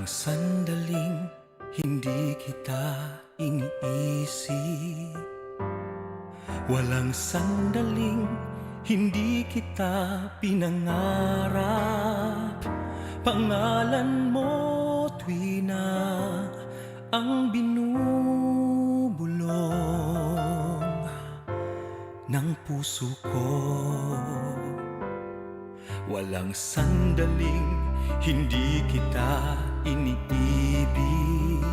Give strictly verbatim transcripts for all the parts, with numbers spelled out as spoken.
Sandaling hindi kita iniisip, walang sandaling hindi kita pinangarap. Pangalan mo tuwina ang binubulong ng puso ko. Walang sandaling hindi kita iniibig.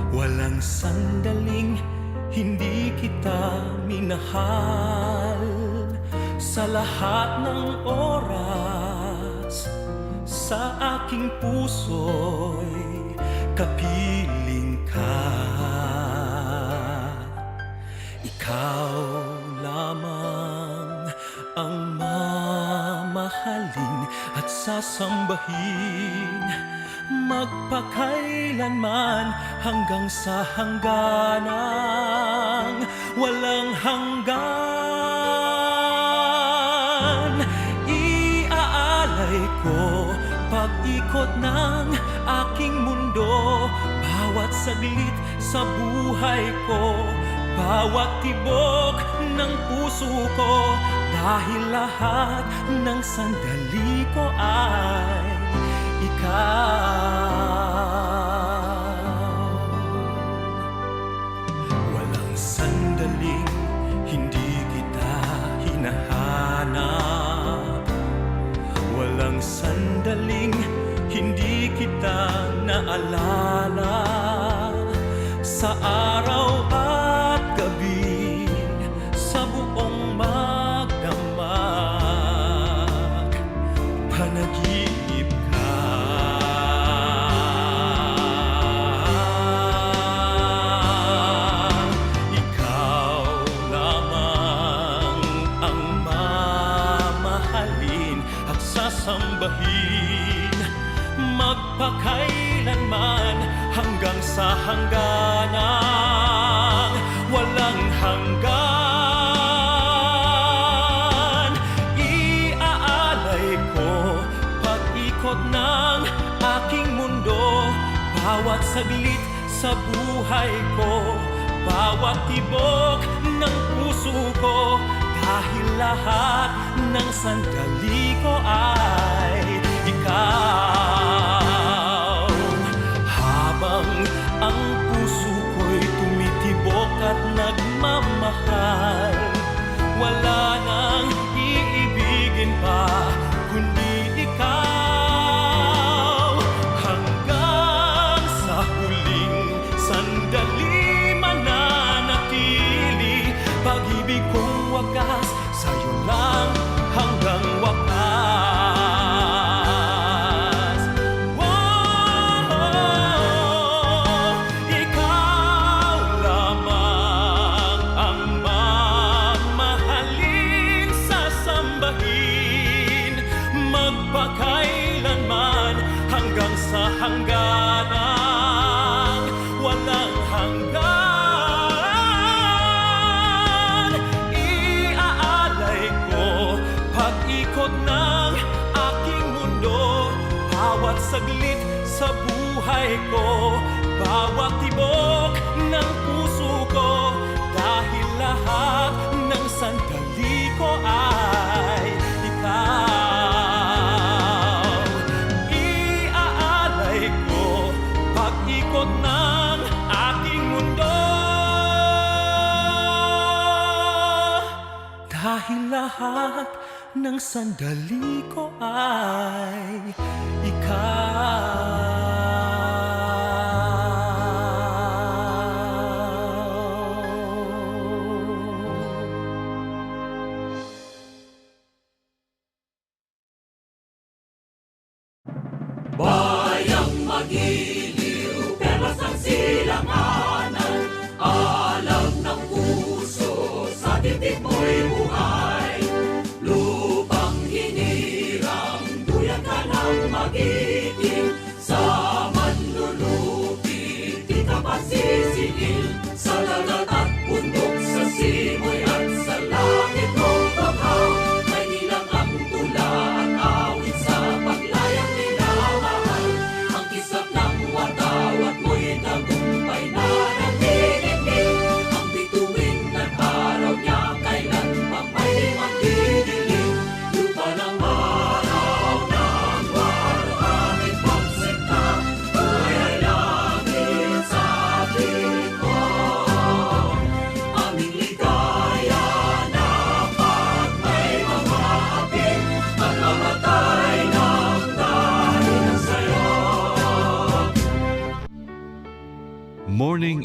Walang sandaling hindi kita minahal. Sa lahat ng oras, sa aking puso'y kapiling ka. Ikaw lamang ang mamahalin at sasambahin magpakailanman, hanggang sa hangganang walang hanggan. Iaalay ko pag-ikot ng aking mundo, bawat saglit sa buhay ko, bawat tibok ng puso ko, dahil lahat ng sandali ko ay ikaw. Walang sandaling hindi kita hinahanap. Walang sandaling hindi kita naalala. Sa araw at gabi, sa buong magdamag, panaginip ka. Ikaw lamang ang mamahalin at sasambahin, magpakailanman, hanggang sa hangganang walang hanggan. Iaalay ko pag-ikot ng aking mundo, bawat saglit sa buhay ko, bawat tibok ng puso ko, dahil lahat ng sandali ko ay ikaw. Habang ang puso ko'y tumitibok at nagmamahal, wala nang iibigin pa kundi ikaw. Hanggang sa huling sandali mananatili, pag-ibig kong wagas, sa'yo lang hanggang wakas. Wow! Ikaw lamang ang mamahalin, sasambahin, magpakailanman, hanggang sa hangganang walang hanggan. Iaalay ko pag-ikot ng aking mundo, bawat saglit sa buhay ko, bawat tibok ng puso ko, dahil lahat ng sandali ko ay ikaw. Iaalay ko pag-ikot ng aking mundo, dahil lahat ng sandali ko ay ikaw. Bayang magiliw, perlas ang silanganan, alam ng puso, sa dibdib mo'y buhay. Lupang hinirang, duyan ka ng magiting, sa manlulupi di ka pasisiil, sa dagat, bundok, sa simoy, at sa langit mong bughaw. Maynila ang tula at awit sa paglayang minamahal. Ang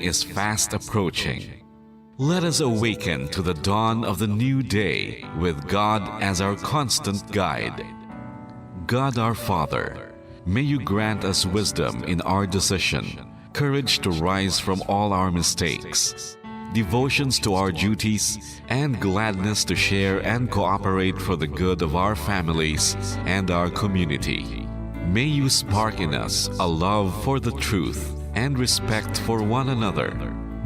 is fast approaching. Let us awaken to the dawn of the new day with God as our constant guide. God our Father, may you grant us wisdom in our decision, courage to rise from all our mistakes, devotions to our duties, and gladness to share and cooperate for the good of our families and our community. May you spark in us a love for the truth and respect for one another.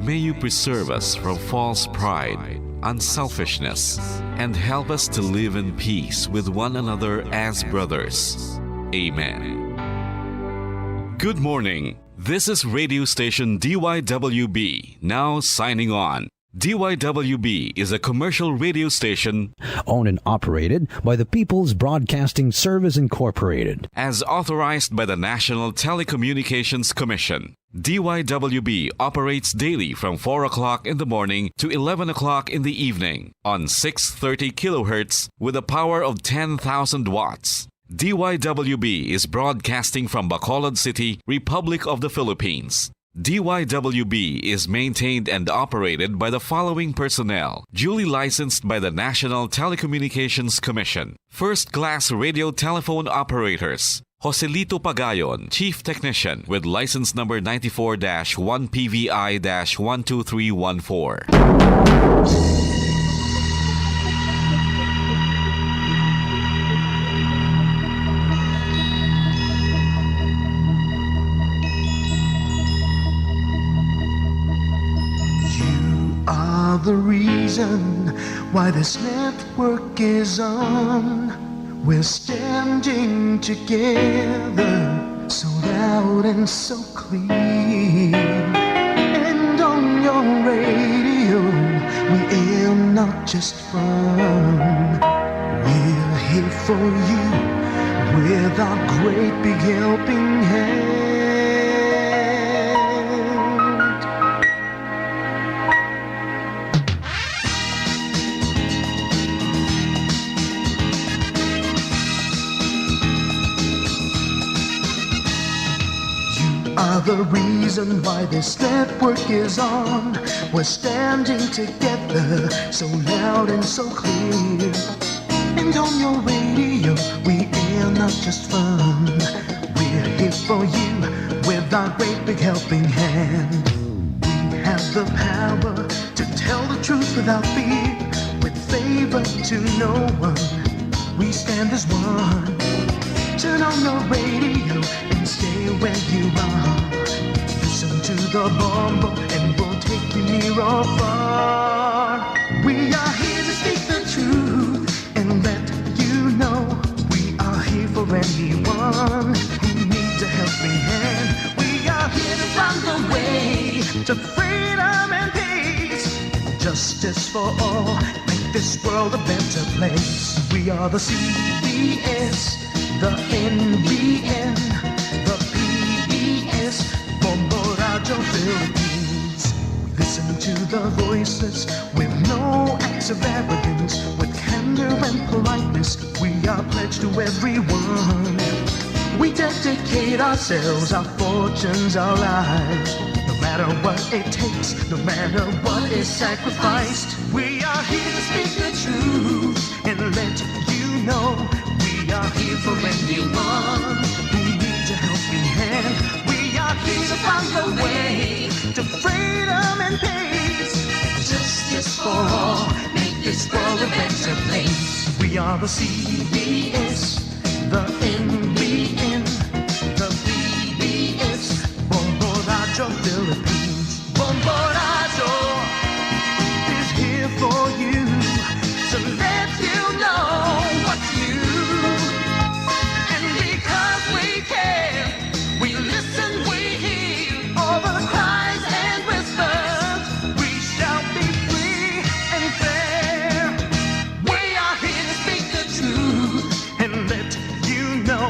May you preserve us from false pride, unselfishness, and help us to live in peace with one another as brothers. Amen. Good morning. This is radio station D Y W B, now signing on. D Y W B is a commercial radio station owned and operated by the People's Broadcasting Service Incorporated. As authorized by the National Telecommunications Commission. D Y W B operates daily from four o'clock in the morning to eleven o'clock in the evening on six thirty kilohertz with a power of ten thousand watts. D Y W B is broadcasting from Bacolod City, Republic of the Philippines. D Y W B is maintained and operated by the following personnel, duly licensed by the National Telecommunications Commission. First class radio telephone operators. Joselito Pagayon, Chief Technician, with license number ninety-four dash one P V I dash one two three one four. You are the reason why this network is on. We're standing together, so loud and so clear. And on your radio, we air not just fun. We're here for you with our great big helping hand. You are the reason why this network is on. We're standing together, so loud and so clear. And on your radio, we air not just fun. We're here for you with our great big helping hand. We have the power to tell the truth without fear. With favor to no one, we stand as one. Turn on your radio and stay where you are. Listen to the Bombo and we'll take you near or far. We are here to speak the truth and let you know we are here for anyone who needs a helping hand. We are here to find the way to freedom and peace. Justice for all, make this world a better place. We are the C B S, the N B N, the P B S, Bombo Radio Philippines. We listen to the voices with no acts of arrogance, with candor and politeness. We are pledged to everyone. We dedicate ourselves, our fortunes, our lives. No matter what it takes, no matter what is sacrificed, we are here to speak the truth and let you know we are here for anyone who needs a helping hand. We are here to find the way to freedom and peace. Justice for all, make this world a better place. We are the C B S, the N B N, the P B S, Bombo Radio Philippines. Bombo Radio is here for you to let you know what's new. And because we care, we listen, we hear all the cries and whispers. We shall be free and fair. We are here to speak the truth and let you know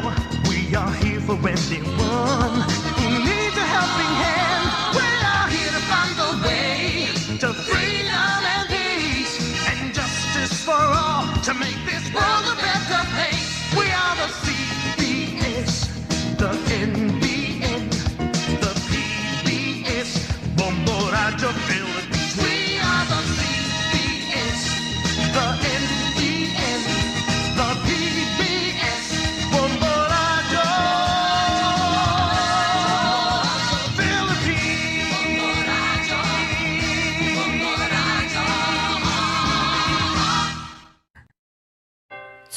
we are here for anyone who needs a helping hand. We are here to find the way to freedom and peace and justice for all to make this world a better place. We are the C B S, the N B N, the P B S, Bombo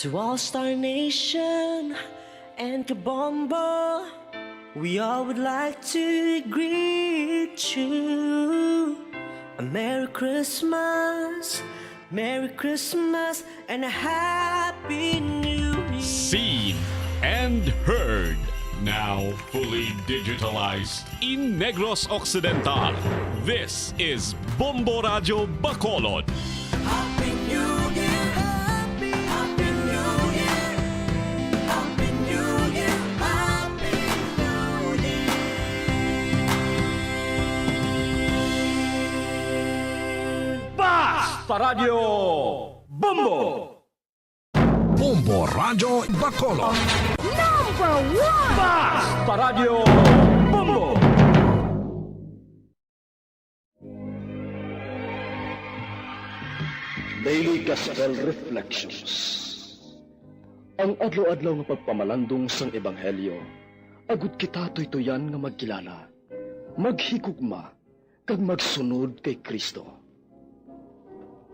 To All Star Nation and Kabombo, we all would like to greet you a Merry Christmas, Merry Christmas, and a Happy New Year. Seen and heard, now fully digitalized in Negros Occidental. This is Bombo Radyo Bacolod. Happy New Year! Happy, Happy New Year! Happy New Year! Happy New Year! Basta Radyo Bombo! Bombo Radyo Bacolod. Number one! Basta Radyo Bombo! Daily Gospel Reflections. Ang adlaw-adlaw nga pagpamalandong sang Ebanghelyo, agud kita tuytuyan nga magkilala, maghigugma, kag magsunod kay Cristo.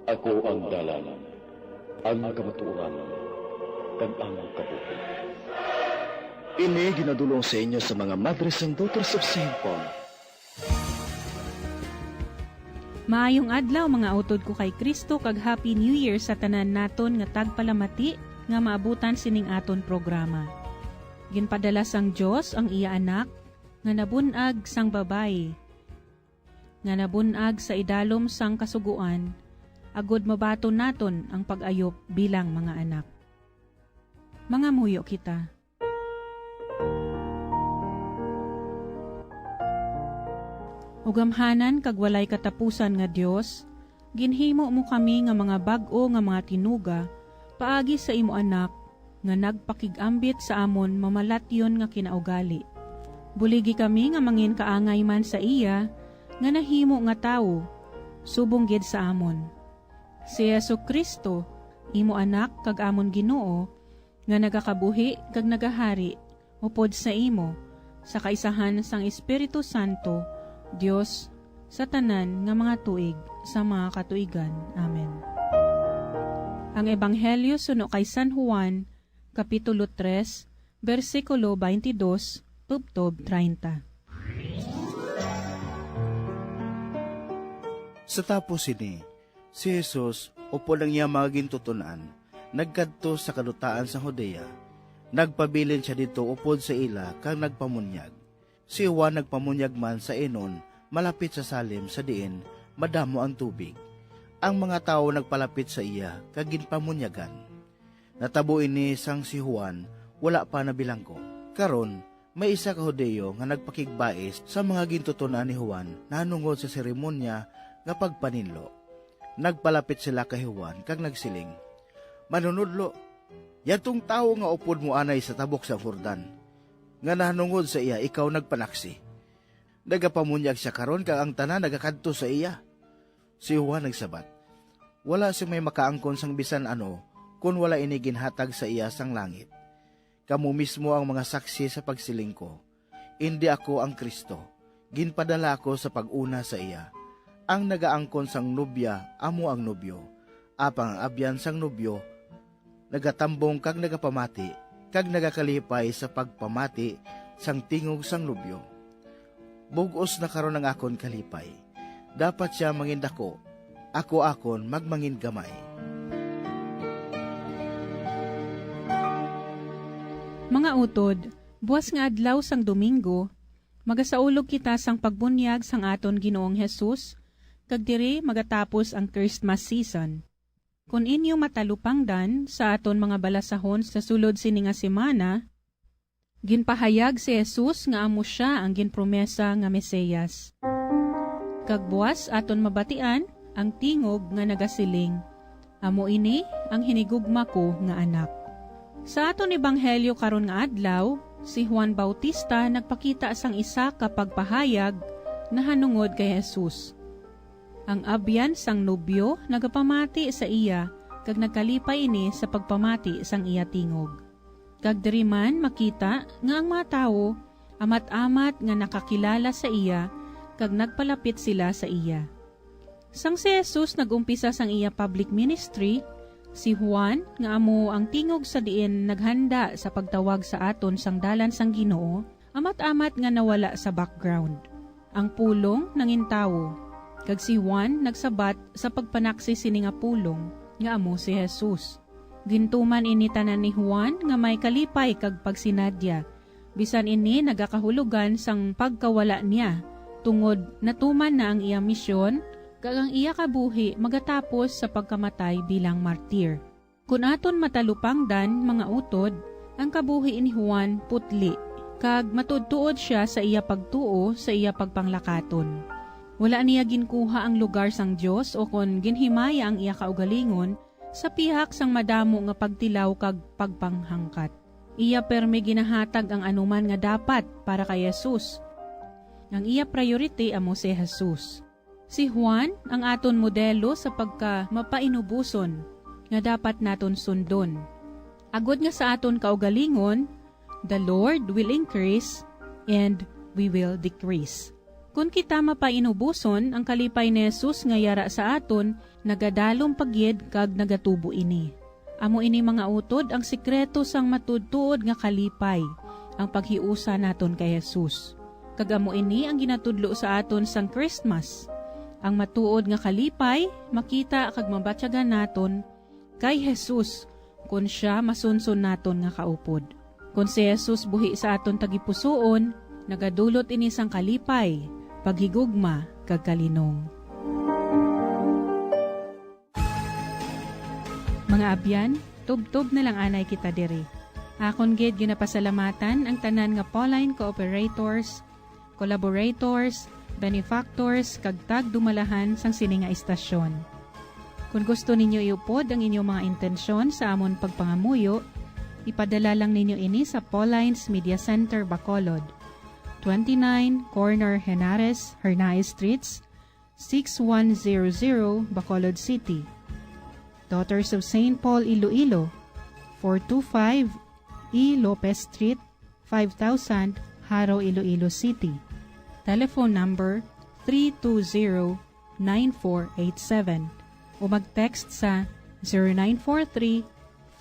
Ako ang dalan, ang kamatuoran, kag ang kabuhi. Ini ginadulong sa inyo sa mga Madres and Daughters of Saint Paul. Maayong adlaw, mga utod ko kay Cristo, kag Happy New Year sa tanan naton nga tagpalamati nga maabutan sining aton programa. Ginpadala sang Dios ang iya Anak nga nabun-ag sang babayi, nga nabun-ag sa idalom sang Kasugoan, agud mabaton naton ang pag-ayop bilang mga anak. Mangamuyo kita. O gamhanan kag walay katapusan nga Dios, ginhimo mo kami nga mga bag-o nga mga tinuga paagi sa imo Anak, nga nagpakig-ambit sa amon mamalatyon nga kinaugali. Buligi kami nga mangin kaangay man sa iya nga nahimo nga tawo, subong gid sa amon. Si Jesu-Cristo, imo Anak kag amon Ginoo, nga nagakabuhi kag nagahari upod sa imo, sa kaisahan sang Espiritu Santo, Dios sa tanan nga mga tuig sa mga katuigan. Amen. Ang Ebanghelyo suno kay San Juan, Kapitulo tres, bersikulo twenty-dos tubtob treinta. Sa tapos sini, si Jesus upod ang iya mga gintuton-an nagkadto sa kadutaan sang Judea. Nagpabilin sia didto upod sa ila kag nagpamunyag. Si Juan nagpamunyag man sa Enon, malapit sa Salim, sa diin madamo ang tubig. Ang mga tawo nagpalapit sa iya kag ginpamunyagan. Natabo ini sang si Juan wala pa nabilanggo. Karon, may isa ka Hudiyo nga nagpakigbais sa mga gintuton-an ni Juan nahanungod sa seremonya nga pagpaninlo. Nagpalapit sila kay Juan kag nagsiling, "Manunodlo, yadtong tawo nga upod mo anay sa tabok sang Jordan, nga nahanungod sa iya ikaw nagpanaksi. Nagapamunyag sia karon kag ang tanan nagakadto sa iya." Si Juan nagsabat, "Wala sing may makaangkon sang bisan ano kon wala ini ginhatag sa iya sang langit. Kamo mismo ang mga saksi sa pagsiling ko, indi ako ang Cristo. Ginpadala ako sa pag-una sa iya. Ang nagaangkon sang nobya amo ang nobyo, apang ang abyan sang nobyo nagatambong kag nagapamati, kag nagakalipay sa pagpamati sang tingog sang nobyo. Bug-os na karon ang akon kalipay. Dapat sia mangindako, ako akon magmangingamay." Mga utod, buas nga adlaw sang Domingo, magasaulog kita sang pagbunyag sang aton Ginoong Jesus, kag diri magatapos ang Christmas season. Kon inyo matalupangdan sa aton mga balasahon sa sulod sini nga semana, ginpahayag si Jesus nga amo sia ang ginpromesa nga Mesias. Kag buas aton mabatian ang tingog nga nagasiling, "Amo ini ang hinigugma ko nga Anak." Sa aton ebanghelyo karon nga adlaw, si Juan Bautista nagpakita sang isa ka pagpahayag nahanungod kay Jesus. Ang abyan sang nobyo nagapamati sa iya, kag nagkalipay ini sa pagpamati sang iya tingog. Kag diri man makita nga ang mga tawo amat-amat nga nakakilala sa iya, kag nagpalapit sila sa iya. Sang si Jesus nag-umpisa sang iya public ministry, Si Juan, nga amo ang tingog sa diin naghanda sa pagtawag sa aton sang dalan sang Ginoo, amat-amat nga nawala sa background. Ang pulong nangintawo, kag si Juan nagsabat sa pagpanaksi sini nga pulong, nga amo si Jesus. Gintuman ini tanan ni Juan nga may kalipay kag pagsinadya, bisan ini nagakahulogan sang pagkawala niya, tungod natuman na ang iya misyon, kag ang iya kabuhi magatapos sa pagkamatay bilang martir. Kon aton matalupangdan, mga utod, ang kabuhi ni Juan putli, kag matuodtuod sia sa iya pagtuo sa iya pagpanglakaton. Wala niya ginkuha ang lugar sang Dios ukon ginhimaya ang iya kaugalingon sa pihak sang madamo nga pagtilaw kag pagpanghangkat. Iya permi ginahatag ang anuman nga dapat para kay Jesus. Ang iya priority amo si Jesus. Si Juan ang aton modelo sa pagka mapainuboson nga dapat naton sundon. Agod nga sa aton kaugalingon, "The Lord will increase and we will decrease." Kon kita mapainuboson, ang kalipay ni Jesus nga yara sa aton nagadalom pa gid kag nagatubo ini. Amo ini, mga utod, ang sikreto sang matuodtuod nga kalipay, ang paghiusa naton kay Jesus. Kag amo ini ang ginatudlo sa aton sang Christmas. Ang matuod nga kalipay makita kag mabatyagan naton kay Jesus kon sia masunson naton nga kaupod. Kon si Jesus buhi sa aton tagipusoon, nagadulot ini sang kalipay, paghigugma, kag kalinong. Mga abyan, tubtob na lang anay kita diri. Akon gid ginapasalamatan ang tanan nga Pauline cooperators, collaborators, benefactors, kag tagdumalahan sang sini nga istasyon. Kon gusto ninyo iupod ang inyo mga intensyon sa amon pagpangamuyo, ipadala lang ninyo ini sa Pauline's Media Center, Bacolod, twenty-nine Corner Henares, Hernaez Streets, six one zero zero, Bacolod City. Daughters of Saint Paul, Iloilo, four two five E Lopez Street, five thousand, Jaro, Iloilo City. Telephone number three two zero, nine four eight seven o mag-text sa zero nine four three,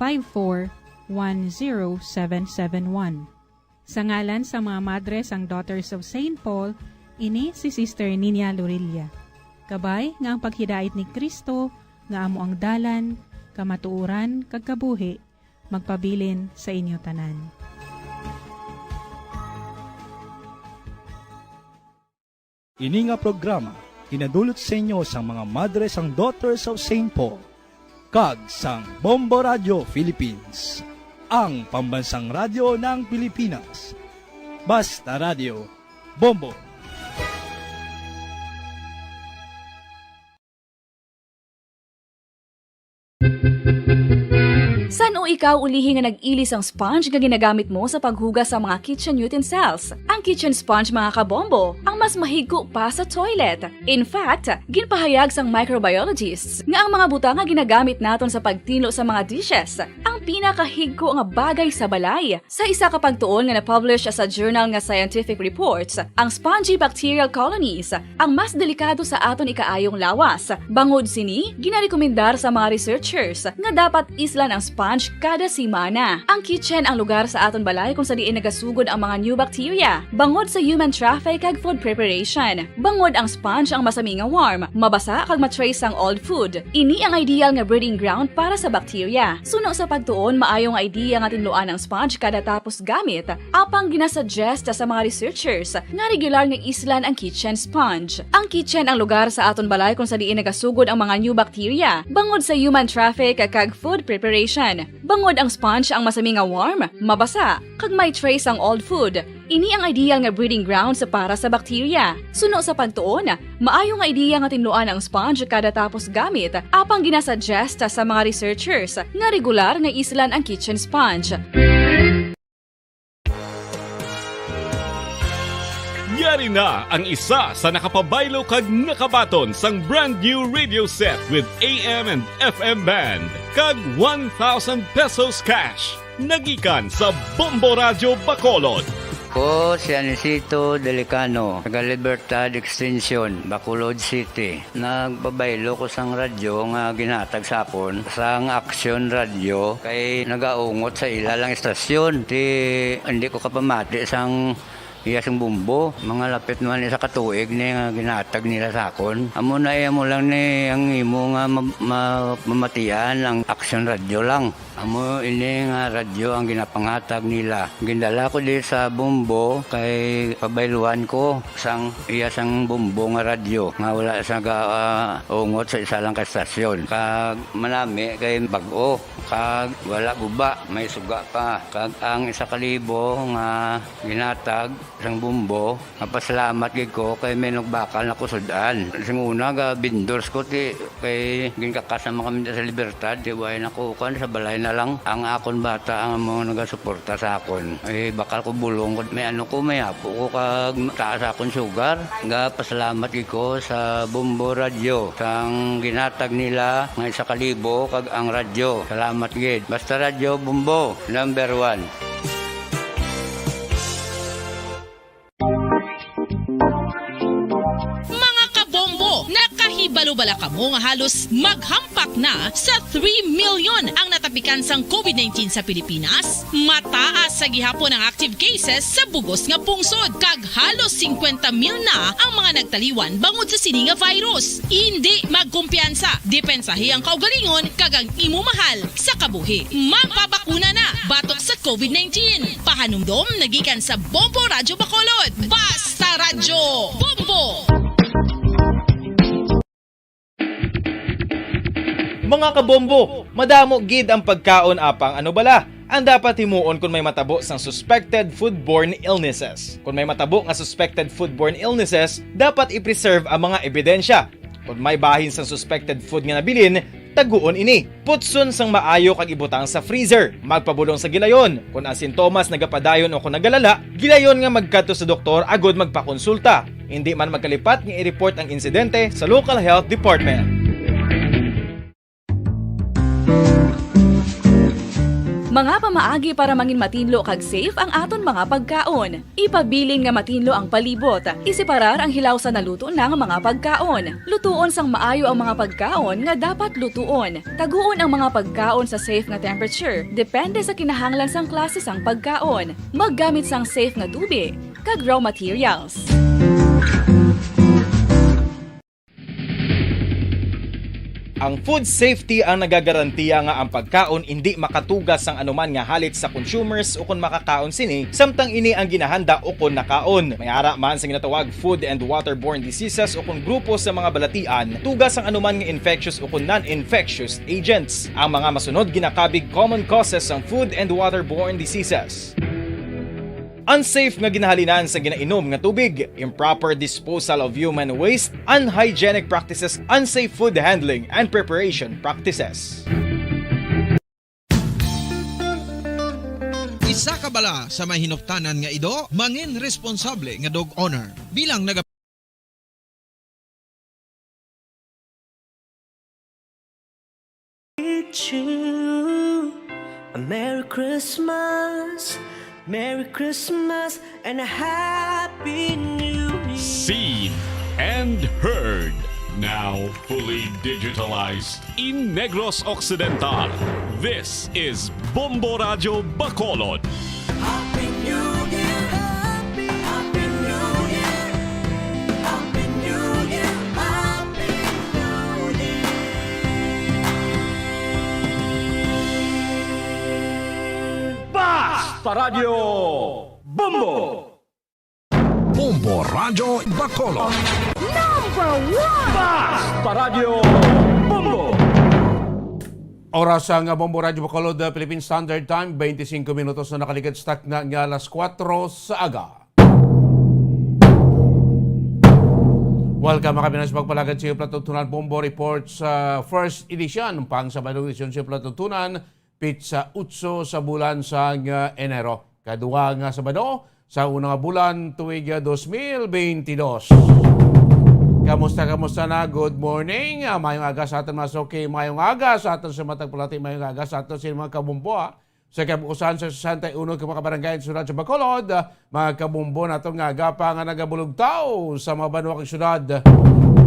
five four, one zero seven seven one. Sa ngalan sa mga madre sang Daughters of Saint Paul, ini si Sister Ninia Lorilla. Kabay nga ang paghidait ni Cristo, nga amo ang dalan, kamatuoran, kag kabuhi, magpabilin sa inyo tanan. Ini nga programa ginadulot sa inyo sang mga madre sang Daughters of Saint Paul kag sang Bombo Radio Philippines, ang pambansang radyo ng Pilipinas. Basta Radio, Bombo. San-o ikaw ulihi nga nag-ili sang sponge nga ginagamit mo sa paghugas sa mga kitchen utensils? Ang kitchen sponge, mga kabombo, ang mas mahigko pa sa toilet. In fact, ginpahayag sang microbiologists nga ang mga butang nga ginagamit naton sa pagtinlo sa mga dishes ang pinakahigko nga bagay sa balay. Sa isa ka pagtuon nga na-publish sa journal nga Scientific Reports, ang spongy bacterial colonies ang mas delikado sa aton ikaayong lawas. Bangod sini, ginarekomendar sa mga researchers nga dapat islan ang sponge kada semana. Ang kitchen ang lugar sa aton balay kung sa diin nagasugod ang mga new bacteria, bangod sa human traffic kag food preparation. Bangod ang sponge ang masami nga warm, mabasa kag ma-trace sang old food. Ini ang ideal nga breeding ground para sa bacteria. Suno sa pagtuon, maayo nga idea nga tinluan ang sponge kada tapos gamit, apang ginasuggest sa mga researchers nga regular nga islan ang kitchen sponge. Ang kitchen ang lugar sa aton balay kung sa diin nagasugod ang mga new bacteria, bangod sa human traffic kag food preparation. Bangod ang sponge ang masami nga warm, mabasa, kag may trace ang old food. Ini ang ideal nga breeding grounds para sa bacteria. Suno sa pagtuon, maayo nga idea nga tinluan ang sponge kada tapos gamit, apang ginasuggest sa mga researchers nga regular nga islan ang kitchen sponge. Yari na ang isa sa nakapabaylo kag nakabaton sang brand new radio set with A M and F M band kag one thousand pesos cash. Nagikan sa Bombo Radyo Bacolod. Ko si Anisito Delicano, taga Libertad Extension, Bacolod City. Nagpabaylo ko sang radyo nga ginhatag sa akon sang Aksyon Radyo kay nagaungot sa ila lang estasyon. Ti, hindi ko kapamati sang iya sing bumbo. Mga lapit naman isa ka tuig ni nga ginhatag nila sa akon. Amo na iya mo lang ni ang imo nga ma-, ma-, mamatian ang Aksyon Radyo lang. Amo ini nga radyo ang ginapanghatag nila. Gindala ko di sa bumbo kay pabayluan ko sang iya sang bumbo nga radyo nga wala sa ga, ah, ungot sa isa lang ka estasyon. Kag manami kay bag-o, kag wala guba, may suga pa. Kag ang isa ka libo nga ginhatag sang bumbo, mapasalamat gid ko kay may nagbakal na kusud-an. Sing una, ga vendors ko, ti, kay ginkakas naman kami sa Libertad, ti, way na ko, kuwan, sa balay na lang. Ang akon bata ang amo nagasuporta sa akon. Eh, bakal ko bulong, may ano ko, may apo ko, kag taas akon sugar. Ga pasalamat gid ko sa Bombo Radyo, sang ginhatag nila nga isa ka libo, kag ang radyo. Salamat gid. Basta Radyo Bombo, number one. Mga kabombo, nakahibalo bala kamo nga halos maghampak na sa three million ang natapikan sang covid nineteen sa Pilipinas? Mataas sa gihapon ang active cases sa bugos nga pungsod, kag halos singkwenta mil na ang mga nagtaliwan bangod sa sini nga virus. Indi magkumpiyansa, depensahi ang kaugalingon kag ang imo mahal sa kabuhi. Magpabakuna na batok sa covid nineteen. Pahanumdom na gikan sa Bombo Radyo Bacolod. Basta Radyo Bombo! Mga kabombo, madamo gid ang pagkaon, apang ano bala ang dapat himuon kon may matabo sang suspected foodborne illnesses? Kon may matabo nga suspected foodborne illnesses, dapat i-preserve ang mga ebidensya. Kon may bahin sang suspected food nga nabilin, taguon ini. Putson sang maayo kag ibutang sa freezer. Magpabulong sa gilayon. Kon ang sintomas nagapadayon o kon nagalala, gilayon nga magkadto sa doktor agud magpakonsulta. Indi man magkalipat nga i-report ang insidente sa local health department. Mga pamaagi para mangin matinlo kag safe ang aton mga pagkaon. Ipabilin nga matinlo ang palibot. Iseparar ang hilaw sa naluto na nga mga pagkaon. Lutuon sang maayo ang mga pagkaon nga dapat lutuon. Taguon ang mga pagkaon sa safe nga temperature, depende sa kinahanglan sang klase sang pagkaon. Maggamit sang safe nga tubig kag raw materials. Ang food safety ang nagagarantiya nga ang pagkaon indi makatuga sang anuman nga halit sa consumers ukon makakaon sini, samtang ini ang ginahanda ukon nakaon. May ara man sa ginatawag food and waterborne diseases ukon grupo sa mga balatian, tuga sang anuman nga infectious ukon non-infectious agents. Ang mga masunod ginakabig common causes sang food and waterborne diseases. Unsafe nga ginahalinan sa ginainom nga tubig, improper disposal of human waste, unhygienic practices, unsafe food handling and preparation practices. Isa ka bala sa may hinuptanan nga ido, mangin responsable nga dog owner. Bilang naga- You. A Merry Christmas, Merry Christmas, and a Happy New Year. Seen and heard, now fully digitalized in Negros Occidental. This is Bombo Radyo Bacolod. Happy New Year! Happy, Happy New Year! Happy New Year! Happy New Year! Basta Radyo Bombo! Bombo Radyo Bacolod. Number one! Basta Radyo Bombo! Oras ang Bombo Radyo Bacolod, uh, Philippine Standard Time, twenty-five minutos na nakaligad sa takna nga alas kuwatro sa aga. Welcome, mga Pinas, magpalagad sa iyo, Plato Tunan Bombo Report sa first edition, pang Sabado edisyon sa Plato Tunan, pitsa otso sa bulan sang, ah, Enero. Kadua nga Sabado sa una nga bulan tuig, ah, dos mil benti dos. Kamusta, kamusta na? Good morning. Ah, mayong aga sa aton mga suki. Mayong aga sa aton sa matag pulati. Mayong aga sa aton sa mga kabumbo, ah. sa kabukusan sa sesenta y uno ka mga barangay sa siyudad sa Bacolod, ah, mga kabombo naton nga aga pa nga nagabulugtaw sa mga banwa kag siyudad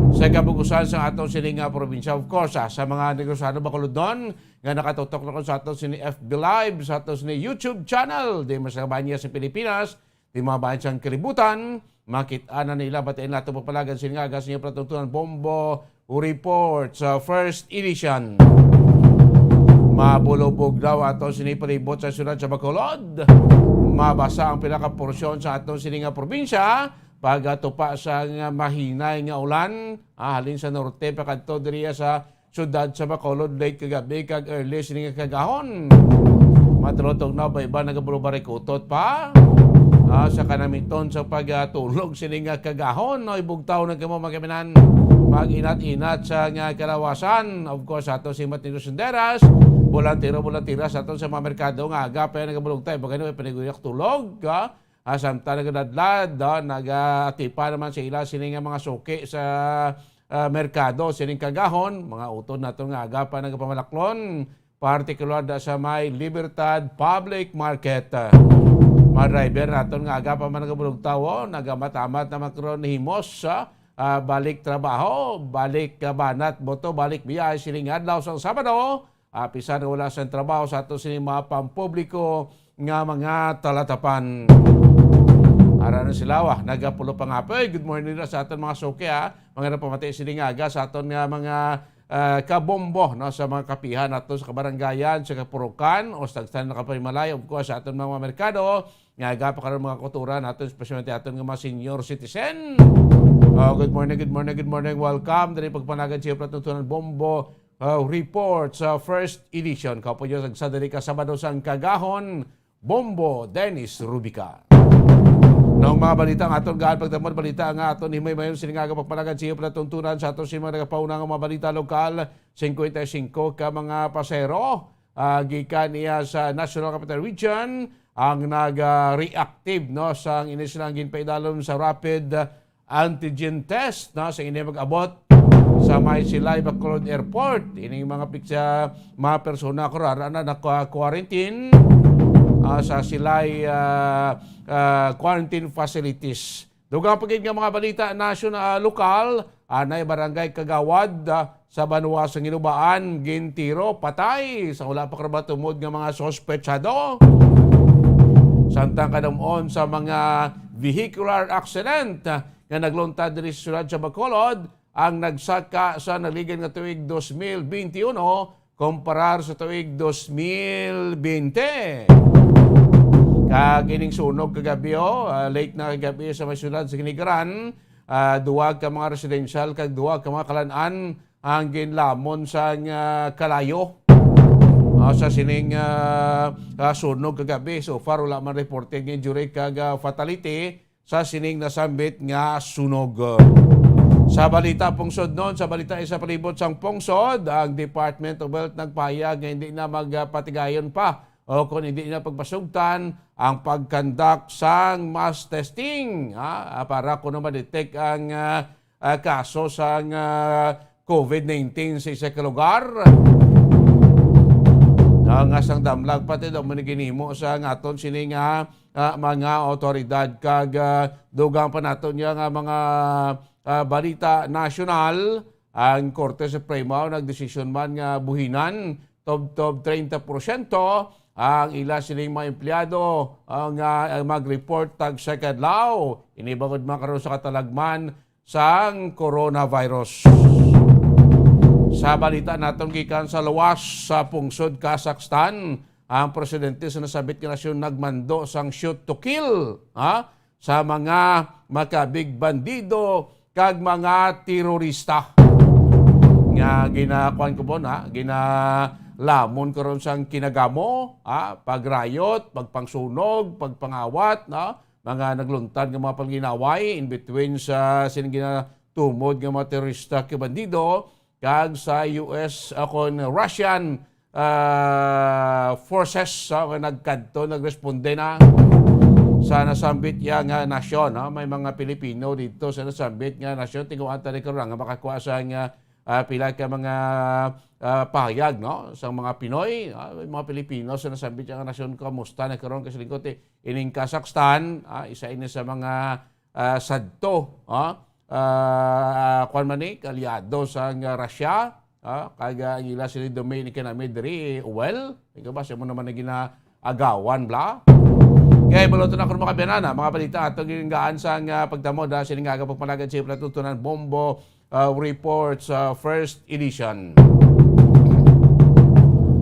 sa kabukusan sa aton sining, ah, probinsya. Of course, ah, sa mga negosyado Bacolodnon nga nakatutok na sa aton sini F B Live, sa aton sini YouTube channel, di man sa kabahin sa Pilipinas, di mga bahin sang kalibutan, makit-an na nila, batiin nato pagpalagad sini nga aga sa inyo palatuntunan, Bombo Report sa first edition. Mabulubog daw ato sini palibot sa siyudad sa Bacolod. Mabasa ang pila ka porsyon sa ato sini nga probinsya. Pagatupa sa nga mahinay nga ulan, ah, halin sa norte pakadto diriya sa siyudad sa Bacolod late kagabi kag early sini nga kagahon. Matulutog na ba iba nagabulubaray kutot pa? Ah, sa kanamiton sa pagtulog sini nga kagahon, no, ibugtaw na kamo, mga kaminan. Mag-inat-inat sa nga kalawasan. Of course, ato si Matindos Senderas, bolantero, bolanteras ato sa mga merkado nga aga pa nagabulog tayo. Bagay na, piniguyak tulog, ah. Ah, samtang nagadadlad, ah, nagatipa naman sa ila sini nga mga suki sa, ah, merkado sining kagahon, mga utod naton nga aga pa nagapamalaklon, partikular da sa may Libertad Public Market. Ah, mga driver naton nga aga pa man nagabulog tawo, nagamat-amat naman karon himos, ah, ah, balik trabaho, balik, ah, banat boto, balik biyahe sining adlaw sang Sabado. Ah, bisan nga wala sang trabaho sa ato sini mga pampubliko nga mga talatapan. Ara na sila, wa, nagapulo pa nga pa. Good morning na sa aton mga suki, ha. Mga napamati sini nga aga sa aton nga mga, ah, kabombo, no, sa mga kapihan nato sa kabarangayan, sa kapurukan, o sa tagsan na kapahimalay, of course, sa aton mga merkado, nga aga pa karon mga kultura nato, especially aton nga mga senior citizen. Oh, good morning, good morning, good morning. Welcome. Dali pagpanagan siya palatuntunan Bombo, uh, report sa first edition. Kapo yun, sa dali ka Sabado sang Kagahon, Bombo Dennis Rubica. Nang mga balita nga aton gaan pagtamod, balita nga aton himay mayon sini nga pagpanagan siya palatuntunan sa aton si mga nagapauna nga mga balita lokal, singkwenta y singko ka mga pasahero, ah, gikan niya sa National Capital Region ang nag, ah, reactive, no, sang ini silang ginpaidalom sa rapid, ah, antigen test, no, sa ini mag-abot sa may Silay Bacolod Airport. Ining mga piksa, mga persona ko rara na naka-quarantine, ah, sa Silay, ah, ah, quarantine facilities. Dugang pa gid nga mga balita nasyonal, ah, lokal, anay barangay Kagawad, ah, sa banwa sa Ginubaan, gintiro, patay sa wala pa karbatumod nga mga sospetsado. Samtang kadamon sa mga vehicular accident, ah, nga nagluntad diri sa siyudad sa Bacolod, ang nagsaka sa naligan nga tuig dos mil benti uno, kumparar sa tuig dos mil benti. Kag ining sunog kagabi, oh, ah, late na kagabi sa may siyudad sa Kinigaran, ah, duwa ka mga residential kag duwa ka mga kalan-an ang ginlamon sang, ah, kalayo. Ah, sa sining, ah, ah, sunog kagabi, so far wala man reported nga injury kag, ah, fatality sa sining nasambit nga sunog. Sa balita pungsod nun, sa balita sa palibot sang pungsod, ang Department of Health nagpahayag nga hindi na magpatigayon pa o kung hindi na pagpasugtan ang pagkandak sang mass testing, ha, para kuno ma-detect ang, ah, ah, kaso sang, ah, covid nineteen sa isa ka lugar. Ah, nga sang damlag pati daw man ginhimo sa aton sini nga, ah, mga awtoridad kag, ah, dugang pa naton niya nga mga, ah, balita nasyonal, ang Korte Suprema nagdesisyon man nga buhinan tubtob treinta porsyento ang ila sining mga empleyado, ah, nga, ah, mag-report tagsa ka adlaw. Ini bangod man karon sa katalagman sang coronavirus. Sa balita naton gikan sa luwas sa pungsod Kazakhstan, ang presidente sa nasambit nga nasyon nagmando sang shoot to kill, ha, sa mga makabig bandido kag mga terorista nga ginakuan ko po na ginalamon karon sang kinagamo, ha, pagrayot, pagpangsunog, pagpangawat, no? Mga nagluntad nga mga pangginaway in between sa sining ginatumod nga mga terorista kag bandido kag sa U S, ah, kon Russian, ah, forces, ah, nga nagkadto, nagresponde na sa nasambit iya nga nasyon, no? May mga Pilipino dito sa nasambit nga nasyon. Tinguhaan ta ni karon nga makakuha sa nga, ah, pila ka mga, ah, pahayag, no, sa mga Pinoy, ah, mga Pilipino sa nasambit nga nasyon, kamusta na karon, kasi lingkod, eh, ining Kazakhstan, ah, isa ini sa mga, ah, sadto, ah, ah, kuwan man ni, kaalyado sang Russia, ah, kag, ah, ang ila sila domain economy diri, oil. Ikaw ba, siya mo naman na ginaagawan, bla? Okay, baluto na ako, mga kabiyanan, ah, mga balita ato gingaan sang, ah, pagtamod, ah, sining aga pagpanagad sa pagtutunan, Bombo, ah, Reports, ah, first edition.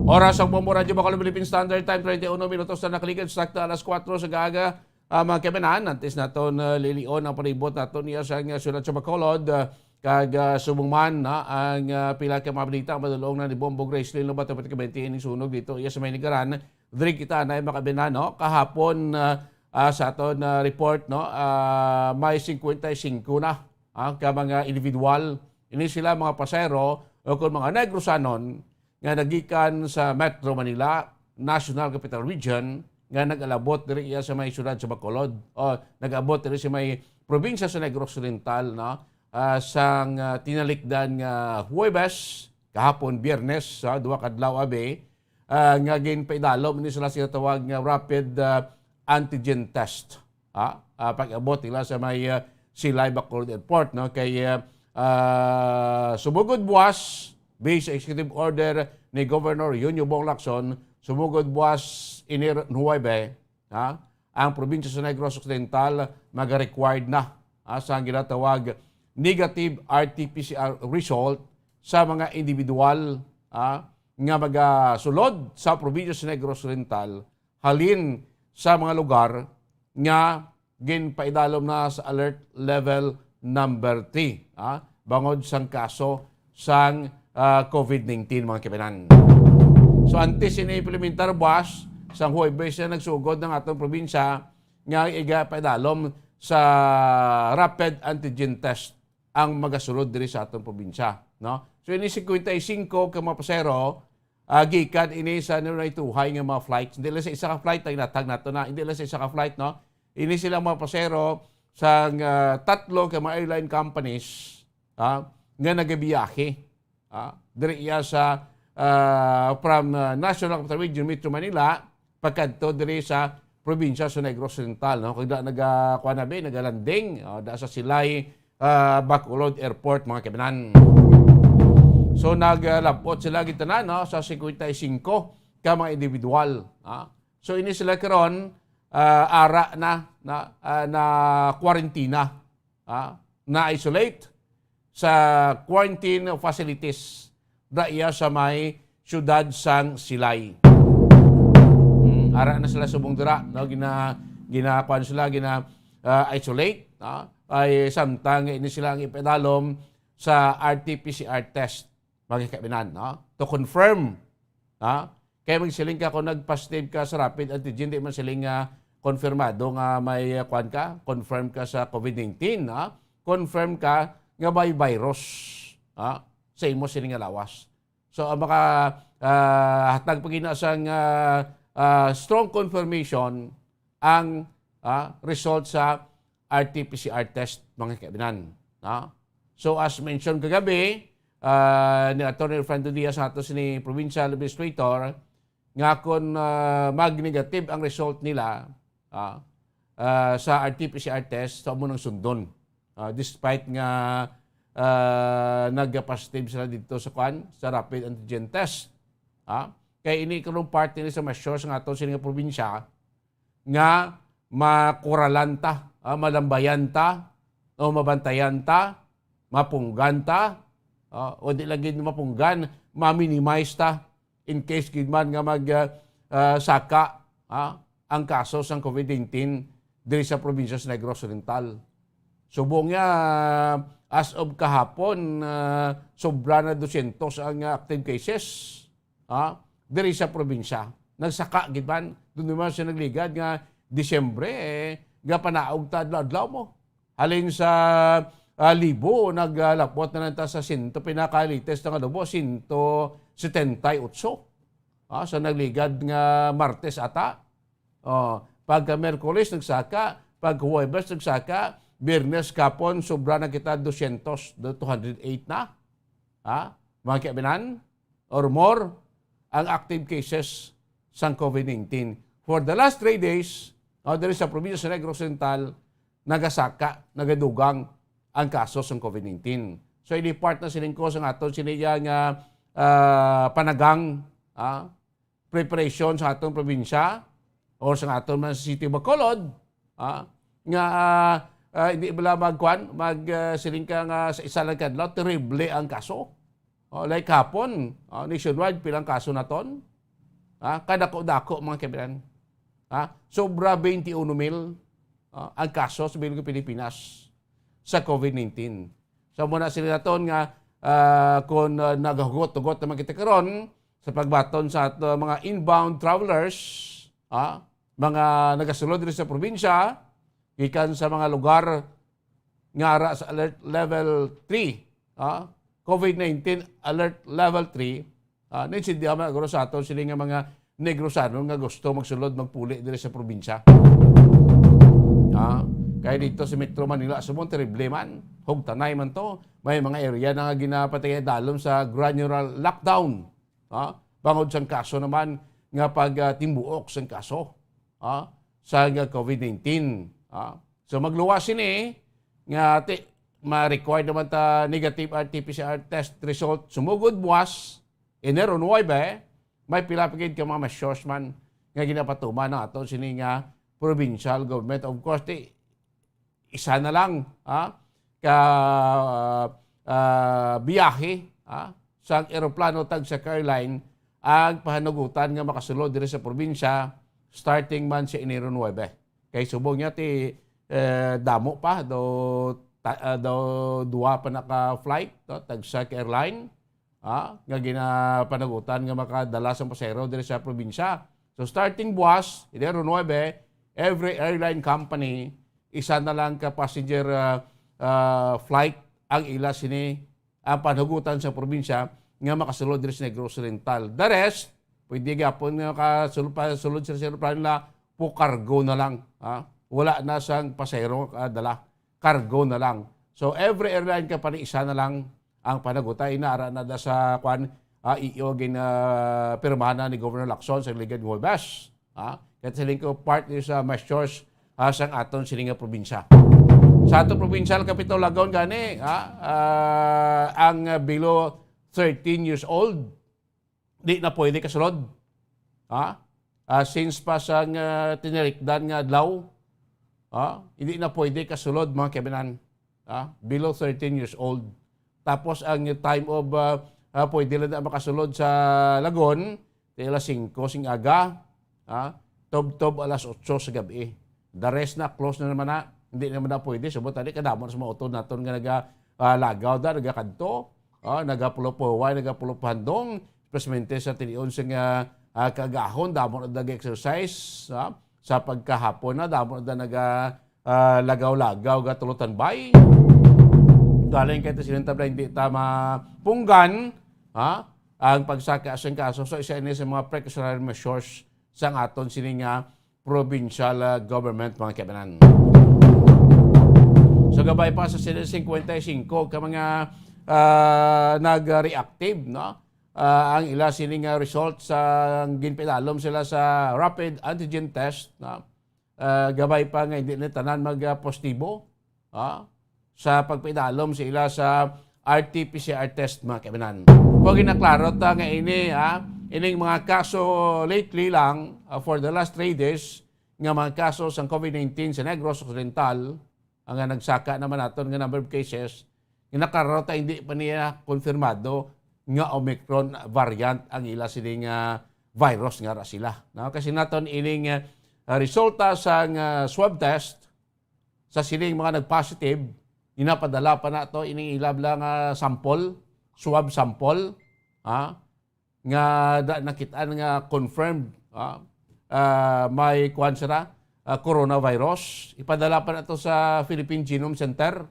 Oras ang Bombo Radyo Bacolod Philippine Standard Time, treinta y uno minutos na nakaligid sa sakta alas kuwatro sa aga. Ah, mga kabiyanan, antes naton, ah, lilion ang palibot naton iya sa nga siyudad sa Bacolod, ah, kag, ah, subong man, ah, ang, ah, pila ka mga balita madulong na ni Bombo Gracelyn Lobato, pati ka twenty ining sunog dito iya sa may Nigaran. Diri kita na, mga kabiyanan, no? Kahapon, ah, ah, sa aton, ah, report, no, ah, may cincuenta y cinco na, ah, ka mga individual. Ini sila mga pasahero o kung mga Negrosanon nga nagikan sa Metro Manila, National Capital Region, nga nag-alabot diri iya sa may siyudad sa Bacolod, o nag-abot diri sa may probinsya sa Negros Oriental, no? Ah, sang, ah, tinalikdan nga Huwebes, kahapon, Biyernes, ah, duha ka adlaw abi, ah, nga ginpaidalom ni sila sa tawag nga rapid, ah, antigen test. Ah, ah, pag-abot nila sa may, ah, Silay Bacolod Airport, no? Kay, ah, ah, sumugod buwas, based sa executive order ni Governor Yunyo Bong Lacson, sumugod buwas ini Huwebes, ha, ang probinsya sa Negros Occidental maga-required na, ha, sa ginatawag negative R T P C R result sa mga individual, ha, nga magasulod sa probinsya sa Negros Oriental halin sa mga lugar nga ginpaidalom na sa alert level number three, ha, bangod sang kaso sang, ah, COVID nineteen, mga kabiyanan. So, antes ini implementar, buwas sang Huwebes na nagsugod ang atong probinsya nga igapaidalom sa rapid antigen test ang magasulod diri sa atong probinsya, no? So, ini cincuenta y cinco ka mga pasahero, ah, gikan ini sa naituhay nga mga flights. Hindi lang sa isa ka flight ang natag nato na, hindi lang sa isa ka flight, no? Ini sila mga pasahero sa, ah, tatlo ka mga airline companies, ah, nga nagabiyahe, ah, diri iya sa, ah, from, ah, National Capital Region, Metro Manila, pagkadto diri sa probinsya sa Negros Oriental, no? Kag da-, naga-, kuwan na bi, nagalanding, oh, da sa Silay, ah, Bacolod Airport, mga kabiyanan. So, naglapot sila gitanan, no, sa cincuenta y cinco ka mga individual, ah. So, ini sila karon, ah, ara na, na, ah, na kwarentina, ah, na-isolate sa quarantine facilities da iya sa may siyudad sang Silay. Hmm, ara na sila subong dira, no? Gina-, ginakuan sila, gina, ah, isolate, no? Ay samtang ini sila ang ipadalom sa R T P C R test, mga kabiyanan, no? To confirm, ha? Kaya magsiling ka kung nag-positive ka sa rapid antigen, di man siling nga konfirmado nga may, uh, kwan ka, confirm ka sa COVID nineteen, ha? Confirm ka nga may virus, ha? Sa imo siling nga lawas. So, ang maka, ah, hatag pa gina sang, ah, ah, strong confirmation ang, ah, result sa R T P C R test, mga kabiyanan, no? So, as mentioned kagabi, ah, ni Attorney Fernando Diaz, ang ato sini provincial administrator, nga kung, ah, mag-negative ang result nila, ah, ah, sa R T P C R test, sa amo nang sundon. Ah, despite nga, ah, nagpa-positive sila dito sa kwan, sa rapid antigen test. Ah, kay ini karong parte ni sa mas sure sa aton sini nga probinsya, nga makuralan ta, ah, malambayan ta, o mabantayan ta, mapunggan ta, ah, o di lagi mapunggan, ma-minimize ta in case gid man nga mag, ah, ah, saka, ah, ang kaso sang COVID nineteen diri sa probinsya sa Negros Oriental. Subong niya, as of kahapon, ah, sobra na dosyentos ang, ah, active cases, ah, diri sa probinsya. Nagsaka gid man, doon naman siya nagligad nga Disyembre, eh, nga panaog ta adlaw-adlaw mo. Halin sa, ah, libo, naglapot na lang ta sa sento, pinaka-latest na nga dubo, sento setenta y otso. Ah, sa nagligad nga Martes ata. Oh, pagka Miyerkules nagsaka, pag Huwebes nagsaka, Biyernes kapon sobra na kita dosyentos, do two hundred eight na. Ha? Mga kabiyanan? or more ang active cases sang COVID nineteen. For the last three days, ah, diri sa probinsya sa Negros Oriental, nagasaka, nagadugang ang kaso sang COVID nineteen. So, ini part na sining ko sa aton sini nga, ah, panagang, ah, preparation sa aton probinsya or sa aton man sa City of Bacolod, ah, nga, ah, ah, hindi bala magkuan, mag, ah, siling ka nga sa isa lang ka adlaw, terrible ang kaso. Oh, like hapon, ah, nationwide, pilang kaso naton? Ah, kadako-dako, mga kaibigan. Ah, sobra twenty-one mil, ah, ang kaso sa bilog Pilipinas sa COVID nineteen. So, muna sila naton nga, ah, kung, ah, nagahugot-hugot naman kita karon sa pagbaton sa ato mga inbound travelers, ah, mga nagasulod diri sa probinsya, gikan sa mga lugar nga ara sa alert level three, ah, COVID nineteen alert level three, ah, naintindihan man guro sa aton sini nga mga Negrosanon nga gusto magsulod, magpuli diri sa probinsya. Ah, kaya dito sa Metro Manila, sa Monte Terrible man, hugtanay man to, may mga area na nga ginapatay dalom sa granular lockdown. Ah, bangod sang kaso naman nga pag, ah, timbuok sang kaso, ah, sa nga COVID nineteen. Ah, so magluwas sini nga ti-, ma-required naman ta negative R T P C R test result sumugod buwas, Enero nuebe, may pila pa gid ka mga measures man nga ginapatuman ng aton sini nga provincial government. Of course, ti, isa na lang, ah, ka, ah, biyahe, ah, sa eroplano tag sa airline ang pahanugutan nga makasulod diri sa probinsya starting man sa Enero nuebe. Kay subong niya ti, eh, damo pa, do, ta-, ah, do, duwa pa naka flight, no, tag sa airline, ah, nga ginapanugutan nga makadala sang pasahero diri sa probinsya. So, starting buwas, Enero nuebe, every airline company, isa na lang ka passenger, ah, ah, flight ang ila sini, ang panugutan sa probinsya nga makasulod diri sa Negros Oriental. The rest, pwede gyapon nga makasulod, pasulod sila sa aeroplano nila, po cargo na lang, ah. Wala na sang pasahero, ah, dala. Cargo na lang. So, every airline company, isa na lang ang panagutan. Ina, ara na da sa, kwan, ah, E O gin, ah, pirmahan na ni Governor Lacson sa Ligad Huwebes. Ah, kaya sa lingko, part ni sa measures, ah, sang aton sini nga probinsya. Sa aton provincial capital, Lagaw gani, ah, ah, ang, ah, below thirteen years old, di na pwede kasulod. Ha? Ah, since pa sang, ah, tinirikdan nga adlaw, ha? Hindi na pwede kasulod, mga kaibigan. Ha? Below thirteen years old. Tapos ang time of, ah, ah, pwede lang na makasulod sa Lagon, ti alas singko sing aga, ha? Tubtob alas otso sa gabi. The rest na, close na naman na. Hindi naman na pwede. Subot, tadi kadamo na sa mga utod naton nga naga, ah, lagaw da, nagakadto, ah, nagapulop-huway, nagapulop-handong, especially sa tinion sa nga, ah, kaagahon, damo na nag-exercise, ah, sa pagkahapon na, damo na naga, ah, lagaw-lagaw, gatulutan bay. Galing kay ta sining tabla, hindi ta mapunggan, ha? Ang pagsaka sa kaso. So, isa ini sa mga precautionary measures sa aton sini nga provincial, ah, government, mga kaibanan. So, gabay pa sa sini cinquenta y cinco ka mga, ah, nag-reactive, no? Ah, ang ila sini nga result sa ginpidalom sila sa rapid antigen test, no? Ah, gabay pa nga hindi na tanan mag, ah, positibo, ah, sa pagpidalom sa ila sa R T P C R test, mga kaibanan. Kung ginaklaro ta nga ini, ah, ining mga kaso lately lang, ah, for the last three days, nga mga kaso sang COVID nineteen sa Negros Occidental, ang nga nagsaka naman naton nga number of cases, nga nakararota hindi pa niya konfirmado nga Omicron variant ang ila sini nga virus nga ra sila. No? Kasi naton ining, ah, resulta sang, ah, swab test sa sining mga nag-positive, ginapadala pa na to ining ila bala nga sample, swab sample, ha? Nga da-, nakitaan nga confirmed, ah, ah, may kuwan sila, ah, coronavirus. Ipadala pa na to sa Philippine Genome Center,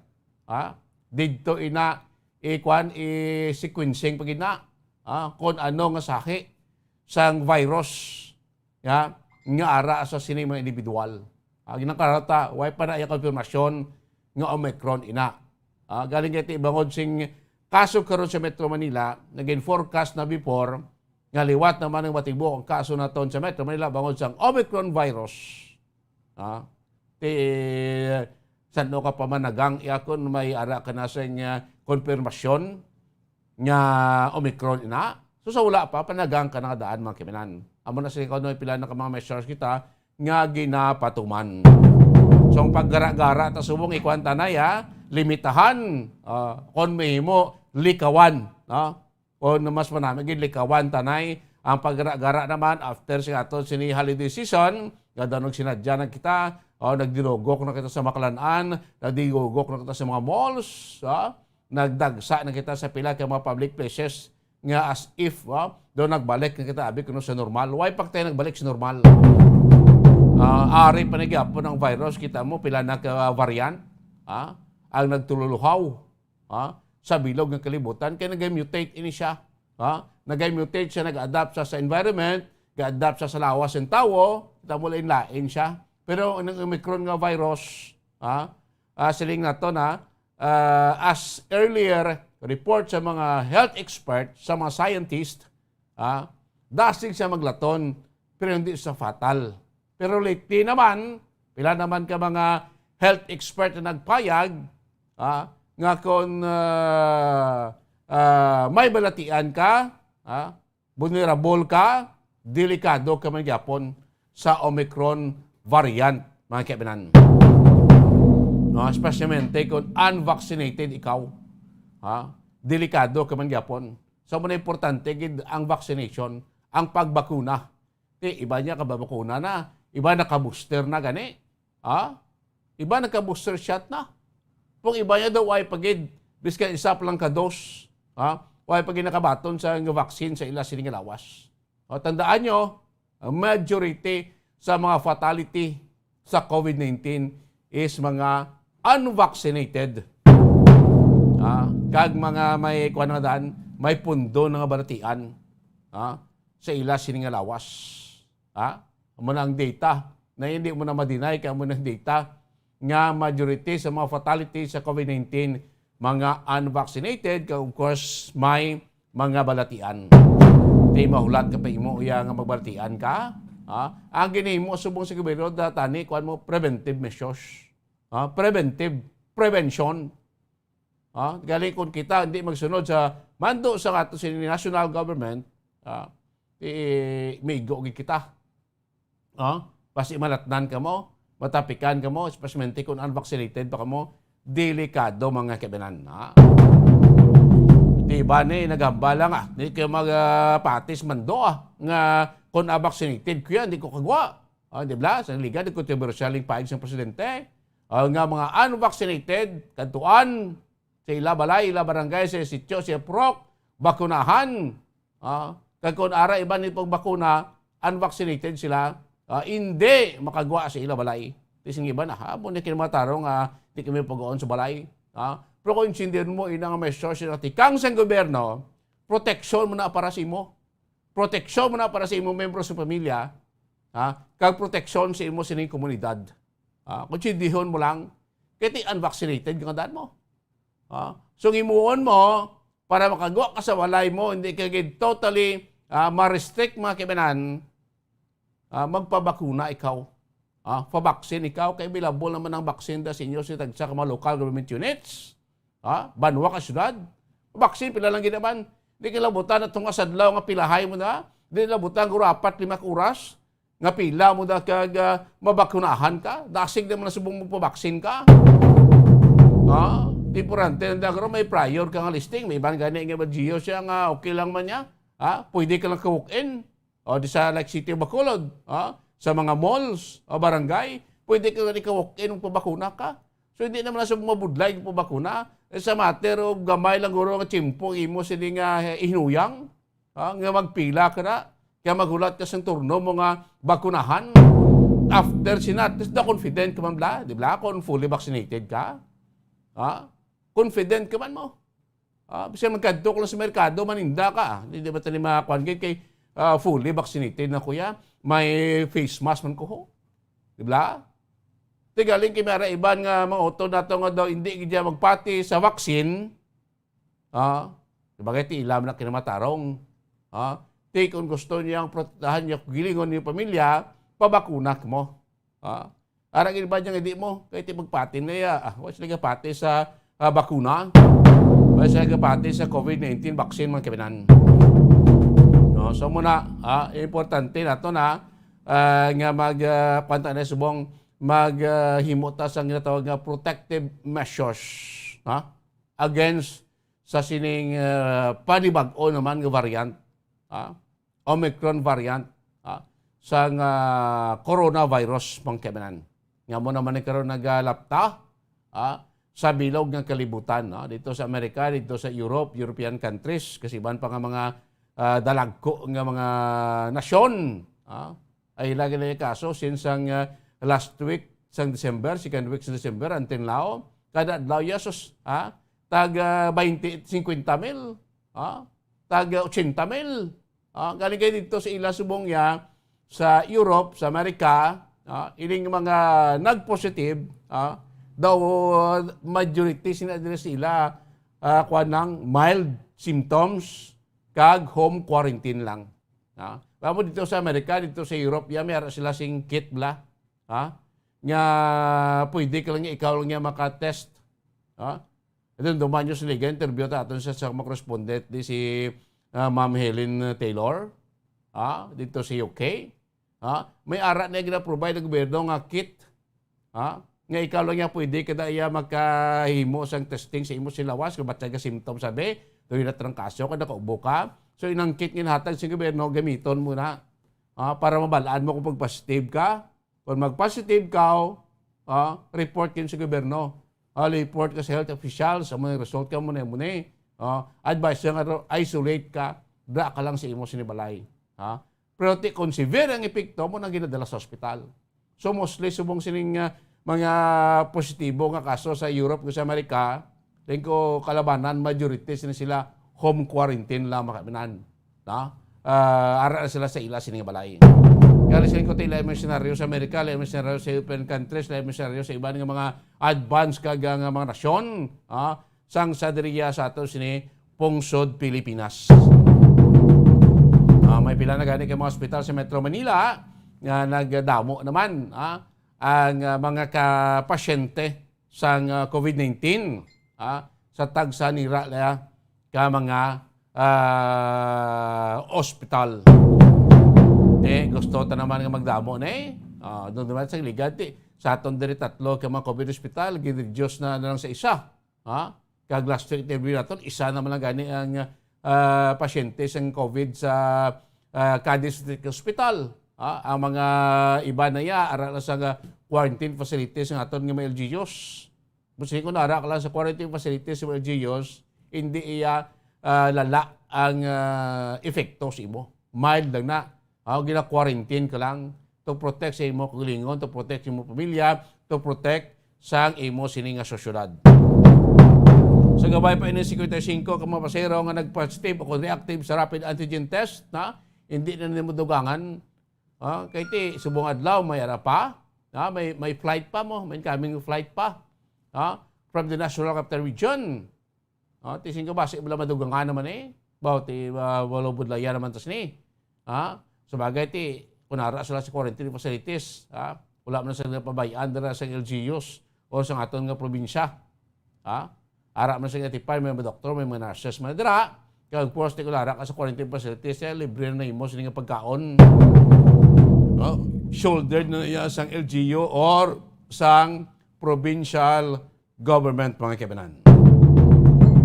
ah. Didto ina, i-kuwan, i-sequencing pa gid na, ah, kung ano nga sahi sang virus, ya, nga ara sa sini mga individual. Ah, ginakarata, way pa na iya konfirmasyon nga Omicron ina. Ah, galing kay ti bangod sing kaso karon sa Metro Manila, naging forecast na before, nga liwat naman ang matibok ang kaso naton sa Metro Manila bangod sa Omicron virus. Ha? Ti, sano ka pa managang iya kung may ara ka na sa nga konfirmasyon nga Omicron ina? So, sa wala pa, panagang ka na nga daan, mga kaibigan. Amo na sa ikaw, no, pila na ka mga measures kita nga ginapatuman. So, ang paggara-gara ta subong ikuan tanay, ha? Limitahan. Ah, kung mahimo, likawan, no? Kung mas manami gid, likawan tanay. Ang paggara-gara naman, after sa aton sini holiday season, nga daw nagsinadya na kita, o nagdinugok na kita sa Maclanan, nagdinugok na kita sa mga malls, ha? Nagdagsa na kita sa pila ka mga public places nga as if, ha, daw nagbalik na kita, abi kuno sa normal. Why pa tayo nagbalik sa normal? Ah, ari pa na gyapon ang virus, kita mo, pila na ka variant, ha? Ang nagtululuhaw, ha? Sa bilog nga kalibutan, kay nag-mutate ini siya, ha? Nag-mutate siya, nag-adapt siya sa environment, ga-adapt siya sa lawas ng tawo, kita mo, lain-lain siya. Pero ang Omicron nga virus, ha? Ah, siling nato na, ah, as earlier report sa mga health expert, sa mga scientist, ah, dasig siya maglaton, pero hindi siya fatal. Pero lately naman, pila naman ka mga health expert na nagpayag, ah, nga kung, ah, ah, may balatian ka, ah, vulnerable ka, delikado ka man gyapon sa Omicron variant, mga kaibigan. No, especially kung unvaccinated ikaw, ha? Delikado ka man gyapon. So, muna importante gid ang vaccination, ang pagbakuna. Ti, iba niya kababakuna na, iba naka-booster na gani. Ha? Iba naka-booster shot na. Kung iba niya daw ay pagid, biskan isa pa lang ka dose, ha? Ay pagid nakabaton sa nga vaccine sa ila sini nga lawas. O, tandaan nyo, ang majority sa mga fatality sa COVID nineteen is mga unvaccinated. Ha? Kag mga may, kuwan nga daan, may pundo na nga balatian, ha? Sa ila sini nga lawas. Ha? Amo na ang data. Na hindi mo na ma-deny kay amo na ang data nga majority sa mga fatality sa COVID nineteen, mga unvaccinated, kag of course, may mga balatian. Di mahulat ka pa imo iya nga magbalatian ka. Ha? Ang ginhimo subong sa gobyerno, da-, tani, kuwan mo, preventive measures. Ha? Preventive, prevention. Ha? Gali kung kita hindi magsunod sa mando sa ato sini national government, ha? I-, migo gid kita. Ha? Basi malatnan ka mo, matapikan ka mo, especially kung unvaccinated pa ka mo, delikado, mga kaibigan, ha? Di ba ni, naghambal lang, ah, di kayo mag, ah, patis mando, ah, nga kung unvaccinated ko yan, di ko kagwa. Ah, di ba? Sa liga, di kontrobersyal yung paig sa presidente. Ah, nga mga unvaccinated, kadtuan, sa ila balay, ila barangay, sa sitio, sa purok, bakunahan. Ah, kag kung ara iban ni pagbakuna, unvaccinated sila, ah, hindi makagwa sa ila balay. Ti sing iban, ah, amo ni kinamatarong, ah, di kami pagkaon sa balay. Ah, pero kung intindihan mo, ina nga may source na tikang sa gobyerno, proteksyon mo na para sa imo. Proteksyon mo na para sa imo membro sa pamilya, ha? Kag proteksyon sa imo sining komunidad. Ah, kung sindihon mo lang, kay ti unvaccinated nga daan mo. Ah, so, ang himuon mo, para makagwa ka sa balay mo, hindi ka gid totally, ah, ma-restrict, mga kaibanan, ah, magpabakuna ikaw. Ah, pabaksin ikaw, kay available naman ang baksin da sa inyo sa tagsa ka mga local government units. Ah, banwa ka syudad. Baksin, pila lang gid naman. Di ka labutan na tunga sa adlaw nga pilahay mo na. Di labutan, guro, apat, lima ka oras. Nga pila mo da kag, ah, mabakunahan ka, dasig naman na subong magpabaksin ka. Ha? Importante na da karon may prior ka nga listing. May iban gani nga ba, Gio, siya nga okay lang man niya. Ha? Pwede ka lang ka-walk-in. O, di sa, like, City of Bacolod, ha? Sa mga malls o barangay, pwede ka gani ka-walk-in magpabakuna ka. So, hindi naman na subong mabudlay ang pabakuna. Eh, sa matter of gamay lang guro nga tiyempo imo sini nga, eh, ihinuyang. Ah, nga magpila ka na, kaya maghulat ka sa turno mo nga bakunahan. After sina, at least na confident ka man bala, di ba? Kung fully vaccinated ka, ha? Confident ka man mo. Ah, bisan magkadto ka lang sa merkado, maninda ka. Di, di ba tani mga kwan gid kay, ah, fully vaccinated na, kuya? May face mask man ko, ho. Di ba? Ti galing kay may ara iban nga mga utod nato nga daw hindi gid siya magpati sa vaccine. Ah, sabagay, ti ila man ang kinamatarong. Ah, ti kung gusto niya ang protektahan niya, gilingon niya pamilya, pabakuna mo. Ah, ara gid ba niya nga di mo? Kay ti magpati na iya. Ah, wa sila gapati sa, ah, bakuna. Wa sila gapati sa COVID nineteen vaccine, mga kabinan. No, so muna, ah, importante nato na, ah, nga mag, ah, kuwan ta na subong, mag, ah, himo ta sang ginatawag nga protective measures, ha? Against sa sining, ah, panibag-o naman nga variant, ah, Omicron variant, ah, sang, ah, coronavirus, mga kabinan. Nga mo naman ni karon nagalapta, ah, sa bilog nga kalibutan, no? Dito sa Amerika, dito sa Europe, European countries, kasiban pa nga mga, ah, dalagko nga mga nasyon, ah, ay lagi na yung kaso since ang, ah, last week sang December, second week sa December, until now, kada adlaw, ya, sus, ah, tag, ah, twenty, fifty mil, ah, tag, ah, eighty mil. Ah, galing kayo dito sa ila subong ya, sa Europe, sa Amerika, ah, ining mga nag-positive, ah, daw, ah, majority sina diri sila, ah, kuwan lang, mild symptoms, kag home quarantine lang. Ah, kamo dito sa Amerika, dito sa Europe, ya, may ara sila sing kit bala. Ha? Nga pwede ka lang, ikaw lang nga makatest. Ha? Ito, duman nyo sila, interview ta aton sa, sa mga correspondent di si, ah, Ma'am Helen Taylor. Ha? Dito sa U K. Ha? May ara na gina-provide ang gobyerno nga kit. Ha? Nga ikaw lang nga pwede kada iya makahimo sang testing sa imo silawas, kung ba't ka symptom sabi, tuloy na trangkaso ka, nakaubo ka. So, inang kit nga nahatag sa gobyerno, gamiton mo na. Ha? Para mabalaan mo kung pag-positive ka. Kung mag-positive ka, ah, report yun sa gobyerno. Ah, report ka sa health officials, amo yung result ka, amo na, amo na eh. Ah, advice nga ro-, isolate ka, dra ka lang sa imo sinibalay. Ha? Pero ti, kung severe ang epekto mo, nang ginadala sa ospital. So, mostly, subong sining, ah, mga positibo nga kaso sa Europe ug sa Amerika, tingko kalabanan, majority sila, sila home quarantine lang, mga kabinan. No? Ah, ara na sila sa ila sini nga balay. Kaya sila ko ila may senaryo sa Amerika, ila may senaryo sa European countries, ila may senaryo sa iban nga mga advanced kag nga mga nasyon, ah, sang sa diriya sa ato sini pungsod Pilipinas. Ah, may pila na gani kay mga ospital sa Metro Manila nga nagdamo naman, ah, ang, ah, mga kapasyente sang, ah, COVID nineteen, ah, sa tagsa nira la ka mga, ah, ospital. Eh, gusto ta naman nga magdamo na eh. Ah, doon naman sa ligad, eh. Sa aton diri tatlo ka mga COVID hospital, gin-reduce na, na lang sa isa. Ha? Kag last week, interview naton, isa naman lang gani ang, ah, pasyente sang COVID sa, ah, Cadiz District Hospital. Ha? Ang mga iba na iya, ara na sa, ah, quarantine facilities ng aton nga mga L G Us. Kung sige ko na ara ka lang sa quarantine facilities sa mga L G Us, hindi iya, ah, lala ang, ah, epekto sa imo. Mild lang na. Ah, gina-quarantine ka lang to protect sa imo kaugalingon, to protect sa imo pamilya, to protect sa imo sini nga sosyedad. Sa gabay pa ini, cincuenta y cinco ka mga pasahero nga nag-positive o kung reactive sa rapid antigen test, na hindi na nimo dugangan. Ah, kay ti, subong adlaw, may ara pa. Ah, may, may flight pa mo, may incoming flight pa. Ah, from the National Capital Region. Ah, ti sing ka basi bala madugangan naman eh. Baw, ti, ah, walo budlaya naman tas ni. Ah, sabagay ti, kung ara sila sa quarantine facilities, ah, wala man sila pabayaan dira sa L G Us o sa aton nga probinsya. Ah, ara man sila tipay, may mga doktor, may mga nurses man dira. Kag of course, ti kung ara ka sa quarantine facilities, eh, libre na imo sila nga pagkaon. Oh, shouldered na iya sang L G U or sang provincial government, mga kaibanan.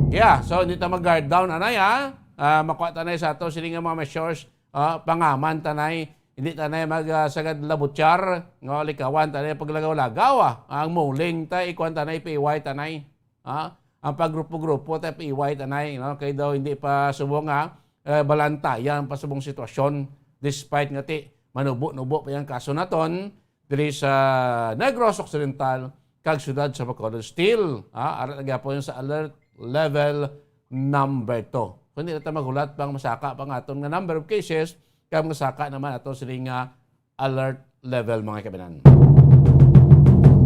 Yeah, so hindi ta mag-guard down, anay, ha? Ah, makuha tanay sa ato, sila nga mga measures, ah, pangaman tanay, hindi tanay mag, ah, sagad labutyar, nga likawan tanay paglagaw-lagaw, ah. Ang muling ta, ikuan tanay, P Y tanay. Ha? Ang paggrupo-grupo ta, P Y tanay, no? Kay daw hindi pa subong nga, eh, balantayan pa subong sitwasyon, despite nga ti, manubo-nubo pa yung kaso naton, diri sa Negros Occidental kag siyudad sa Bacolod. Still, ha, ara na gyapon sa alert level number two. Kung di na ta maghulat pang masaka pa nga aton nga number of cases, kag masaka naman ato sini nga alert level, mga kabinan.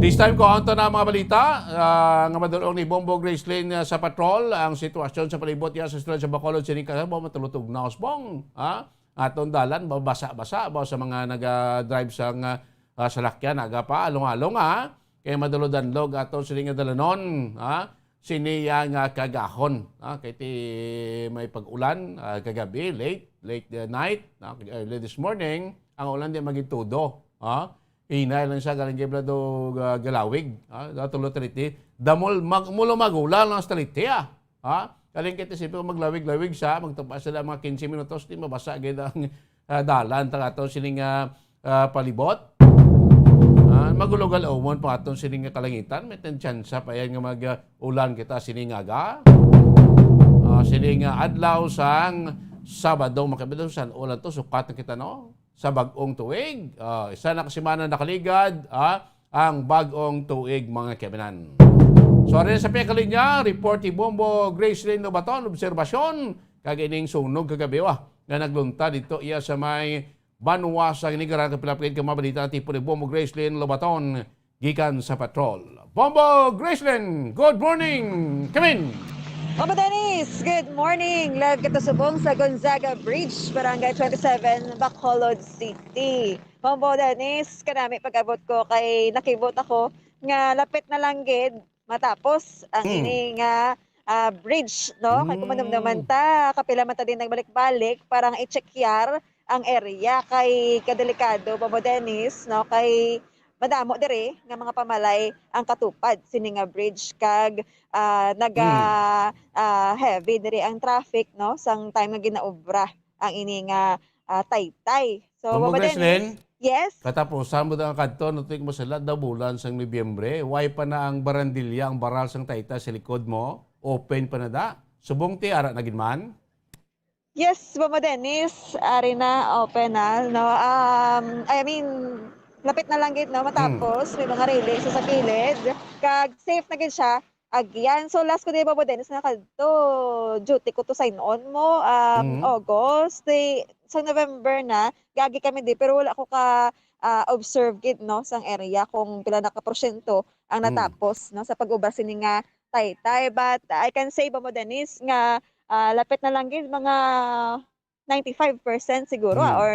This time, kuhaon ta na ang mga balita, ah, nga madul-ong ni Bombo Gracelyn, ah, sa patrol. Ang sitwasyon sa palibot niya sa sitwasyon sa Bacolod, sining kagabi, matulutog na usbong, ha? Aton dalan, ba, basa-basa ba sa mga naga-drive sa nga, ah, salakyan, aga pa, along-along, ha? Kay madulo-danlog aton sini nga dalanon, ha? Sini ya nga kagahon, ha? Kay ti may pag-ulan, ah, kagabi, late, late, uh, night, ha? Early this morning, ang ulan di magitudo, ha? Hinay lang siya, galing kay Blado, ah, Galawig, ha? Tulo Taliti. Damol, mag-, mulo magulang lang sa Taliti, ah. Ha? Galing kay ti simple maglawig-lawig siya, magtupa sila mga quince minutos, di mabasa gid ang, ah, dalan ta ato sining, ah, ah, palibot. Ah, magulo-gulo umon pa aton sining nga kalangitan, may tensyansa pa yan nga mag, ah, ulan kita sining aga. Ah, sining, ah, adlaw sang Sabado, makabidong san ulan to, sukat na kita, no? Sa bag-ong tuig. Ah, isa na ka semana nakaligad, ah, ang bag-ong tuig, mga kaibinan. So, ari sa pihak linya, report ni Bombo Gracelyn Lobaton, obserbasyon, kag ining sunog kagabi, wa, nga naglunta dito iya sa may banwa sa Nigaran, kapilapit ka mabalita ang tipo ni Bombo Gracelyn Lobaton gikan sa patrol. Bombo Gracelyn, good morning! Kamin! Bombo Dennis, good morning! Live kita subong sa Gonzaga Bridge, Barangay twenty-seven, Bacolod City. Bombo Dennis, kanami pag-abot ko kay nakibot ako nga lapit na lang gid matapos ang Hmm. ini nga, ah, bridge, no? Kay kung manumduman Hmm. ta, kapila man ta din nagbalik-balik, parang i-check yar ang area kay kadelikado, Bombo Dennis, no? Kay madamo diri nga mga pamalay ang katupad sini nga bridge kag, ah, naga, Hmm. ah, heavy diri ang traffic, no? Sang time nga ginaobra ang ini nga, ah, taytay. So, Bombo Bombo Dennis, Gracelyn? Yes? Katapusan mo daw ang kadto, no, tuig mo sila, daw bulan sang Nobyembre. Why pa na ang barandilya, ang baral sang taytay sa likod mo? Open pa na da? Subong ti, ara na gid man? Yes, Bombo Dennis, ari na, open na, no? Um, I mean, lapit na lang gid, no? Hmm. Matapos, may mga railing sa, sa kilid. Kag safe na gid siya. Agyan. So, last ko di, Bombo Dennis, nakadto, duty ko to sign on mo, um, Mm. August. Di, sa November na, gagi kami di, pero wala ko ka, ah, observe gid, no, sang area kung pila na ka porsyento ang Mm. natapos, no, sa pag-ubra sini nga taytay. But I can say, Bombo Dennis, nga, ah, lapit na lang gid mga ninety-five percent siguro, ah, Hmm. or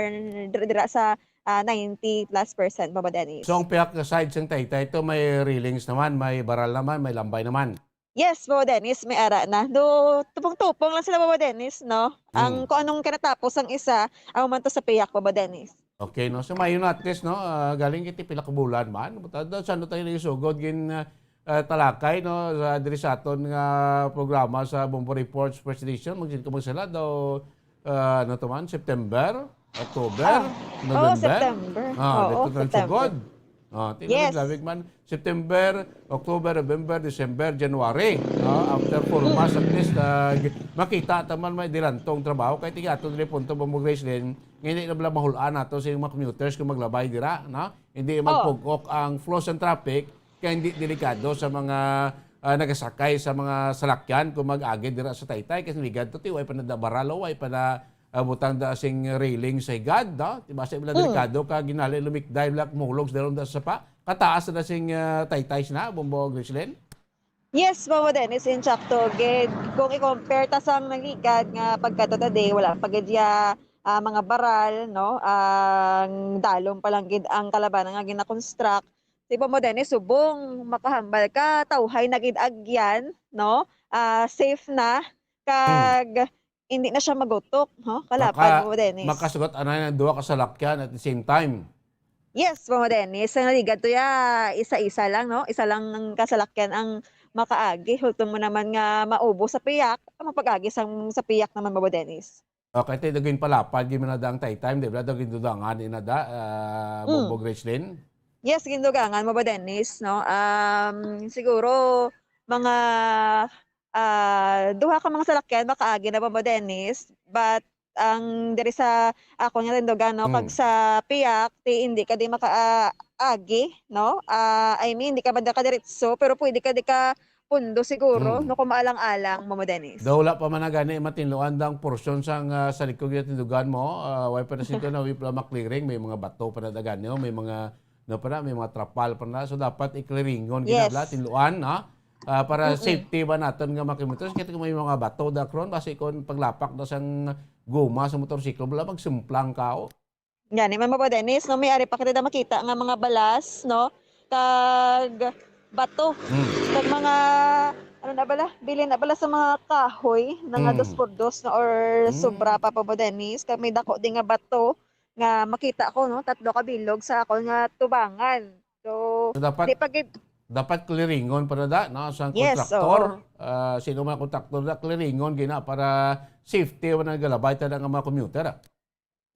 dira, dira sa, ah, ninety plus percent, Bombo Dennis. So, ang pihak nga side sang taytay to, may railings naman, may baral naman, may lambay naman? Yes, Bombo Dennis, may ara na. Do, tupong-tupong lang sila, Bombo Dennis, no? Ang Hmm. kung anong kinatapos ang isa, amo man to sa pihak, Bombo Dennis. Okay, no? So, maayo na at least, no? Ah, galing kiti pila ka bulan man. But, ah, sa ano tayo nagsugod, gin, ah, ah, talakay, no, sa, diri sa aton nga programa sa Bombo Reports First Edition, magsin ko magsala daw, ah, ano to man, September, October, Ah, oo, November. September. Ah, Oo, dito na September. Sugod. Ah, tingnan Yes. Labig man, September, October, November, December, January. Ah, after four Mm. months at least, ah, makita ta man may dilantong trabaho. Kaya tiga ato dili punto ba mo, Gracelyn, nga hindi na bala mahulaan nato sa mga commuters kung maglabay dira, no? Hindi Oh. magpugok ang flow sa traffic, kaya hindi delikado sa mga, ah, nagasakay sa mga salakyan kung mag-agi dira sa taytay, kasi ligad to, ti, way pa na da baralo, way pa na, ah, butang da sing railing sa higad, no? Ti, basta wala Hmm. delikado ka, ginali lumikday, wala kumulog sa dalom da sa sapa. Kataas na sing, ah, taytay na, Bombo Gracelyn? Yes, Bombo Dennis, insakto gid. Kung i-compare ta sang naligad nga pagkadto ta di, wala pa gid ya, ah, mga baral, no? Ang dalom pa lang gid ang kalabanan nga gina-construct. Si Bombo Dennis, subong makahambal ka, tawhay na gid agyan, no? Ah, safe na, Hmm. kag hindi na siya magutok, no? Kalapad, Maka-, Bombo Dennis. Makasugat anay ng duha ka salakyan at the same time. Yes, Bombo Dennis. Sa naligad to ya, isa-isa lang, no? Isa lang ang kasalakyan ang makaagi. Hulton mo naman nga maubos sa piyak, ang mapag-agi sa, sa piyak naman, Bombo Dennis. Okay, tayo daging palapad, gid man na da ang taytay, di ba? Daging dudangan, ina da, ah, Mm. Bombo Gracelyn? Yes, gindugangan mo ba, Dennis, no? Um, siguro, mga, ah, duha ka mga salakyan, makaagi na ba mo, Dennis? But, ang diri sa ako nga tindugan, no, kag Mm. sa piyak, ti hindi ka di maka-, ah, agi, no? Ah, I mean, di ka ba da ka diretso, pero pwede ka di ka pundo siguro, Mm. no, kung maalang-alang mo, mo, Dennis. Daw wala pa man na gani matinluan dang porsyon sang, ah, sa likod nga tindugan mo, ah, way pa na sinto na, way pa makliring, may mga bato pa na da gani, oh, may mga, No, para may mga trapal pa na. So, dapat i-clearingon Yes. ginabla, tinluan, no? Ah, para Mm-mm. safety ba naton nga mga kilometers? Kaya kung may mga bato da karon, basi kung paglapak na sang guma sa motorsiklo, wala, magsumplang ka, oh. Gani man, Papa Dennis, no? May ari pa kita na makita nga mga balas, no? Kag bato. Hmm. Kag mga, ano na bala? Bilin na bala sa mga kahoy na nga Hmm. dos por dos na or Hmm. sobra pa, Papa Dennis. Kag may dako din nga bato nga makita ko, no? Tatlo ka bilog sa akon nga tubangan. So, So, dapat, di pa gid dapat clearingon pa na da, no? Sa Yes, kontraktor, oo. ah, sino man ang kontraktor da, clearingon gina para safety man ang galabay ta nga mga commuter, ah.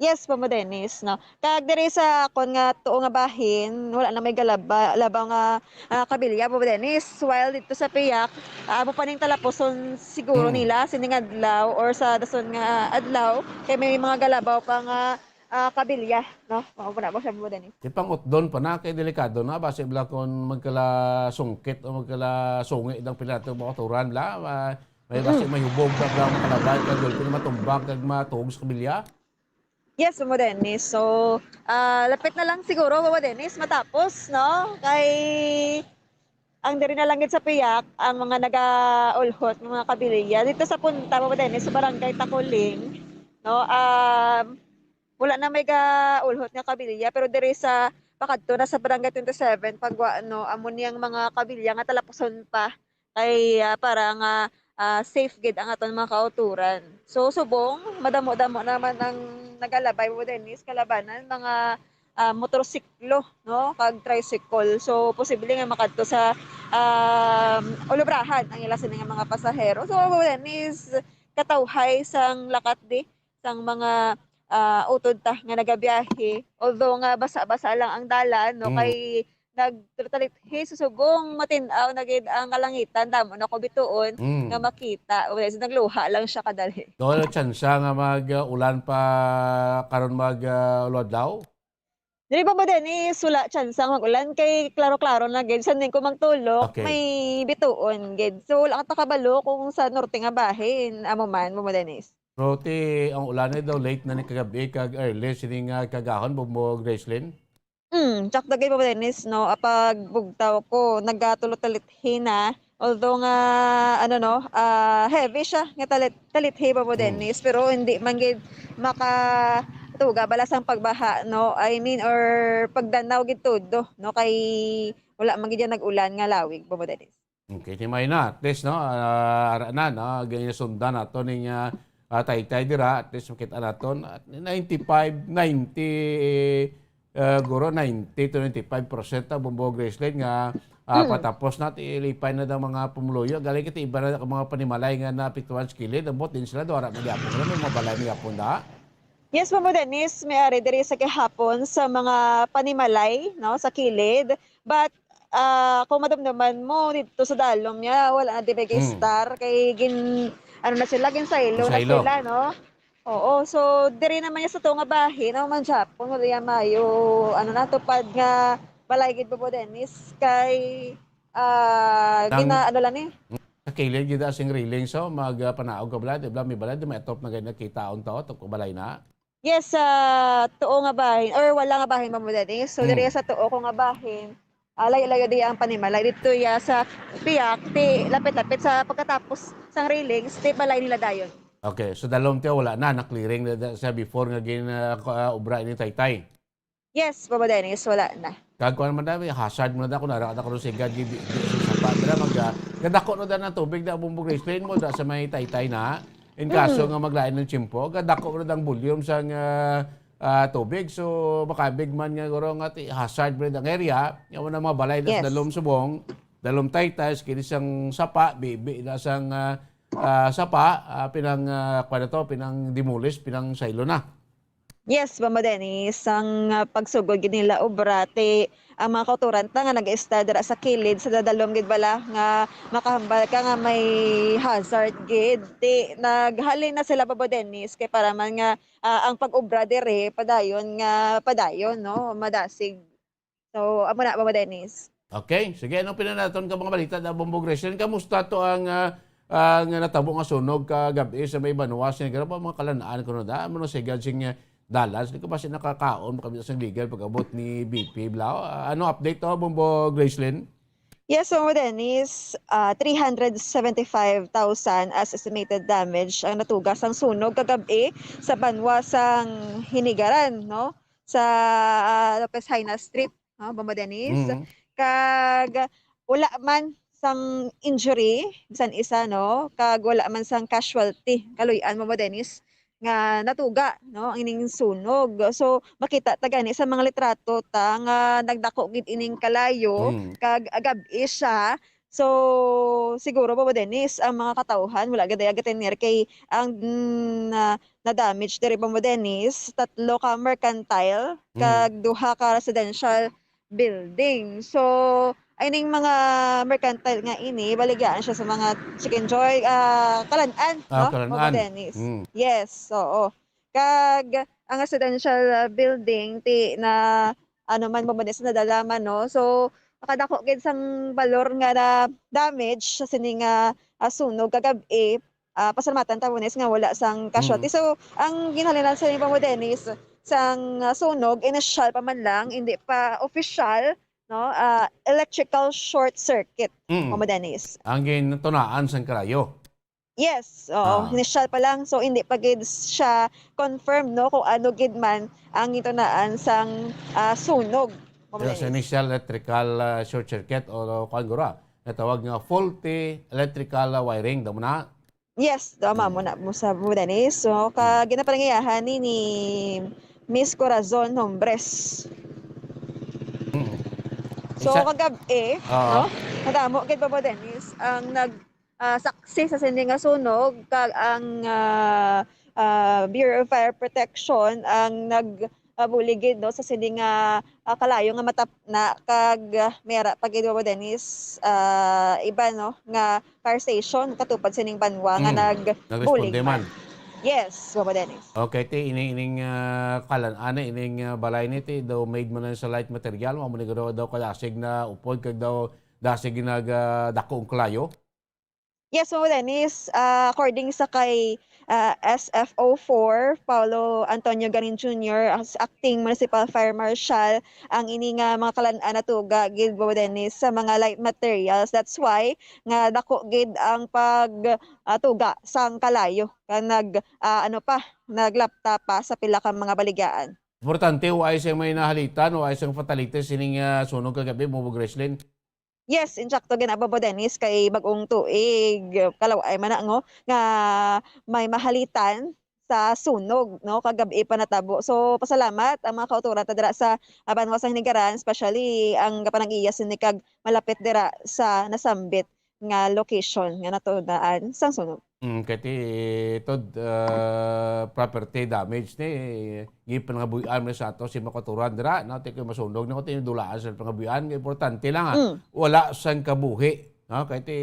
Yes, Pamo Dennis, no? Kag diri sa akon nga tuo nga bahin, wala na may galaba, labaw nga, ah, kabilya, Pamo Dennis. While dito sa Piyak, ah, amo pa ning talapuson siguro Hmm. nila sining adlaw or sa dason nga adlaw, kay may mga galabaw pa nga, ah, kabilya, no? Mao na mo siya, Pamo Dennis. Di pang utdon pa na, kay delikado na. Basi bala kung magkala sungkit o magkala sungi ang pila nato mga kauturan, bala, ah, may basi Mm. may hubog na bala makalabay, kag gulpi na matumbang, kag matuog sa kabilya. Yes, Pamo Dennis. So, ah, lapit na lang siguro, Pamo Dennis, matapos, no? Kay ang diri na lang gid sa Piyak, ang mga nagaulhot nga mga kabilya. Dito sa punta, Pamo Dennis, sa Barangay Takuling, no? Um, wala na may gaulhot nga kabilya, pero diri sa pakadto na sa Barangay twenty-seven, pagwa, no, amo niyang mga kabilya nga talapuson pa. Kay, ah, para nga, ah, safe gid ang aton mga kauturan. So, subong, madamo-damo naman ang nagalabay, Pamo Dennis, kalabanan, mga, ah, motorsiklo, no, kag tricycle. So, posible nga makadto sa, um, ulubrahan ang ila sini nga mga pasahero. So, Pamo Dennis, katawhay sang lakat di sang mga, ah, utod ta nga nagabiyahe. Although nga basa-basa lang ang dalan, no, Mm. kay nagtutalithi sa subong, matin-aw na gid ang kalangitan, damo na ko bituon Mm. nga makita. Wala, so nagluha lang siya kadali. So, wala tsansa nga mag, uh, ulan pa karon mag, uh, ulo adlaw? Dili pa ba din, eh, wala tsansa nga mag-ulan kay klaro-klaro na gid. Sa ning ko magtulok, Okay. may bituon gid. So, wala ka kabalo kung sa norte nga bahin, amo man, Bobo Dennis. Pero ti, ang ulan daw late na ni kagabi kag early sining, ah, kagahon, Bobo Gracelyn? Mm, tsakto gid, Bobo Dennis, no? Apag bugtaw ko, nagatulo talithi na. Although nga, ano, no, ah, heavy siya nga talit-, talithi, Bobo Mm. Dennis, pero hindi man gid makatuga bala sang pagbaha, no? I mean, or pagdanaw gid todo, no? Kay wala man gid yan nag-ulan nga lawig, Bobo Dennis. Okay, ti may na. At least, no, ah, ara na, no, ginasundan nato ning, ah, ah, taytay dira. At least makita naton at ninety-five, ninety, ah, guro, ninety to ninety-five percent ang Bombo Gracelyn nga, ah, Mm. patapos na, ti ilipay na daw mga pumuluyo. Galing kita iba na ang mga panimalay nga naapektuhan sa kilid. Ambot din sila, do, ara na gyapon. Ano, may mga balay na gyapon, da? Yes, Mamo Dennis, may ari diri sa gihapon sa mga panimalay, no, sa kilid. But, ah, kung madumduman mo dito sa dalom niya, wala na di may Mm. star kay gin-, ano na sila, ginsaylo na Saylo. sila, no? Oo, so diri naman niya sa to nga bahin, no, man Japon, wala yan mayo, ano, natupad nga balay gid, Bobo Dennis, kay, ah, Nang gina-, ano lang ni? Sa kilid gid sing railing, so mag, ah, panaog ka balay, di ba? May balay, di may atop na gid nakita ang tao, atop ka balay na. Yes, sa tuo nga bahin, or wala nga bahin, Mamo Dennis. So, diri Mm. sa tuo ko nga bahin, ah, layo-layo di ang panimalay. Dito ya sa Piak, ti lapit-lapit sa pagkatapos sang railings, ti balay nila dayon. Okay, so dalom tiya wala na, na-clearing na da-, sa before nga gin, ah, ko-, ah, obra ini taytay? Yes, Mamo Dennis, wala na. Kag kuwan man dami, hazard mo na da, kung nara ka na karon sigad, di, di, di, sa sapa, dira, mag, ah, gadako na da ng tubig, da, Bombo Gracelyn mo, da, sa may taytay na. In kaso Mm. nga maglain ng tiyempo, gadako na da ang volume sang, ah, ah, tubig. So, makabig man nga, guro, nga ti-, hazard mo na ang area, nga wala mga balay na sa Yes. dalom subong, dalom taytay, sa kinis ang sapa, bibi na sang, ah, ah, sapa, ah, pinang, ah, kuwan na to, pinang demolish, pinang saylo na. Yes, Mamo Dennis, ang, ah, pagsugod gid nila obra, ti ang mga kauturan ta nga nag-istar dira sa kilid, sa dadalom gid bala nga makahambal ka nga may hazard gid. Ti naghalin na sila, Mamo Dennis, kay para man nga, ah, ang pag-obra diri padayon nga padayon, no, madasig. So, amo na, Mamo Dennis. Okay, sige, anong pinanaton ka mga balita na Bombo Gracelyn? Kamusta to ang, ah, ang natabo nga sunog kagabi sa may Banwa, sa Negros? Mga kalanaan ko na da. Amo na sigad sing, ah, dalan. So, di ko basi nakakaon, makabit sa legal pag-abot ni V P Blau. Ah, ano update to, Bombo Gracelyn? Yes, Bombo Dennis, ah, three hundred seventy-five thousand as estimated damage ang natuga sang sunog kagab-i sa banwa sang Hinigaran, no? Sa, ah, Lopez Jaena Street, no, Bombo Dennis. Mhm. Kag wala man sang injury, bisan isa, no? Kag wala man sang casualty, kaluy-an, Bombo Dennis, nga natuga, no, ang ining sunog. So, makita ta gani sa mga litrato ta nga nagdako gid ining kalayo, mm, kag gab-i siya. So, siguro, Bombo Dennis, ang mga katawhan wala gid gatener kay ang, mm, na, na-damage diri, Bombo Dennis, tatlo ka mercantile, mm, kag duha ka residential building. So, ay ning mga mercantile nga ini, baligya siya sa mga Chicken Joy, ah, Kalan-an, ah, no? Kalan-an. Bombo Dennis. Mm. Yes, oo. Kag ang residential, ah, building ti na, ano man, Bombo Dennis, nadala man, no? So, makadako gid sang balor nga na damage sa sini nga, ah, sunog kagab-i. Ah, pasalamatan ta, Bombo Dennis, nga wala sang casualty. Mm. So, ang ginhalinan sa Bombo Dennis, sang, ah, sunog, inisyal pa man lang, hindi pa official, no? Ah, electrical short circuit, mm, Bombo Dennis. Ang gintunaan sang kalayo. Yes, oo. Ah. Inisyal pa lang, so hindi pa gid siya confirmed, no, kung ano gid man ang gintunaan sang, ah, sunog, Bombo Dennis. Yes, initial electrical, ah, short circuit o kuan gura, natawag nga faulty electrical, ah, wiring daw mo na. Yes, tama mo na mo sa, Bombo Dennis. So, ka, hmm, ginapalangiyahan ni, ni Miss Corazon Hombres. Hmm. So, isa kagab-i, oo, no? Madamo gid, Bombo Dennis, ang nag, ah, saksi sa sini nga sunog, kag ang, ah, ah, Bureau of Fire Protection ang nag, ah, bulig gid, no, sa sini nga, ah, kalayo nga matapna, kag, ah, may ara pa gid, Bombo Dennis, ah, iba, no, nga fire station katupad sining banwa nga, mm, nagbulig nagresponde man. Yes, Bombo Dennis. Okay, ti, ini, ining, ah, kalan-an, ining, ah, balay ni ti daw made man lang sa light material, mao man ni daw, daw kadasig na upod kag daw dasig nag, ah, dako ang kalayo? Yes, Bombo Dennis, ah, according sa kay, ah, S F O four, Paulo Antonio Garin Junior, as acting municipal fire marshal, ang ini nga mga kalan-an natuga gid, Bombo Dennis, sa mga light materials. That's why nga dako gid ang pag, ah, tuga sang kalayo nga nag, ah, ano pa, naglapta pa sa pila ka mga baligyaan. Importante, wa ay siyang may nahalitan, wa ay siyang fatalities sining, ah, sunog kagabi, Bombo Gracelyn. Yes, insakto gid na, Bombo Dennis, kay bag-ong tuig, kalaw-ay man na, ngo, nga may mahalitan sa sunog, no, kagab-i pa natabo. So, pasalamat ang mga kauturan ta dira sa, ah, banwa sa Hinigaran, especially ang kapanag-iya sini kag malapit dira sa nasambit nga location nga natudaan sang sunog. Mm, kay ti, Tod, ah, property damage ni, gipangabuhian man sa ato si mga kauturan dira, no? Ti kay masunog na ko ti dulaan sa pangabuhian, nga importante lang, ah, mm, wala sang kabuhi, no? Kay ti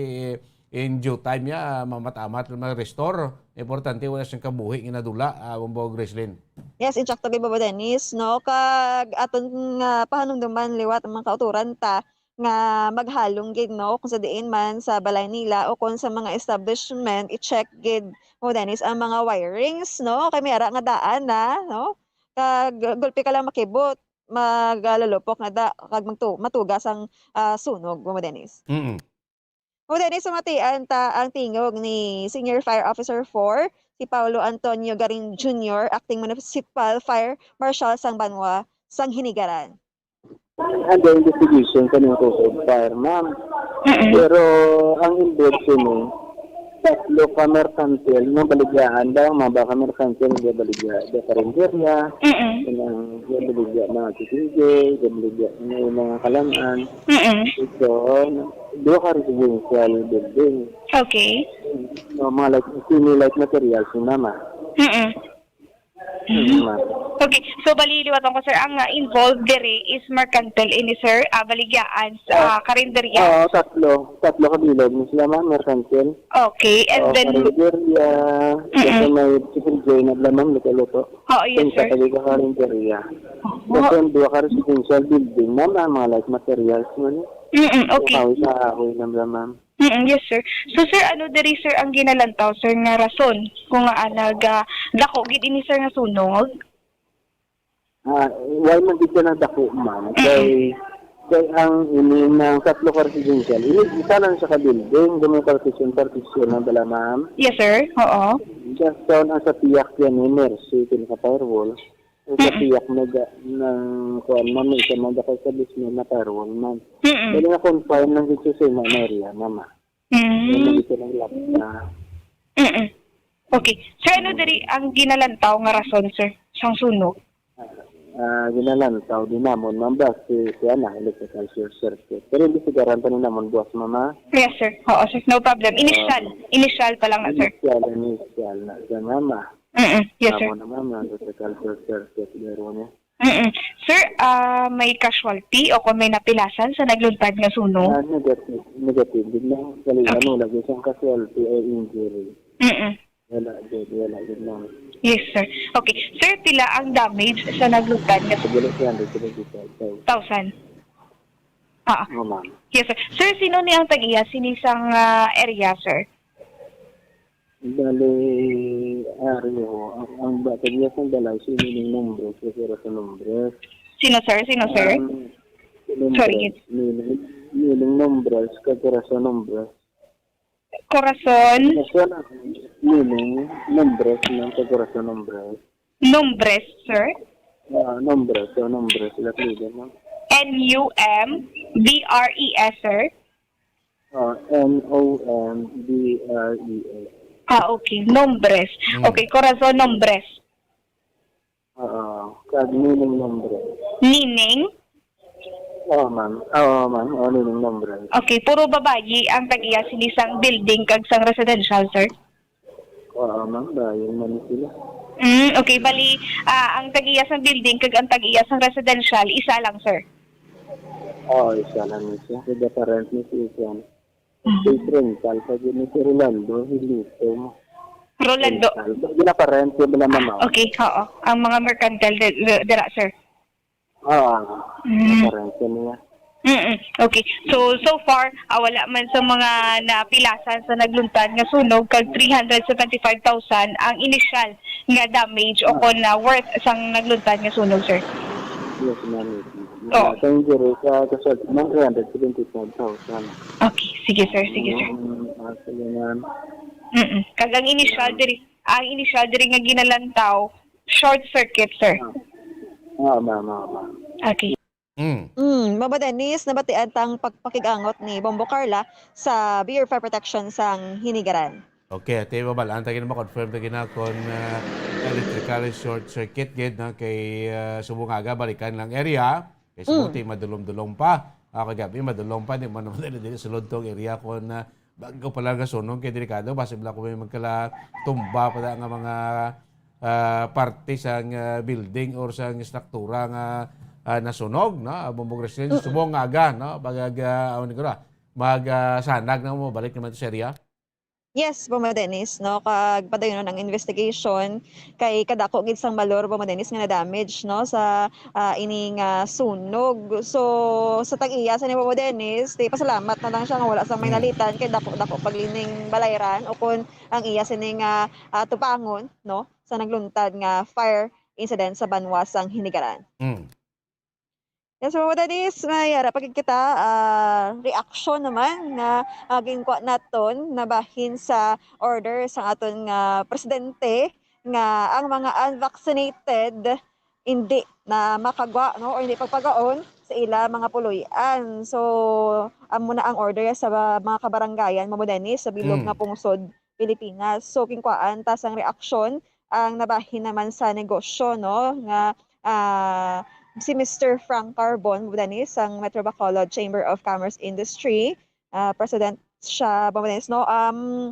in due time ya, mamat-amat lang ma-restore. Importante wala sang kabuhi nga nadula, ah, Bombo Gracelyn. Yes, insakto gid, Bombo Dennis, no? Kag aton nga pahanumduman liwat ang mga kauturan ta, nga maghalong gid, no, kung sa diin man sa balay nila o kung sa mga establishment, i-check gid, Bombo Dennis, ang mga wirings, no, kay may ara nga daan na, no, kag gulpi ka lang makibot, magalulupok nga da, kag magtu-, matugas ang, ah, sunog, Bombo Dennis. Mm. Bombo Dennis, sumatian ta ang tingog ni Senior Fire Officer four, si Paulo Antonio Garin Junior, Acting Municipal Fire Marshal sang banwa sang Hinigaran. Under investigation sa mga cause of fire, ma'am. Mm-mm. Pero ang involved sini, tatlo ka merkantil nga baligyahan daw, mga baka merkantil nga baligya, da karinderya, mm-mm, inang baligya mga K K J, baligya may mga kalan-an. Mm-mm. Ito, duha ka residential building. Okay. No, mga light, semi-light materials ni mama. Mm-mm. Mm, ma'am. Okay. So, bali, liwatan ko, sir, ang, ah, involved diri is mercantile ini, sir, ah, baligyaan sa, ah, karinderya? Oo, tatlo. Tatlo ka bilog ni sila, ma'am, mercantile. Okay, and then karinderya, mm-mm, kasi may chicken joy na lamang, luto-luto. Oo, yes, sir. Yung sa karinderya. Oo. Kasi ang duha ka residential building, ma'am, ang mga light materials, man. Mm-mm, okay. Kahoy sa kahoy na, ma'am. Mm, yes, sir. So, sir, ano diri, sir, ang ginalantaw, sir, nga rason kung nga, ah, nag, ah, dako gid ini, sir, nga sunog? Ah, why man gid siya nagdako, ma'am? Mm-mm. Kay, kay ang ini nga tatlo ka residential, ini isa lang siya ka building, gamay partition, partition na bala, ma'am. Yes, sir. Oo. Just sound ang sa piyak yan ni Mercy, kini ka firewall. Ang sa Mm-mm. piyak na ga-, ng, kuwan, ma'am, isa man dako sa basement na firewall, ma'am. Mm-mm. Kaya na-confine lang dito sa inyo area, ma'am, ah. Mm. Kaya na dito lang lapit na. Mm-mm. Okay. Sir, ano Mm. diri ang ginalantaw nga rason, sir, sang sunog? Ah, ginalantaw din namon, ma'am, ba, si, si, ano, electrical short circuit. Pero imbestigaran pa ni namon, boss, ma'am, ha? Yes, sir. Oo, sir. No problem. Initial. Ah. Initial pa lang na, sir. Initial, initial na siya, ma'am, ah. Mm-mm. Yes, sir. Amo na, ma'am, ang electrical short circuit, meron niya. Mm-mm. Sir, ah, may casualty o kung may napilasan sa nagluntad nga sunog? Ah, negative. Negative. Di lang, kalian, Okay. wala gyud siyang casualty or injury. Mm-mm. Wala gyud, wala gyud, ma'am. Yes, sir. Okay. Sir, pila ang damage sa nagluntad nga Siguro three hundred seventy-five thousand. Thousand? Ah. Oo, ma'am. Yes, sir. Sir, sino ni ang tag-iya sini sang, ah, area, sir? Bali, ari ho, ang, ang ba-, tag-iya sang balay, si Nining Nombres, si Corazon Nombres. Sino, sir? Sino, sir? Ang Nombres, Sorry. Nining, Nining Nombres, kag Corazon Nombres. Corazon? Corazon, Nining Nombres, nang kag Corazon Nombres. Nombres, sir? Ah, Nombres, so Nombres, sila pwede, no? N U M B R E S, sir? Ah, N O M B R E S. Ah, okay. Nombres. Mm. Okay, Corazon Nombres. Oo, kag Nining Nombres. Nining? Oo, ma'am. Oo, ma'am. Oo, Nining Nombres. Okay, puro babayi ang tag-iya sini sang building kag sang residential, sir? Oo, ma'am. Bayi man sila. Mm, okay. Bali, ah, ang tag-iya sang building kag ang tag-iya sang residential, isa lang, sir? Oo, isa lang ni siya. Nagpa-rent ni si Isan. Mhm. Kay rental pa gyud ni si Rolando, hindi ito mo. Rolando. Rental. Ginaparent ko na, ma'am, oh. Okay, oo. Ang mga mercantile di-, di-, dira, sir. Ah, Mm. Nagpa-rent ko niya. Mm-mm. Okay. So, so far, ah, wala man sa mga napilasan sa nagluntad nga sunog, kag three hundred seventy-five thousand ang initial nga damage o Ah. kon, ah, worth sang nagluntad nga sunog, sir? Yes, ma'am. Oh. Sa injury, sa kasal, ma'am, three hundred seventy-five thousand. Okay. Sige, sir. Sige, sir. Mm, ah, sige, ma'am. Mm-mm. Kag ang initial Ma'am. diri, ang initial diri nga ginalantaw, short circuit, sir. Ah. Ah, ma'am, ah, ma'am. Okay. Mm. Mm, Mama Dennis, nabatian tang pagpakigangot ni Bombo Carla sa Bureau of Fire Protection sang Hinigaran. Okay, ate, mabal-an ta gid, ma-confirm ta gid na kon, ah, electrical short circuit gid, no, kay, ah, subong nga aga, balikan lang area. Kay Mm. subong ti madulom-dulom pa. Ah, kagabi, madulom pa, di man naman dili, dili sulod tong area kon, ah, bago pa lang nga sunog kay delikado, basi bala kung may magkala tumba pa da nga mga, ah, parte sang, ah, building or sang struktura nga, ah, nasunog, no? Bumbog Residence, Mm. subong nga aga, no? Pag, ah, ano ko na, mag, ah, sanag na mo, balik naman to sa area. Yes, Bombo Dennis, no? Kag padayunon ang investigation kay kadako gid sang balor, Bombo Dennis, nga na-damage, no, sa, ah, ini nga sunog. So, sa tag-iya sa ni Bombo Dennis, di pasalamat na lang siya nga wala sang may Mm. nalitan kay dako-dako pa gid ning balayran o kon ang iya sini nga, ah, tubangon, no, sa nagluntad nga fire incident sa banwa sang Hinigaran. Mm. Yes, Mama Denise, may ara pa gid kita, ah, reaction naman nga, ah, ginkuha naton nabahin sa order sa aton nga presidente nga ang mga unvaccinated hindi na makagwa, no, or hindi pagpagaon sa ila mga puloy-an. So, amo na ang order sa ba-, mga kabarangayan, Mama Denise, sa bilog Mm. nga pungsod Pilipinas. So, ginkuhaan ta sang reaksyon ang nabahin naman sa negosyo, no, nga, ah, si Mister Frank Carbon, Mama Denise, sang Metro Bacolod Chamber of Commerce Industry. Ah, president siya, Mama Denise, no? Um,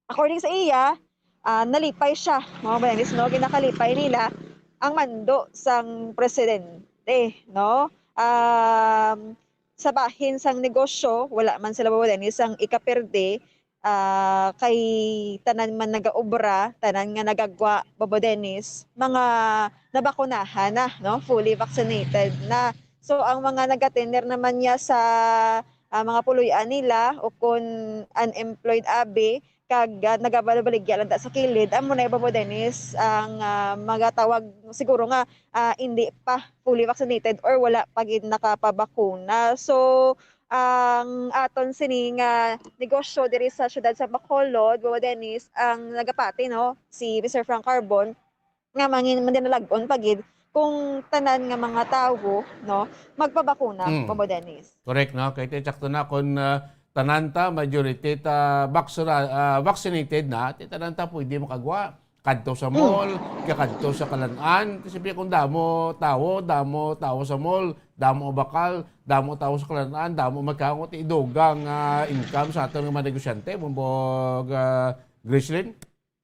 according sa iya, ah, nalipay siya, Mama Denise, no? Ginakalipay nila ang mando sang presidente, no? Um, sa bahin sang negosyo, wala man sila, Mama Denise, ang ikaperde, ah, kay tanan man nagaobra, tanan nga nagagwa, Bobo Dennis, mga nabakunahan na, no? Fully vaccinated na. So, ang mga nagatender naman niya sa, ah, mga puloy-an nila o kun unemployed abi, kag, ah, nagabaligya lang ta sa kilid, amo na, Bobo Dennis, ang, ah, magatawag siguro nga, ah, hindi pa fully vaccinated or wala pa gid nakapabakuna. So, ang aton sini nga negosyo diri sa siyudad sa Bacolod, Bobo Dennis, ang nagapati, no, si Mister Frank Carbon, nga mangin-, mandinalag-on pa gid kung tanan nga mga tawo, no, magpabakuna, Mm. Bobo Dennis. Correct, no? Kay ti, sakto na kung, ah, tanan ta, majority ta, vaccina-, ah, vaccinated na, ti tanan ta pwede makagwa. Kadto sa Mm. mall, kakadto sa kalan-an. Ti, siyempre, kung damo tawo, damo tawo sa mall, damo bakal, damo tawo sa kalan-an, damo magkaon, ti dugang, ah, income sa aton nga mga negosyante, Bombog, ah, Grislin?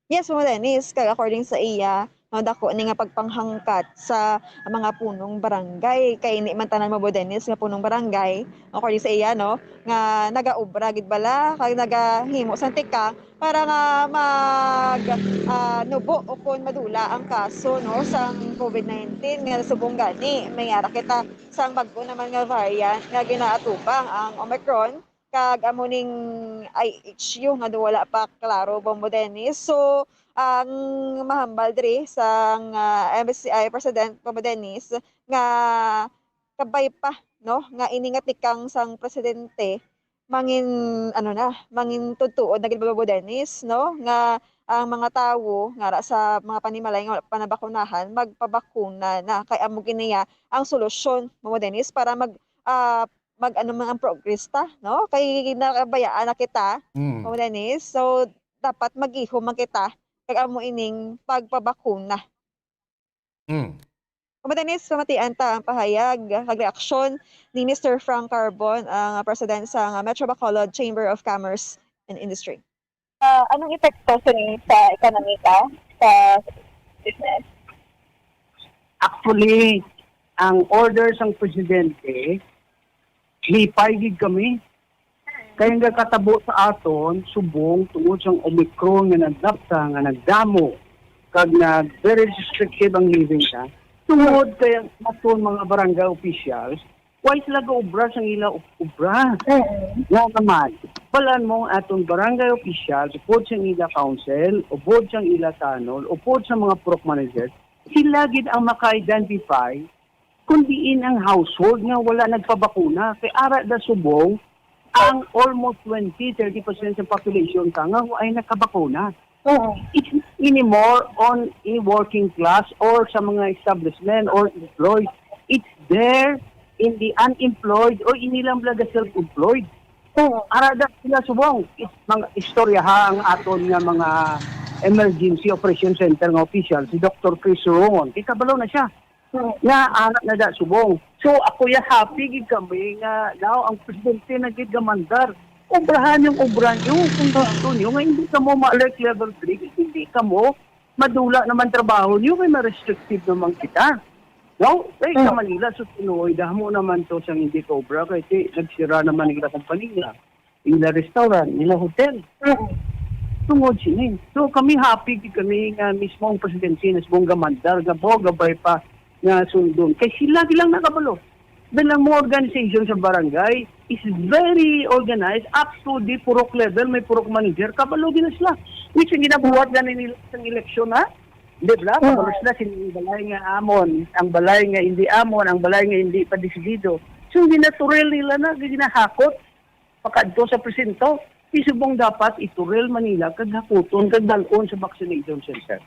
Yes, Bobo Dennis, kag according sa iya, no, dako ni nga pagpanghangkat sa mga punong barangay, kay hindi man tanan, Bobo Dennis, nga punong barangay, according sa iya, no, nga nagaobra gid bala kag nagahimo sang tikang para nga mag, ah, nubo o kon madula ang kaso, no, sang COVID nineteen nga subong gani may ara kita sang bag-o naman nga variant nga ginaatubang, ang Omicron. Kag amo ning I H U nga daw wala pa klaro, Bobo Dennis. So, ang mahambal diri sang, ah, M S C I President, Bobo Dennis, nga kabay pa, no, nga ini nga tikang sang presidente mangin, ano na, mangin tutuod na gid, Bobo Dennis, no, nga ang mga tawo nga ra sa mga panimalay nga wala pa nabakunahan, magpabakuna na. Kay amo gid niya ang solusyon, Bobo Dennis, para mag, ah, mag-ano man ang progress ta, no? Kay nabayaan na kita, Mm. Ma'am Denise. So, dapat mag-ihom man kita kag amo ining pagpabakuna. Mm. Ma'am Denise, pamatian ta ang pahayag kag reaksyon ni Mister Frank Carbon, ang president sa Metro Bacolod Chamber of Commerce and Industry. Ah, anong epekto sini sa ekonomika, sa business? Actually, ang order sang presidente, lipay gid kami. Kay ang gakatabo sa aton, subong tungod sang Omicron nga nagdapta, nga nagdamo, kag nag very restrictive ang living ta. Tungod kay ang aton mga barangay officials, why sila gaobra sang ila ob-, obra? Mm. Nga naman, balaan mo ang aton barangay officials, upod sang ila council, upod sang ila tanod, upod sa mga purok managers, sila gid ang maka-identify kung diin ang household nga wala nagpabakuna. Kay ara da subong ang almost twenty, thirty percent sa population ka nga wala nakabakuna. Oo. It's not anymore on a working class or sa mga establishment or employed. It's there in the unemployed or in ilang mga self-employed. Oo. Ara da sila subong. It's mga istorya ha ang aton nga mga emergency operation center nga official, si Doctor Chris Rongon. Kay kabalo na siya. Oo. Nga ara na da subong. So, ako ya happy gid kami nga now ang presidente na gid gamandar. Obrahan yung obra nyo kung gusto nyo nga hindi kamo ma-alert level three, hindi kamo madula naman trabaho nyo kay ma-restrictive naman kita. No? Kay sa Mm. Manila, sa Pinoy, damo naman to sang hindi ka obra kay ti-, nagsira naman ang ila kompanya, ila restaurant, ila hotel. Mm. Tungod sini. So kami happy gid kami nga mismo ang presidente na subong gamandar, nga bo, gabay pa nga sundon. Kay sila lang nakabalo. Dahil ang mga organization sa barangay is very organized up to the purok level, may purok manager, kabalo gid na sila. Which ang ginabuhat gani nila sa eleksyon, ha? Di ba? Mm. Kabalo sila, sino ang balay nga amon, ang balay nga hindi amon, ang balay nga hindi pa desidido. So, ginatural nila na, ginahakot, pakadto sa presinto. Isubong dapat ituril man nila, kag hakuton, kag dal-on sa vaccination center.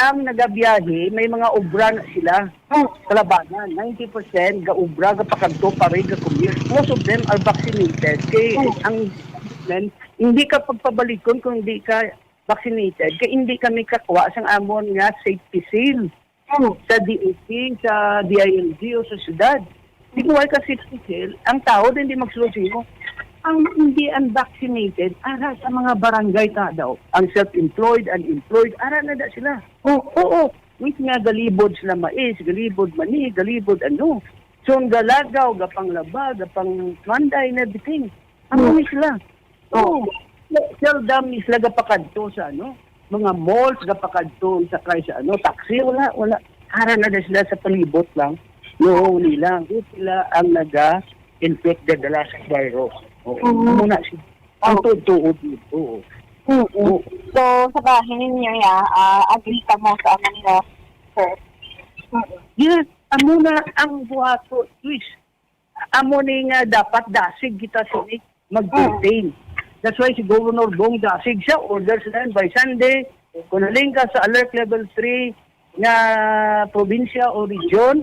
Ang nagabiyahe, may mga obra na sila. Oh. Kalabanan, ninety percent ga obra, ga pakadto, pare, ga commute. Most of them are vaccinated. Kay Oh. ang, hindi ka pagpabalikon kung hindi ka vaccinated, kay hindi kami kakuha sang amon nga safety seal Oh. sa D O T, sa D I L G o sa syudad. Di ko ay ka safety seal, ang tao din di magsulod sa imo. Ang hindi unvaccinated, ara sa mga barangay ta daw. Ang self-employed, unemployed, ara na da sila. Oh. Oo. Wait nga, galibod sila mais, galibod mani, galibod ano. So, ang galagaw, gapanglaba, gapang manday, and everything. Ano Oh. ni sila? Oh. Oh. Seldom ni sila gapakadto sa ano, mga malls, gapakadto, sakay sa ano, taxi, wala, wala. Ara na da sila sa palibot lang. No, nila. Di sila ang naga-infect, gadala sa virus. Oo. Oo. Muna sila. Ang Oo. tuod-tuod nito. Mm-mm. So, sa bahin ninyo, ya, ah, agree ka mo sa amo nila, sir? Mm-mm. Yes, amo na ang buhaton, Luis. Amo ni nga dapat dasig kita sini mag-contain. That's why si Governor Bong dasig siya, orders na yun by Sunday. Kung naling ka sa alert level three nga probinsya o region,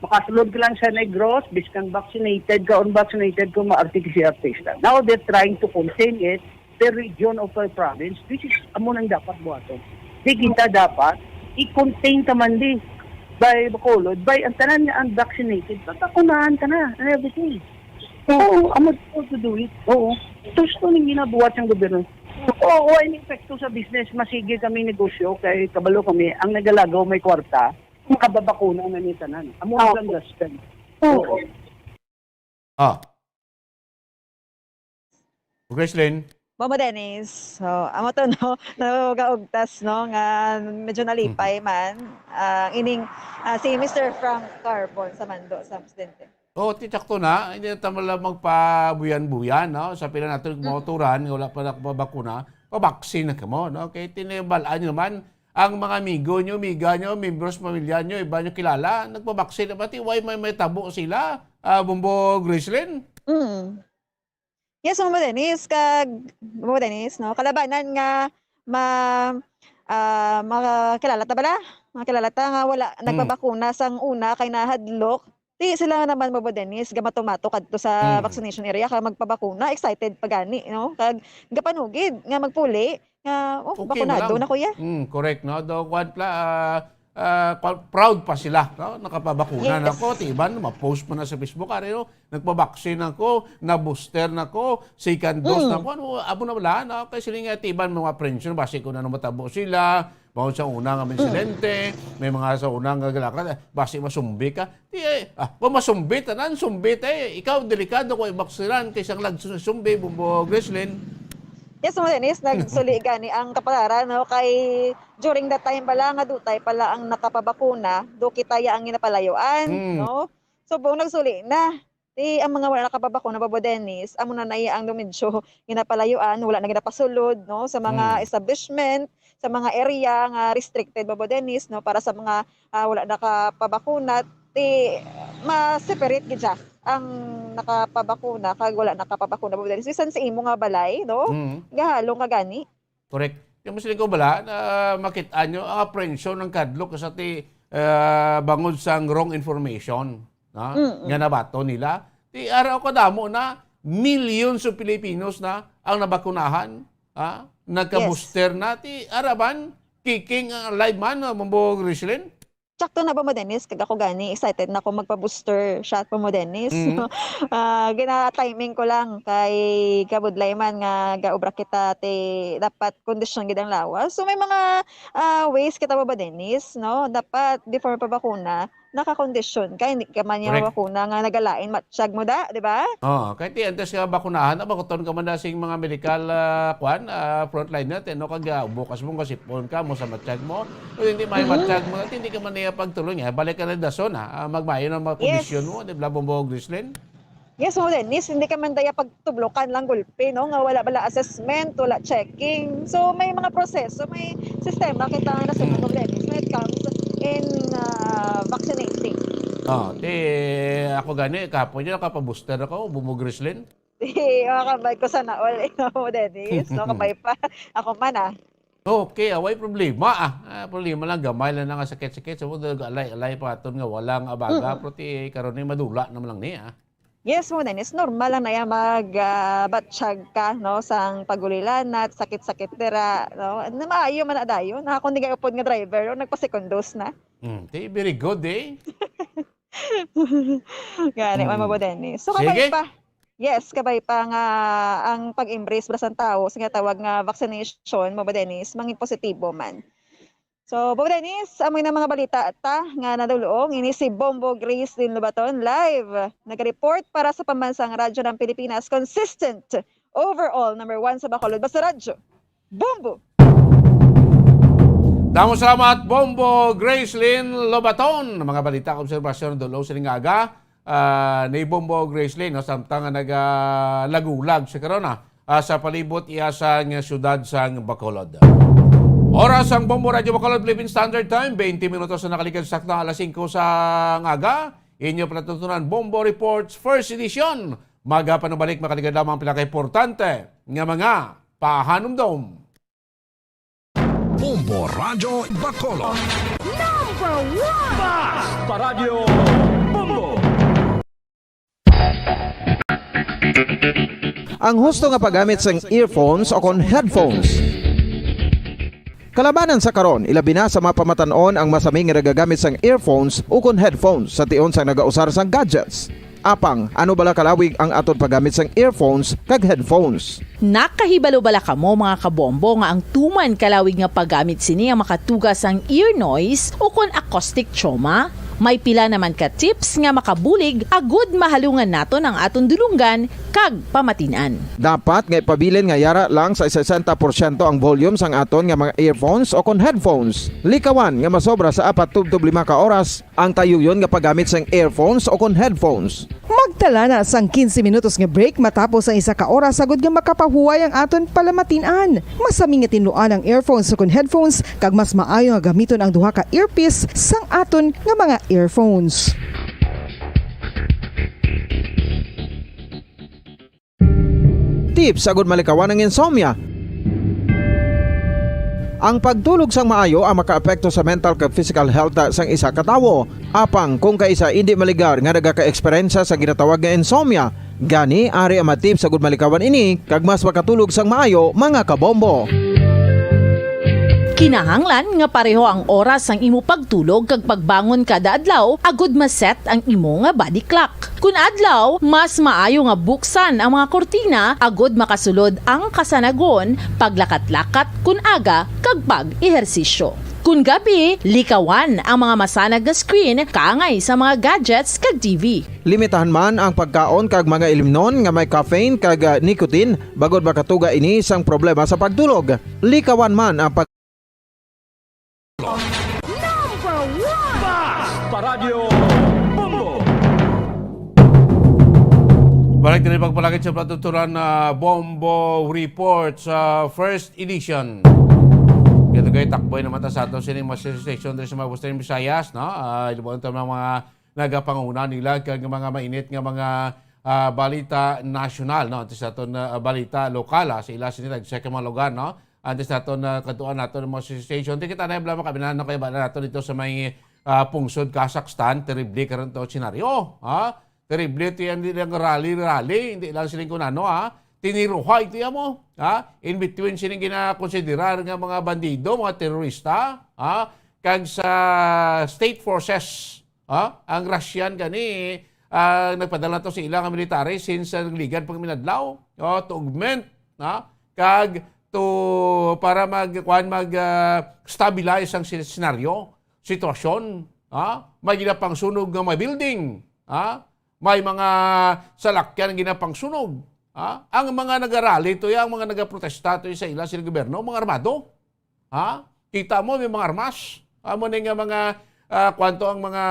makasulod ka lang sa Negros, biskan vaccinated ka, unvaccinated ka, ma-R T P C R test lang. Now they're trying to contain it per region or per province, which is amo nang dapat buhaton. Di kita dapat i-contain ta man di by Bacolod, by ang tanan nga unvaccinated, pabakunahan ta na and everything. Oo, amo to, to do it. Oo. Gusto ning ginabuhat sang gobyerno. Oo, ay epekto sa business, masigi kami negosyo kay kabalo kami ang nagalagaw may kwarta, makababakuna na ni tanan. Amo Ah, lang okay. Understand. Oo. Oo. Ah. Gracelyn? Mama Dennis, so, amo to, no? Nagaugtas, no? Nga medyo nalipay Mhm. man. Ah, ining, ah, si Mister Frank Carbon sa mando sa presidente. Oh, ti sakto na. Hindi na tama lang magpabuyan-buyan, no? Sa pila natin Mm. mga uturan, nga wala pa nakapabakuna, pabaksin na kamo, no? Kay tinibal-an nyo naman, ang mga amigo nyo, amiga nyo, membros, pamilya nyo, iba nyo kilala, nagpabaksin na ba? Ti, why may, may tabo sila, ah, Bombo Gracelyn? Mm. Yes, Mama Dennis, kag, Mama Dennis, no? Kalabanan nga ma-, ah, makakilala ta bala? Makakilala ta nga wala Mm. nagpabakuna sang una kay nahadlok. Ti sila naman, Mama Dennis, gamato-mato kadto sa Mm. vaccination area kag magpabakuna, excited pa gani, no? Kag gapanugid nga magpuli nga, "Oh, Okay, bakunado madam. na, kuya." Mm, correct, no? Do, kuwan pla, ah, ah, pa-, proud pa sila, no? Nakapabakuna na Yes. ko. Ti iban, ma-post mo na sa Facebook, ari, no? Nagpabaksin ako, na-booster na ko, second dose na Mm. ko. Ano, abo na wala, no? Kay siling nga, ti iban, mga friends, no? Basi kung ano matabo sila, bangod sa una nga Mm. insidente, may mga sa una nga galakad, basi masumbi ka. Ti, eh, ah, kung masumbi, tanan, sumbi, eh, ikaw, delikado ko ibaksinan kay sang lagso sa sumbi, Bombo Gracelyn. Yes, Ma'am Dennis, nagsuli gani ang kapalaran, no? Kay during that time pala, nga dutay pala ang nakapabakuna, do kita ya ang ginapalayuan, Mm. no? So, buong nagsuli na. Ti, ang mga wala nakapabakuna, Bobo Dennis, amo na na iya ang medyo ginapalayuan, wala na ginapasulod, no, sa mga Mm. establishment, sa mga area nga restricted, Bobo Dennis, no, para sa mga, ah, wala nakapabakuna, ti, ma-separate gid siya ang nakapabakuna kag wala nakapabakuna, Bobo Dennis. Bisan sa imo nga balay, no, Mm. gahalong ka gani. Correct. Yung mas ko bala, na makit-an nyo, ang apprehension ng kadlok sa ti, ah, bangod sang wrong information, ha? Mm-mm. Nga nabaton nila. Ti, ara ko kadamo na, millions of Filipinos na ang nabakunahan, ha? Nagka-booster Yes. na. Ti, ara man, kicking, ah, live man, ah, Mambo Griselin? Sakto na ba mo, Dennis? Kag ako gani, excited na ako magpa-booster shot pa mo, Dennis. Mm. Ah, gina-timing ko lang kay kabudlay man nga gaobra kita, ti dapat kondisyon gid ang lawas. So, may mga, ah, ways kita ba, ba, Dennis, no? Dapat before pa bakuna, nakakondisyon ka, hindi ka man yung Correct. bakuna nga nagalain, matsyag mo da, di ba? Oo, kay ti antes nga bakunahan, nabakuton ka man na sing mga medical, ah, kwan, ah, frontliner, ti, no, kag, ah, bukas mo, kasipon ka mo sa matsyag mo. Kung hindi may Mm. matsyag mo, ti, hindi ka man niya pagtuloy nga. Balik ka na dason, ha? Ah, magmayo ng mga Yes. kondisyon mo, di ba, Bombo Grislin? Yes, mo, Dennis, hindi ka man daya pagtublokan lang gulpi, no? Nga wala bala assessment, wala checking. So, may mga proseso, may sistema kita nga nasunod, Mm. mo, Dennis, when it comes in, ah, vaccinating. Oh, ti, ako gani, kahapon yun, nakapabooster ako, Bombo Grislin. Di, makakabay ko sana all, ikaw mo, Dennis, no? Kabay pa. Ako man, ah. Okay, away problema, ah. Ah, problema lang, gamay lang na nga sakit-sakit. Sa mundo, alay-alay pa aton nga walang abaga, Mm. pero ti, karon ni madula naman lang ni, ah. Yes, mo, Dennis, normal lang na yan mag, ah, batsyag ka, no? Sang pagulilan at sakit-sakit dira, no? Na maayo man na dayon. Na ako, hindi kayo pod nga driver, no? Nagpa-second dose na. Hmm, ti, very good, eh. Gani, man, Mm. Bobo Dennis. So, kabay Sige. pa. Yes, kabay pa nga ang pag-embrace bala sang tawo sa ginatawag nga vaccination, Bobo Dennis, mangin positibo man. So, Bobo Dennis, amoy na mga balita ta nga nadulong. Ini si Bombo Grace Lin Lobaton, live. Nag-report para sa Pambansang Radyo ng Pilipinas, consistent, overall, number one sa Bacolod. Basta Radyo. Bombo! Damo salamat, Bombo Gracelyn Lobaton. Mga balita, obserbasyon, dulo sining aga, ah, ni Bombo Gracelyn, no, samtang nga nagalagulag sa karon, ah, ah, sa palibot iya sang siyudad sang Bacolod. Oras sang Bombo Radyo Bacolod, Philippine Standard Time, twenty minutos na nakaligad sakto alas singko sa aga. Inyo palatuntunan, Bombo Reports, first edition. Magapanubalik, makaligad lamang pinakaimportante nga mga pahanumdom. Bombo Radyo Bacolod. Number one! Basta Radyo Bombo! Ang husto nga paggamit sang earphones o kon headphones. Kalabanan sa karon, ilabi na sa mga pamatan-on ang masami nga nagagamit sang earphones o kon headphones sa tion sang nagausar sang gadgets. Apang, ano bala kalawig ang aton paggamit sang earphones kag headphones? Nakahibalo bala kamo, mga kabombo, nga ang tuman kalawig nga paggamit sini ang makatuga sang ear noise o kon acoustic trauma? May pila naman ka tips nga makabulig agud mahalungan naton ang aton dulonggan kag pamatin-an. Dapat nga ipabilin nga yara lang sa sesenta porsyento ang volume sang aton nga mga earphones o kon headphones. Likawan nga masobra sa apat tubtob lima ka oras ang tayuyon nga paggamit sang earphones o kon headphones. Magtala na sang quince minutos nga break matapos ang isa ka oras agud nga makapahuway ang aton palamatin-an. Masami nga tinluan ang earphones o kon headphones, kag mas maayo nga gamiton ang duha ka earpiece sang aton nga mga earphones. Tips agud malikawan ang insomnia. Ang pagtulog sang maayo ang makaapekto sa mental kag physical health sang isa ka tawo. Apang kung kaisa indi maligar nga nagaka-eksperyensya sa ginatawag nga insomnia, gani ari ang mga tips agud malikawan ini kag mas makatulog sang maayo, mga kabombo. Kinahanglan nga pareho ang oras sang imo pagtulog kag pagbangon kada adlaw agud ma-set ang imo nga body clock. Kun adlaw, mas maayo nga buksan ang mga kurtina agud makasulod ang kasanagon, paglakat-lakat kun aga, kag pag-ehersisyo. Kun gabi, likawan ang mga masanag nga screen kaangay sa mga gadgets kag T V. Limitahan man ang pagkaon kag mga ilimnon nga may caffeine kag, ah, nicotine, bangod makatuga ini sang problema sa pagtulog. Likawan man ang pag- Number one! Basta Radyo Bombo! Balik na pagpalakit sa patuturan na Bombo Report sa first edition. Kaya takboy naman ta sa ato sining mga station diri sa mga Western Visayas, no? Ah, ilubuan ta mga nagapanguna nila kag mga mainit nga mga, ah, balita nasyonal, no? Antes naton, ah, balita lokal, ah, sa ila sini nag-check ang mga lugar, no? Antes naton, ah, kadtuan naton ang mga station. Di kita na bala makabinan, no? Kaya bala naton dito sa may, ah, pungsod Kazakhstan, terrible karon to senaryo, ha? Terrible to yan, hindi lang rally-rally, hindi lang siling kung ano, ha? Tiniruha ito yan mo, ha? In between sining ginakonsiderar nga mga bandido, mga terorista, ha? Kag sa state forces, ha? Ang Russian gani, ah, nagpadala to sa ilang military since, ah, nagligad pag minadlaw, oh, to augment, ha? Kag to, para mag, kuwan, mag, ah, stabilize ang si-, senaryo, sitwasyon, ha? May ginapangsunog nga mga building, ha? May mga salakyan ang ginapangsunog, ha? Ang mga nagarally to, ang mga nagaprotesta to sa ila sila gobyerno, mga armado. Ha? Kita mo, may mga armas. Amo ni nga mga, ah, kwanto ang mga,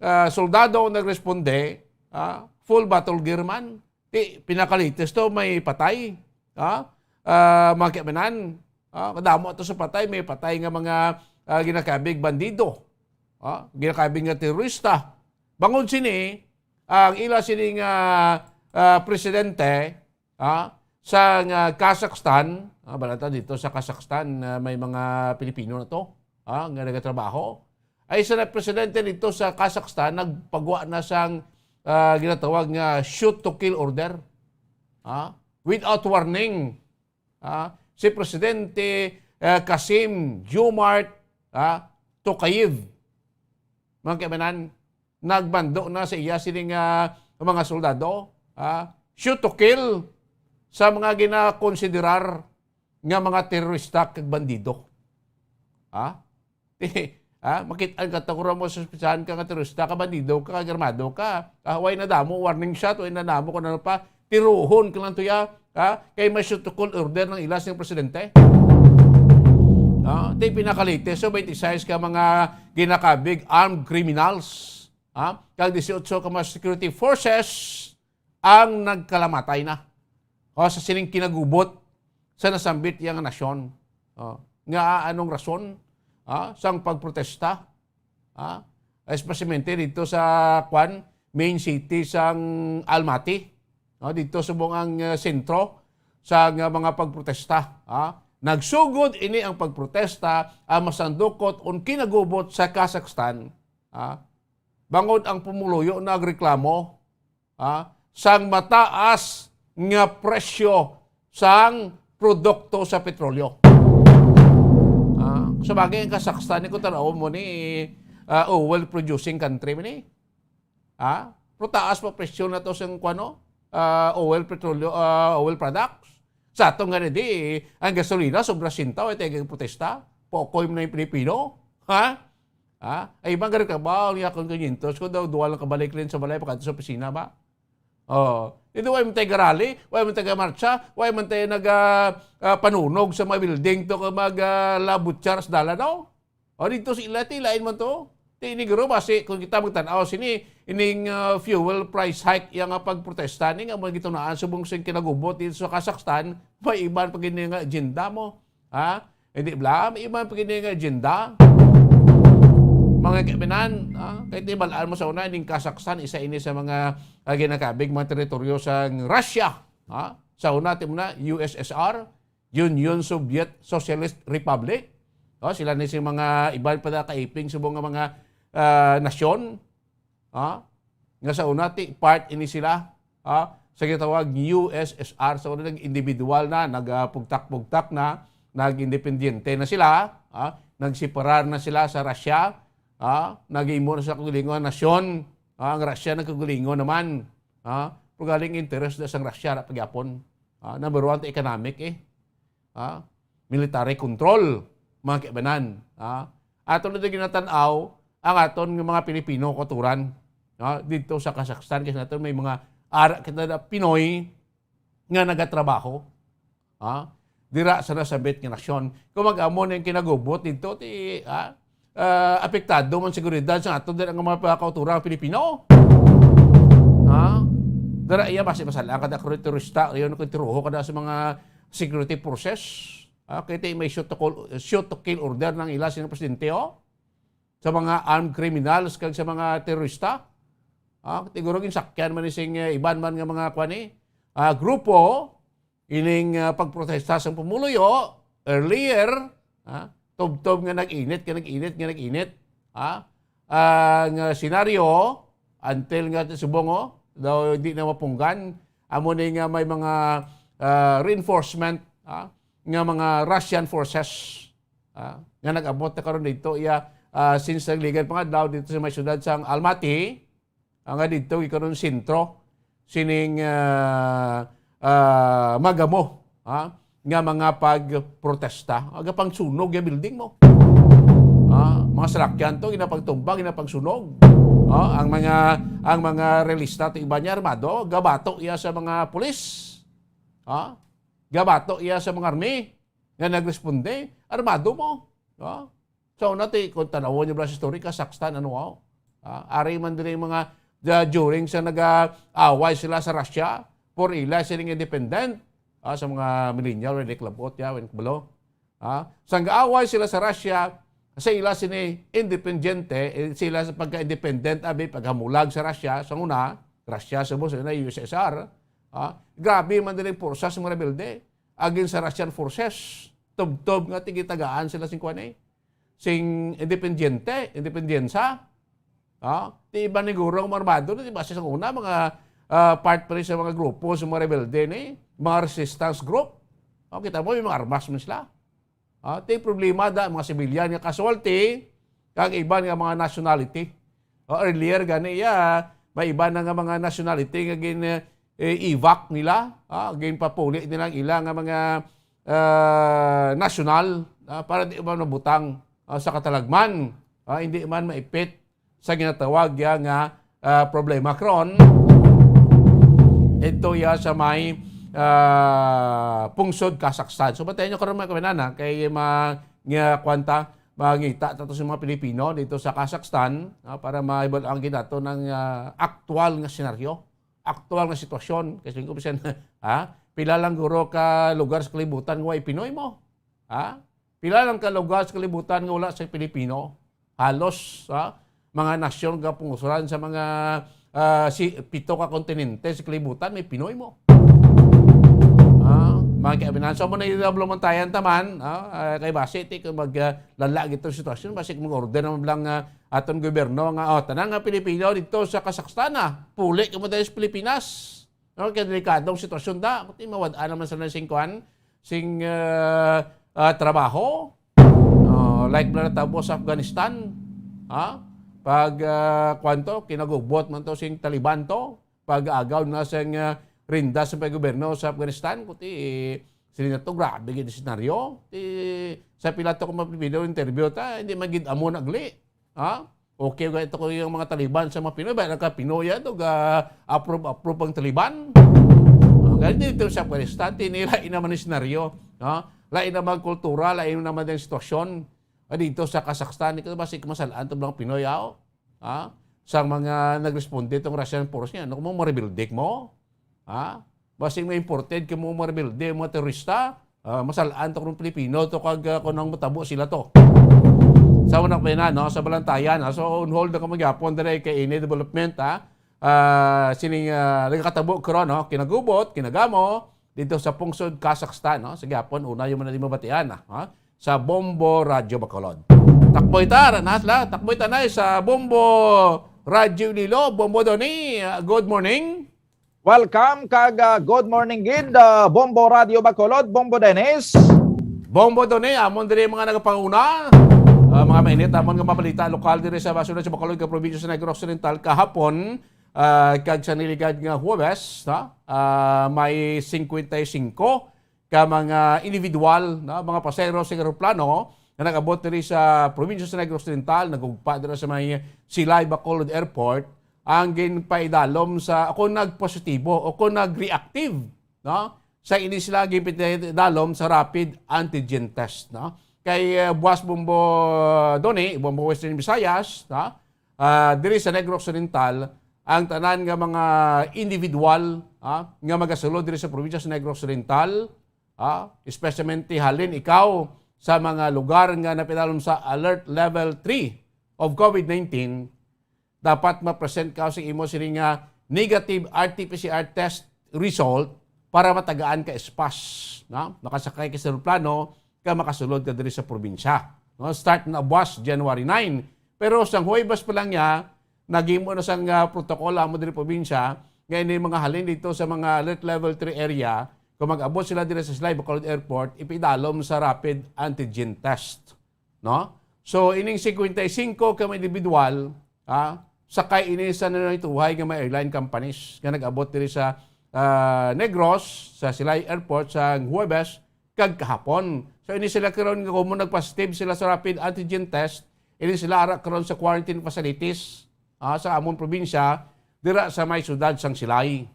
ah, soldado ang nagresponde, ha? Full battle gear man. Ti, pinakalites to, may patay. Ha? Ah, mga kiamanan. Ha? Kadamo to sa patay, may patay nga mga, ah, ginakabig bandido. Ha? Ginakabig nga terorista. Bangod sini, ang ila sini nga, ah, presidente, ha, sa nga Kazakhstan, ah, balata dito sa Kazakhstan, ah, may mga Pilipino na to, ah, nga nagatrabaho. Ay, sa na presidente dito sa Kazakhstan, nagpagwa na sang, ah, ginatawag nga shoot to kill order. Ah, without warning. Ah, si Presidente, eh, Kasim Jomart, ah, Tokayev. Mga kaibanan, nagbando na sa iya sini nga mga soldado, ah, shoot to kill sa mga ginakonsiderar nga mga terorista kag bandido. Ha? Ha? Makit-an ka, takura mo, suspisahan ka nga terorista ka, bandido ka, kag armado ka. Ah, way na damo, warning shot, way na damo kung ano pa. Tiruhon ka lang to ya, ha? Kay may shoot to kill order ng ilas ng presidente. Ah, di pinakalites, so twenty-six ka mga ginakabig armed criminals, ha? Kag dieciocho ka mga security forces ang nagkalamatay na. o sa sining kinagubot sa nasambit iya nga nasyon. O, nga anong rason, ah, sang pagprotesta? Ah, especialmente dito sa, kwan, main city sang Almaty, no, dito subong ang, ah, sentro sa nga mga pagprotesta, ah. Nagsugod ini ang pagprotesta, ang masandukot un kinagubot sa Kazakhstan, ah, bangod ang pumuluyo nagreklamo, ah, sang mataas nga presyo sang produkto sa petrolyo. Ah, sa bagay, ang Kazakhstan, kung tan-awon mo ni, ah, oil producing country man ni. Ah, pero taas pa presyo na to sang, kuwano, ah, oil, petrolyo, ah, oil products. Sa ato nga di, ang gasolina, sobra sintaw, ay tayo protesta. Pokoy mo na yung Pilipino. Ha? Ha? Ay, ibang gari ka ba? Ang yakon quinientos ko daw, duwa lang kabalik rin sa balay, pagkadto sa opisina ba? Oh, dito, way man tayo garali, way man tayo marcha, way man tayo nag, ah, ah, panunog sa mga building to, kag mag, ah, labutyar sa dalan, no? O, dito sa ila, ti lain man to. Ti ini guro, basi, kung kita magtan-aw sini, ining, ah, fuel price hike, iya nga pagprotesta, ni nga mga gitunaan subong sing kinagubot dito sa Kazakhstan, may iban pa gini nga agenda mo. Ha? Hindi bala, may iban pa gini nga agenda. Mga kaibinan, ha? Kay tibalaan mo sa una, ining Kazakhstan, isa ini sa mga, ah, ginakabig, mga teritoryo sa Russia. Ha? Sa una, ti mo na, U S S R, Union Soviet Socialist Republic. O, sila ni sing mga iban pa na kaiping subong nga mga, ah, nasyon. Ha? Nga sa una, ti, part ini sila, ha? Sa ginatawag U S S R, sa una, nag-individual na, nagpugtak-pugtak na, nag-independyente na sila, ha? Nagseparar na sila sa Russia, ha? Nag-imo na sa kaugalingon nga nasyon, ha? Ang Russia nagkaugalingon naman, ha? Pero galing interes na sang Russia, ra pagyapon. Ha? Number one, ti economic, eh. Ha? Military control, mga kaibanan. Ha? Ato na din ginatan-aw ang aton nga mga Pilipino kauturan, ha? Dito sa Kazakhstan, kasi natin may mga ara kita na Pinoy nga nagatrabaho, ha? Dira sa nasambit nga nasyon. Kung mag-amo na yung kinagubot dito, ti, ha? Ah, apektado man seguridad sa ato din ang mga kauturan Pilipino. Ha? Dira iya, basi masala kada terorista, yun, kung tiruho kada sa mga security forces. Ah, kay ti may shoot to kill, shoot to kill order ng ila sina presidente, oh. Sa mga armed criminals kag sa mga terorista. Ah, siguro ginsakyan man ni sing, eh, iban man nga mga, kwan, eh, ah, grupo, ining, ah, pagprotesta sa pumuluyo earlier, ah, tubtob nga nag-init, nga nag-init, nga nag-init, ah, ah, nga senaryo, until nga subong, oh, daw di na mapunggan, amo ni nga may mga, ah, reinforcement, ah, nga mga Russian forces, ah, nga nag-abot na karon dito, iya, ah, since nagligad pa nga daw dito sa may syudad sang Almaty, ah, nga dito, ikaron sentro sining, ah, ah, magamo, ha, nga mga pagprotesta. Aga pang sunog yung building mo. Ah, mga salakyan to, ginapagtumba, ginapagsunog. Ah, ang mga, ang mga realista to, iba niya armado, gabato iya sa mga pulis. Ah, gabato iya sa mga army nga nagresponde, armado mo. Ah, so, nati, kung tanawon niyo ba sa story, Kazakhstan, ano, wow. Ah, ari man din yung mga, the, during sa nag-aaway sila sa Russia, for ila siling independent, ah, sa mga millennial, ready club out, ya, when kabalo. Ah, sang gaaway sila sa Russia, sa ila sini independiente, eh, sila sa pagka-independent, abi, paghamulag sa Russia, sa una, Russia, sa una, U S S R, ah, grabe man din yung forsa sa mga rebelde against sa Russian forces. Tubtob nga tigitagaan sila sing kwan, eh, sing independiente, independensa. Ah, ti iba ni guro ang armado na, di ba? Sa una, mga, ah, part pa rin sa mga grupo, sa mga rebelde ni, mga resistance group. Oh, kita mo, may mga armas man sila. Ah, ti problema da, mga civilian nga casualty, kag iban nga mga nationality. Oh, earlier gani, ya, may iba na nga mga nationality nga gin, eh, evac nila, ah, ginpapuli nila ang ila nga mga, ah, national, ah, para di man mabutang, ah, sa katalagman, ah, hindi man maipit sa ginatawag ya nga, ah, problema karon. Ito ya sa may, ah, pungsod Kazakhstan. So, batayan nyo karon, mga kabanan, ha, kay ma-, nga kwanta, mangita tato sa mga Pilipino dito sa Kazakhstan, ah, para maibal ang ginato ng, ah, aktual nga senaryo, aktual nga sitwasyon. Kasi ko bisan, ha? Pila lang guro ka lugar sa kalibutan nga way Pinoy mo? Ha? Pila lang ka lugar sa kalibutan nga wala sa Pilipino? Halos, ha? Mga nasyon nga pungusuran sa mga, ah, si, pito ka kontinente sa kalibutan, may Pinoy mo. Ah, mga kaibigan, so mo na yung Lumantayan taman, ah, ah, kay basi, ti, kung mag, ah, lala gito sitwasyon, basi kung mag-order naman lang, ah, aton gobyerno nga, oh, tanan nga Pilipino dito sa Kazakhstan, ah, puli ka mo dahil sa Pilipinas. No, kaya delikadong sitwasyon da. Kuti mawad-an naman sila sing kuan, sing, ah, ah, trabaho. Oh, like na natabo sa Afghanistan. Ha? Pag, ah, kuwan to, kinagubot man to sing Taliban to. Pag agaw na sing, ah, rinda sa gobyerno sa Afghanistan, kuti, sila na to, grabe gid senaryo. Ti, sa pila to kung mapipido interview ta, hindi man gid amo nagli. Ha? Okay, ga ito ko yung mga Taliban sa mga Pinoy. Ba, nagka-Pinoy yan, to, ga-approve, approve ang Taliban. Ah, ganito dito sa Afghanistan, tinila, ina man yung senaryo. Ha? Lain naman kultura, lain naman ang sitwasyon. Ah, dito sa Kazakhstan, ito ba si kamasalaan to mga Pinoy, aw? Ha? Sa mga nagresponde itong Russian force niya, ano kung mga rebuildik mo? Ha? Basing may imported ka mo mga rebelde, mga terorista, ah, masalaan to kung Pilipino to kag, ah, kung ang matabo sila to. Sa una pa na, no? Sa Balantayan, ha? So, on hold na kamo gyapon diri kay ini development, ha? Ah, sining, ah, nagakatabo karon, no? Kinagubot, kinagamo, dito sa pungsod Kazakhstan, no? Sa gyapon, una yung mga di mabatian, ha? Sa Bombo Radyo Bacolod. Takboy ta, ranas la, takboy ta na sa Bombo Radyo Iloilo, Bombo Donny. Ah, good morning. Welcome kag, ah, good morning gid, ah, Bombo Radio Bacolod, Bombo Dennis. Bombo Donny, amon diri mga nagapanguna. Ah, mga mainit amon nga mabalita lokal diri sa Bacolod, sa Bacolod nga probinsya sa Negros Oriental kahapon, ah, kag sa niligad nga Huwebes, ha? Ah, may singkwenta y singko ka mga individual, no, mga pasahero sa eroplano nga nag-abot diri sa probinsya sa Negros Oriental, nagugpa dira sa may Silay Bacolod Airport, ang ginpaidalom sa, o kung nagpositibo, o kung nag-reactive, no, sa ini sila ginpaidalom sa rapid antigen test, no. Kay, eh, buwas Bombo Donny, Bombo Western Visayas, no, ah, diri sa Negros Oriental, ang tanan nga mga individual, ah, nga magasulod diri sa probinsya sa Negros Oriental, ah, especially halin ikaw sa mga lugar nga napaidalom sa Alert Level three of COVID nineteen, dapat ma-present ka sa imo sini nga negative R T P C R test result para matagaan ka S-PaSS, no? Makasakay ka sa eroplano, ka makasulod ka diri sa probinsya, no? Start na buwas, January nine. Pero sa Huwebes pa lang niya, naghimo na sang, ah, protocol amo diri probinsya, nga ini mga halin dito sa mga alert level three area, kung mag-abot sila diri sa Silay Bacolod Airport, ipaidalom sa rapid antigen test, no? So, ining singkwenta y singko ka mga individual, ah, sakay ini sa nanaytuhay nga mga airline companies nga nag-abot diri sa, ah, Negros, sa Silay Airport sa Huwebes, kag kahapon. So, ini sila karon nga kung nag-positive sila sa rapid antigen test, ini sila ara karon sa quarantine facilities, ah, sa amon probinsya, dira sa may siyudad sang Silay.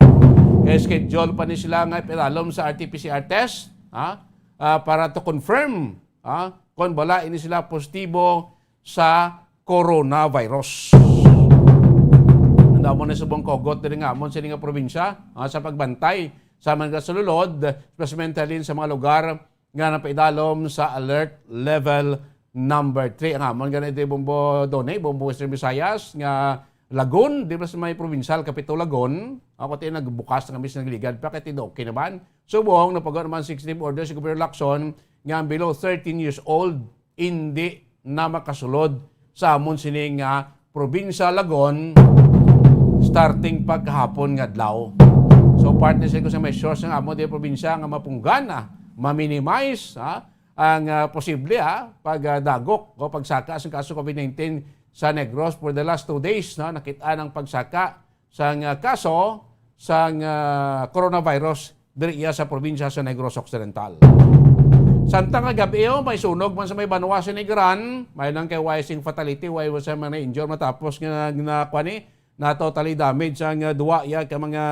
Kay schedule pa ni sila nga ipaidalom sa R T P C R test, ah, ah, para to confirm, ah, kung bala ini sila positibo sa coronavirus. Ang damo na subong kogot diri nga amon sini nga probinsya, ah, sa pagbantay sa mga kasululod, especially sa mga lugar nga napaidalom sa alert level number three. Ang amon gani di Bombo Donny, Bombo Western Visayas, nga Lagun, di ba sa may provincial capital Lagun? Ako ti nagbukas na kami sa nagligad pa, kay ti okay naman. Subong, napagawa naman sixty order si Governor Lacson nga ang below thirteen years old, hindi na makasulod sa amon sini nga probinsya Lagon, starting pagkahapon nga adlaw. So, part ni sila sa measures nga amo di probinsya nga mapunggan, ah, ma-minimize, ah, ang, ah, posible, ah, pagdagok o pagsaka sa kaso COVID nineteen sa Negros for the last two days, no? Nakita ang pagsaka sang, ah, kaso sang, ah, coronavirus diri iya sa probinsya sa Negros Occidental. Samtang kagab-i, oh, may sunog man sa may banwa sa Negran, may lang kay way sing fatality, way sa mga na-injure matapos nga na, kuwan ni, na totally damage ang, ah, duwa iya ka mga,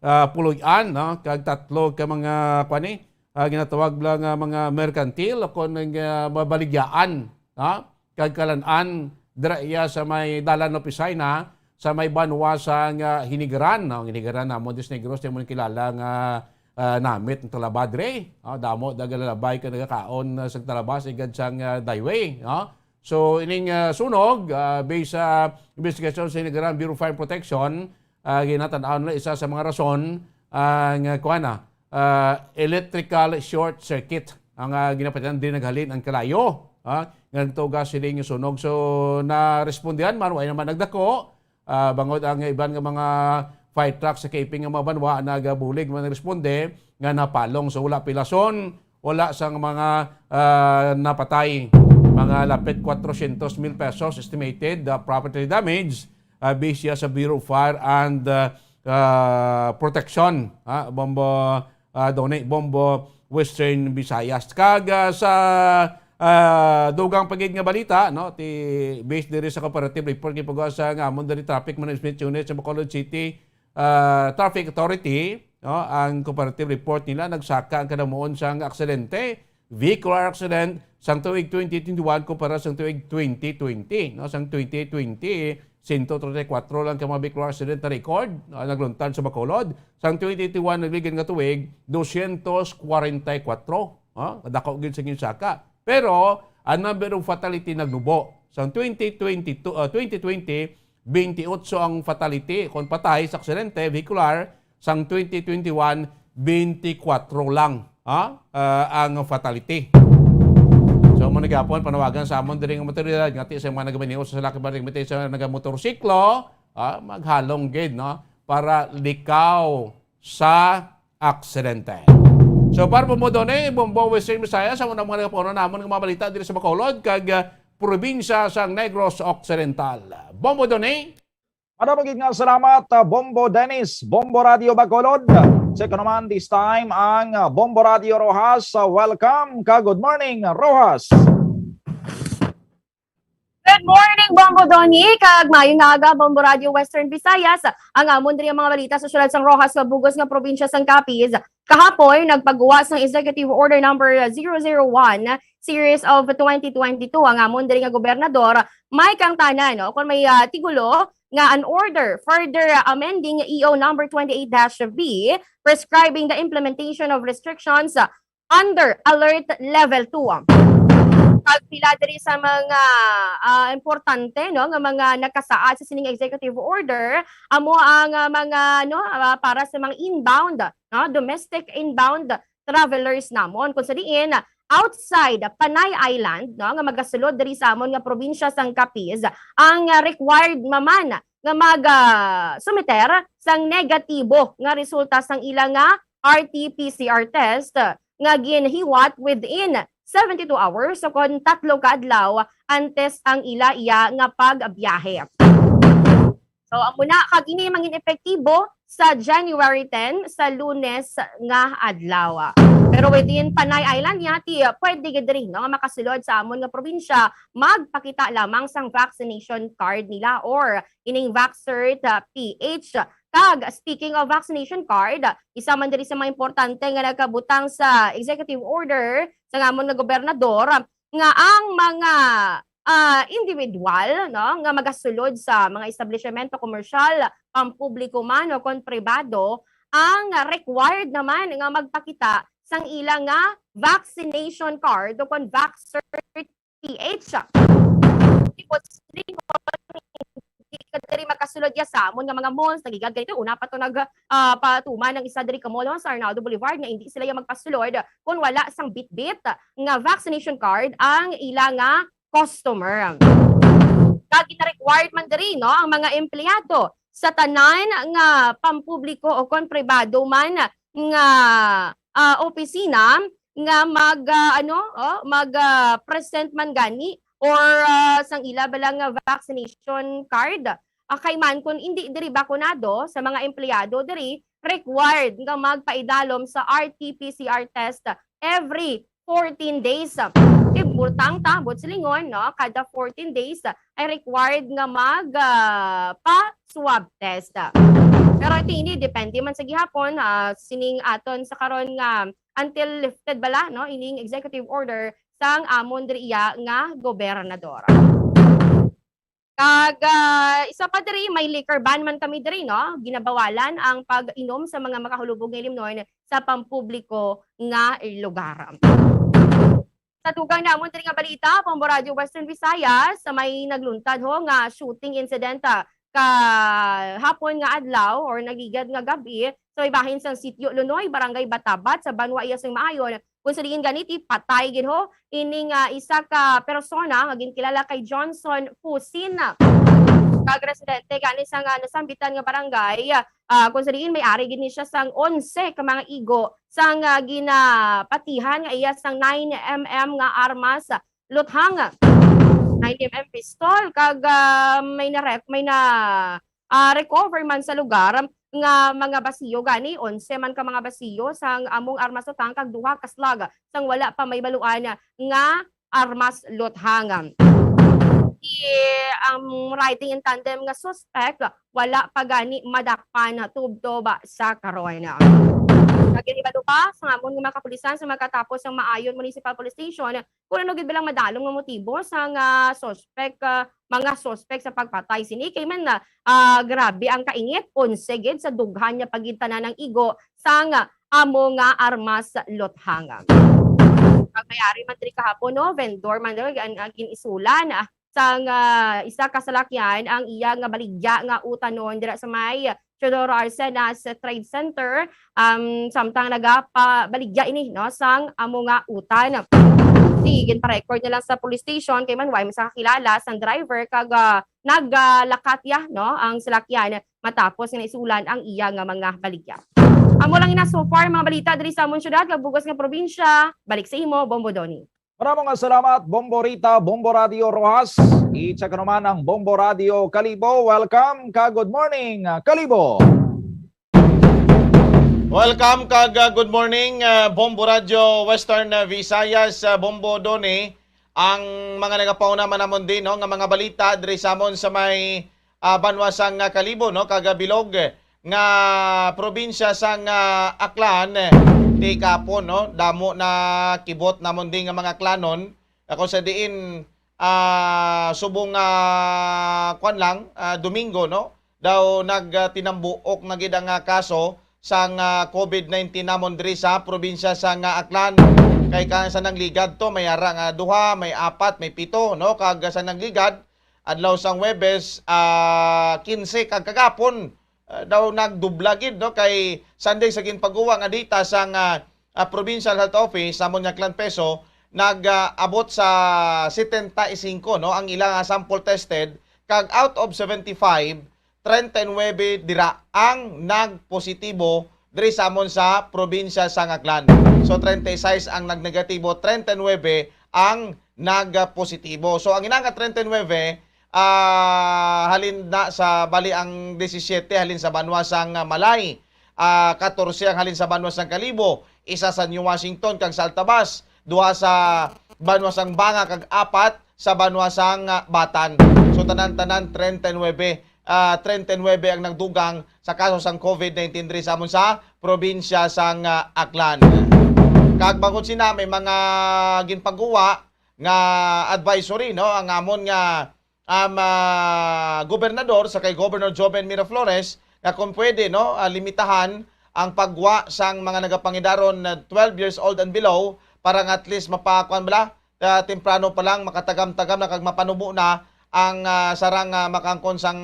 ah, puloy-an, no? Kag tatlo ka mga, kuwan ni, ah, ginatawag lang nga mga merkantil o kon nga mabaligyaan, ha? Kag kalan-an dira iya sa may dalan Opisina, sa may banwa sang, ah, Hinigaran, no? Hinigaran namo, Negros, di mo kilala nga, ah, namit ang talaba dre. Ah, damo dagalabay ka nagakaon, ah, sa talaba sa igad sang, ah, Daiway, no? So, ining, ah, sunog, ah, based sa investigasyon sa Negran Bureau of Fire Protection, ah, ginatan-aw nila isa sa mga rason, ah, nga, kuwan na, ah, electrical short circuit ang, ah, ginapatihan din naghalin ang kalayo, ah, nga nagtuga sining sunog. So, narespondihan man, wala naman nagdako, ah, bangod ang iban nga mga fire truck sa kaiping nga mga banwa nagabulig man responde nga napalong. So, wala pilason, wala sang mga, ah, napatay. Mga lapit cuatrocientos mil pesos estimated, ah, property damage, ah, based siya sa Bureau of Fire and, ah, ah, Protection, ah, Bombo, ah, Donny, Bombo, Western Visayas. Kag, ah, sa, ah, dugang pa gid nga balita, no, ti, based diri sa cooperative report nga ipagawa sa nga amon diri Traffic Management Unit sa Bacolod City, ah, Traffic Authority, no, ang cooperative report nila, nagsaka ang kadamuon sang aksidente, vehicular accident, sang tuig twenty twenty-one kumpara sang tuig twenty twenty, no? Sang twenty twenty, sento treinta y cuatro lang ka mga vehicular accident na record, no, nagluntad sa Bacolod. Sang twenty twenty-one, nagligid nga tuig, dosyentos kwarenta y kwatro, no? Kadako gid sa ginsaka. Pero ang number of fatality nagnubo. Sang twenty twenty-two, ah, twenty twenty, twenty-eight ang fatality kon patay sa aksidente vehicular, sang twenty twenty-one, twenty-four lang, ha? Ah, ang fatality. So, mo na gyapon panawagan sa amon diri nga motoridad, ngati sa mga nagabaniho sa salaki ba, ngati sa nagamotorsiklo, ah, maghalong gid, no, para likaw sa aksidente. So, para po mo doon eh, Bombo Western Visayas, sa mga nagapuno namon nga mga balita diri sa Bacolod kag, ah, probinsya sa Negros Occidental. Bombo doon eh. Madamo gid nga salamat, ah, Bombo Dennis, Bombo Radio Bacolod. Check ko naman this time ang, ah, Bombo Radio Roxas. Ah, welcome ka. Good morning, Roxas. Good morning, Bombo Donny, kag maayong aga, Bombo Radio Western Visayas. Ang amon diri ang mga balita sa siyudad sang Roxas nga bug-os nga probinsya sang Capiz. Kahapon, nagpagawa sang Executive Order Number zero zero one, Series of twenty twenty-two, ang amon diri nga gobernador, Mike Cangtanan, no? Kon may, ah, tigulo nga an order further, ah, amending E O number twenty-eight dash B, prescribing the implementation of restrictions, ah, under Alert Level two. Kag pila diri sa mga, ah, importante, no, nga mga nakasaad sa sining executive order, amo ang, ah, mga, no, ah, para sa mga inbound, no, domestic inbound travelers namon, kung sa diin outside Panay Island, no, nga magasulod diri sa amon nga probinsya sang Capiz, ang, ah, required naman nga mag, ah, sumiter sang negatibo nga resulta sang ila nga R T P C R test nga ginhiwat within seventy-two hours o kon tatlo ka adlaw antes ang ila iya nga pagbiyahe. So, amo na, kag ini mangin epektibo sa January ten, sa Lunes nga adlaw. Pero within Panay Island, yati, pwede gid diri, no, nga makasulod sa amon nga probinsya, magpakita lamang sang vaccination card nila or ining Vaxcert, ah, P H. Kag speaking of vaccination card, isa man diri sa mga importante nga nagkabutang sa executive order sa amon nga gobernador nga ang mga, ah, individual, no, nga magasulod sa mga establishmento komersyal, pampubliko man o kon pribado, ang required naman nga magpakita sang ila nga vaccination card o kon Vaxcert P H. Di ko, di ko, di ka diri makasulod ya sa amon nga mga malls, nagigad ganito. Una pa to nag, ah, patuman ang isa diri ka mall, oh, sa Arnaldo Boulevard nga hindi sila ya magpasulod kung wala sang bitbit nga vaccination card ang ila nga customer. Kag gina-required man diri, no, ang mga empleyado sa tanan nga pampubliko o kon pribado man nga, ah, opisina nga mag, ah, ano, oh, mag, ah, present man gani or, ah, sang ila bala nga vaccination card. Ah, kay man kung indi diri bakunado sa mga empleyado diri, required nga magpaidalom sa R T P C R test every fourteen days. Ibutang ta, buot silingon, no, kada fourteen days ay required nga mag, ah, pa swab test. Pero ito ini depende man sa gihapon, ah, sining aton sa karon nga until lifted bala, no, ining executive order sang amon diri iya nga gobernador. Kag, ah, isa pa diri, may liquor ban man kami diri, no? Ginabawalan ang pag-inom sa mga makahulubog nga ilimnon sa pampubliko nga lugar. Sa dugang namon diri nga balita, Bombo Radio Western Visayas, sa may nagluntad ho nga shooting incident, ah, kahapon nga adlaw or nagligad nga gab-i sa may bahin sang Sitio Lunoy, Barangay Batabat, sa Banwa Iyas ng Maayon, kung sa diin gani ti patay gid ho ining, ah, isa ka persona nga ginkilala kay Johnson Fusin, kag residente gani sa nga nasambitan nga barangay, ah, kung sa diin may ari gid ni siya sang onse ka mga igo sang, ah, ginapatihan nga iya sang nine M M nga armas, luthang, nine M M pistol, kag, ah, may na-rec-, may na, ah, recover man sa lugar nga mga basiyo gani, onse man ka mga basiyo sang among armas luthang kag duha ka slug sang wala pa mahibaluan nga armas luthang. Di, ang riding in tandem nga suspect wala pa gani madakpan tubtob sa karon. Nagahibalo pa sa amon nga mga kapulisan sa magkatapos ang Maayon Municipal Police Station kung ano gid ba lang madalom nga motibo sa nga suspect, ah, mga suspect sa pagpatay sini. Kay man, ah, grabe ang kainit, onse gid sa dughan nga pagitanan ng igo sang amo nga armas luthang. Pag may ari man diri kahapon, no, vendor man diri ang, ang ginisulan, ah, sang, ah, isa ka salakyan ang iya nga baligya nga utanon dira sa may Teodoro Arcenas Trade Center, um, samtang nagapabaligya ini, no, sang amo nga utan. Sige, ginpa-record na lang sa police station kay man way man sa kakilala sang driver kag, ah, naglakat ya, no, ang salakyan matapos nga naisulan ang iya nga mga baligya. Amo lang ina so far mga balita diri sa amon syudad kag bugas nga probinsya. Balik sa imo, Bombo Donny. Maramo nga salamat, Bombo Rita, Bombo Radio Rojas. I-check naman ang Bombo Radio Kalibo. Welcome ka good morning, Kalibo. Welcome kag, uh, good morning, uh, Bombo Radio Western, uh, Visayas, uh, Bombo Doni. Ang mga nagapauna man namon din, no, nga mga balita diri sa amon sa may, uh, banwa sang, uh, Kalibo, no, kag, uh, bilog nga probinsya sang, ah, Aklan, eh, ti kapon, no? Damo na kibot namon di nga mga Aklanon. Ako sa diin, ah, subong, ah, kwan lang, ah, Domingo, no? Daw nag, ah, tinambuok na gid ang, ah, kaso sang, ah, COVID nineteen namon diri sa probinsya sang, ah, Aklan. Kay ka sa nangligad to, may ara nga duha, may apat, may pito, no? Kag sa nangligad, adlaw sang Huwebes, ah, kinse kag kagapon, ah, daw nagdubla gid, no, kay Sunday sa ginpaguwa nga data sang, ah, ah, Provincial Health Office, sa amon nga Aklan PESO, nag, ah, abot sa setenta y cinco, no, ang ila nga sample tested, kag out of seventy-five, treinta y nuebe dira ang nagpositibo diri sa amon sa probinsya sang Aklan. So, treinta y seis ang nagnegatibo, treinta y nuebe ang nagpositibo. So, ang ina nga treinta y nuebe, ah, halin na sa, bali, ang disisiete halin sa banwa sang, ah, Malay, ah, katorse ang halin sa banwa sang Kalibo, isa sa New Washington kag sa Altavas, duha sa banwa sang Banga kag apat sa banwa sang, ah, Batan. So, tanan-tanan treinta y nuebe, ah, treinta y nuebe ang nagdugang sa kaso sang COVID nineteen diri sa amon sa probinsya sang, ah, Aklan. Kag bangod sina, may mga ginpaguwa nga advisory, no, ang amon nga, um, ah, gobernador sa kay Governor Joven Miraflores nga kung pwede, no, ah, limitahan ang pagwa sang mga nagapangidaron na twelve years old and below para nga at least mapakuan bala, ah, temprano pa lang makatagam-tagam na kag mapanubo na ang, ah, sarang, ah, makaangkon sang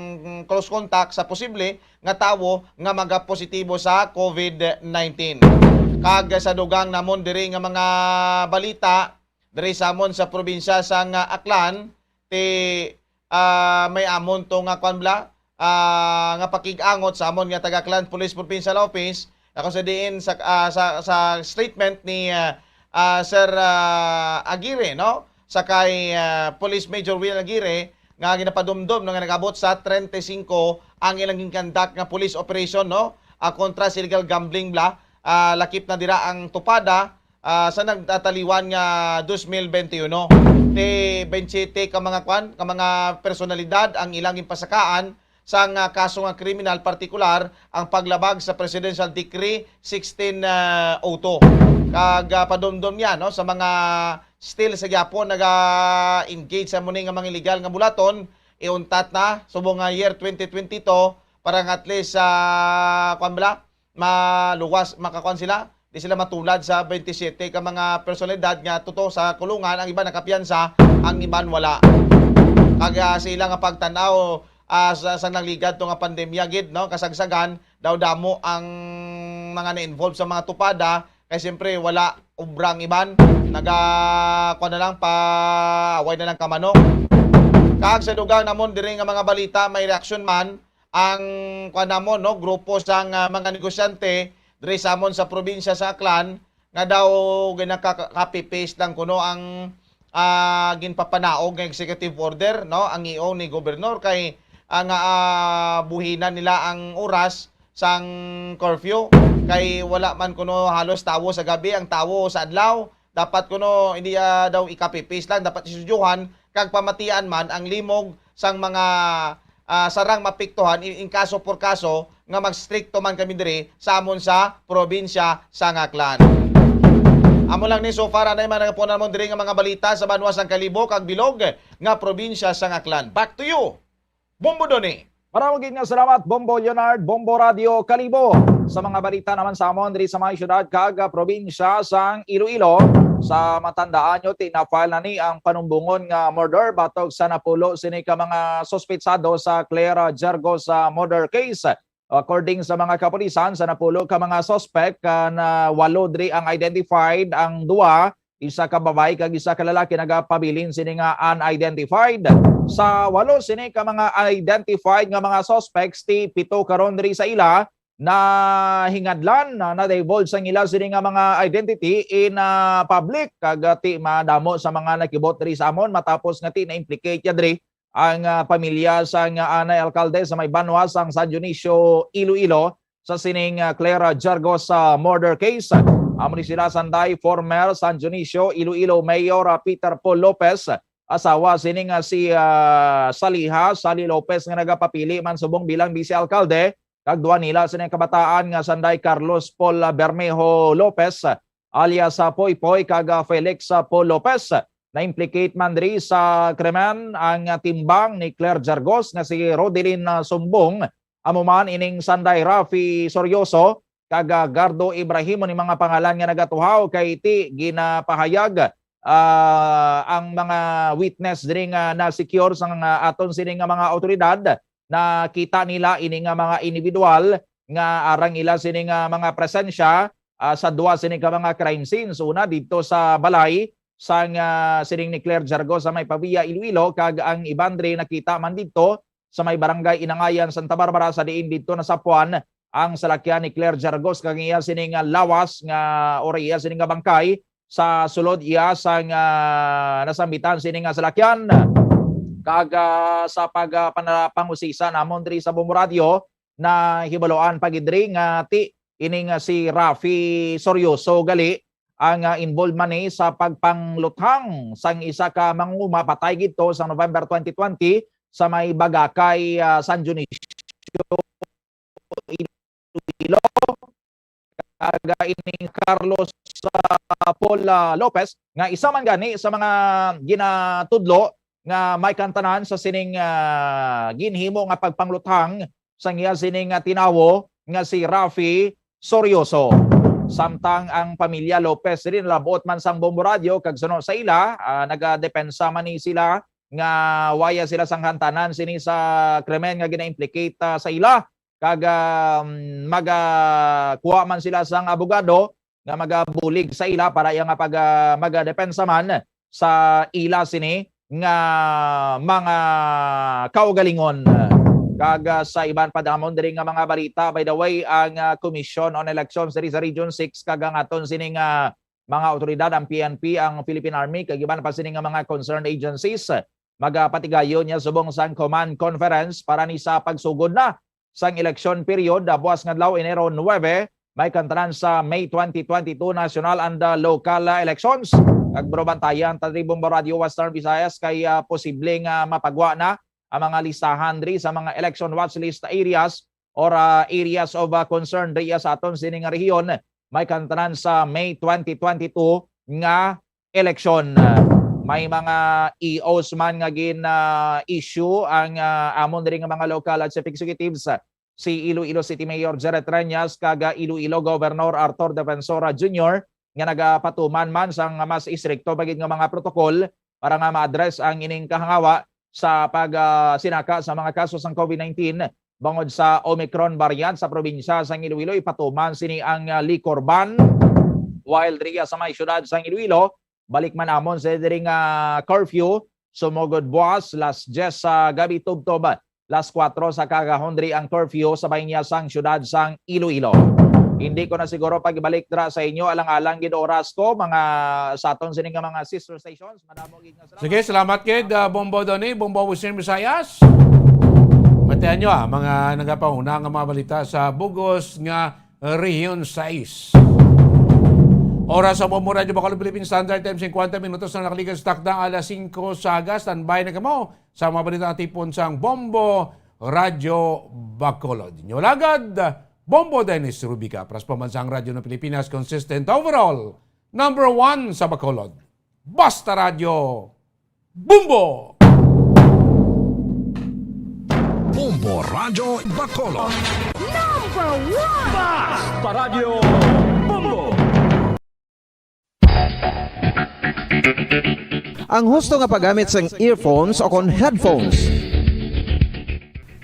close contact sa posible nga tawo nga magapositibo sa COVID nineteen. Kag sa dugang namon diri nga mga balita, diri sa amon sa probinsya sang, ah, Aklan, ti, ah, may amon to nga kwan bala, ah, nga pakig-angot sa amon nga taga Aklan Police Provincial Office, ako sa diin sa, ah, sa, sa statement ni, ah, ah, Sir, ah, Aguirre, no? Sa kay, ah, Police Major Will Aguirre, nga ginapadumdom, no, nga nag-abot sa treinta y cinco ang ilang ginkandak nga police operation, no? Ah, kontra sa illegal gambling bala, ah, lakip na dira ang Tupada, ah, sa nagtataliwan nga dos mil benti uno. Ti baynte siyete ka mga kwan, ka mga personalidad ang ilang ginpasakaan sang, ah, kaso nga kriminal, partikular ang paglabag sa Presidential Decree sixteen oh two. Kag, ah, padumdom niya, no, sa mga still sa gyapon naga-engage sa muni nga mga illegal nga bulaton, iuntat na subong nga year twenty twenty-two para nga at least, ah, kuwan bala, maluwas, makakuan sila, di sila matulad sa twenty-seven ka mga personalidad nga tuto sa kulungan, ang iban nakapiyansa, ang iban wala. Kag, ah, sa ila nga pagtan-aw, ah, sa, sa nagligad to nga pandemya gid, no, kasagsagan, daw damo ang mga na-involve sa mga tupada, kay siyempre wala obra ang iban, naga, kuwan na lang, pa, away na lang kamano. Kag sa dugang namon diri nga mga balita, may reaksyon man ang, kuwan namon, no, grupo sang, ah, mga negosyante diri sa amon sa probinsya sa Aklan nga daw ginaka-copy paste lang kuno ang, ah, ginpapanaog nga executive order, no, ang E O ni Gobernador kay, ah, nga, ah, buhinan nila ang oras sang curfew kay wala man kuno halos tawo sa gabi ang tawo sa adlaw. Dapat kuno hindi, ah, daw i-copy paste lang, dapat isudyohan kag pamatian man ang limog sang mga, ah, sarang mapiktuhan in, in kaso por kaso nga magstrikto man kami diri sa amon sa probinsya sang Aklan. Amo lang ni so far, anay man ang punan mo diri nga mga balita sa banwa sang Kalibo kag bilog nga probinsya sang Aklan. Back to you, Bombo Donny. Maramo gid nga salamat, Bombo Leonard, Bombo Radio Kalibo. Sa mga balita naman sa amon diri sa mga syudad kag, ah, probinsya sang Iloilo, sa matandaan nyo, ti na-file na ni ang panumbongon nga murder batok sa napulo sini ka mga suspetsado sa Claire Jargos, ah, murder case. According sa mga kapulisan, sa napulo ka mga suspect, ah, na walo diri ang identified, ang duha, isa ka babayi kag isa ka lalaki, nagapabilin sini nga unidentified. Sa walo sini ka mga identified nga mga suspects, ti pito karon diri sa ila na hingadlan na na-divulge ang ila sini nga mga identity in, ah, public, kag, ah, ti madamo sa mga nakibot diri sa amon matapos nga ti na-implicate ya diri ang, ah, pamilya sang, ah, anay alkalde sa may banwa sang San Dionisio, Iloilo, sa sining, ah, Claire Jargos, ah, murder case. Amo ni sila sanday former San Dionisio, Iloilo Mayor, ah, Peter Paul Lopez, asawa sining, ah, si, ah, Saliha, Sally Lopez, nga nagapapili man subong bilang vice alkalde, kag duha nila sining kabataan nga sanday Carlos Paul, ah, Bermejo Lopez, alias, ah, Poy Poy, kag, ah, Felix, ah, Paul Lopez. Na-implicate man diri sa krimen ang, ah, timbang ni Claire Jargos nga si Rodelin, ah, Sumbong, amo man ining sanday Rafi Sorioso kag, ah, Gardo Ibrahim ni mga pangalan nga nagatuhaw kay ti ginapahayag, ah, ang mga witness diri nga na-secure sang, ah, aton sini nga mga awtoridad, nakita nila ini nga mga individual nga arang ila sini nga mga presensya, ah, sa duha sini ka mga crime scenes. Una didto sa balay sang, ah, sining ni Claire Jargos sa may Pavia, Iloilo, kag ang iban diri nakita man didto sa may barangay Inangayan, Santa Barbara, sa diin didto nasapuan ang salakyan ni Claire Jargos kag iya sini nga lawas nga, or iya sini nga bangkay, sa sulod iya sang, ah, nasambitan sini nga salakyan. Kag, ah, sa pag, ah, pana-, pangusisa namon diri sa Bombo Radio, nahibaluan pa gid diri nga ti ini nga si Rafi Sorioso gali ang, ah, involved man ni sa pagpangluthang sang isa ka manguma patay gid to sa November twenty twenty sa may Bagakay, ah, San Dionisio, Iloilo. Kag, ah, ining Carlos, ah, Paul, ah, Lopez nga isa man gani sa mga ginatudlo nga may kantanan sa sining, ah, ginhimo nga pagpangluthang sang iya sining, ah, tinawo nga si Rafi Sorioso. Samtang ang pamilya Lopez diri nalab-ot man sang Bombo Radio kag suno sa ila, ah, nagadepensa man ni sila nga waya sila sang kantanan sini sa krimen nga gina-implicate, ah, sa ila. Kag, ah, magakuha man sila sang abogado nga magabulig sa ila para iya nga pag, ah, magadepensa man sa ila sini nga mga kaugalingon. Kag, ah, sa iban pa namon diri nga mga balita, by the way, ang, ah, Commission on Elections diri sa Region six kag ang aton sini nga mga awtoridad, ang P N P, ang Philippine Army, kag iban pa sini nga mga concerned agencies, magapatigayon niya subong sang command conference para ni sa pagsugod na sang election period, ah, buas nga adlaw, Enero nuebe, may kantanan sa May twenty twenty-two national and, ah, local, ah, elections. Kag bro, bantayan ta diri Bombo Radio Western Visayas kay, ah, posible nga mapagwa na ang mga listahan diri sa mga election watch list areas or, ah, areas of, ah, concern diri sa aton sini nga rehiyon. May kantanan sa May twenty twenty-two nga eleksyon. May mga E Os man nga gin, ah, issue ang, ah, amon diri nga mga local at chief executives, ah, si Iloilo City Mayor Jared Treñas kag, ah, Iloilo Governor Arthur Defensor, ah, Junior, nga nagapatuman man sang mas istrikto pa gid nga mga protokol para nga ma-address ang ining kahangawa sa pag, ah, sinaka sa mga kaso sang COVID nineteen bangod sa Omicron variant sa probinsya sang Iloilo. Ipatuman sini ang, ah, liquor ban, while diri sa may siyudad sang Iloilo, balik man amon sa diri nga curfew, sumugod buwas, las diyes sa gabi tubtob las kuwatro sa kagahon diri ang curfew sa bahin niya sang siyudad sang Iloilo. Hindi ko na siguro pag-ibalik dira sa inyo, alang-alang gid oras ko, mga sa aton sini nga mga sister stations, madamo gid nga salamat. Sige, salamat gid, ah, Bombo Donny, Bombo Western Visayas. Matian nyo, ah, mga nagapahuna nga mga balita sa bugos nga Rehiyon sais. Oras sa Bombo Radyo Bacolod Philippine Standard Time, singkwenta minutos na nakalikas sa takda alas singko sa aga. Standby na kamo sa mga balita nga tipon sang Bombo Radyo Bacolod. Inyo alagad, Bombo Dennis Rubica, para sa Pambansang Radyo ng Pilipinas, consistent overall, number one sa Bacolod. Basta Radyo, Bombo! Bombo Radyo Bacolod. Number one! Basta Radyo, Bombo! Ang husto nga paggamit sang earphones o kon headphones.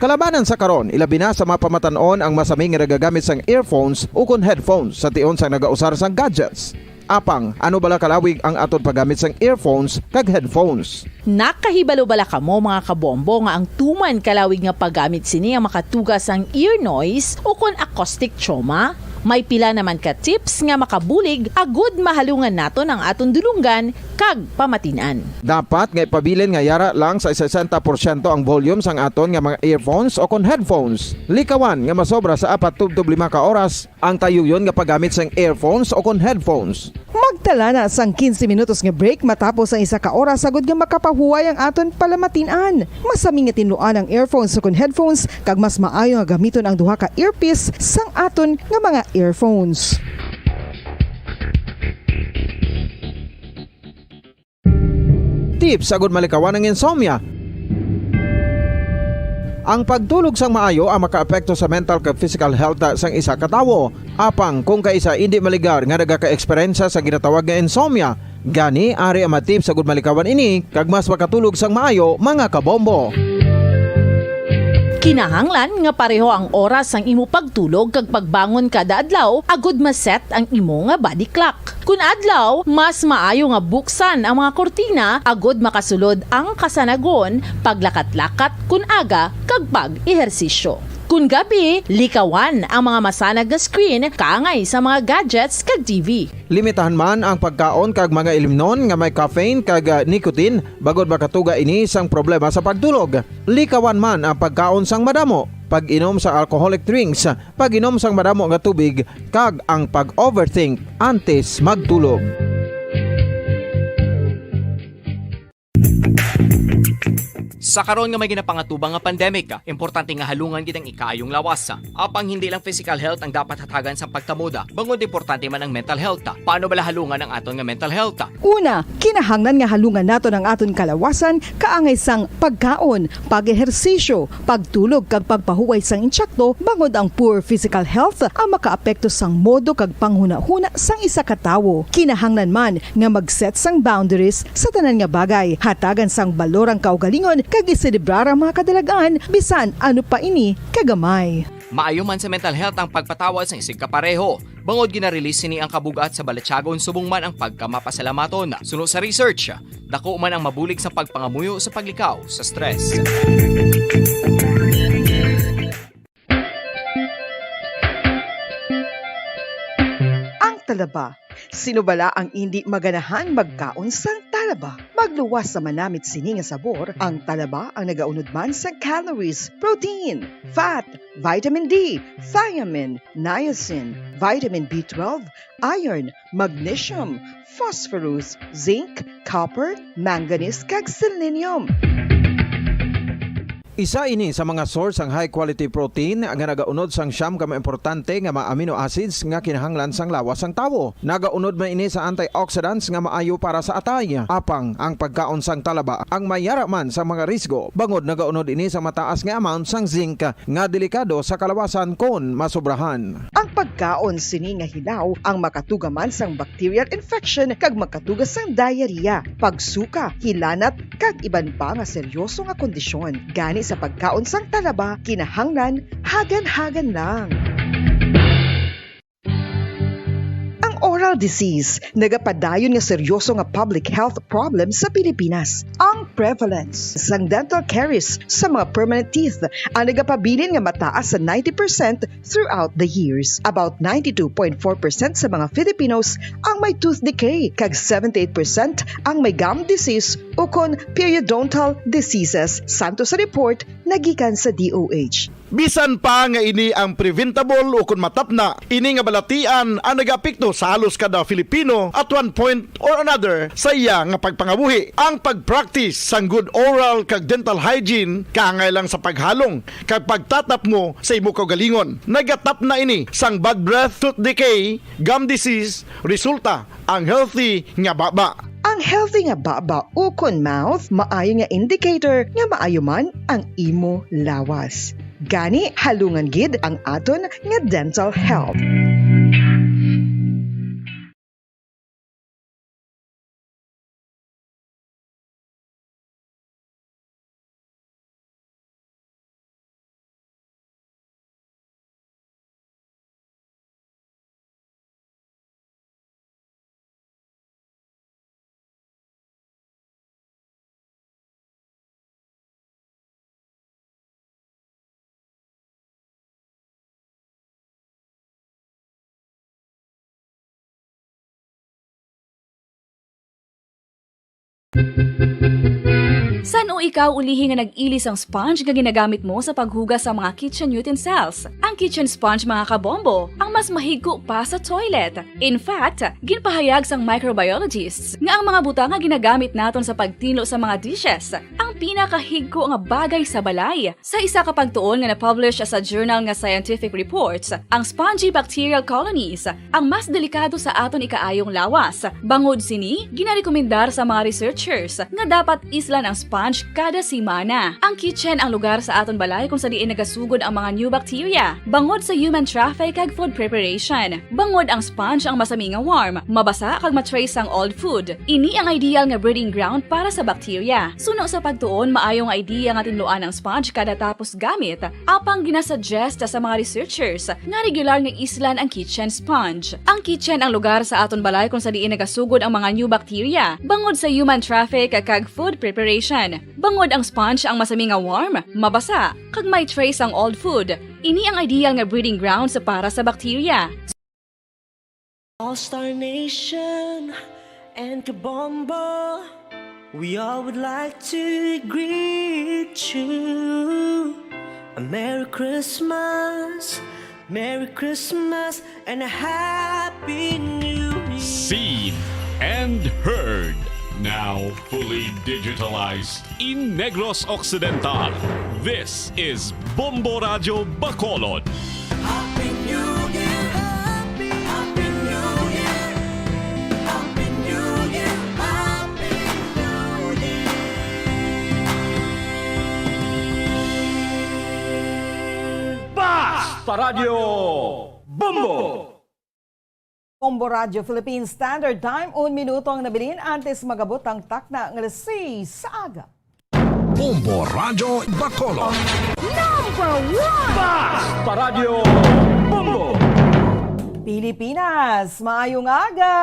Kalabanan sa karon, ilabi na sa mga pamatan-on ang masami nga nagagamit sang earphones o kon headphones sa tion sang nagausar sang gadgets. Apang, ano bala kalawig ang aton paggamit sang earphones kag headphones? Nakahibalo bala kamo, mga kabombo, nga ang tuman kalawig nga paggamit sini ang makatuga sang ear noise o kon acoustic trauma? May pila naman ka tips nga makabulig agud mahalungan naton ang aton dulonggan kag pamatin-an. Dapat nga ipabilin nga yara lang sa sesenta porsyento ang volume sang aton nga mga earphones o kon headphones. Likawan nga masobra sa apat tubtob lima ka oras ang tayuyon nga paggamit sang earphones o kon headphones. Magtala na sang quince minutos nga break matapos ang isa ka oras agud nga makapahuway ang aton palamatin-an. Masami nga tinluan ang earphones o kon headphones, kag mas maayo nga gamiton ang duha ka earpiece sang aton nga mga earphones. Tips agud malikawan ang insomnia. Ang pagtulog sang maayo ang makaapekto sa mental kag physical health sang isa ka tawo. Apang kung kaisa indi maligar nga nagaka-eksperyensya sa ginatawag nga insomnia, gani ari ang mga tips agud malikawan ini kag mas makatulog sang maayo, mga kabombo. Kinahanglan nga pareho ang oras sang imo pagtulog kag pagbangon kada adlaw agud ma-set ang imo nga body clock. Kun adlaw, mas maayo nga buksan ang mga kurtina agud makasulod ang kasanagon, paglakat-lakat kun aga, kag pag-ehersisyo. Kun gabi, likawan ang mga masanag nga screen kaangay sa mga gadgets kag T V. Limitahan man ang pagkaon kag mga ilimnon nga may caffeine kag, ah, nicotine, bangod makatuga ini sang problema sa pagtulog. Likawan man ang pagkaon sang madamo, pag-inom sa alcoholic drinks, pag-inom sang madamo nga tubig, kag ang pag-overthink antes magtulog. Sa karon nga may ginapangatubang nga pandemic, importante nga halungan gid ang ikaayong lawas. Apang hindi lang physical health ang dapat hatagan sang pagtamod, bangod importante man ang mental health. Paano bala halungan ang aton nga mental health? Una, kinahanglan nga halungan naton ang aton kalawasan kaangay sang pagkaon, pag-ehersisyo, pagtulog kag pagpahuway sang insakto, bangod ang poor physical health ang makaapekto sang modo kag panghunahuna sang isa ka tawo. Kinahanglan man nga mag-set sang boundaries sa tanan nga bagay, hatagan sang balor ang kaugalingon kag iselebrar ang mga kadalag-an, bisan ano pa ini kagamay. Maayo man sa mental health ang pagpatawad sang isigkapareho, bangod gina-release sini ang kabug-at sa balatyagon subong man ang pagkamapasalamaton. Suno sa research, dako man ang mabulig sa pagpangamuyo sa paglikaw sa stress. Ang talaba. Sino bala ang indi maganahan magkaon sang talaba? Magluwas sa manamit sini nga sabor, ang talaba ang nagaunod man sa calories, protein, fat, vitamin D, thiamine, niacin, vitamin B twelve, iron, magnesium, phosphorus, zinc, copper, manganese, kag selenium. Isa ini sa mga source sang high-quality protein nga nagaunod sang siyam ka mga importante nga mga amino acids nga kinahanglan sang lawas sang tawo. Nagaunod man ini sa antioxidants nga maayo para sa atay. Apang ang pagkaon sang talaba ang may yara man sa mga risgo, bangod nagaunod ini sa mataas nga amount sang zinc nga delikado sa kalawasan kon masobrahan. Ang pagkaon sini nga hilaw ang makatuga man sang bacterial infection kag makatuga sang diarrhea, pagsuka, hilanat, kag iban pa nga seryoso nga kondisyon. Gani sa pagkaon sang talaba, kinahanglan hagan-hagan lang. Ang oral disease nagapadayon nga seryoso nga public health problem sa Pilipinas. Ang prevalence sang dental caries sa mga permanent teeth ang nagapabilin nga mataas sa ninety percent throughout the years. About ninety-two point four percent sa mga Filipinos ang may tooth decay, kag seventy-eight percent ang may gum disease ukon periodontal diseases, santo sa report nagikan sa D O H. Bisan pa nga ini ang preventable ukon matapna, ini nga balatian ang nagaapekto sa halos kada Filipino at one point or another sa iya nga pagpangabuhi. Ang pag-practice sang good oral kag dental hygiene kaangay lang sa paghalong kag pagtatapmo sa imo kaugalingon. Nagatapna ini sang bad breath, tooth decay, gum disease, resulta ang healthy nga baba. Ang healthy nga baba ukon mouth maayo nga indicator nga maayo man ang imo lawas. Gani, halungan gid ang aton nga dental health. San-o ikaw ulihi nga nag-ili sang sponge nga ginagamit mo sa paghugas sa mga kitchen utensils? Ang kitchen sponge, mga kabombo, ang mas mahigko pa sa toilet. In fact, ginpahayag sang microbiologists nga ang mga butang nga ginagamit naton sa pagtinlo sa mga dishes ang pinakahigko nga bagay sa balay. Sa isa ka pagtuon nga na-publish sa journal nga Scientific Reports, ang spongy bacterial colonies ang mas delikado sa aton ikaayong lawas. Bangod sini, ginarekomendar sa mga researchers nga dapat islan ang sponge kada semana. Ang kitchen ang lugar sa aton balay kung sa diin nagasugod ang mga new bacteria. Bangod sa human traffic kag food preparation, bangod ang sponge ang masami nga warm, mabasa kag ma-trace sang old food. Ini ang ideal nga breeding ground para sa bacteria. Suno sa pagtuon, maayo nga idea nga tinluan ang sponge kada tapos gamit, apang ginasuggest sa mga researchers nga regular nga islan ang kitchen sponge. Ang kitchen ang lugar sa aton balay kung sa diin nagasugod ang mga new bacteria, bangod sa human traffic kag food preparation. Bangod ang sponge ang masami nga warm, mabasa, kag may trace ang old food, ini ang ideal nga breeding grounds para sa bacteria. All Star Nation and Kabombo, we all would like to greet you a Merry Christmas, Merry Christmas, and a Happy New Year. Seen and heard, now fully digitalized in Negros Occidental. This is Bombo Radyo Bacolod. Happy New Year! Happy New Year! Happy New Year! Happy New Year! Basta Radyo Bombo! Bombo Radyo Philippine Standard Time, un minuto ang nabilin antes mag-abot ang takna nga alas seis sa aga. Bombo Radyo Bacolod. Number one! Basta Radyo Bombo! Pilipinas, maayong aga!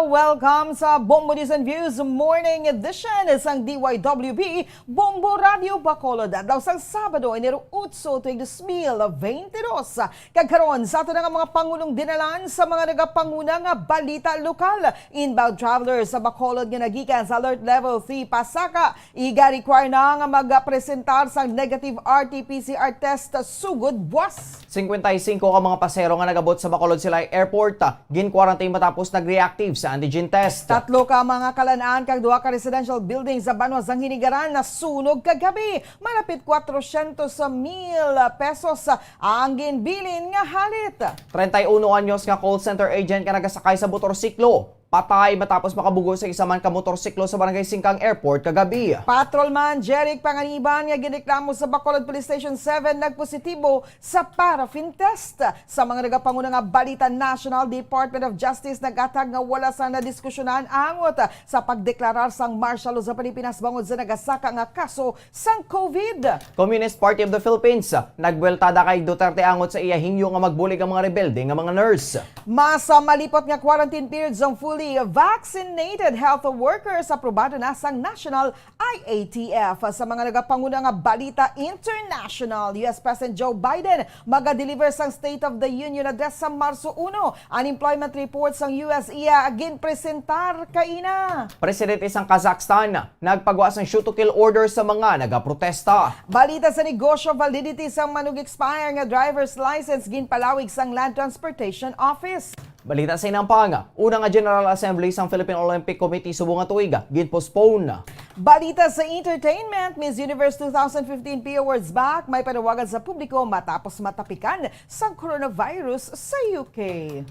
Welcome sa Bombo News and Views Morning Edition sang D Y W B Bombo Radyo Bacolod. Adlaw sang Sabado, Enero otso, tuig dos mil bente dos. Kag karon, sa ato na nga mga pangulong dinalan sa mga nagapanguna nga balita lokal. Inbound travelers sa Bacolod nga nagikan sa Alert Level three Pasaka, iga-require na nga magapresentar sang negative R T P C R test sugod buwas. Cincuenta y cinco ka mga pasahero nga nagabot sa Bacolod Silay Airport, ah, gin-quarantine matapos nag-reactive sa antigen test. Tatlo ka mga kalan-an kag duha ka residential building sa Banwa sang Hinigaran nasunog kagabi. Malapit kwatrosyentos mil pesos ang ginbilin nga halit. Treinta y uno anyos nga call center agent nga nagasakay sa motorsiklo patay matapos makabugo sa isa man ka motorsiklo sa Barangay Singkang Airport kagabi. Patrolman Jeric Panganiban nga ginreklamo sa Bacolod Police Station seven nagpositibo sa paraffin test. Sa mga nagapanguna nga balita, National Department of Justice naghatag nga wala sang nadiskusyonan angot sa pagdeklarar sang martial law sa Pilipinas bangod sa nagasaka nga kaso sang COVID. Communist Party of the Philippines, nagbuweltada kay Duterte angot sa iya hingyo nga magbulig ang mga rebelde nga mga nurse. Mas, ah, malipot nga quarantine period sang fully vaccinated health workers, aprobado na sang National I A T F. Sa mga nagapanguna nga balita international, U S President Joe Biden magadeliver sang State of the Union Address sa Marso uno. Unemployment report sang U S iya ginpresentar kaina. Presidente sang Kazakhstan nagpagwa sang shoot to kill order sa mga nagaprotesta. Balita sa negosyo, validity sang manug-expire nga driver's license ginpalawig sang Land Transportation Office. Balita sa inampang, una nga General Assembly sang Philippine Olympic Committee subong nga tuig ginpostpone. Balita sa entertainment, Miss Universe two thousand fifteen P Awards back, may panawagan sa publiko matapos matapikan sang coronavirus sa U K.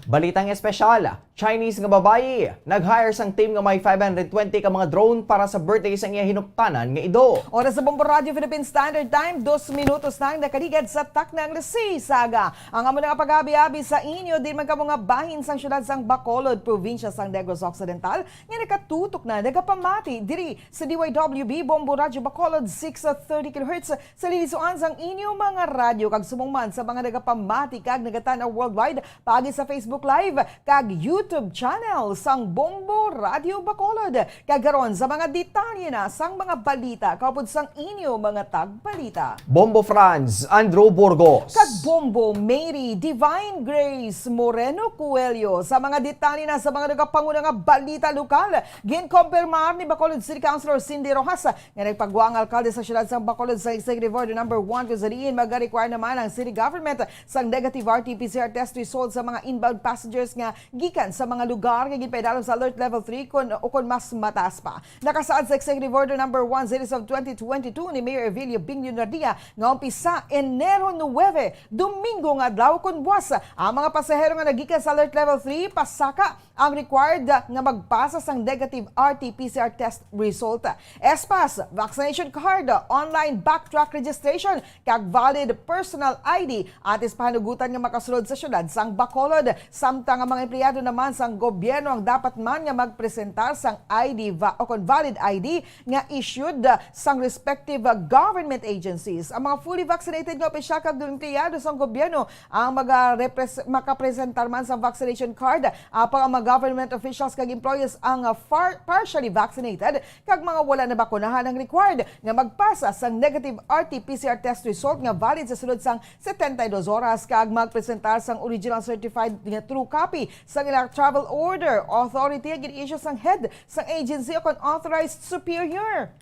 Balitang espesyal, Chinese nga babayi nag-hire sang team nga may five hundred twenty ka mga drone para sa birthday sang iya hinuptanan nga ido. Oras sa Bombo Radio Philippine Standard Time, dos minutos na ang nakaligad sa taknang alas seis sa aga. Ang amo na nga pag-abi-abi sa inyo, din man kamo nga bahin sang siyudad sang Bacolod, probinsya sang Negros Occidental, nga nakatutok na nagapamati diri sa D Y W B Bombo Radyo Bacolod, six thirty kilohertz, sa lilisuan sang inyo mga radyo, kag subong man sa mga nagapamati kag nagatan-aw worldwide paagi sa Facebook Live kag YouTube channel sang Bombo Radyo Bacolod. Kag karon sa mga detalye na sang mga balita kaupod sang inyo mga tagbalita. Bombo Franz, Andrew Burgos. Kag Bombo Mary Divine Grace Moreno Coelho. Sa mga detalye na sa mga nagapanguna nga balita lokal, ginkompirmar ni Bacolod City Councilor Cindy Rojas nga nagpagwa ang alkalde sa siyudad sang Bacolod sa Executive Order number one, kung sa diin maga-require naman ang city government sang negative R T P C R test result sa mga inbound passengers nga gikan sa mga lugar nga ginpaidalom sa Alert Level three kon, o kon mas mataas pa. Nakasaad sa Executive Order number one series of twenty twenty-two ni Mayor Evelio Binglio Nardia nga umpisa Enero nuwebe, Domingo nga adlaw kon buwas, ang mga pasahero nga nagikan sa Alert Level three pasaka ang required nga magpasa sang negative R T P C R test result, S pass, vaccination card, online backtrack registration, kag valid personal I D antes pahanugutan nga makasulod sa siyudad sang Bacolod. Samtang ang mga empleyado naman sang gobyerno ang dapat man nga magpresentar sang I D va-, o kon valid I D nga issued, ah, sang respective, ah, government agencies. Ang mga fully vaccinated nga opisyal kag empleyado sang gobyerno ang maga-repres-, makapresentar man sang vaccination card, apang ang mga government officials kag employees ang, ah, far-, partially vaccinated kag mga wala nabakunahan ang required nga magpasa sang negative R T P C R test result nga valid sa sulod sang setenta y dos oras kag magpresentar sang original certified nga true copy sang ila travel order authority nga gin-issue sang head sang agency o kon authorized superior.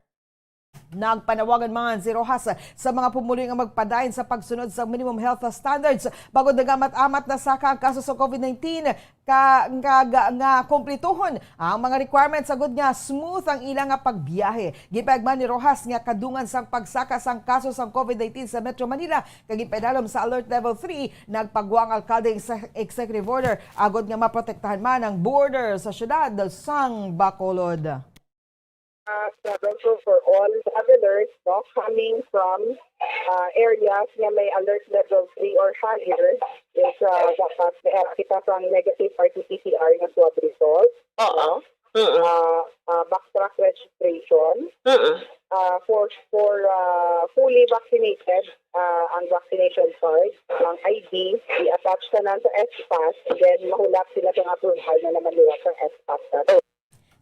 Nagpanawagan man si Rojas sa mga pumuluyo nga magpadayon sa pagsunod sa minimum health standards bangod nagamat-amat na saka ang kaso sa COVID nineteen ka, nga, nga, nga kumplituhon ang mga requirements agud nga smooth ang ila nga pagbiyahe. Gipahayag man ni Rojas nga kadungan sang pagsaka sang kaso sang COVID nineteen sa Metro Manila kag gipaidalom sa Alert Level three, nagpagwa ang alkalde sa executive order agud nga maprotektahan man ang border sa siyudad sang Bacolod. Uh, travel for, for all travelers, no, coming from, uh, areas nga may alert level three or higher is, uh, dapat may kita sang negative R T P C R nga swab result, Oo. no? Mm-mm. Uh, uh, backtrack registration. Mm-mm. Uh, for, for, uh, fully vaccinated, uh, ang vaccination card, ang I D, i-attach tanan sa S pass, then mahulap sila sang approval nga naman liwat sang S pass nato.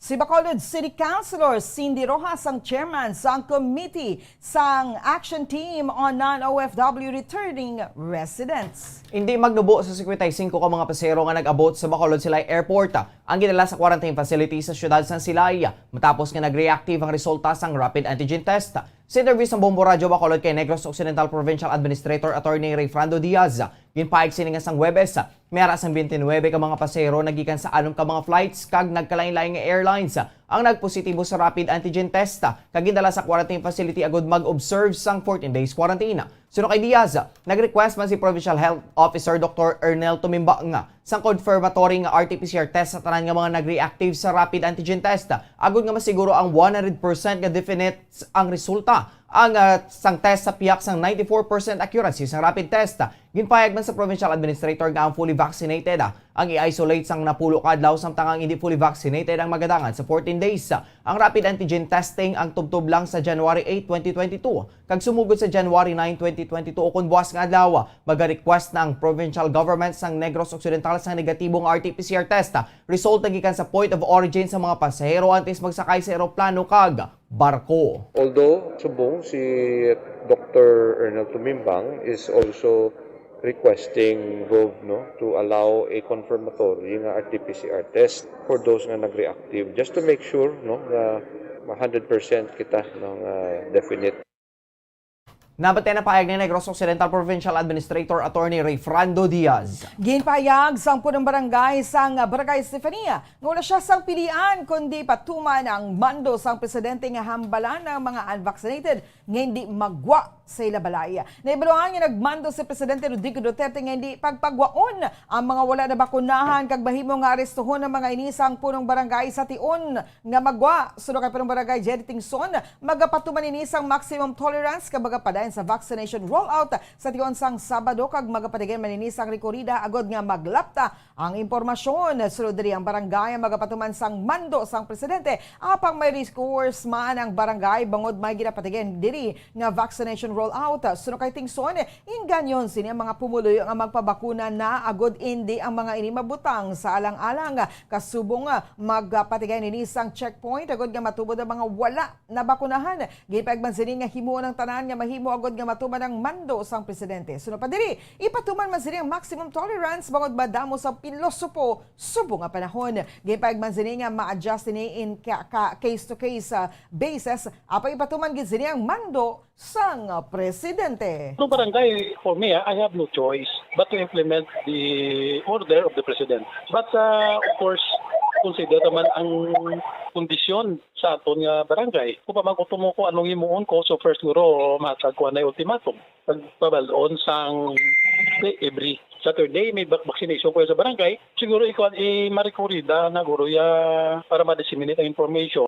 Si Bacolod City Councilor Cindy Rojas ang chairman sang committee sang Action Team on Non-O F W Returning Residents. Hindi magnubo sa singkwenta y singko ka mga pasahero nga nag-abot sa Bacolod Silay Airport ang gidala sa quarantine facility sa siyudad sang Silay matapos nga nag-reactive ang resulta sang rapid antigen test. Sa interview sa Bombo Radyo Bacolod kay Negros Occidental Provincial Administrator Attorney Rayfrando Diaz, Ginpahayag sini nga sang Huwebes, may ara sang twenty-nine ka mga pasahero nagikan sa anom ka mga flights kag nagkalain-lain nga airlines ang nagpositibo sa rapid antigen test kag gindala sa quarantine facility agud mag-observe sang fourteen days quarantine. Suno kay Diaz, nag-request man si Provincial Health Officer Doktor Ernel Tumimbang sang confirmatory nga R T P C R test sa tanan nga mga nag-reactive sa rapid antigen test, agud nga masiguro ang one hundred percent nga definite ang resulta ang, ah, sang test sa pihak sang ninety-four percent accuracy sang rapid test. Ginpahayag man sa provincial administrator nga ang fully vaccinated, ah, ang i-isolate sang napulo ka adlaw, samtang ang hindi fully vaccinated ang magadangat sa fourteen days. Ang rapid antigen testing ang tubtob lang sa January eight, twenty twenty-two, kag sumugod sa January nine, twenty twenty-two, o kon buas nga adlaw, maga-request na ang provincial government sang Negros Occidental sang negatibo nga R T P C R test result gikan sa point of origin sa mga pasahero antes magsakay sa eroplano kag barko. Although subong si Doktor Ernel Tumimbang is also requesting Gov, no, to allow a confirmatory nga R T P C R test for those nga nag-reactive, just to make sure, no, nga hundred percent kita, no, nga definite. Nabatian ang pahayag ni Negros Occidental Provincial Administrator Attorney Rayfrando Diaz. Ginpahayag sang punong barangay sang Barangay Estefania nga wala siya sang pilian kundi patuman ang mando sang presidente nga hambalan ang mga unvaccinated nga hindi magwa sa ila balay. Naibaluhan nga nagmando si Presidente Rodrigo Duterte nga hindi pagpagwaon ang mga wala nabakunahan kag mahimo nga arestuhon ang mga ini sang punong barangay sa tion nga magwa. Suno kay punong barangay Jerry Tingson, magapatuman ini sang maximum tolerance kag magapadayon sa vaccination rollout sa tion sang Sabado kag magapatigayon man ini sang rekorida agud nga maglapta ang impormasyon. Sulod diri ang barangay ang magapatuman sang mando sang presidente, apang may recourse man ang barangay bangod may ginapatigayon diri nga vaccination rollout. Suno kay Tingson, inganyon sini ang mga pumuluyo nga magpabakuna na agud indi ang mga ini mabutang sa alang-alang. Kasubong, magpatigayon ini sang checkpoint agud nga matubod ang mga wala nabakunahan. Ginpahayag man sini nga himuon ang tanan nga mahimo agud nga matuman ang mando sang presidente. Suno pa diri, ipatuman man sini ang maximum tolerance bangod madamo sa pilosopo subong nga panahon. Ginpahayag man sini nga ma-adjust ini in ka, ka, case to case, ah, basis, apang ipatuman gid sini ang mando sang, ah, presidente. No barangay, for me, ah, I have no choice but to implement the order of the president. But, ah, of course, consider naman ang kondisyon sa aton nga barangay. Kung pamangkot mo ko anong himuon ko, so first guro, matag ko na ultimatum. Pagpabal-on sang every Saturday, may vac-, vaccination ko sa barangay. Siguro ikaw, i-marikorida na guro ya para ma-disseminate ang information.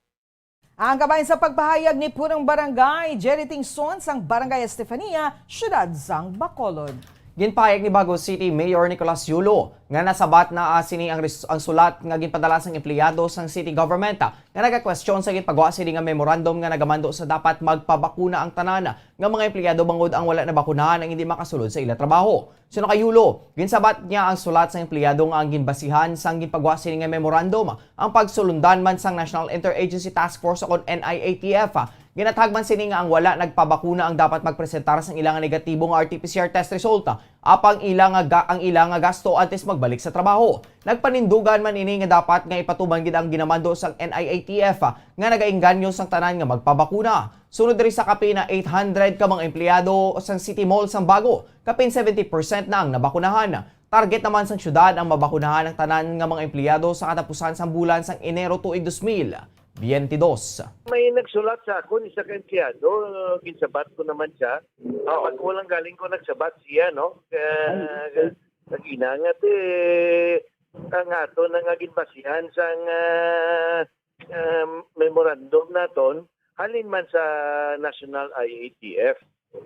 Ang kabahin sa pagpahayag ni Punong Barangay Jerry Tingson sang Barangay Estefania, Siyudad sang Bacolod. Ginpahayag ni Bago City Mayor Nicolas Yulo nga nasabat na, ah, sini ang res-, ang sulat nga ginpadala sang empleyado sang city government, ah, nga nagakwestiyon sa ginpagwa sini nga memorandum nga nagamando sa dapat magpabakuna ang tanan nga mga empleyado bangod ang wala nabakunahan ang hindi makasulod sa ila trabaho. Suno kay Yulo, ginsabat niya ang sulat sang empleyado nga ang ginbasihan sang ginpagwa sini nga memorandum ang pagsulundan man sang National Interagency Task Force o kon N I A T F. Ginathag man sini nga ang wala nagpabakuna ang dapat magpresentar sang ila nga negatibo nga R T P C R test result, apang ila nga ga-, ang ila nga gasto antes magbalik sa trabaho. Nagpanindugan man ini nga dapat nga ipatuman gid ang ginamando sang N I A T F nga nagaengganyo sang tanan nga magpabakuna. Sunod diri sa kapin na eight hundred ka mga empleyado sang City Mall sang Bago, kapin seventy percent na ang nabakunahan. Target naman sang syudad ang mabakunahan ang tanan nga mga empleyado sa katapusan sang bulan sang Enero tuig dos mil biyente dos. May nagsulat sa akon, isa ka empleyado, ginsabat ko naman siya. Ah, ako lang galing ko nagsabat siya, no? Kag-ina nga, ti, ang ato na nga ginbasihan sang, ah, um, memorandum naton, halin man sa National I A T F,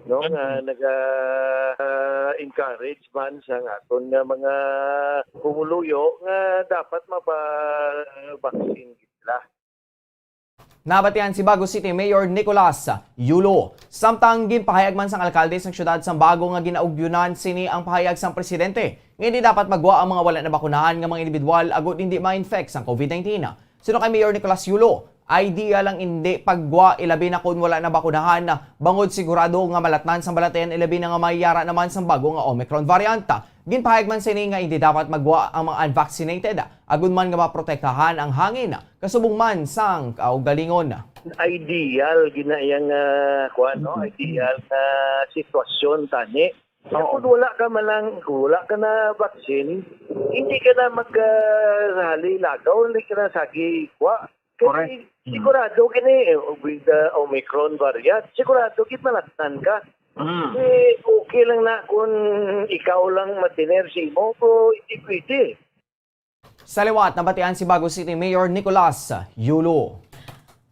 no, nga naga, ah, encourage man sa aton nga mga pumuluyo nga dapat mapa-vaccine sila. Nabatian si Bago City Mayor Nicolas Yulo. Samtang ginpahayag man sang alkalde sang siyudad sang Bago nga ginaugyunan sini ang pahayag sang presidente nga hindi dapat magwa ang mga wala nabakunahan nga mga individual agud hindi ma-infect sang COVID nineteen. Suno kay Mayor Nicolas Yulo, ideal ang hindi pagwa, ilabi na kon wala nabakunahan, bangod sigurado nga malatnan sang balatian, ilabi na nga may yara naman sang bago nga Omicron variant. Ginpahayag man sini nga hindi dapat magwa ang mga unvaccinated, agud man nga maprotektahan ang hangin, kasubong man sang kaugalingon. Ideal gina iyang, ah, kuwan, no? Ideal nga sitwasyon tani. Kaya Oo. Kung wala ka man lang, kung wala ka na vaccine, hindi ka na mag-, ah, rally lagaw, hindi ka na sagi kwa. Correct. Kaya Mm. Sigurado gini, eh, with the Omicron variant, sigurado gid malaktan ka. Mm. Eh, okay lang na kung ikaw lang matiner si imo, pero hindi pwede. Sa liwat, nabatian si Bago City Mayor Nicolas Yulo.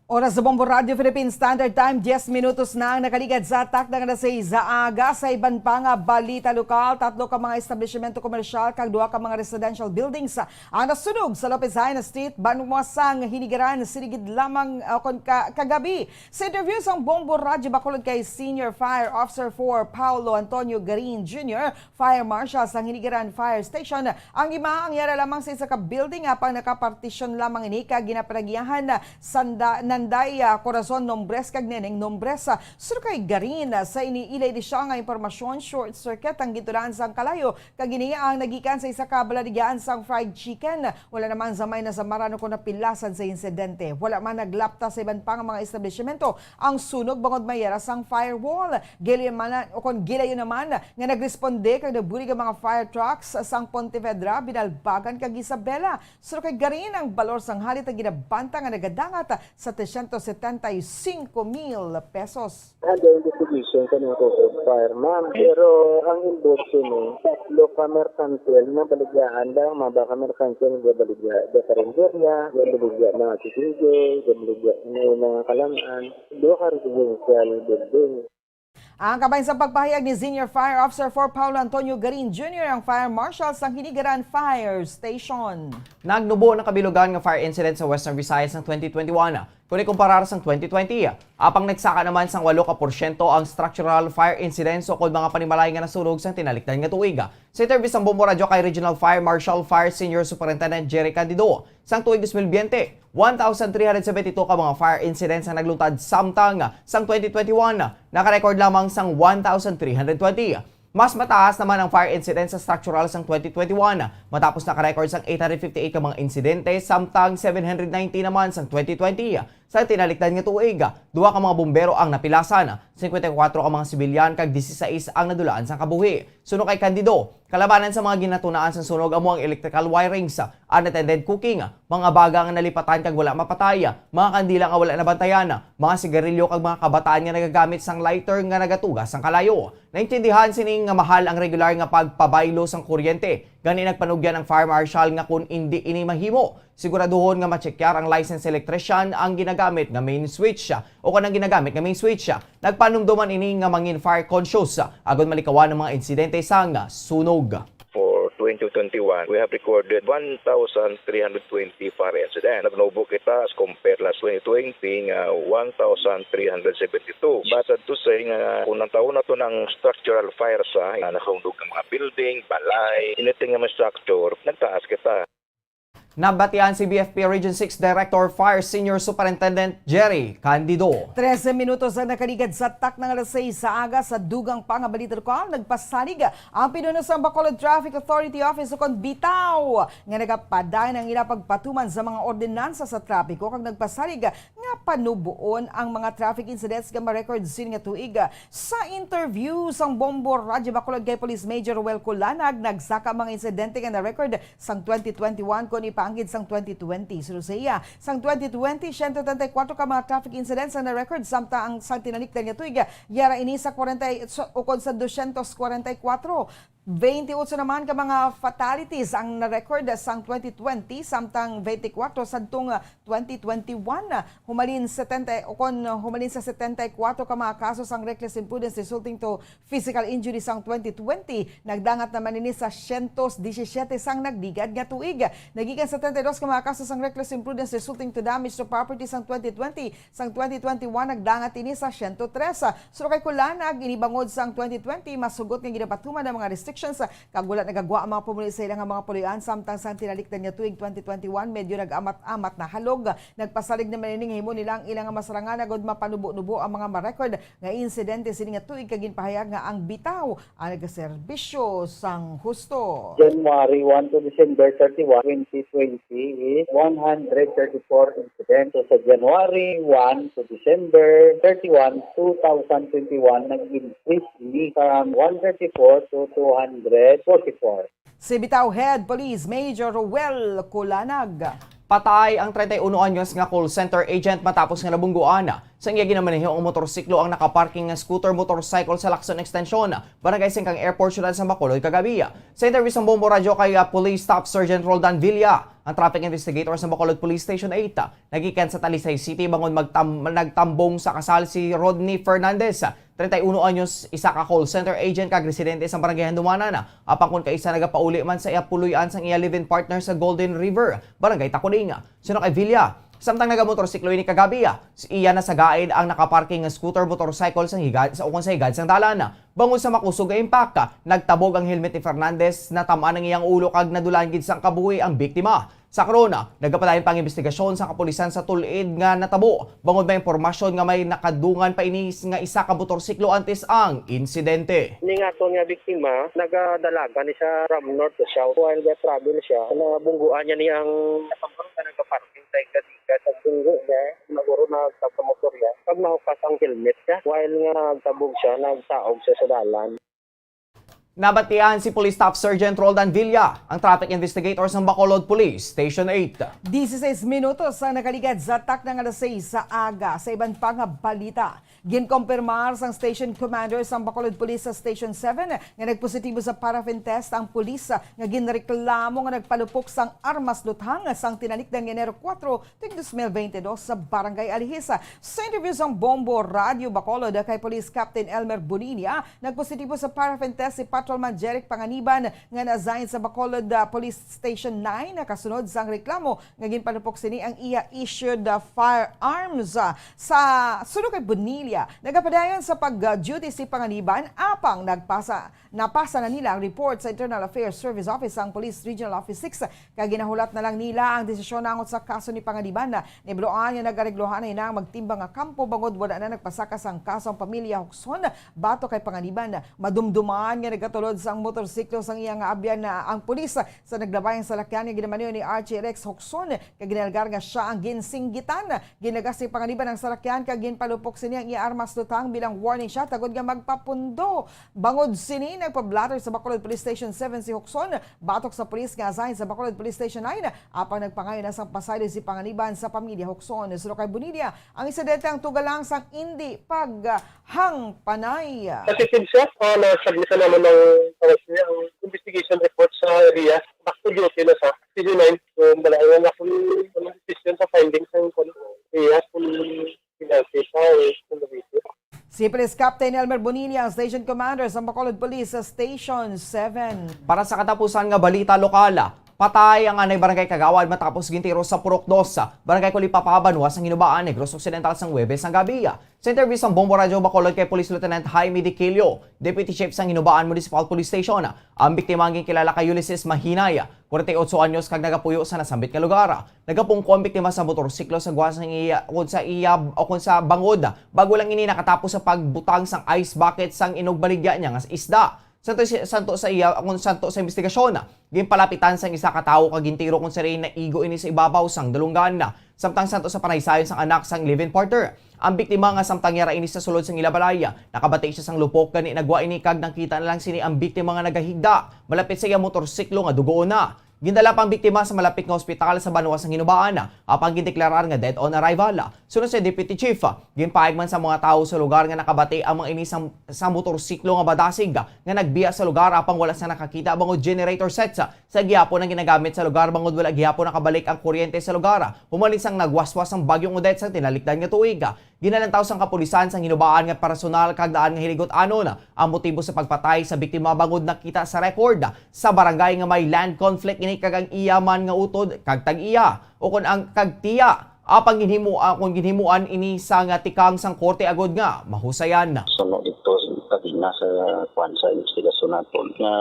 Oras sa Bombo Radio Philippine Standard Time, diyes minutos na ang nakaligad sa takna nga alas sais sa aga. Sa iban pa nga balita lokal, tatlo ka mga establishmento komersyal kag duha ka mga residential buildings ang nasunog sa Lopez Jaena Street, Banwa sang Hinigaran, sinigid lamang, uh, kon ka, kagabi. Sa interview sang Bombo Radio Bacolod kay Senior Fire Officer four Paulo Antonio Garin Junior, Fire Marshal sang Hinigaran Fire Station, ang lima ang yara lamang sa isa ka building, apang nakapartisyon lamang ini kag ginapanagiahan sanda Nanday, ah, Corazon Nombres kag Neneng Nombres. Ah, sir kay Garin, ah, sa iniilay ni siya nga impormasyon, short circuit ang gitulaan sang kalayo, kag ini ang nagikan sa isa ka baladigyaan sang fried chicken. Wala naman sa may nasamaran o kon napilasan sa insidente. Wala man naglapta sa iban pa nga mga establishmento ang sunog bangod may yara sang firewall. Gilayon man, o kon gilayon naman nga nagresponde kag nabulig ang mga fire trucks sang Pontevedra, Binalbagan kag Isabela. Sir kay Garin, ang balor sang halit ang ginabanta nga nagadangat sa trescientos setenta y cinco mil pesos. Under investigation sa mga cause of fire, ma'am. Pero ang involved sini, tatlo ka merkantil nga baligyaan lang, mga baka merkantil nga baligya, sa karinderya, nga baligya mga chicken joy, nga baligya may mga kalaman, duha ka residential building. Ang kabahin sa pagpahayag ni Senior Fire Officer four Paulo Antonio Garin Junior, ang Fire Marshal sang Hinigaran Fire Station. Nagnubo ang kabilugan nga fire incident sa Western Visayas sang twenty twenty-one, kung ikumparar sang twenty twenty. Apang nagsaka naman sang walo ka porsyento ang structural fire incidents o kon mga panimalay nga nasunog sang tinalikdan nga tuig. Sa interview sang Bombo Radyo kay Regional Fire Marshal Fire Senior Superintendent Jerry Candido, sang tuig dos mil biyente, one thousand three hundred seventy-two ka mga fire incidents ang nagluntad, samtang sang twenty twenty-one, nakarecord lamang sang one thousand three hundred twenty. Mas mataas naman ang fire incidents sa structural sang twenty twenty-one, matapos nakarecord sang eight hundred fifty-eight ka mga insidente, samtang seven hundred ninety naman sang twenty twenty. Sa tinalikdan nga tuig, duha ka mga bumbero ang napilasan, cincuenta y cuatro ka mga sibilyan, kag dieciséis ang nadulaan sang kabuhi. Suno kay Candido, kalabanan sa mga ginatunaan sang sunog amo ang electrical wirings, unattended cooking, mga baga nga nalipatan kag wala mapatay, mga kandila nga wala nabantayan, mga sigarilyo kag mga kabataan nga nagagamit sang lighter nga nagatuga sang kalayo. Naintindihan sini nga mahal ang regular nga pagpabaylo sang kuryente, gani nagpanugyan ang fire marshal nga kon indi ini mahimo, siguraduhon nga matsekyar ang licensed electrician ang ginagamit nga main switch, o kon ang ginagamit nga main switch. Nagpanumduman ini nga mangin fire conscious, agod malikawan ang mga insidente sang sunog. For twenty twenty-one, we have recorded one thousand three hundred twenty fire incidents. Nagnubo kita as compared last twenty twenty nga one thousand three hundred seventy-two. But sad to say nga kung ang tawon nato ng structural fires, ah, nga nakahundog ng mga building, balay, anything nga may structure, nagtaas kita. Nabatian si B F P Region six Director Fire Senior Superintendent Jerry Candido. Trese minutos ang nakaligad sa takna nga alas sais sa aga. Sa dugang pa nga balita lokal, nagpasalig ang pinuno sang Bacolod Traffic Authority Office ukon bitaw nga nagapadayon ang ila pagpatuman sa mga ordinansa sa trapiko kag nagpasalig nga panuboon ang mga traffic incidents nga ma-record sini nga tuig. Sa interview sang Bombo Radyo Bacolod kay Police Major Roel Culanag, nagsaka ang mga insidente nga na-record sang twenty twenty-one kon ipaanggid sang twenty twenty. Suno sa iya, sang twenty twenty, siyento treinta y cuatro ka mga traffic incidents ang na-record, samtang ang sang tinalikdan nga tuig, yara ini sa kwarenta, sa, ukon sa dosyentos kwarenta y cuatro. Twenty-eight naman ka mga fatalities ang na-record sang twenty twenty, samtang twenty-four sadtong twenty twenty-one. Humalin setenta, ukon humalin sa setenta y cuatro ka mga kaso sang reckless imprudence resulting to physical injury sang twenty twenty, nagdangat naman ini sa syentos disisiete sang nagligad nga tuig. Nagikan setenta y dos ka mga kaso sang reckless imprudence resulting to damage to property sang twenty twenty, sang twenty twenty-one nagdangat ini sa siyento tres. Suno kay Culanag, ini bangod sang twenty twenty, mas hugot nga ginapatuman ang mga restriction Kag wala nagagwa ang mga pumuli sa ilang mga puloy-an samtang sang tinalikdan nga tuig twenty twenty-one, medyo nag-amat-amat na halog. Nagpasalig naman ini nga himo nila ang ilang masarangan agud mapanubo-nubo ang mga ma-record nga insidente sini nga tuig kag ginpahayag nga ang bitaw ang nagaserbisyo sang husto. January one to December thirty-one, twenty twenty is one hundred thirty-four incidents. So, sa January one to December thirty-one, two thousand twenty-one, nag-increase ini from one thirty-four to two hundred forty-four. Si bitaw Head Police Major Roel Culanag. Patay ang treinta y uno anyos nga call center agent matapos nga nabungguan sa iya ginamaneho ang motorsiklo ang nakaparking nga scooter motorcycle sa Lacson Extension, Barangay Singkang Airport, Siyudad sang Bacolod kagabi. Sa interview sang Bombo Radyo kay, ah, Police Staff Sergeant Roldan Villa, ang traffic investigator sa Bacolod Police Station eight, ah, nagikan sa Talisay City bangon magtam-, nagtambong sa kasal si Rodney Fernandez, treinta y uno anyos, isa ka call center agent kag residente sa Barangay Handumanan, apang kon kaisa nagapauli man sa iya puloy-an sang iya live-in partner sa Golden River, Barangay Taculing. Suno kay Villa, samtang nagamotorsiklo ini kagabi, si iya nasagaid ang nakaparking nga scooter motorcycle sang higad sa ukon sa higad sang dalan. Bangod sa makusog nga impact, nagtabog ang helmet ni Fernandez, natam-an ang iyang ulo kag nadulaan gid sang kabuhi ang biktima. Sa karon, nagapadayon pa ang imbestigasyon sa kapulisan sa tul-id nga natabo, bangod may impormasyon nga may nakadungan pa ini nga isa ka motorsiklo antes ang insidente. Ning aton nga biktima, nagadalagan ni siya from north to south. While ga-travel siya, nabungguan niya ni ang nagpaparking sa Igasiga sa bunggo niya, naguro na sa motor niya. Pag mahukas ang helmet niya, while nga nagtabog siya, nagsaog siya sa dalan. Nabatian si Police Staff Sergeant Roldan Villa, ang traffic investigator sang Bacolod Police Station eight. Dieciséis minutos ang nakaligad sa takna nga alas seis sa aga. Sa iban pa nga balita, ginkompirmar sang station commander sang Bacolod Police sa Station seven nga nagpositibo sa paraffin test ang pulis nga ginreklamo nga nagpalupok sang armas luthang sang tinalikdan nga Enero kuwatro, tuig dos mil bente dos sa Barangay Alihis. Sa interview sang Bombo Radyo Bacolod kay Police Captain Elmer Bonilla, nagpositibo sa paraffin test si Patrolman Jeric Panganiban nga na-assign sa Bacolod, ah, Police Station nine, kasunod sang reklamo nga ginpalupok sini ang iya issued, ah, firearms. Ah, sa suno kay Bonilla, nagapadayon sa pag-duty si Panganiban, apang nagpasa Napasa na nila ang report sa Internal Affairs Service Office sang Police Regional Office six, kag ginahulat na lang nila ang desisyon nangot sa kaso ni Panganiban. Nibaloan nga nagareglohan na ina ang magtimbang nga kampo bangod wala na nagpasaka sang kaso ang pamilya Hocson batok kay Panganiban. Madumduman nga nagatulod sang motorsiklo sang iya nga abyan na ang pulis sa naglabay ang salakyan nga ginamaneho ni Archie Rex Hocson, kag ginalgar nga sia ang ginsinggitan. Ginagas ni Panganiban ang salakyan kag ginpalupok sini ang iya armas luthang bilang warning shot agod nga magpapundo. Bangod sini, nagpa-blotter sa Bacolod Police Station seven si Hocson, batok sa pulis nga assign sa Bacolod Police Station nine, apang nagpangayo na sang pasaylo si Panganiban sa pamilya Hocson. Suno kay Bonilla, ang insidente ang tuga lang sang indi paghangpanay. Positive siya, ah, na-submit na naman ng kaso niya ang investigation report sa area. Back to duty na sa C G nine. So, malayo na kung anong decision sa findings ng, ano, iya, kung pinalti pa o kung nabiti. Si Police Captain Elmer Bonilla, ang Station Commander sa Bacolod Police sa Station seven. Para sa katapusan nga balita lokal, patay ang anay barangay kagawad matapos gintiro sa Purok Dos, Barangay Colipapa, Banwa sang Hinubaan, Negros Occidental sang Huwebes sang gabi. Sa interview sang Bombo Radyo Bacolod kay Police Lieutenant Jaime Diquilio, Deputy Chief sang Hinubaan Municipal Police Station, ang biktima ang ginkilala kay Ulysses Mahinay, kwarenta y otso anyos kag nagapuyo sa nasambit nga lugar. Nagapungko ang biktima sa motorsiklo sa gwa sang iya, ukon sa iya, ukon sa bangod, bago lang ini nakatapos sa pagbutang sang ice bucket sang inugbaligya niya nga isda. Santo si-, santo sa iya, ukon santo sa investigasyon, ginpalapitan sang isa ka tawo kag gintiro kon siring naigo ini sa ibabaw sang dalunggan. Samtang santo sa panaysayon sang anak sang live-in partner, ang biktima nga samtang yara ini sa sulod sang ila balay, nakabati sia sang lupok, gani nagwa ini kag nakita na lang sini ang biktima nga nagahigda malapit sa iya motorsiklo nga dugoon na. Gindala pa ang biktima sa malapit nga ospital sa Banwa sang Hinubaan, apang gindeklarar nga dead on arrival. Suno sa Deputy Chief, ginpahayag man sa mga tawo sa lugar nga nakabati ang mga ini sa, sa motorsiklo nga badasig nga nagbiya sa lugar, apang wala sa nakakita bangod generator sets sa gihapon ang ginagamit sa lugar, bangod wala gihapon nakabalik ang kuryente sa lugar human sang nagwaswas ang Bagyong Odette sa tinalikdan nga tuig. Ginalantaw sang kapulisan sang Hinubaan nga personal kag daan nga hiligot-anon ang motibo sa pagpatay sa biktima, bangod nakita sa record sa barangay nga may land conflict ini kag ang iya man nga utod kag tag-iya, ukon ang kag tiya. Apang ginhimo, ah, kon ginhimuan ini sa nga tikang sang korte agud nga mahusayan. Suno dito, Kag ina sa kuwan, sa investigasyon naton nga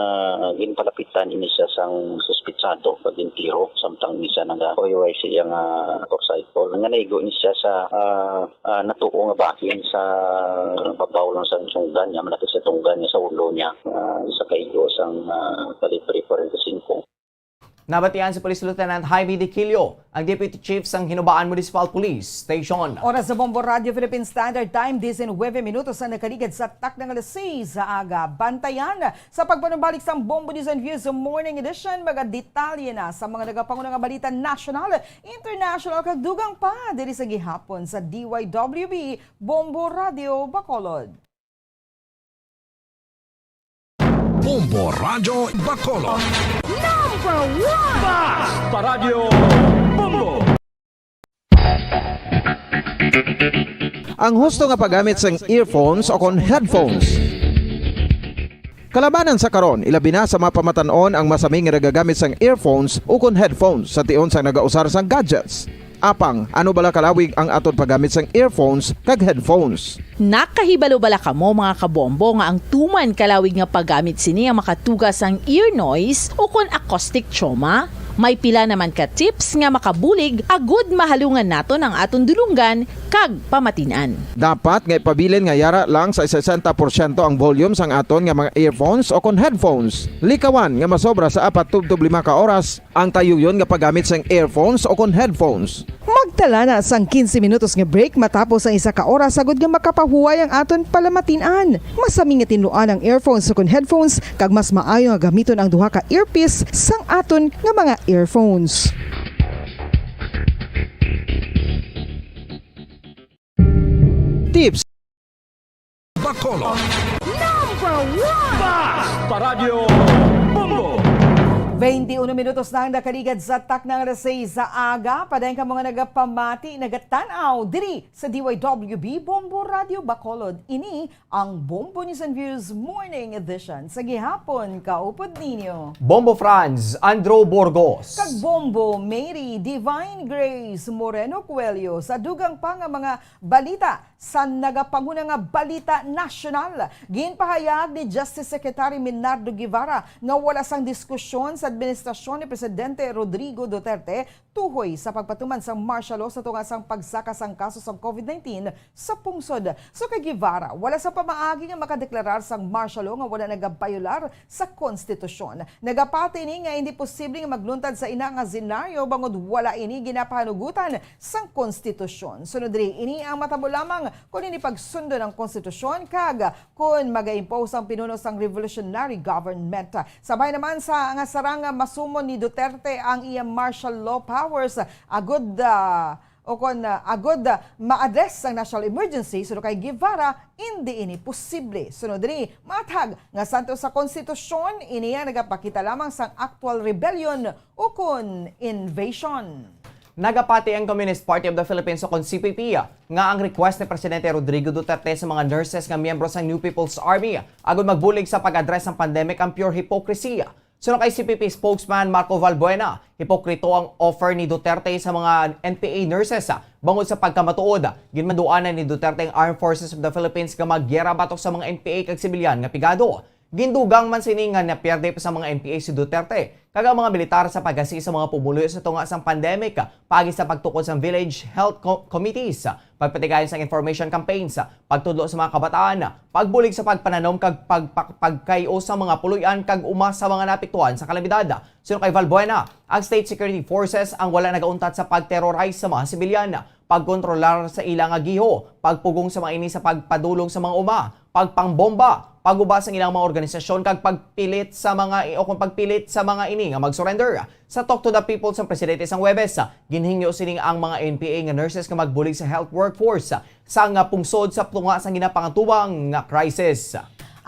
ginpalapitan ini siya sang suspitsado kag gintiro samtang ini siya naga-oyway sa iya nga motorcycle nga naigo ni siya sa, ah, ah, natuo nga bahin sa babaw lang sa tunggan niya, malapit sa tunggan niya, sa ulo niya, ah, isa ka igo sang, ah, kalibre forty five. Nabatian si Police Lieutenant Jaime Diquilio, ang Deputy Chief sang Hinubaan Municipal Police Station. Oras sa Bombo Radio Philippine Standard Time, diecinuebe minutos ang nakaligad sa takna nga alas seis sa aga. Bantayan sa pagpanumbalik sang Bombo News and Views Morning Edition, mga detalye na sa mga nagapanguna nga balita nasyonal, international, kag dugang pa diri sa gihapon sa D Y W B Bombo Radio Bacolod. Bombo Radyo Bacolod. Number one! Basta Radyo Bombo! Ang husto nga paggamit sang earphones o kon headphones. Kalabanan sa karon, ilabi na sa mga pamatan-on ang masami nga nagagamit sang earphones o kon headphones sa tion sang nagausar sang gadgets. Apang, ano bala kalawig ang aton paggamit sang earphones kag headphones? Nakahibalo bala kamo, mga kabombo, nga ang tuman kalawig nga paggamit sini ang makatuga sang ear noise o kon acoustic trauma? May pila naman ka tips nga makabulig agud mahalungan naton ang aton dulonggan kag pamatin-an. Dapat nga ipabilin nga yara lang sa sesenta porsyento ang volume sang aton nga mga earphones o kon headphones. Likawan nga masobra sa apat tubtob lima ka oras ang tayuyon nga paggamit sang earphones o kon headphones. Magtala na sang quince minutos nga break matapos ang isa ka oras, agud nga makapahuway ang aton palamatin-an. Masami nga tinluan ang earphones o kon headphones, kag mas maayo nga gamiton ang duha ka earpiece sang aton nga mga earphones. Tips. Bacolod. Number one! Basta Radyo Bombo! Twenty-uno minutos na ang nakaligad sa takna nga alas seis sa aga. Padayon ka mga nagapamati, nagatan-aw diri sa D Y W B Bombo Radio Bacolod. Ini ang Bombo News and Views Morning Edition sa gihapon. Kaupod ninyo Bombo Franz, Andrew Burgos. Kag Bombo Mary Divine Grace Moreno Coelho. Sa dugang pa nga mga balita, sa nagapanguna nga balita nasyonal, ginpahayag ni Justice Secretary Menardo Guevara nga wala sang diskusyon sa administrasyon ni Presidente Rodrigo Duterte tuhoy sa pagpatuman sang martial law sa tunga sang pagsaka sang kaso sang COVID nineteen sa pungsod. So kay Guevara, wala sa pamaagi nga makadeklarar sang martial law nga wala nagabayolar sa konstitusyon. Nagapati ini nga hindi posible nga magluntad sa ina nga senaryo bangod wala ini ginapahanugutan sang konstitusyon. Sunod diri, ini ang matabo lamang kon hindi pagsundo ang konstitusyon kag kon maga-impose ang pinuno sang revolutionary government. Sabay naman sa nga sarang nga masumon ni Duterte ang iya martial law powers agud, ah, o kon, ah, agud, ah, ma-address ang national emergency, suno kay Guevara, hindi ini posible. Sunod diri, matag nga santo sa konstitusyon, ini ang nagapakita lamang sang aktual rebellion o kon invasion. Nagapati ang Communist Party of the Philippines o kon C P P nga ang request ni Presidente Rodrigo Duterte sa mga nurses nga miyembro sang New People's Army agud magbulig sa pag-address sang pandemic ang pure hypocrisy. Suno kay C P P spokesman Marco Valbuena, hipokrito ang offer ni Duterte sa mga N P A nurses, ah, bangod sa pagkamatuod, ginmanduanan ni Duterte ang Armed Forces of the Philippines nga magyera batok sa mga N P A kag sibilyan nga pigado. Gindugang man sini nga napierde pa sa mga N P A si Duterte kag ang mga militar sa paghasi sa mga pumuluyo sa tunga sang pandemic, paagi sa pagtukod sang village health co-, committees, pagpatigayon sang information campaigns, pagtudlo sa mga kabataan, pagbulig sa pagpananom kag pag-, pag-, pagkay-o sa mga puloy-an kag uma sa mga naapektuhan sa kalamidad. Suno kay Valbuena, ang state security forces ang wala nagauntat sa pag-terrorize sa mga sibilyan, pagkontrolar sa ila nga giho, pagpugong sa mga ini sa pagpadulong sa mga uma, pagpangbomba, pag-uba sang ilang mga organisasyon kag pagpilit sa mga i-, o kung pagpilit sa mga ini nga mag-surrender. Sa Talk to the People sang presidente sang Huwebes, ginhingyo sini ang mga N P A nga nurses nga magbulig sa health workforce sang pungsod sa tunga sang ginapangatubang nga crisis.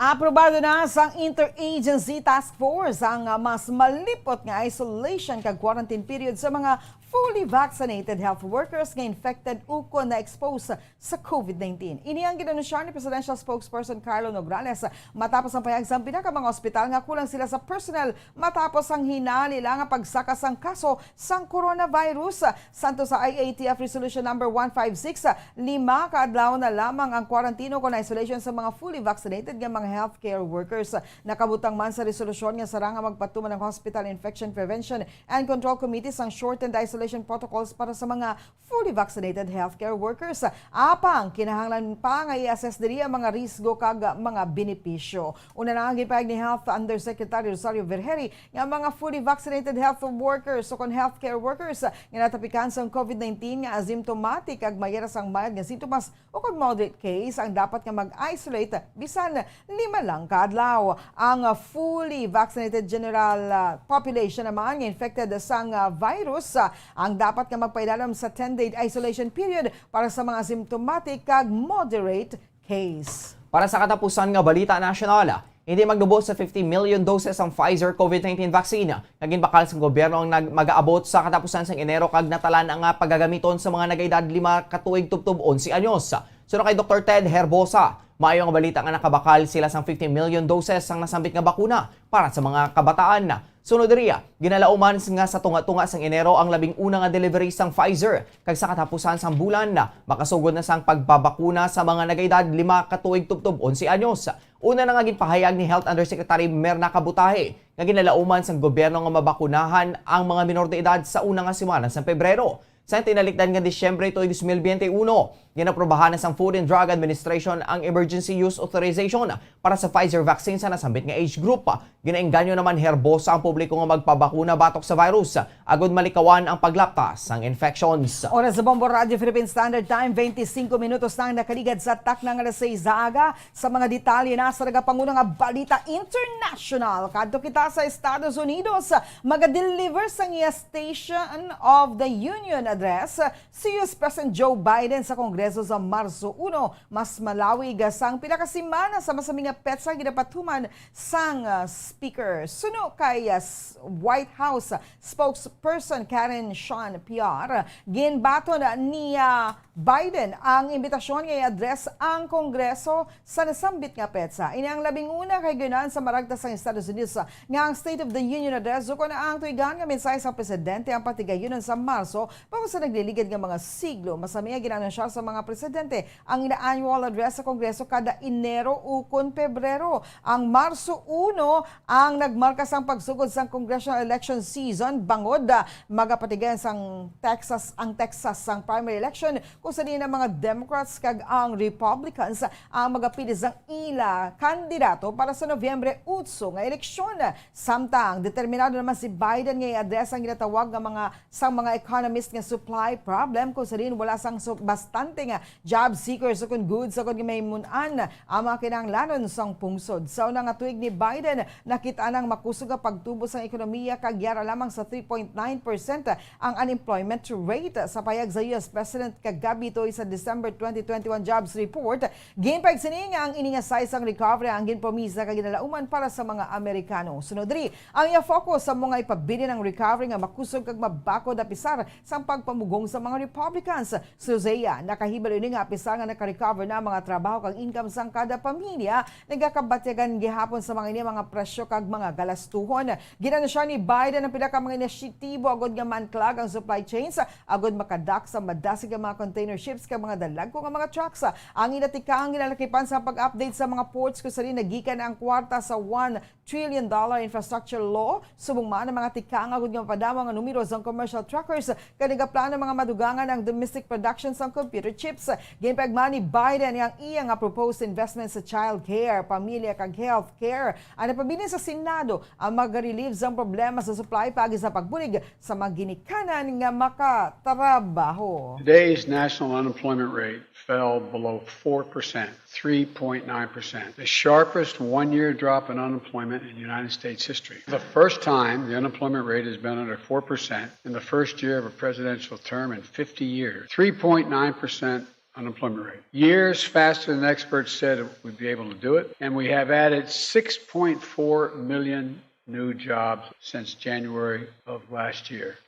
Aprobado na sang Interagency Task Force ang, ah, mas malipot nga isolation kag quarantine period sa mga fully vaccinated health workers nga infected ukon na-expose sa COVID nineteen. Ini ang ginanunsyo ni Presidential Spokesperson Carlo Nograles matapos ang pahayag sang pila ka mga ospital nga kulang sila sa personnel matapos ang hinali lang nga pagsaka sang kaso sang coronavirus. Santo sa I A T F Resolution Number one five six, lima ka adlaw na lamang ang quarantine o kon isolation sa mga fully vaccinated nga mga healthcare workers. Nakabutang man sa resolusyon nga sarang nga magpatuman ang Hospital Infection Prevention and Control Committee sang shortened isolation protocols para sa mga fully vaccinated healthcare workers. Apang kinahanglan pa nga i-assess diri ang mga risgo kag mga benepisyo. Una na ang gipahayag ni Health Undersecretary Rosario Vergeire nga mga fully vaccinated health workers o kon healthcare workers nga natapikan sang COVID nineteen nga asymptomatic kag may ara sang mild nga sintomas o kon moderate case ang dapat nga mag-isolate bisan lima lang ka adlaw. Ang fully vaccinated general, ah, population naman nga infected sang, ah, virus, ah, ang dapat nga magpailalom sa ten-day isolation period para sa mga symptomatic kag moderate case. Para sa katapusan nga balita nasyonal, hindi magnubo sa fifty million doses ang Pfizer COVID nineteen vaccine nga ginbakal sang gobyerno ang nag-, mag-aabot sa katapusan sang Enero kag natalan-a nga pagagamiton sa mga nagaedad lima ka tuig tubtob onse anyos. Suno kay Doktor Ted Herbosa, maayo nga balita nga nakabakal sila sang fifty million doses sang nasambit nga bakuna para sa mga kabataan. Sunod diri, ginalauman nga sa tunga-tunga sang Enero ang labing una nga delivery sang Pfizer, kag sa katapusan sang bulan, makasugod na sang pagpabakuna sa mga nagaedad lima ka tuig tubtob onse anyos. Una na nga ginpahayag ni Health Undersecretary Mirna Cabutahe nga ginalauman sang gobyerno nga mabakunahan ang mga minor de edad sa una nga semana sang Pebrero. Sa tinalikdan nga Disyembre tuig dos mil biyente uno, ginaprobahan na sang Food and Drug Administration ang emergency use authorization para sa Pfizer vaccine sa nasambit nga age group. Ginaengganyo naman Herbosa ang publiko nga magpabakuna batok sa virus agod malikawan ang paglapta sang infections. Oras sa Bombo Radyo Philippine Standard Time, twenty-five minutos na ang nakaligad sa takna nga alas sais sa aga. Sa mga detalye na sa nagapanguna nga balita international, kadto kita sa Estados Unidos. Maga-deliver sang iya Station of the Union Address si U S President Joe Biden sa Kongreso sa Marso uno. Mas malawig sang pila ka semana sa masami nga petsa ginapatuman sang, ah, speaker. Suno kay, ah, s-, White House spokesperson Karen Jean-Pierre, ginbaton ni, ah, Biden ang imbitasyon nga i-address ang Kongreso sa nasambit nga petsa. Ini ang labing una kay giunan sa maragta sang Estados Unidos nga ang State of the Union Address ukon ang tuigan nga mensahe sang presidente ang patigayunan sa Marso, bangod sa nagliligad nga mga siglo. Masami nga gin-anunsiyar sa mga presidente ang ila annual address sa Kongreso kada Enero ukon Pebrero. Ang Marso uno ang nagmarka sang pagsugod sang congressional election season, bangod, ah, magapatigayon sang Texas, ang Texas sang primary election, kung sa diin ang mga Democrats kag ang Republicans ang magapili sang ila kandidato para sa Nobyembre otso nga eleksyon. Samtang determinado naman si Biden nga i-address ang ginatawag nga mga, sang mga economist nga supply problem, kung sa diin wala sang su-, bastante nga job seekers o kon goods, sa kon mahimon-an ang mga kinahanglanon sang pungsod. Sa una nga tuig ni Biden, nakit-an ang makusog nga pagtubo sang ekonomiya, kag yara lamang sa three point nine percent ang unemployment rate. Sa pahayag sa U S President kagab-i tuod sa December twenty twenty-one jobs report, ginpahayag sini nga ang ini nga size sang recovery ang ginpromisa kag ginalauman para sa mga Amerikano. Sunod diri, ang iya focus sa mga ipabilin ang recovery nga makusog kag mabakod apisar sang pagpamugong sa mga Republicans. Suno sa iya, nakahibalo ini nga apisar nga naka-recover na ang mga trabaho kag income sang kada pamilya, nagakabatyagan gihapon sa mga ini mga presyo kag mga galastuhon. Gin-anunsyo ni Biden ang pila ka mga inisyatibo agud nga manklag ang supply chains, agud makadak sa madasig nga mga container ships kag mga dalagko nga mga trucks. Ang ila tikang ginalakipan sa pag-update sa mga ports kung sa diin nagikan ang kwarta sa one trillion dollar infrastructure law, subong man ang mga tikang agud nga mapadamo ang numero sang commercial truckers, kag nagaplano mga madugangan ang domestic production sang computer chips. Ginpahayag man ni Biden nga ang iya nga proposed investment sa child care, pamilya, kag health care ang napabilin sa Senado ang maga-relieve sang problema sa supply paagi sa pagbulig sa mga ginikanan nga makatrabaho. Today's national unemployment rate fell below four percent, three point nine percent, the sharpest one-year drop in unemployment in United States history. The first time the unemployment rate has been under four percent in the first year of a presidential term in fifty years. Three point nine percent unemployment rate. Years faster than experts said we'd be able to do it. And we have added six point four million new jobs since January of last year.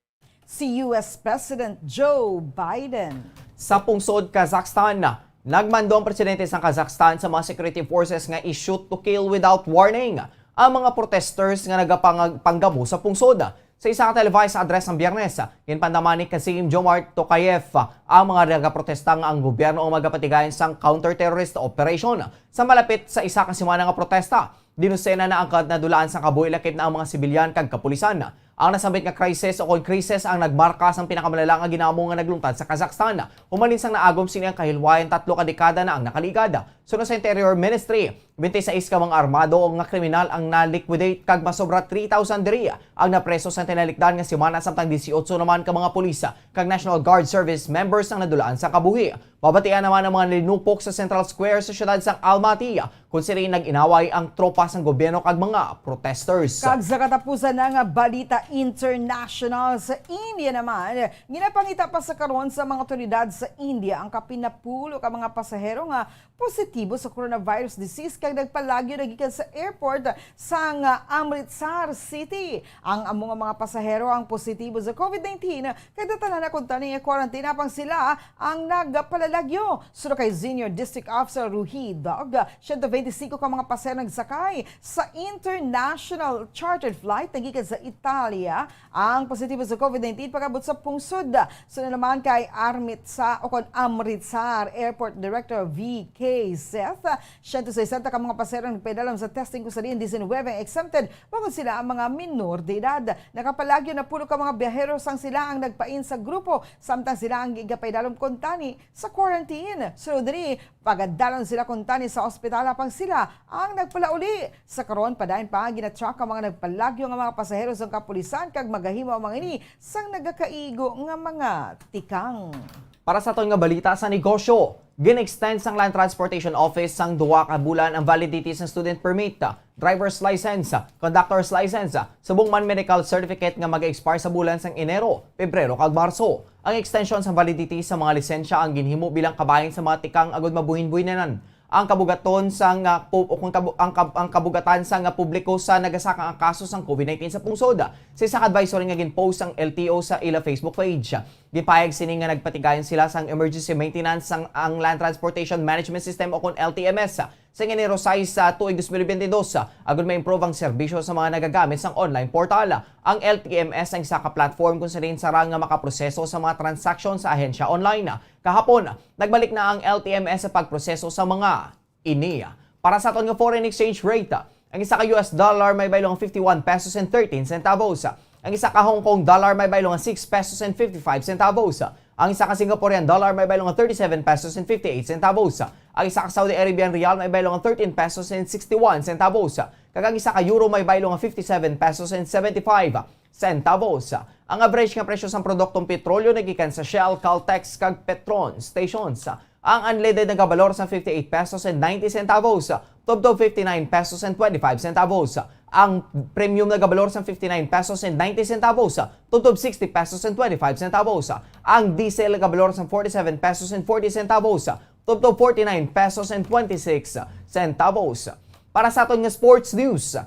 Si U S President Joe Biden. Sa pungsod Kazakhstan, nagmando ang presidente sang Kazakhstan sa mga security forces nga i-shoot to kill without warning ang mga protesters nga nagapangapanggamo sa pungsod. Sa isa ka televised address ang Biyernes, ginpandaman ni Kassym-Jomart Tokayev ang mga nagaprotesta nga ang gobyerno ang magapatigayon sang counter-terrorist operation sa malapit sa isa ka semana nga protesta. Dinusena na ang kad-, nadulaan sang kabuhi, lakip na ang mga sibilyan kag kapulisan. Ang nasambit nga crisis o kon krisis ang nagmarka sang pinakamalala nga ginamo nga nagluntad sa Kazakhstan. Humalin sang naagom sini ang kahilwayan, tatlo ka dekada na ang nakaligad. Suno sa Interior Ministry, twenty-six ka mga armado nga kriminal ang na-liquidate kag masobra three thousand diri ang napreso sa tinalikdan nga semana, samtang dieciocho naman ka mga pulis kag National Guard Service members ang nadulaan sa kabuhi. Mabatian naman ang mga linupok sa Central Square sa siyudad sang Almaty, kung sini nag-inaway ang tropa sang gobyerno kag mga protesters. Kag sa katapusan na nga balita international, sa India naman, ginapangita pa sa karon sa mga otoridad sa India ang kapinapulo ka mga pasahero nga positibo sa coronavirus disease kag nagpalagyo na gikan sa airport sang Amritsar City. Ang amo nga mga pasahero ang positibo sa COVID nineteen, kag tanan na kuntani nga quarantine, apang sila ang nagpalalagyo. Suno kay Senior District Officer Ruhi Dog, siyento bente singko ka mga pasahero nagsakay sa international chartered flight nagikan sa Italia. Ang positibo sa COVID nineteen pag-abot sa pungsod. Suno naman kay Armitsa o kon Amritsar Airport Director V K Seth, siyento sesenta ka mga pasahero ang nagpaidalom sa testing, kung sa diin diecinuebe ang exempted, bangod sila ang mga minor de edad. Nakapalagyo na pulo ka mga biyahero sang sila ang nagpain sa grupo, samtang sila ang gigapaidalom kuntani sa quarantine. Sunod diri, pagadalon sila kuntani sa ospital, apang sila ang nagpalauli. Sa karon, padayon pa gina-track ang mga nagpalagyo nga mga pasahero sang kapulisan, kag magahimo ang mga ini sang nagakaigo nga mga tikang. Para sa aton nga balita sa negosyo, gin-extend sang Land Transportation Office sang duha ka bulan ang validity sang student permit, driver's license, conductor's license, subong man medical certificate nga mag-expire sa bulan sang Enero, Pebrero kag Marso. Ang extension sang validity sa mga lisensya ang ginhimo bilang kabahin sa mga tikang agud mabuhin-buhinanan ang kabugaton sang, ah, pu-, o kung kabu-, ang kab-, ang kabugatan sang, ah, publiko sa nagasaka nga kaso sang COVID nineteen sa pungsod. Sa isa ka advisory nga gin-post sang L T O sa ila Facebook page, gipahayag sini nga nagpatigayon sila sang emergency maintenance sang ang Land Transportation Management System o kon L T M S sa Enero sais sa tuig dos mil bente dos, agud ma-improve ang serbisyo sa mga nagagamit sang online portal. Ang L T M S ang isa ka platform kung sa diin sarang nga makaproseso sa mga transaksyon sa ahensya online. Kahapon, nagbalik na ang L T M S sa pagproseso sa mga ini. Para sa aton nga foreign exchange rate, ang isa ka U S dollar may baylo nga fifty-one pesos and thirteen centavos. Ang isa ka Hong Kong dollar may baylo nga six pesos and fifty-five centavos. Ang isa ka Singaporean dollar may baylo nga thirty-seven pesos and fifty-eight centavos. Ang isa ka Saudi Arabian riyal may baylo nga thirteen pesos and sixty-one centavos. Kag ang isa ka euro may baylo nga fifty-seven pesos and seventy-five centavos. Ang average nga presyo sang produktong petrolyo nagikan sa Shell, Caltex, kag Petron stations. Ang unleaded nagabalor sa fifty-eight pesos and ninety centavos tubtob fifty-nine pesos and twenty-five centavos. Ang premium nagabalor sa fifty-nine pesos and ninety centavos tubtob sixty pesos and twenty-five centavos. Ang diesel nagabalor sa forty-seven pesos and forty centavos tubtob forty-nine pesos and twenty-six centavos. Para sa aton nga sports news,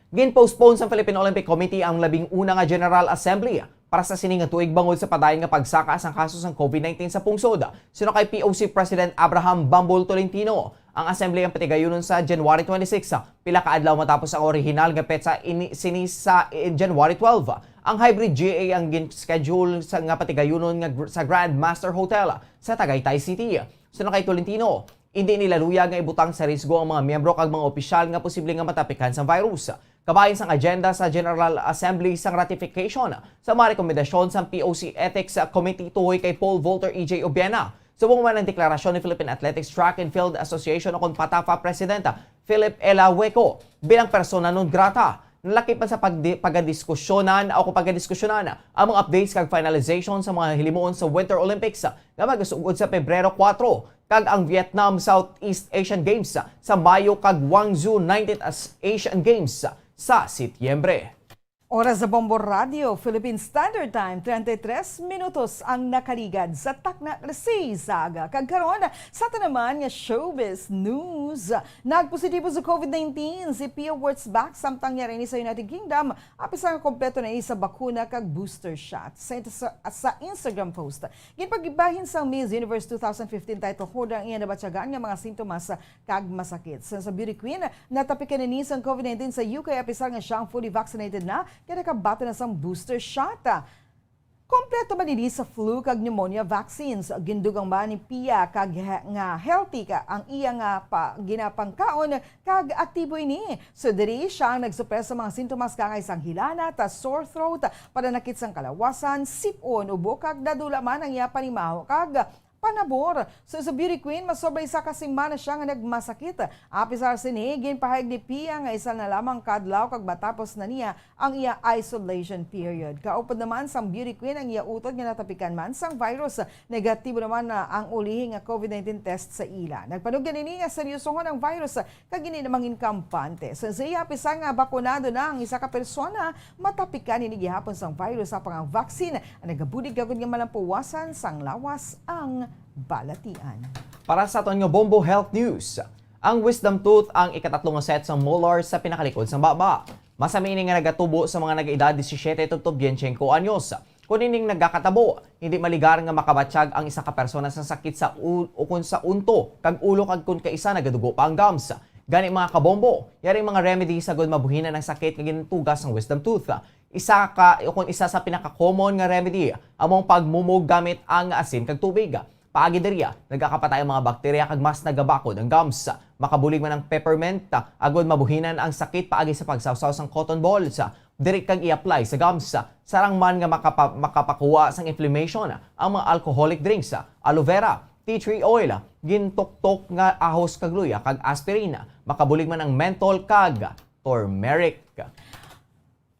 gin-postpone sang Philippine Olympic Committee ang labing una nga General Assembly para sa sini nga tuig bangod sa padayon nga pagsaka sang kaso sang COVID nineteen sa pungsod. Suno kay P O C President Abraham Bambol Tolentino, ang assembly ang patigayunon sa January twenty-six, pila ka adlaw matapos ang orihinal nga petsa ini, sini sa, eh, January twelve. Ang hybrid G A ang gin-schedule sa, nga patigayunon nga gr-, sa Grand Master Hotel sa Tagaytay City. Suno kay Tolentino, indi nila luyag nga ibutang sa risgo ang mga miyembro kag mga opisyal nga posible nga matapikan sang virus. Kabahin sang agenda sa General Assembly sang ratification sa mga rekomendasyon sang P O C Ethics Committee tuhoy kay Pole Vaulter E J Obiena, subong man ang deklarasyon ni Philippine Athletics Track and Field Association o kon PATAFA President Philip Ella Hueco bilang persona non grata. Nalakip man sa pagdi-, pagadiskusyonan o kung pagadiskusyonan ang mga updates kag finalization sa mga hilimuon sa Winter Olympics nga magasugod sa Pebrero kuwatro, kag ang Vietnam Southeast Asian Games sa Mayo kag Guangzhou nineteenth As-, Asian Games sa Setyembre. Oras sa Bombo Radio, Philippine Standard Time, treinta y tres minutos ang nakaligad sa takna alas seis sa aga. Kag karon, sa aton naman nga showbiz news, nagpositibo sa COVID nineteen si Pia Wurtzbach, samtang yara ini sa United Kingdom, apisar nga kompleto na ini sa bakuna kag booster shot. Sa, sa, sa Instagram post, ginpagibahin sang Miss Universe two thousand fifteen title holder ang iya nabatyagan nga mga sintomas kag masakit. Sa, sa beauty queen, natapikan ini sang COVID nineteen sa U K, apisar nga siya ang fully vaccinated na kag nakabaton na sang booster shot. Kompleto man ini sa flu kag pneumonia vaccines. Gindugang man ni Pia kag he-, nga healthy ka ang iya nga pa, ginapangkaon kag aktibo ini. So diri siya ang nagsupresa sa mga sintomas kaangay sang hilanat, sore throat, pananakit sang kalawasan, sip-on, ubo kag nadula man ang iya panimaho kag panabor. So, sa beauty queen, masobra isa ka semana siya nga nagmasakit. Apisar sini, ginpahayag ni Pia nga isa na lamang ka adlaw kag matapos na niya ang iya isolation period. Kaupod naman sang beauty queen ang iya utod nga natapikan man sang virus. Negatibo naman na ang ulihi nga COVID nineteen test sa ila. Nagpanugyan ini nga seryosohon ang virus kag hindi na mangin kampante. Sa iya, bisan nga bakunado na ang isa ka persona, matapikan ini gihapon sang virus, apang ang vaccine ang nagabulig gagod nga malampuwasan sang lawas ang balatian. Para sa aton nga Bombo Health News, ang wisdom tooth ang ikatatlo nga set sang molar sa pinakalikod sang baba. Masami ini nga nagatubo sa mga nag-edad disisiete tubtob biyente y singko anyos. Kon ining nagakatabo, hindi maligar nga makabatyag ang isa ka persona sa sakit sa u-, ukon sa unto kag ulo, kag kon kaisa nagadugo pa ang gums. Gani, mga kabombo, yari mga remedy sagod mabuhinan ang sakit nga gintuga sang wisdom tooth. Isa ka, ukon isa sa pinaka-common nga remedy amo ang pagmumog gamit ang asin kag tubig. Paagi diri, nagakapatay ang mga bakterya kag mas nagabakod ang gums. Makabulig man ang peppermint, ah, agod mabuhinan ang sakit paagi sa pagsawsaw sang cotton balls. Diri kag i-apply sa gums. Sarang man nga makapa-, makapakuha sang inflammation ang mga alcoholic drinks, aloe vera, tea tree oil, gintuktok nga ahos kag luya, kag aspirin. Makabulig man ang menthol kag turmeric.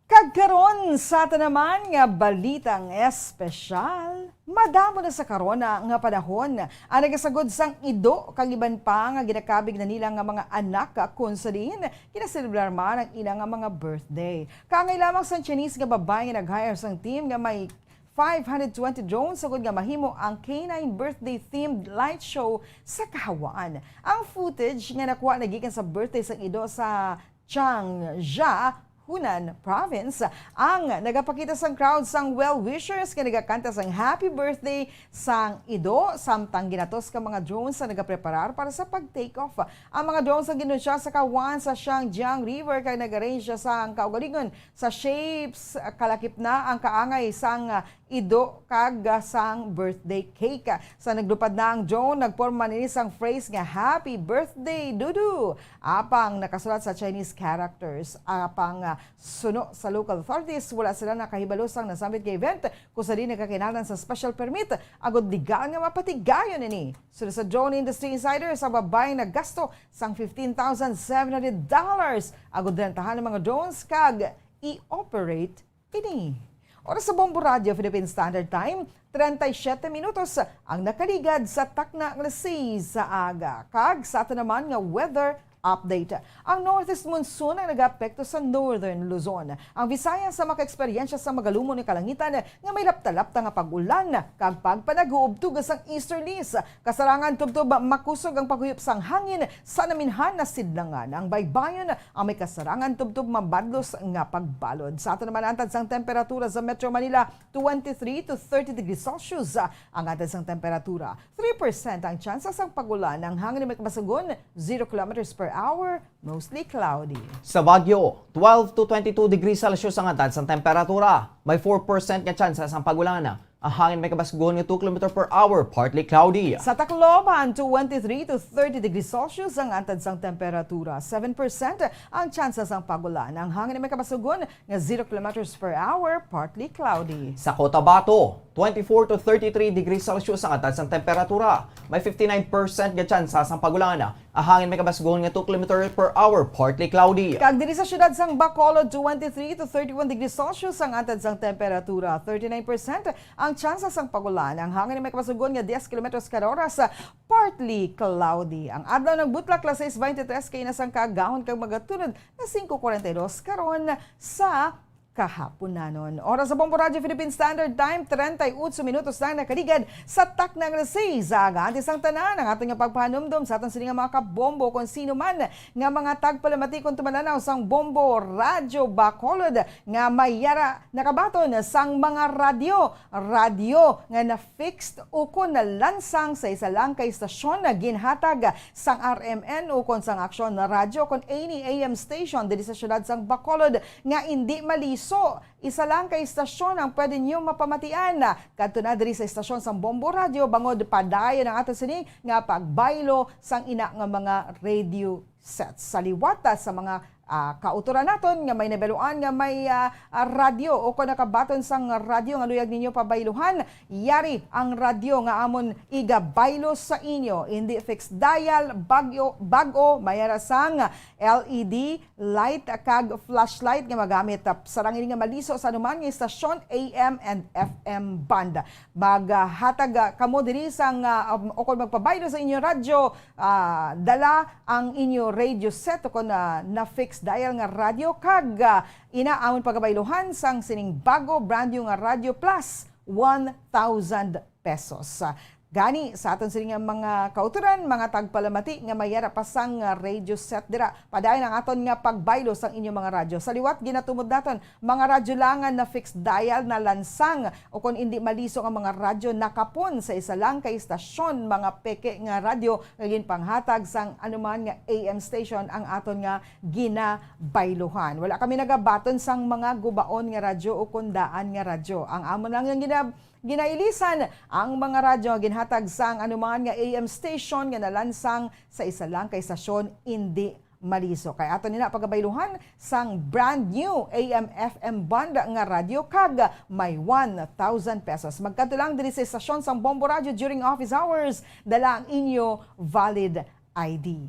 Kag karon sa aton naman nga balitang espesyal, madamo na sa karon nga panahon ang nagasagod sang ido kag iban pa nga ginakabig na nila nga mga anak, kon sa diin ginaselebrar man ang ila nga mga birthday. Kaangay lamang sang Chinese nga babayi nga nag-hire sang team nga may five hundred twenty drones sagod nga mahimo ang K nine birthday themed light show sa kahawaan. Ang footage nga nakuha na gikan sa birthday sang ido sa Changja, Hunan Province, ang nagapakita sang crowd sang well-wishers nga nagakanta sang happy birthday sang ido, samtang ginatos ka mga drones ang nagapreparar para sa pag-take off. Ang mga drones ang ginunsya sa kawan sa Shangjiang River kag nag-arrange siya sang kaugalingon sa shapes, kalakip na ang kaangay sang ido kag sang birthday cake. Sa naglupad na ang drone, nagporma nini sang phrase nga, "Happy birthday, Dudu!" Apang nakasulat sa Chinese characters. Apang, ah, suno sa local authorities, wala sila nakahibalo sang nasambit nga event, kung sa di nagkakinahanglan sa special permit, agud legal nga mapatigayon ini. Suno sa Drone Industry Insider, sa babayi naggasto sang fifteen thousand seven hundred dollars agud rentahan ang mga drones kag i-operate ini. Oras sa Bombo Radio Philippine Standard Time, treinta y siete minutos ang nakaligad sa takna nga alas seis sa aga. Kag sa aton naman nga weather update, ang northeast monsoon ang nagaapekto sa northern Luzon. Ang Visayas ang makaeksperyensya sa magalumon nga kalangitan nga may lapta-lapta nga pag-ulan kag pagpanaguob tuga sang easterlies. Kasarangan tubtob makusog ang paghuyop sang hangin sa naminhan na sidlangan. Ang baybayon ang may kasarangan tubtob mabadlos nga pagbalod. Sa aton naman antad sang temperatura sa Metro Manila, twenty-three to thirty degrees Celsius ang antad sang temperatura. Three percent ang tsansa sang pag-ulan. Ang hangin may kabasugon, zero kilometers per hour, mostly cloudy. Sa Baguio, twelve to twenty-two degrees Celsius ang antad sang temperatura. May four percent nga tsansa sang pag-ulan. Ang hangin may kabasgon nga two kilometer per hour, partly cloudy. Sa Tacloban, twenty-three to thirty degrees Celsius ang antad sang temperatura. Seven percent ang tsansa sang pag-ulan. Ang hangin may kabasgon nga zero kilometers per hour, partly cloudy. Sa Cotabato, twenty-four to thirty-three degrees Celsius ang antad sang temperatura. May fifty-nine percent nga tsansa sang pag-ulan. Ang hangin may kabasgon nga two kilometer per hour, partly cloudy. Kag diri sa siyudad sang Bacolod, twenty-three to thirty-one degrees Celsius ang antad sang temperatura, thirty-nine percent ang tsansa sang pag-ulan. Ang hangin may kabasgon nga diyes kilometros kada oras, partly cloudy. Ang adlaw nagbutlak alas sais beintitres kaina sang kaagahon kag magatunod na singko kuwarenta y dos karon sa kahaponanon. Oras sa Bombo Radyo Philippine Standard Time, treinta y ocho minutos lang nakaligad sa takna nga alas sais sa aga. Antes ang tanan, ang aton nga pagpahanumdom sa aton sini nga mga kabombo, kung sino man nga mga tagpalamati kon tumalanaw sang Bombo Radyo Bacolod nga may yara nakabaton sang mga radyo, radyo nga na-fixed ukon nalansang sa isa lang ka istasyon nga ginhatag sang R M N ukon sang Aksyon Radyo kon any A M station diri sa siyudad sang Bacolod nga indi maliso. Isa lang ka istasyon ang pwede niyo mapamatian. Kadto na diri sa istasyon sang Bombo Radyo bangod padayon ang ato sini nga pagbaylo sang ina nga mga radio sets. Sa liwat, ah, sa mga, ah, kautoran naton nga may nabaluan nga may, ah, ah, radyo o kon nakabaton sang radyo nga luyag ninyo pabayluhan, yari ang radyo nga amon igabaylo sa inyo. Indi fixed dial, bagyo, bag-o, may ara sang L E D light kag flashlight nga magamit. Sarang ini nga maliso sa anuman nga istasyon, A M and F M band. Maghatag, ah, kamo diri sang, ah, um, o kon magpabaylo sa inyo radyo, ah, dala ang inyo radio set o kon, ah, na fixed dial nga radyo kag, ah, ina amon pagabayluhan sang sining bago brand new nga radyo plus one thousand pesos. Gani, sa aton sini nga mga kautoran, mga tagpalamati nga may yara pa sang, ah, radio set dira, padayon ang aton nga pagbaylo sang inyo mga radyo. Sa liwat, ginatumod naton mga radyo lang nga na fixed dial na lansang o kon indi maliso nga mga radyo nakapon sa isa lang ka istasyon, mga peke nga radyo nga ginpanghatag sang anuman nga A M station ang aton nga ginabayluhan. Wala kami nagabaton sang mga gubaon nga radyo o kon daan nga radyo. Ang amon lang nga gina-, ginailisan ang mga radyo nga ginhatag sang anuman nga A M station nga nalansang sa isa lang ka istasyon, indi maliso. Kay ato nila pagabayluhan sang brand new A M F M band nga radyo kag may one thousand pesos. Magkadto lang diri sa istasyon sang Bombo Radyo during office hours. Dala ang inyo valid I D.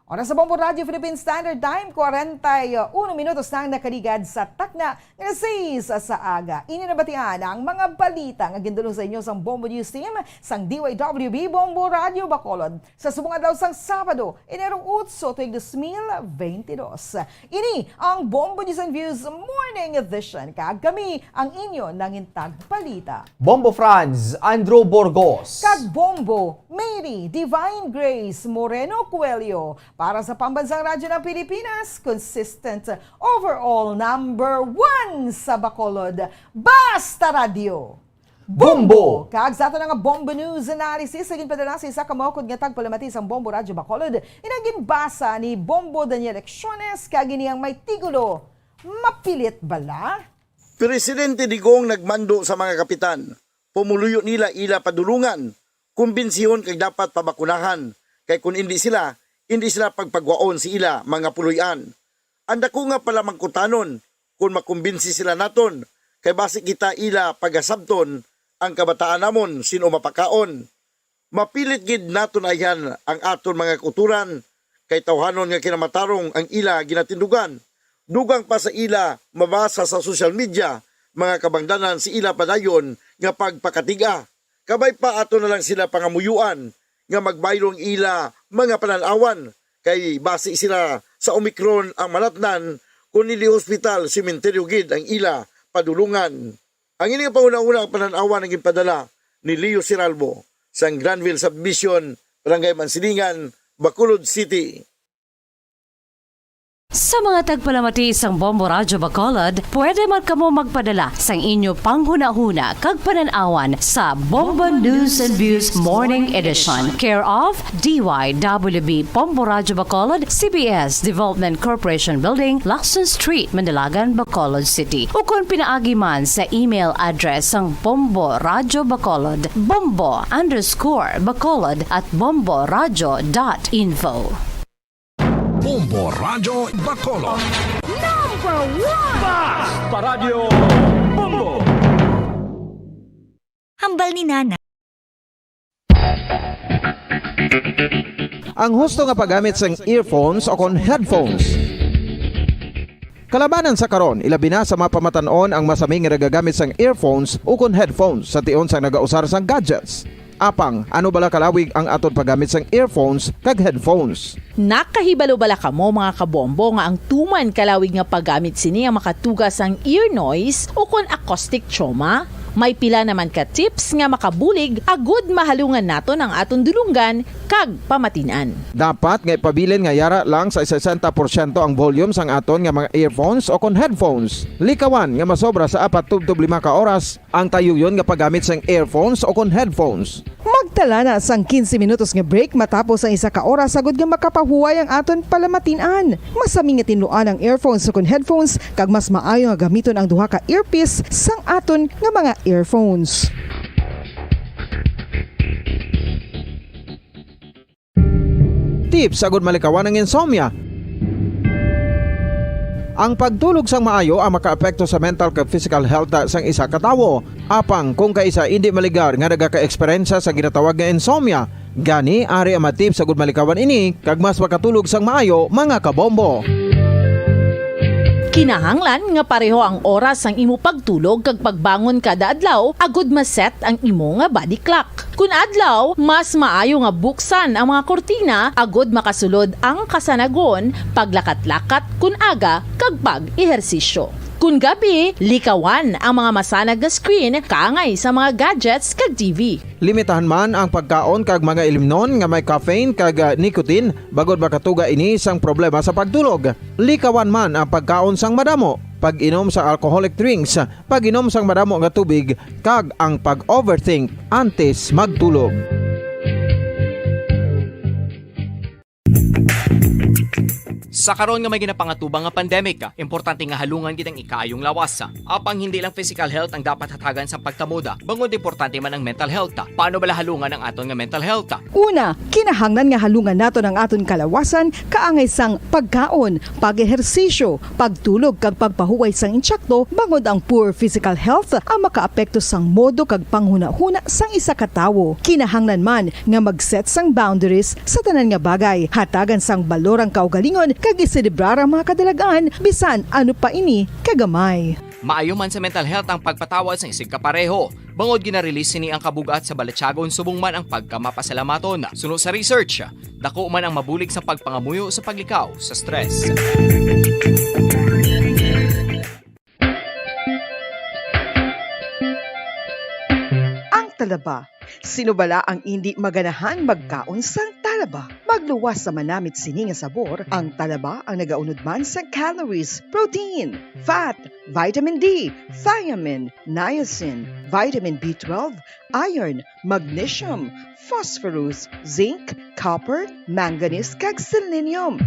Oras sa Bombo Radyo Philippine Standard Time, kwarenta y uno minutos na ang nakaligad sa takna nga sais sa aga. Inyo nabatian ang mga balita nga gindulong sa inyo sang Bombo News Team sang D Y W B Bombo Radyo Bacolod. Sa subong adlaw sang Sabado, Enero otso, tuig dos mil benti dos. Ini ang Bombo News and Views Morning Edition. Kag kami ang inyo nangintag balita. Bombo Franz, Andrew Burgos. Kag Bombo Mary Divine Grace Moreno Coelho. Para sa Pambansang Radyo ng Pilipinas, consistent overall number one sa Bacolod. Basta Radyo. Bombo! Kag sa ato na nga Bombo News Analysis, sa ginpadala sa isa ka maukod nga tagpalamati sang Bombo Radyo Bacolod, ina ginbasa ni Bombo Daniel Lecciones, kag ini ang may titulo, Mapilit Bala? Presidente Digong nagmando sa mga kapitan, pumuluyo nila ila padulungan, kumbinsihon kag dapat pabakunahan, kay kun indi sila, indi sila pagpagwaon si ila mga puloy-an. Ang dako nga palamangkutanon kun makumbinsi sila naton, kay basi kita ila pagasabton ang kabataan namon sin-o mapakaon. Mapilit gid naton ayhan ang aton mga kautoran, kay tawhanon nga kinamatarong ang ila ginatindugan. Dugang pa sa ila mabasa sa social media, mga kabangdanan sa ila padayon nga pagpakatig-a. Kabay pa ato na lang sila pangamuyuan nga magbaylo ang ila mga panan-awan, kay basi sila sa Omicron ang manatnan, kun dili hospital, sementeryo gid ang ila padulungan. Ang ini nga pahunahuna ang panan-awan ang ginpadala ni Leo Siralbo sang Granville Subdivision, Barangay Mansilingan, Bacolod City. Sa mga tagpalamati sang Bombo Radyo Bacolod, pwede man kamo magpadala sang inyo panghunahuna kag panan-awan sa Bombo News and Views Morning Edition, care of D Y W B Bombo Radyo Bacolod, C B S Development Corporation Building, Lacson Street, Manalagan, Bacolod City, ukon pinaagi man sa email address sang Bombo Radyo Bacolod, bombo underscore bacolod at bomboradyo dot info. Bombo Radyo Bacolod. Number one! Basta Radyo Bombo! Hambal ni Nana. Ang husto nga paggamit sang earphones o kon headphones. Kalabanan sa karon, ilabi na sa mga pamatan-on ang masami nga nagagamit sang earphones o kon headphones sa tion sang nagausar sang gadgets. Apang, ano bala kalawig ang aton paggamit sang earphones kag headphones? Nakahibalo bala kamo, mga kabombo, nga ang tuman kalawig nga paggamit sini ang makatuga sang ear noise ukon acoustic trauma? May pila naman ka tips nga makabulig agud mahalungan naton ang aton dulonggan kag pamatin-an. Dapat nga ipabilin nga yara lang sa sesenta porsyento ang volume sang aton nga mga earphones o kon headphones. Likawan nga masobra sa apat tubtob lima ka oras ang tayuyon nga paggamit sang earphones o kon headphones. Magtala na sang quince minutos nga break matapos ang isa ka oras agud nga makapahuway ang aton palamatin-an. Masami nga tinluan ang earphones o kon headphones, kag mas maayo nga gamiton ang duha ka earpiece sang aton nga mga earphones. Tips agud malikawan ang insomnia. Ang pagtulog sang maayo ang makaapekto sa mental kag physical health sang isa ka tawo. Apang kung kaisa indi maligar nga nagakaeksperyensya sa ginatawag nga insomnia, gani ari ang mga tips agud malikawan ini kag mas makatulog sang maayo, mga kabombo. Kinahanglan nga pareho ang oras sang imo pagtulog kag pagbangon kada adlaw agud ma-set ang imo nga body clock. Kun adlaw, mas maayo nga buksan ang mga kurtina agud makasulod ang kasanagon, paglakat-lakat kun aga, kag pag-ehersisyo. Kun gabi, likawan ang mga masanag nga screen kaangay sa mga gadgets kag T V. Limitahan man ang pagkaon kag mga ilimnon nga may caffeine kag, ah, nicotine, bangod makatuga ini sang problema sa pagtulog. Likawan man ang pagkaon sang madamo, pag-inom sa alcoholic drinks, pag-inom sang madamo nga tubig, kag ang pag-overthink antes magtulog. Sa karon nga may ginapangatubang nga pandemic, importante nga halungan gid ang ikaayong lawas. Apang hindi lang physical health ang dapat hatagan sa pagkamuda, bangod importante man ang mental health. Paano bala halungan ang aton nga mental health? Una, kinahanglan nga halungan naton ang aton kalawasan kaangay sang pagkaon, pag-ehersisyo, pagtulog kag pagpahuway sang intsakto, bangod ang poor physical health ang makaapekto sang modo kag panghunahuna sang isa ka tawo. Kinahanglan man nga mag-set sang boundaries sa tanan nga bagay. Hatagan sang balor ang kaugalingon kag iselebrar ang mga kadalag-an, bisan ano pa ini kagamay. Maayo man sa mental health ang pagpatawad sang isigkapareho, bangod gina-release sini ang kabug-at sa balatyagon subong man ang pagkamapasalamaton. Suno sa research, dako man ang mabulig sa pagpangamuyo sa paglikaw sa stress. Ang talaba. Sino bala ang indi maganahan magkaon sang talaba? Magluwas sa manamit sini nga sabor, ang talaba ang nagaunod man sang calories, protein, fat, vitamin D, thiamine, niacin, vitamin B twelve, iron, magnesium, phosphorus, zinc, copper, manganese, kag selenium.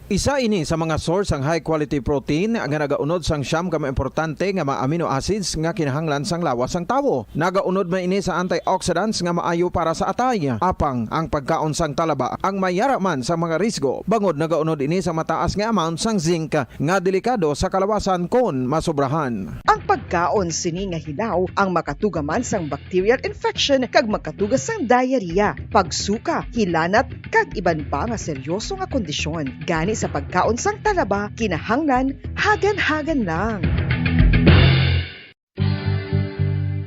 Isa ini sa mga source sang high quality protein nga nagaunod sang siyam ka mga importante nga mga amino acids nga kinahanglan sang lawas sang tawo. Nagaunod man ini sa antioxidants nga maayo para sa atay. Apang ang pagkaon sang talaba ang mayara man sa mga risgo, bangod nagaunod ini sa mataas nga amount sang zinc nga delikado sa kalawasan kon masobrahan. Ang pagkaon sini nga hilaw ang makatuga man sang bacterial infection kag makatuga sang diarrhea, pagsuka, hilanat, kag iban pa nga seryoso nga kondisyon. Gani sa pagkaon sang talaba, kinahanglan hagan-hagan lang.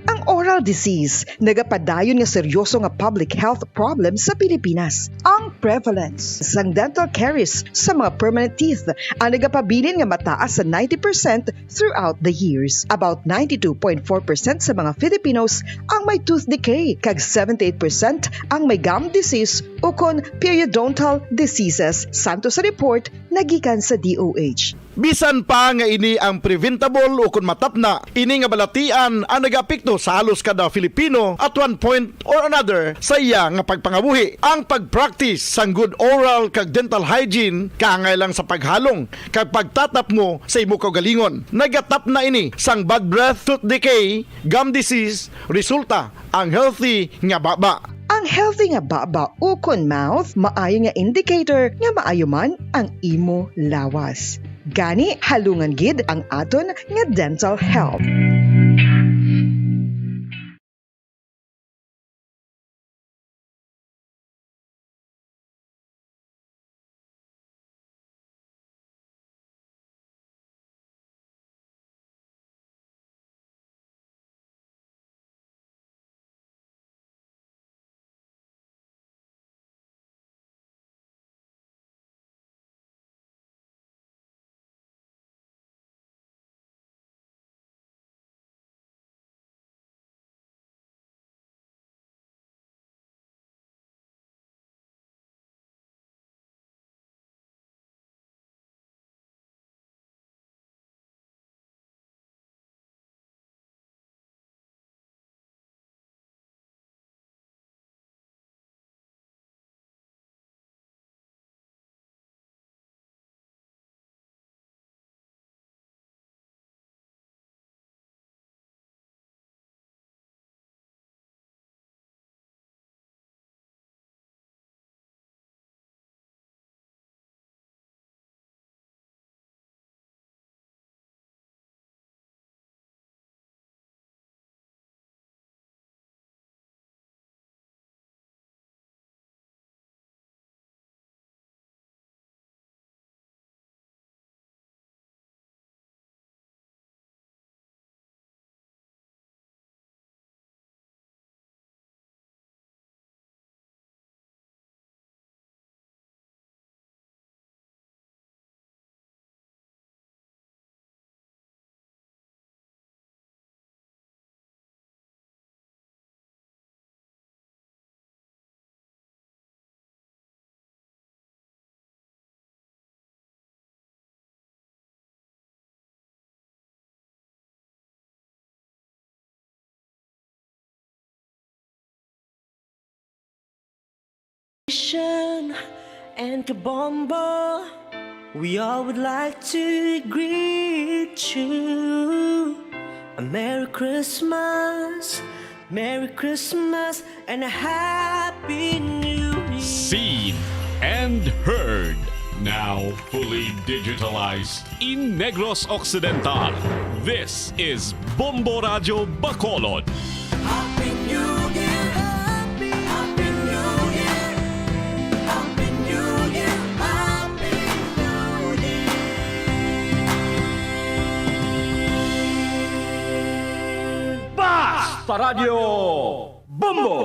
Ang oral disease nagapadayon nga seryoso nga public health problem sa Pilipinas. Ang prevalence sang dental caries sa mga permanent teeth ang nagapabilin nga mataas sa ninety percent throughout the years. About ninety-two point four percent sa mga Filipinos ang may tooth decay, kag seventy-eight percent ang may gum disease ukon periodontal diseases, santo sa report nga gikan sa D O H. Bisan pa nga ini ang preventable ukon matapna, ini nga balatian ang nagaapekto sa halos kada Filipino at one point or another sa iya nga pagpangabuhi. Ang pag-practice sang good oral kag dental hygiene kaangay lang sa paghalong kag pagtatapngo sa imo kaugalingon. Nagatapna ini sang bad breath, tooth decay, gum disease, resulta ang healthy nga baba. Ang healthy nga baba ukon mouth maayo nga indicator nga maayo man ang imo lawas. Gani, halungan gid ang aton nga dental health. And Kabombo, we all would like to greet you a Merry Christmas, Merry Christmas, and a Happy New Year. Seen and heard, now fully digitalized in Negros Occidental. This is Bombo Radyo Bacolod. Happy New Year! Happy, Happy New Year! Happy New Year! Happy New Year! Basta Radyo Bombo!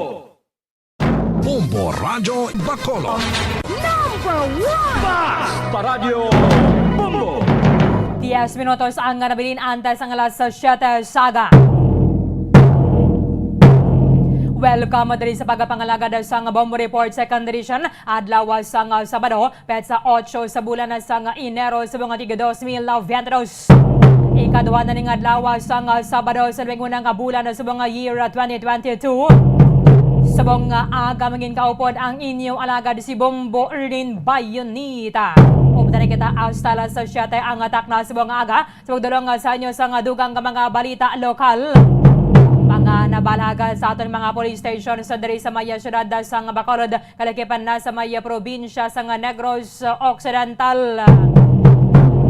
Bombo Radyo Bacolod. Number one! Basta Radyo Bombo! Diyes minutos ang nabilin antes ang alas siyete sa aga. Welcome diri sa pagpangalagad sang Bombo Report Second Edition, adlaw sang Sabado, petsa otso sa bulan sang Enero subong nga tig dos mil biyente dos. Ikaduha na ning adlaw sang Sabado sa labing una nga bulan subong nga year twenty twenty-two. Subong nga aga, mangin kaupod ang inyo alagad si Bombo Erlin Bayonita. Updan kita hasta alas siyete ang takna subong nga aga. Sa pagdulong sa inyo sang dugang nga mga balita lokal. Mga nabalagan sa aton mga police stations diri sa may siyudad sang Bacolod, kalakipan na sa may probinsya sang Negros Occidental.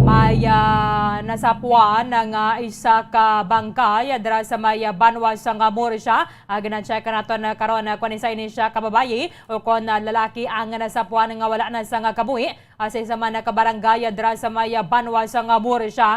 May, ah, nasapuan nga isa ka bangkay dira sa may banwa sang Murcia. Ah, gina-check naton karon, ah, kung isa ini siya ka babayi o kon, ah, lalaki ang nasapuan nga wala na sang kabuhi. Ah, sa isa man ka barangay, ah, dira sa may, ah, banwa sang Murcia.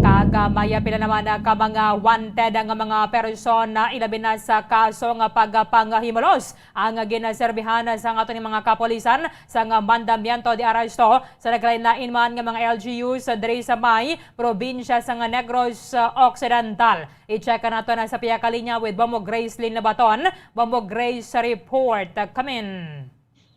Kag, ah, may, ah, pila naman, ah, ka mga wanted nga mga persona, ilabi na sa kaso nga pagpanghimulos ang ginaserbihan sang aton mga kapulisan sang mandamiento de arresto sa nagkalain-lain man nga mga L G Us diri sa may probinsya sang Negros, ah, Occidental. I-check nato na sa pihak linya with Bombo Grace Lynn Labaton. Bombo Grace, report, ah, kamin.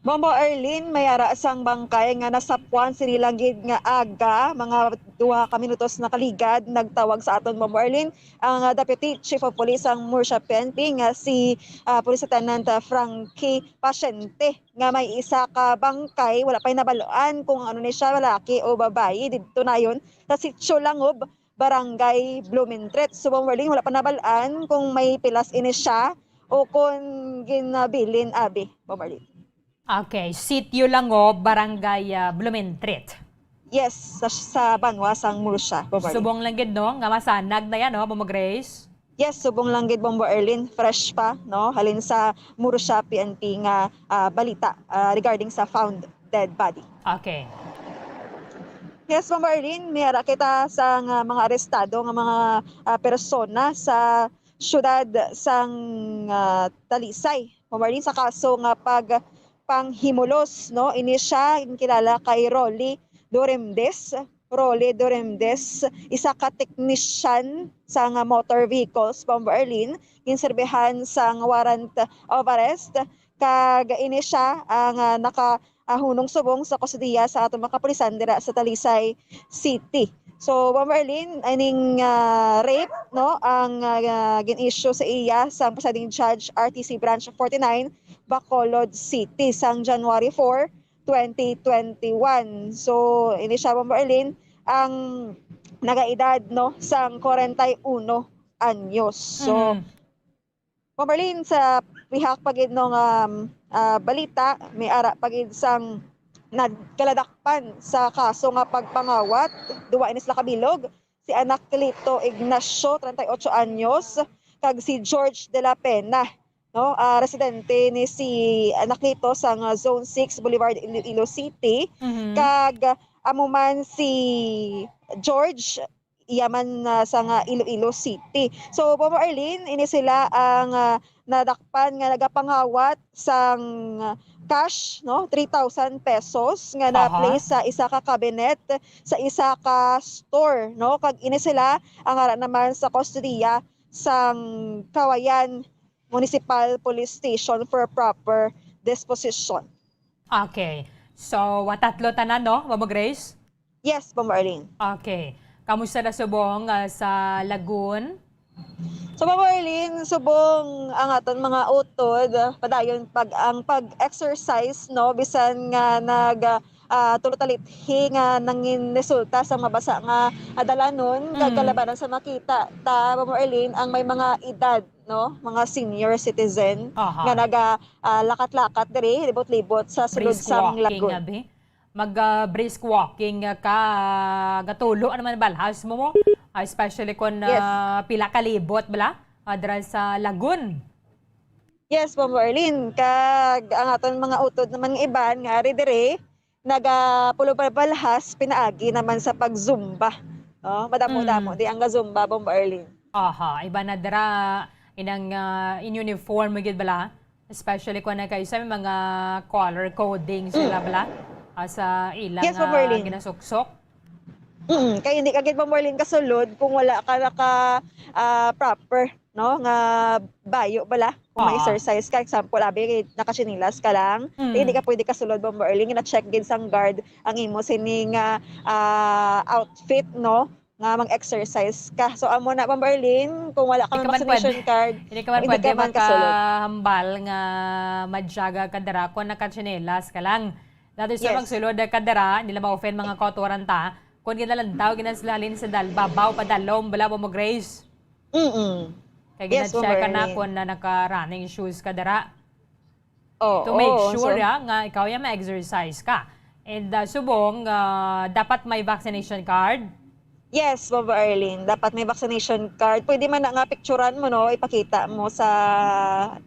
Bombo Arlene, may ara sang bangkay nga nasapuan sini lang gid nga aga, mga duha ka minutos nakaligad, nagtawag sa aton, Bombo Arlene, ang, ah, Deputy Chief of Police sang Murcia P N P nga si, ah, Police Lieutenant, ah, Frankie Paciente, nga may isa ka bangkay, wala pa'y nabaluan kung ano ni siya, lalaki o babayi, didto nayon sa Sitio Langob, Barangay Blumentritt. So, Bombo Arlene, wala pa nabal-an kung may pilas ini siya o kung ginabilin, abi, Bombo Arlene. Okay, Sitio Langob, Barangay, ah, Blumentritt. Yes, sa, sa banwa sang Murcia, Bombo Arlene. Subong lang gid, no, nga masanag na yan, no, Bombo Grace? Yes, subong lang gid, Bombo Erlin, fresh pa, no, halin sa Murcia P N P nga, ah, balita, ah, regarding sa found dead body. Okay. Yes, Bombo Erlin, may ara kita sa nga mga arestado nga mga, ah, persona sa siyudad sang, ah, Talisay. Bombo Erlin, sa kaso nga pagpanghimulos, no, ini siya ginkilala kay Rolly Doremdes. Rolly Doremdes, isa ka teknisyan sang motor vehicles, Bombo Erlin, ginserbihan sang warrant of arrest, kag ini siya ang, ah, nakahunong subong sa kustodiya sa aton mga kapulisan dira sa Talisay City. So, Bombo Erlin, ining, ah, rape, no, ang, ah, gin-issue sa iya sang presiding judge, R T C Branch forty-nine, Bacolod City, sang January four, twenty twenty-one. So, ini siya, Bombo Erlin, ang nagaedad, no, sang kwarenta y uno anyos. So, Mhm. Bombo Erlin, sa pihak pa gid, no, nga, um, ah, balita, may ara pa gid sang nagkaladakpan sa kaso nga pagpangawat, duwa ini sila kabilog, si Anacleto Ignacio, treinta y ocho anyos, kag si George de la Pena, no? Ah, residente ni si Anacleto sa nga Zone six, Boulevard, Iloilo City. Mhm. Kag amo man si George, iya man, ah, sa nga Iloilo City. So, Bombo Erlin, ini sila ang, ah, nadakpan nga nagapangawat sang cash, no, three thousand pesos nga Aha. na-place sa isa ka cabinet sa isa ka store, no? Kag ini sila ang ara naman sa kustodiya sang Kawayan Municipal Police Station for proper disposition. Okay. So, wa tatlo tanan, no, Bombo Grace? Yes, Bombo Arlene. Okay. Kamusta na subong, ah, sa Lagun? So, Ma'am Arlene, subong ang aton mga utod, ah, padayon pag, ang pag-exercise, no, bisan nga nag, ah, ah, tulo talithi nga nangin resulta sa mga basa nga, ah, dalanon, kag Mm. kalabanan sa makita ta, Ma'am Arlene, ang may mga edad, no, mga senior citizen Aha. nga naga, ah, lakat-lakat diri, libot-libot sa sulod Brisk sang walking, lagun. abi. Mag, ah, brisk walking, ah, ka, gatulo naman balhas mo mo, ah, especially kung, Yes. ah, pila ka libot bala, ah, dira sa lagun. Yes, Ma'am Arlene. Kag ang aton mga utod naman nga iban nga ari diri, nagapulupalbalhas pinaagi naman sa pag-zumba. Oh, madamo-damo Mm. di ang ga-zumba, Ma'am Arlene. Aha, iba na dira inang, ah, in uniform gid bala. Especially kung nagkaisa may mga color coding sila Mm. bala, ah, sa ilang, Yes, Ma'am ah, Arlene. ginasuksok. Mm, kay hindi ka gid, Ma'am Arlene, kasulod kung wala ka naka, ah, proper, no, nga bayo bala. Kung may Ah. exercise ka, example, abi, nakatsinilas ka lang, Mm. hindi ka pwede kasulod, Ma'am Arlene, gina-check gid sang guard ang imo sining, ah, ah, outfit, no, nga mag-exercise ka. So, amo na, Ma'am Arlene, kung wala ka Hindi man ka man vaccination pwede. card, Hindi ka man hindi pwede ka man kasulod. makahambal nga madyaga ka dira kung nakatsinelas ka lang. That is, sa Yes. magsulod ka dira, hindi lang ma-offend mga kauturan ta. Kung ginalantaw, ginaslalin sa dal-, babaw, padalom, bala mo, Grace. Mm-mm. Kaya Yes, gina-check ka na Ma'am Arlene. kung na naka-running shoes ka dira. Oo, To make sure, so ah, nga ikaw ya ma-exercise ka. And, ah, subong, ah, dapat may vaccination card? Yes, Ma'am Arlene. Dapat may vaccination card. Pwede man na nga picturan mo, no? Ipakita mo sa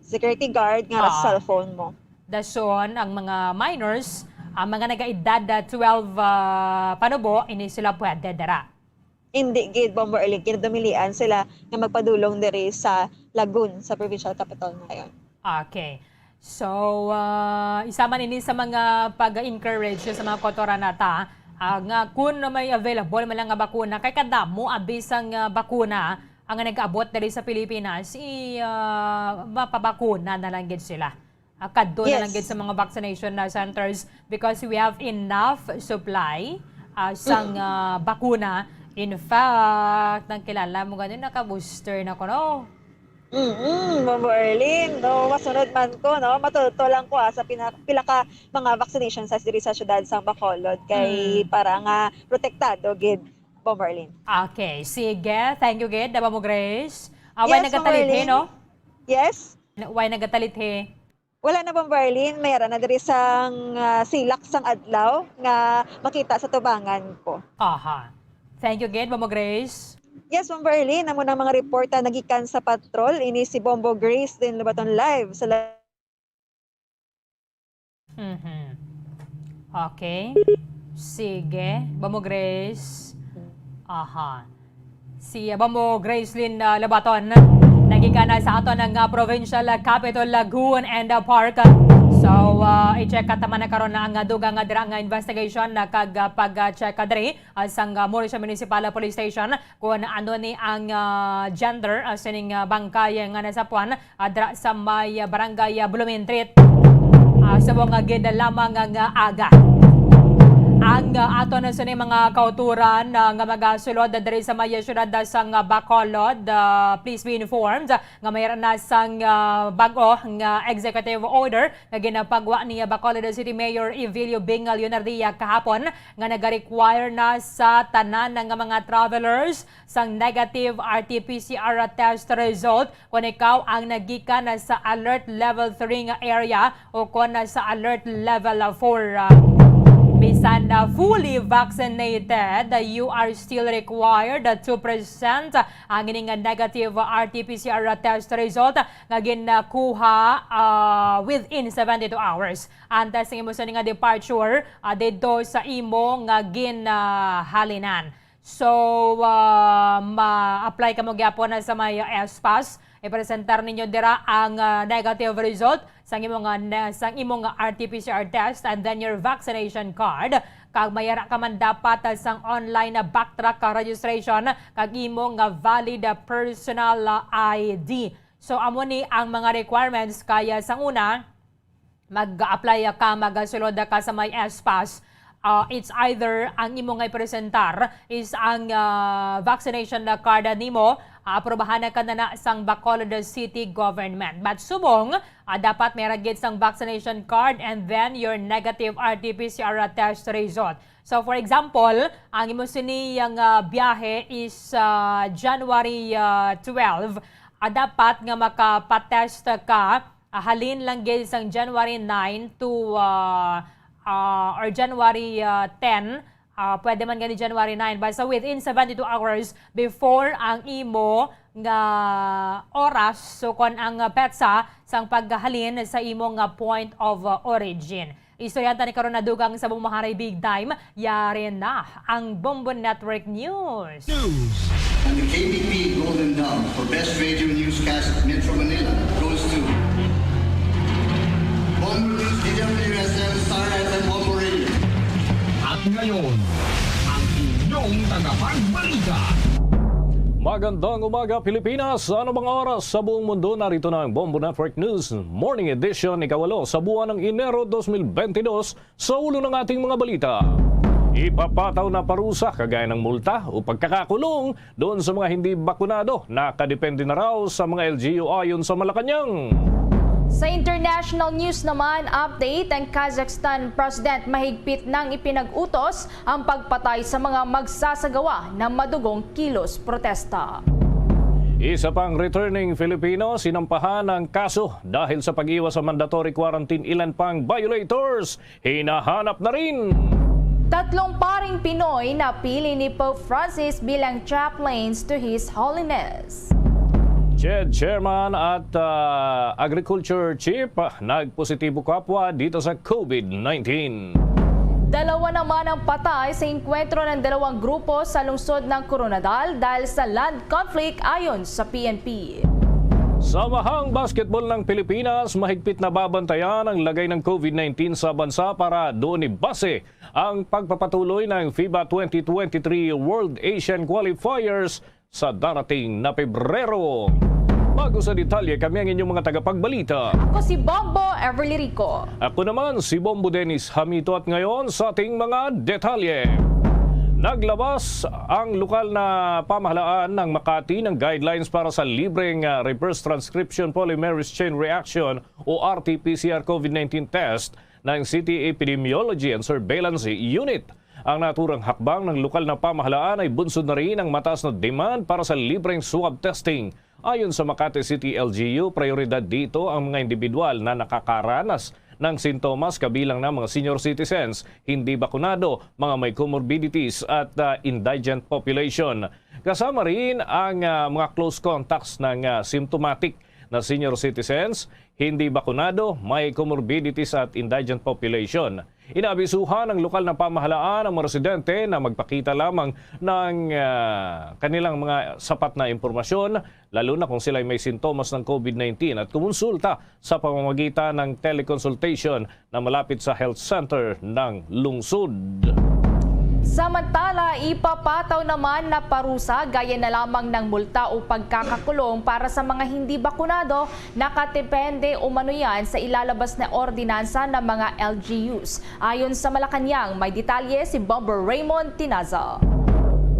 security guard nga sa Ah. cellphone mo. Dason, ang mga minors, ang mga nag-edad, ah, twelve, ah, panubo, hindi sila pwede dira. Hindi gid, Bomber Erling, kinadumilian sila nga magpadulong diri sa Lagun, sa provincial capital ngayon. Okay. So, ah, isa man ini sa mga pag-encourage sa mga kautoran nata, ah, nga kun may available man lang nga bakuna, kay kadamo abi sang, ah, bakuna ang nag-abot diri sa Pilipinas, i, ah, mapabakuna na lang gid sila. Ah, kadto na lang Yes. gid sa mga vaccination na centers because we have enough supply, ah, sang, Mm. ah, bakuna. In fact, nang kilala mo gani, naka-booster na ko, no? Mm-mm, Bombo Erlin, no, masunod man ko, no, matulto lang ko, ah, sa pina-, pila ka mga vaccination sites diri sa siyudad sang Bacolod kay Mm. para nga protektado gid, Bombo Erlin. Okay, sige. Thank you gid, Bombo Grace. Ah, why Yes, Bombo nagatalit, Erlin. no? Yes? Why nagatalit, he? Wala na, Bombo Erlin. May ara na diri sang, ah, silak sang adlaw nga makita sa tubangan ko. Aha. Thank you gid, Bombo Grace. Yes, Bombo Erlin. Amo na ang mga report, ah, nagikan sa patrol. Ini si Bombo Grace din Lubaton live sa la- Mhm. Okay. Sige. Bombo Grace. Aha. Si, uh, Bombo Gracelyn, uh, Labaton, nagikan na sa aton nga, uh, provincial, uh, capital, Lagoon and, uh, Park. So, uh, i-check ka taman na karon na ang, uh, dugang nga dira nga investigation na kag, uh, pag, uh, check ka diri, uh, sang, uh, Murcia Municipal Police Station kung ano ni ang, uh, gender, uh, sining, uh, bangkay nga nasapuan, ah, dira sa may, ah, barangay, ah, Blumentritt. Ah, subong nga gid lamang nga aga. Ang, ah, aton na sini mga kauturan, ah, nga magasulod diri sa may siyudad, ah, sang, ah, Bacolod, ah, please be informed nga may na sang, ah, bag-o nga executive order nga ginapagwa ni Bacolod City Mayor Evilio Bing Leonardia kahapon nga nagarequire na sa tanan nga mga travelers sang negative R T P C R test result. Kung ikaw ang nagikan na sa alert level three nga area o kon na sa alert level four, ah, bisan na fully vaccinated, you are still required to present ang ining negative R T P C R test result nga ginakuha, ah, within seventy-two hours antes nga imo sini nga departure, ah, didto sa imo nga ginhalinan. So, ah, ma-apply kamo gyapon na sa may S pass. Ipresentar ninyo dira ang, ah, negative result sang imo nga ne-, sang imo nga R T P C R test and then your vaccination card. Kag may ara ka man dapat, ah, sang online na backtrack ka registration kag imo nga valid, ah, personal, ah, I D. So, amo ni ang mga requirements. Kaya sang una, mag-apply ka, magasulod ka sa may S pass, ah, it's either ang imo nga ipresentar is ang, ah, vaccination na card nimo, aprobahan na kana na sang Bacolod City Government. But subong, ah, dapat may ragid sang vaccination card and then your negative R T P C R test result. So, for example, ang imo sini nga biyahe is, ah, January, ah, twelve, ah, dapat nga makapatest ka, ah, halin lang gid sang January nine to, ah, ah, or January, ah, ten, ah, pwede man gani January nine, basta within seventy-two hours before ang imo nga oras, so kon ang, ah, petsa sang paghalin sa imo nga point of, ah, origin. Istoryahan ta ni karon na dugang sa Bumbaharay Big Time, yari na ang Bombo Network News. News. And the K B P Golden Dove for Best Radio Newscast Metro Manila goes to Bombo News, D W S M, Star F M, Bombo Radio. At ngayon, ang inyong tagapagbalita. Magandang umaga, Pilipinas. Sa anumang oras sa buong mundo, narito na ang Bombo Network News Morning Edition, ikawalo sa buwan ng Enero dos mil bentidós. Sa ulo ng ating mga balita, ipapataw na parusa kagaya ng multa o pagkakakulong doon sa mga hindi bakunado, nakadepende na raw sa mga L G U ayon sa Malacañang. Sa international news naman, update, ang Kazakhstan President mahigpit nang ipinag-utos ang pagpatay sa mga magsasagawa ng madugong kilos protesta. Isa pang returning Filipino sinampahan ng kaso dahil sa pag-iwas sa mandatory quarantine, ilan pang violators hinahanap na rin. Tatlong paring Pinoy napili ni Pope Francis bilang chaplains to His Holiness. Jed Chairman at, ah, Agriculture Chief, ah, nagpositibo kapwa dito sa COVID nineteen. Dalawa naman ang patay sa engkwentro ng dalawang grupo sa lungsod ng Koronadal dahil sa land conflict, ayon sa P N P. Samahang basketball ng Pilipinas, mahigpit na babantayan ang lagay ng COVID nineteen sa bansa para doon ibase ang pagpapatuloy ng FIBA twenty twenty-three World Asian Qualifiers sa darating na Pebrero. Bago sa detalye, kami ang inyong mga tagapagbalita. Ako si Bombo Everly Rico. Ako naman si Bombo Dennis Hamito, at ngayon sa ating mga detalye. Naglabas ang lokal na pamahalaan ng Makati ng guidelines para sa libreng, ah, reverse transcription polymerase chain reaction o R T P C R COVID nineteen test ng City Epidemiology and Surveillance Unit. Ang naturang hakbang ng lokal na pamahalaan ay bunsod na rin ang mataas na demand para sa libreng swab testing. Ayon sa Makati City L G U, prioridad dito ang mga individual na nakakaranas ng sintomas, kabilang na mga senior citizens, hindi bakunado, mga may comorbidities at, ah, indigent population. Kasama rin ang, ah, mga close contacts ng, ah, symptomatic na senior citizens, hindi bakunado, may comorbidities at indigent population. Inaabisuhan ng lokal na pamahalaan ang mga residente na magpakita lamang ng, ah, kanilang mga sapat na impormasyon, lalo na kung sila'y may sintomas ng COVID nineteen, at kumonsulta sa pamamagitan ng teleconsultation na malapit sa health center ng lungsod. Samantala, ipapataw naman na parusa gaya na lamang ng multa o pagkakakulong para sa mga hindi bakunado, nakadepende umano yan sa ilalabas na ordinansa ng mga L G Us. Ayon sa Malacañang, may detalye si Bomber Raymond Tinaza.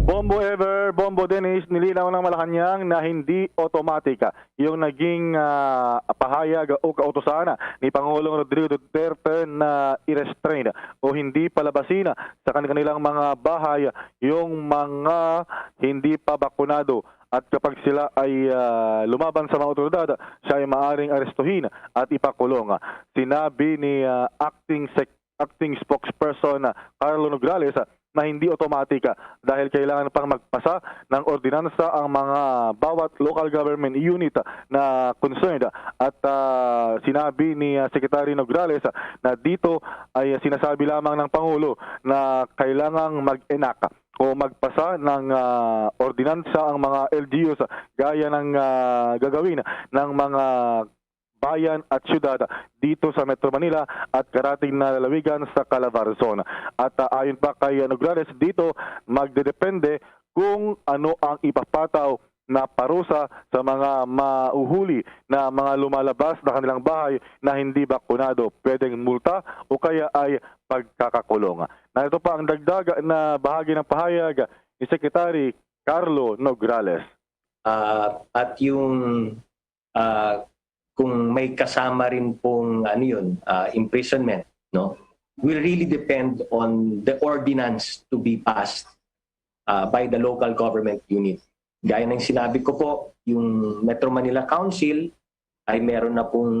Bombo Ever, Bombo Dennis, nilinaw ng Malacañang na hindi automatic yung naging, ah, pahayag o kautusan ni Pangulong Rodrigo Duterte na i-restrain o hindi palabasin sa kanilang mga bahay yung mga hindi pa bakunado, at kapag sila ay, ah, lumaban sa mga otoridad, siya ay maaring arestuhin at ipakulong. Sinabi ni, ah, Acting Sec-, Acting Spokesperson, ah, Carlo Nograles, ah, na hindi automatic, ah, dahil kailangan pang magpasa ng ordinansa ang mga bawat local government unit, ah, na concerned. At, ah, sinabi ni, ah, Secretary Nograles, ah, na dito ay sinasabi lamang ng Pangulo na kailangang mag-enact o magpasa ng, ah, ordinansa ang mga L G Us, ah, gaya ng, ah, gagawin ng mga bayan at syudad dito sa Metro Manila at karating na lalawigan sa Calabarzon. At, ah, ayon pa kay Nograles, dito magdedepende kung ano ang ipapataw na parusa sa mga mauhuli na mga lumalabas na kanilang bahay na hindi bakunado, pwedeng multa o kaya ay pagkakakulong. Narito pa ang dagdag na bahagi ng pahayag ni Secretary Carlo Nograles. Ah, at yung, ah, kung may kasama rin pong, ano yun, ah, imprisonment, no, will really depend on the ordinance to be passed, ah, by the local government unit. Gaya ng sinabi ko po, yung Metro Manila Council ay meron na pong,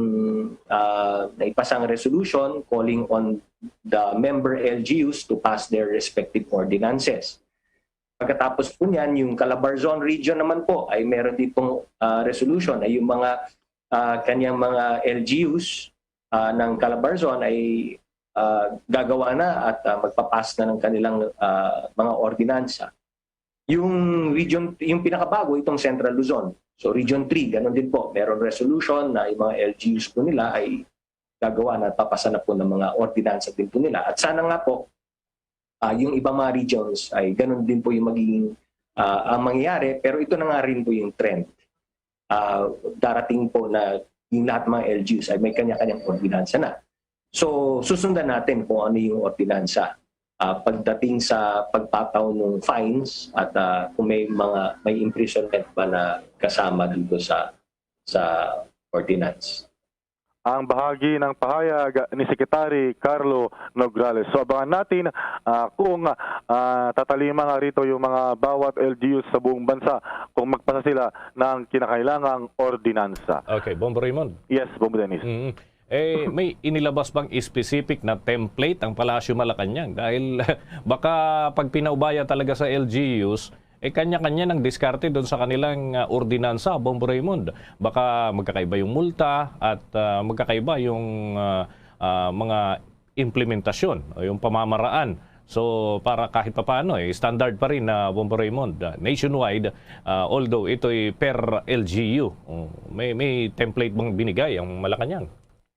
ah, naipasang resolution calling on the member L G Us to pass their respective ordinances. Pagkatapos po niyan, yung Calabarzon region naman po ay meron din pong, ah, resolution ay yung mga, ah, kanyang mga L G Us, ah, ng Calabarzon ay, ah, gagawa na at, ah, magpapas na ng kanilang, ah, mga ordinansa. Yung region, yung pinakabago, itong Central Luzon. So, Region three, ganun din po. Meron resolution na yung mga L G Us po nila ay gagawa na, papasa na po ng mga ordinansa din po nila. At sana nga po, ah, yung ibang mga regions ay ganun din po yung magiging, ah, ang mangyayari. Pero ito na nga rin po yung trend. Ah, darating po na yung lahat ng mga L G Us ay may kanya-kanyang ordinansa na. So, susundan natin kung ano yung ordinansa, ah, pagdating sa pagpataw ng fines at, ah, kung may mga, may imprisonment ba na kasama dito sa, sa ordinance. Ang bahagi ng pahayag ni Secretary Carlo Nograles. So, abangan natin, ah, kung, ah, tatalima nga rito yung mga bawat L G Us sa buong bansa kung magpasa sila ng kinakailangang ordinansa. Okay, Bombo Raymond. Yes, Bombo Dennis. Mm. Eh, may inilabas bang specific na template ang Palasyo Malacañang? Dahil baka pag pinaubaya talaga sa L G Us, eh, kanya-kanya ng diskarte doon sa kanilang, ah, ordinansa, Bombo Raymond. Baka magkakaiba yung multa at, ah, magkakaiba yung, ah, ah, mga implementasyon o yung pamamaraan. So, para kahit papaano, eh, standard pa rin na, Bombo Raymond, ah, nationwide, ah, although ito'y per L G U. Oh, may, may template bang binigay ang Malacañang?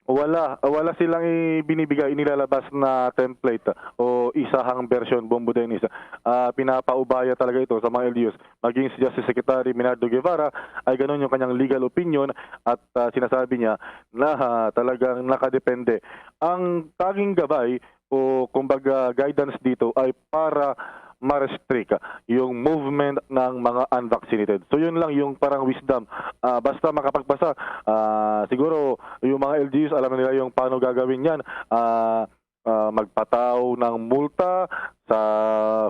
Wala, wala silang ibinibigay, inilalabas na template o isahang bersyon, Bombo Dennis. Ah, pinapaubaya talaga ito sa mga L G Us. Maging si Justice Secretary Menardo Guevara ay ganun yung kanyang legal opinion at, ah, sinasabi niya na, ah, talagang nakadepende. Ang tanging gabay o kumbaga guidance dito ay para ma-restrict yung movement ng mga unvaccinated. So yun lang yung parang wisdom. Ah, basta makapagpasa, ah, siguro yung mga L G Us, alam na nila yung paano gagawin yan. Ah, ah, magpataw ng multa sa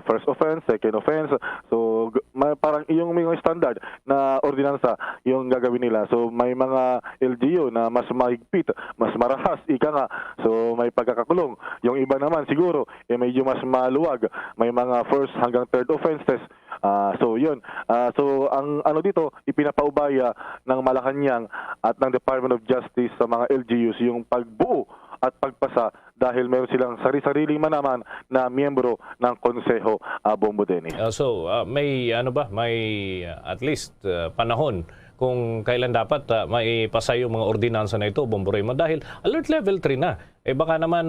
first offense, second offense. So, g-, may, parang yung mga standard na ordinansa yung gagawin nila. So, may mga L G U na mas mahigpit, mas marahas, ika nga. So, may pagkakakulong. Yung iba naman, siguro, eh, medyo mas maluwag. May mga first hanggang third offenses. Ah, so, yun. Ah, so, ang ano dito, ipinapaubaya ng Malacañang at ng Department of Justice sa mga L G Us yung pagbuo at pagpasa dahil meron silang sari-sariling manaman na miyembro ng Konseho, ah, Bombo Dennis. Ah, so, ah, may ano ba, may, ah, at least, ah, panahon kung kailan dapat, ah, maipasa yung mga ordinansa na ito, Bombo Raymond, dahil alert level three na. Eh, baka naman,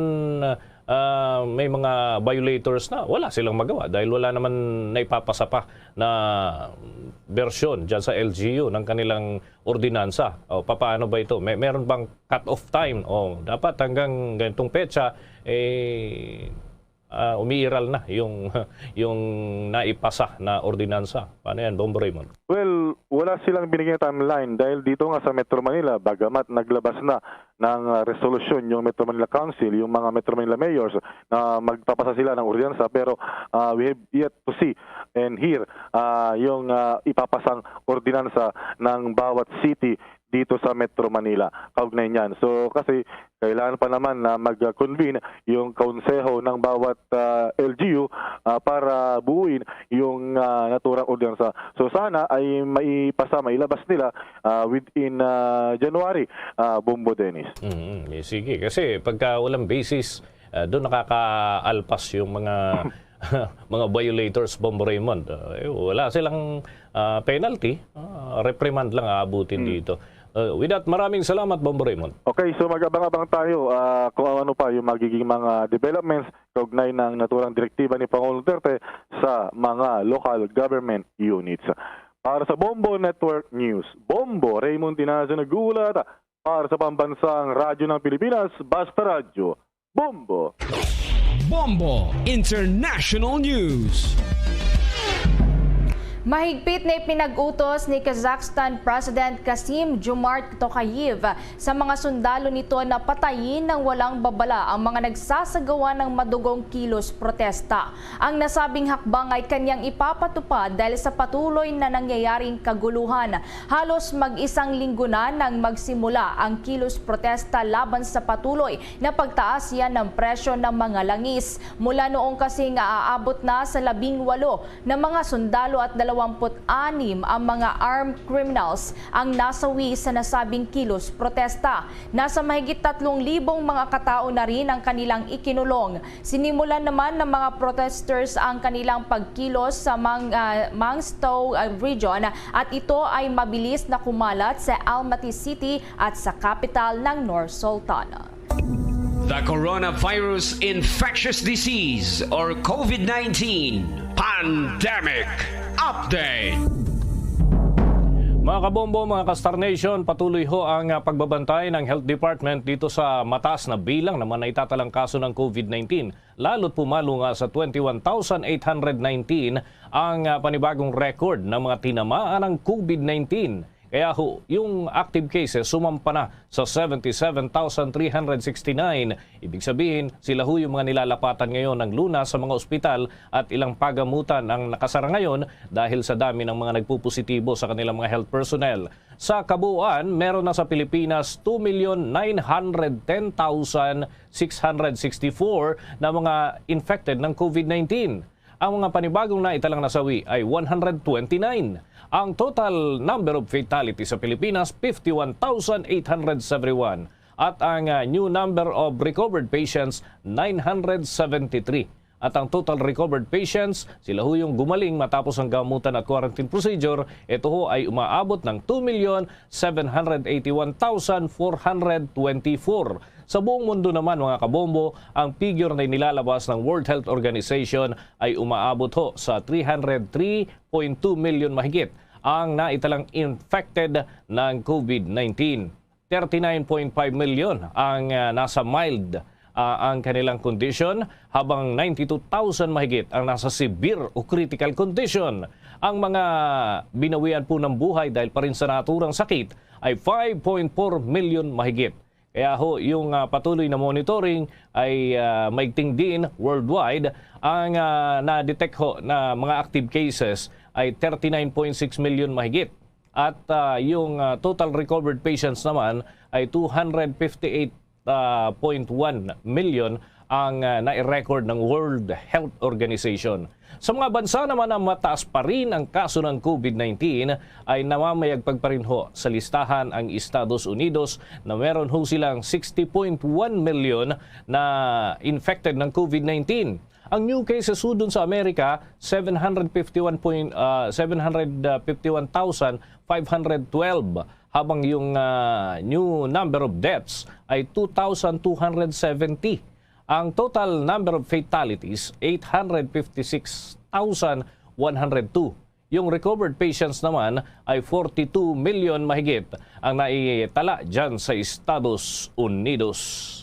ah, may mga violators na wala silang magawa dahil wala naman naipapasa pa na bersyon dyan sa L G U ng kanilang ordinansa. O, papaano ba ito? May, meron bang cut-off time? O, dapat hanggang ganitong petsa, eh, ah, umiiral na yung, yung naipasa na ordinansa. Paano yan, Bombo Raymond? Well, wala silang binigyan timeline dahil dito nga sa Metro Manila, bagamat naglabas na ng, ah, resolusyon yung Metro Manila Council, yung mga Metro Manila mayors na magpapasa sila ng ordinansa, pero, ah, we have yet to see and hear, ah, yung, ah, ipapasang ordinansa ng bawat city dito sa Metro Manila kaugnay niyan. So, kasi kailangan pa naman na mag-convene yung konseho ng bawat, ah, L G U, ah, para buuin yung, ah, naturang ordinansa. So, sana ay maipasa, mailabas nila, ah, within, ah, January, ah, Bombo Dennis. Mm, eh, sige. Kasi pagka walang basis, ah, doon nakakaalpas yung mga mga violators, Bombo Raymond. Ah, eh, wala silang, ah, penalty. Ah, reprimand lang aabutin Hmm. dito. Ah, with that, maraming salamat, Bombo Raymond. Okay, so mag-abang-abang tayo, ah, kung ano pa yung magiging mga developments kaugnay ng naturang direktiba ni Pangulong Duterte sa mga local government units. Para sa Bombo Network News, Bombo Raymond Tinazo nag-uulat para sa Pambansang Radyo ng Pilipinas, Basta Radyo, Bombo. Bombo International News. Mahigpit na ipinag-utos ni Kazakhstan President Kasim-Jomart Tokayev sa mga sundalo nito na patayin ng walang babala ang mga nagsasagawa ng madugong kilos protesta. Ang nasabing hakbang ay kanyang ipapatupad dahil sa patuloy na nangyayaring kaguluhan. Halos mag-isang linggo na nang magsimula ang kilos protesta laban sa patuloy na pagtaas yan ng presyo ng mga langis. Mula noong kasi nga aabot na sa labing walo na mga sundalo at dalawampu't anim ang mga armed criminals ang nasawi sa nasabing kilos protesta. Nasa mahigit tatlong libong mga katao na rin ang kanilang ikinulong. Sinimulan naman ng mga protesters ang kanilang pagkilos sa Mang-, ah, Mangsto, ah, region at ito ay mabilis na kumalat sa Almaty City at sa kapital ng North Sultan. The Coronavirus Infectious Disease or COVID nineteen Pandemic Update. Mga kabombo, mga ka-Star Nation, patuloy ho ang ah, pagbabantay ng Health Department dito sa mataas na bilang naman na itatalang kaso ng COVID nineteen. Lalo't pumalo nga sa twenty-one thousand eight hundred nineteen ang ah, panibagong record ng mga tinamaan ng COVID nineteen. Kaya ho, yung active cases sumampa na sa seventy-seven thousand three hundred sixty-nine. Ibig sabihin, sila ho yung mga nilalapatan ngayon ng lunas sa mga ospital at ilang pagamutan ang nakasara ngayon dahil sa dami ng mga nagpupositibo sa kanilang mga health personnel. Sa kabuuan, meron na sa Pilipinas two million nine hundred ten thousand six hundred sixty-four na mga infected ng COVID nineteen. Ang mga panibagong naitalang nasawi ay one hundred twenty-nine. Ang total number of fatalities sa Pilipinas, fifty-one thousand eight hundred seventy-one. At ang ah, new number of recovered patients, nine hundred seventy-three. At ang total recovered patients, sila ho yung gumaling matapos ang gamutan at quarantine procedure, ito ho ay umaabot ng two million seven hundred eighty-one thousand four hundred twenty-four. Sa buong mundo naman, mga kabombo, ang figure na inilalabas ng World Health Organization ay umaabot ho sa three hundred three point two million mahigit ang naitalang infected ng COVID nineteen. Thirty-nine point five million ang ah, nasa mild ah, ang kanilang kondisyon, habang ninety-two thousand mahigit ang nasa severe o critical condition. Ang mga binawian po ng buhay dahil pa rin sa naturang sakit ay five point four million mahigit. Kaya ho, yung ah, patuloy na monitoring ay ah, maigting din worldwide. Ang ah, na-detect ho na mga active cases ay thirty-nine point six million mahigit. At ah, yung ah, total recovered patients naman ay two hundred fifty-eight point one million ang ah, nai-record ng World Health Organization. Sa mga bansa naman na mataas pa rin ang kaso ng COVID nineteen, ay namamayagpag pa rin ho sa listahan ang Estados Unidos na meron ho silang sixty point one million na infected ng COVID nineteen. Ang new cases ho dun sa Amerika, seven hundred fifty-one point, ah, seven hundred fifty-one thousand five hundred twelve, habang yung ah, new number of deaths ay two thousand two hundred seventy. Ang total number of fatalities, eight hundred fifty-six thousand one hundred two. Yung recovered patients naman ay forty-two million mahigit ang naitala dyan sa Estados Unidos.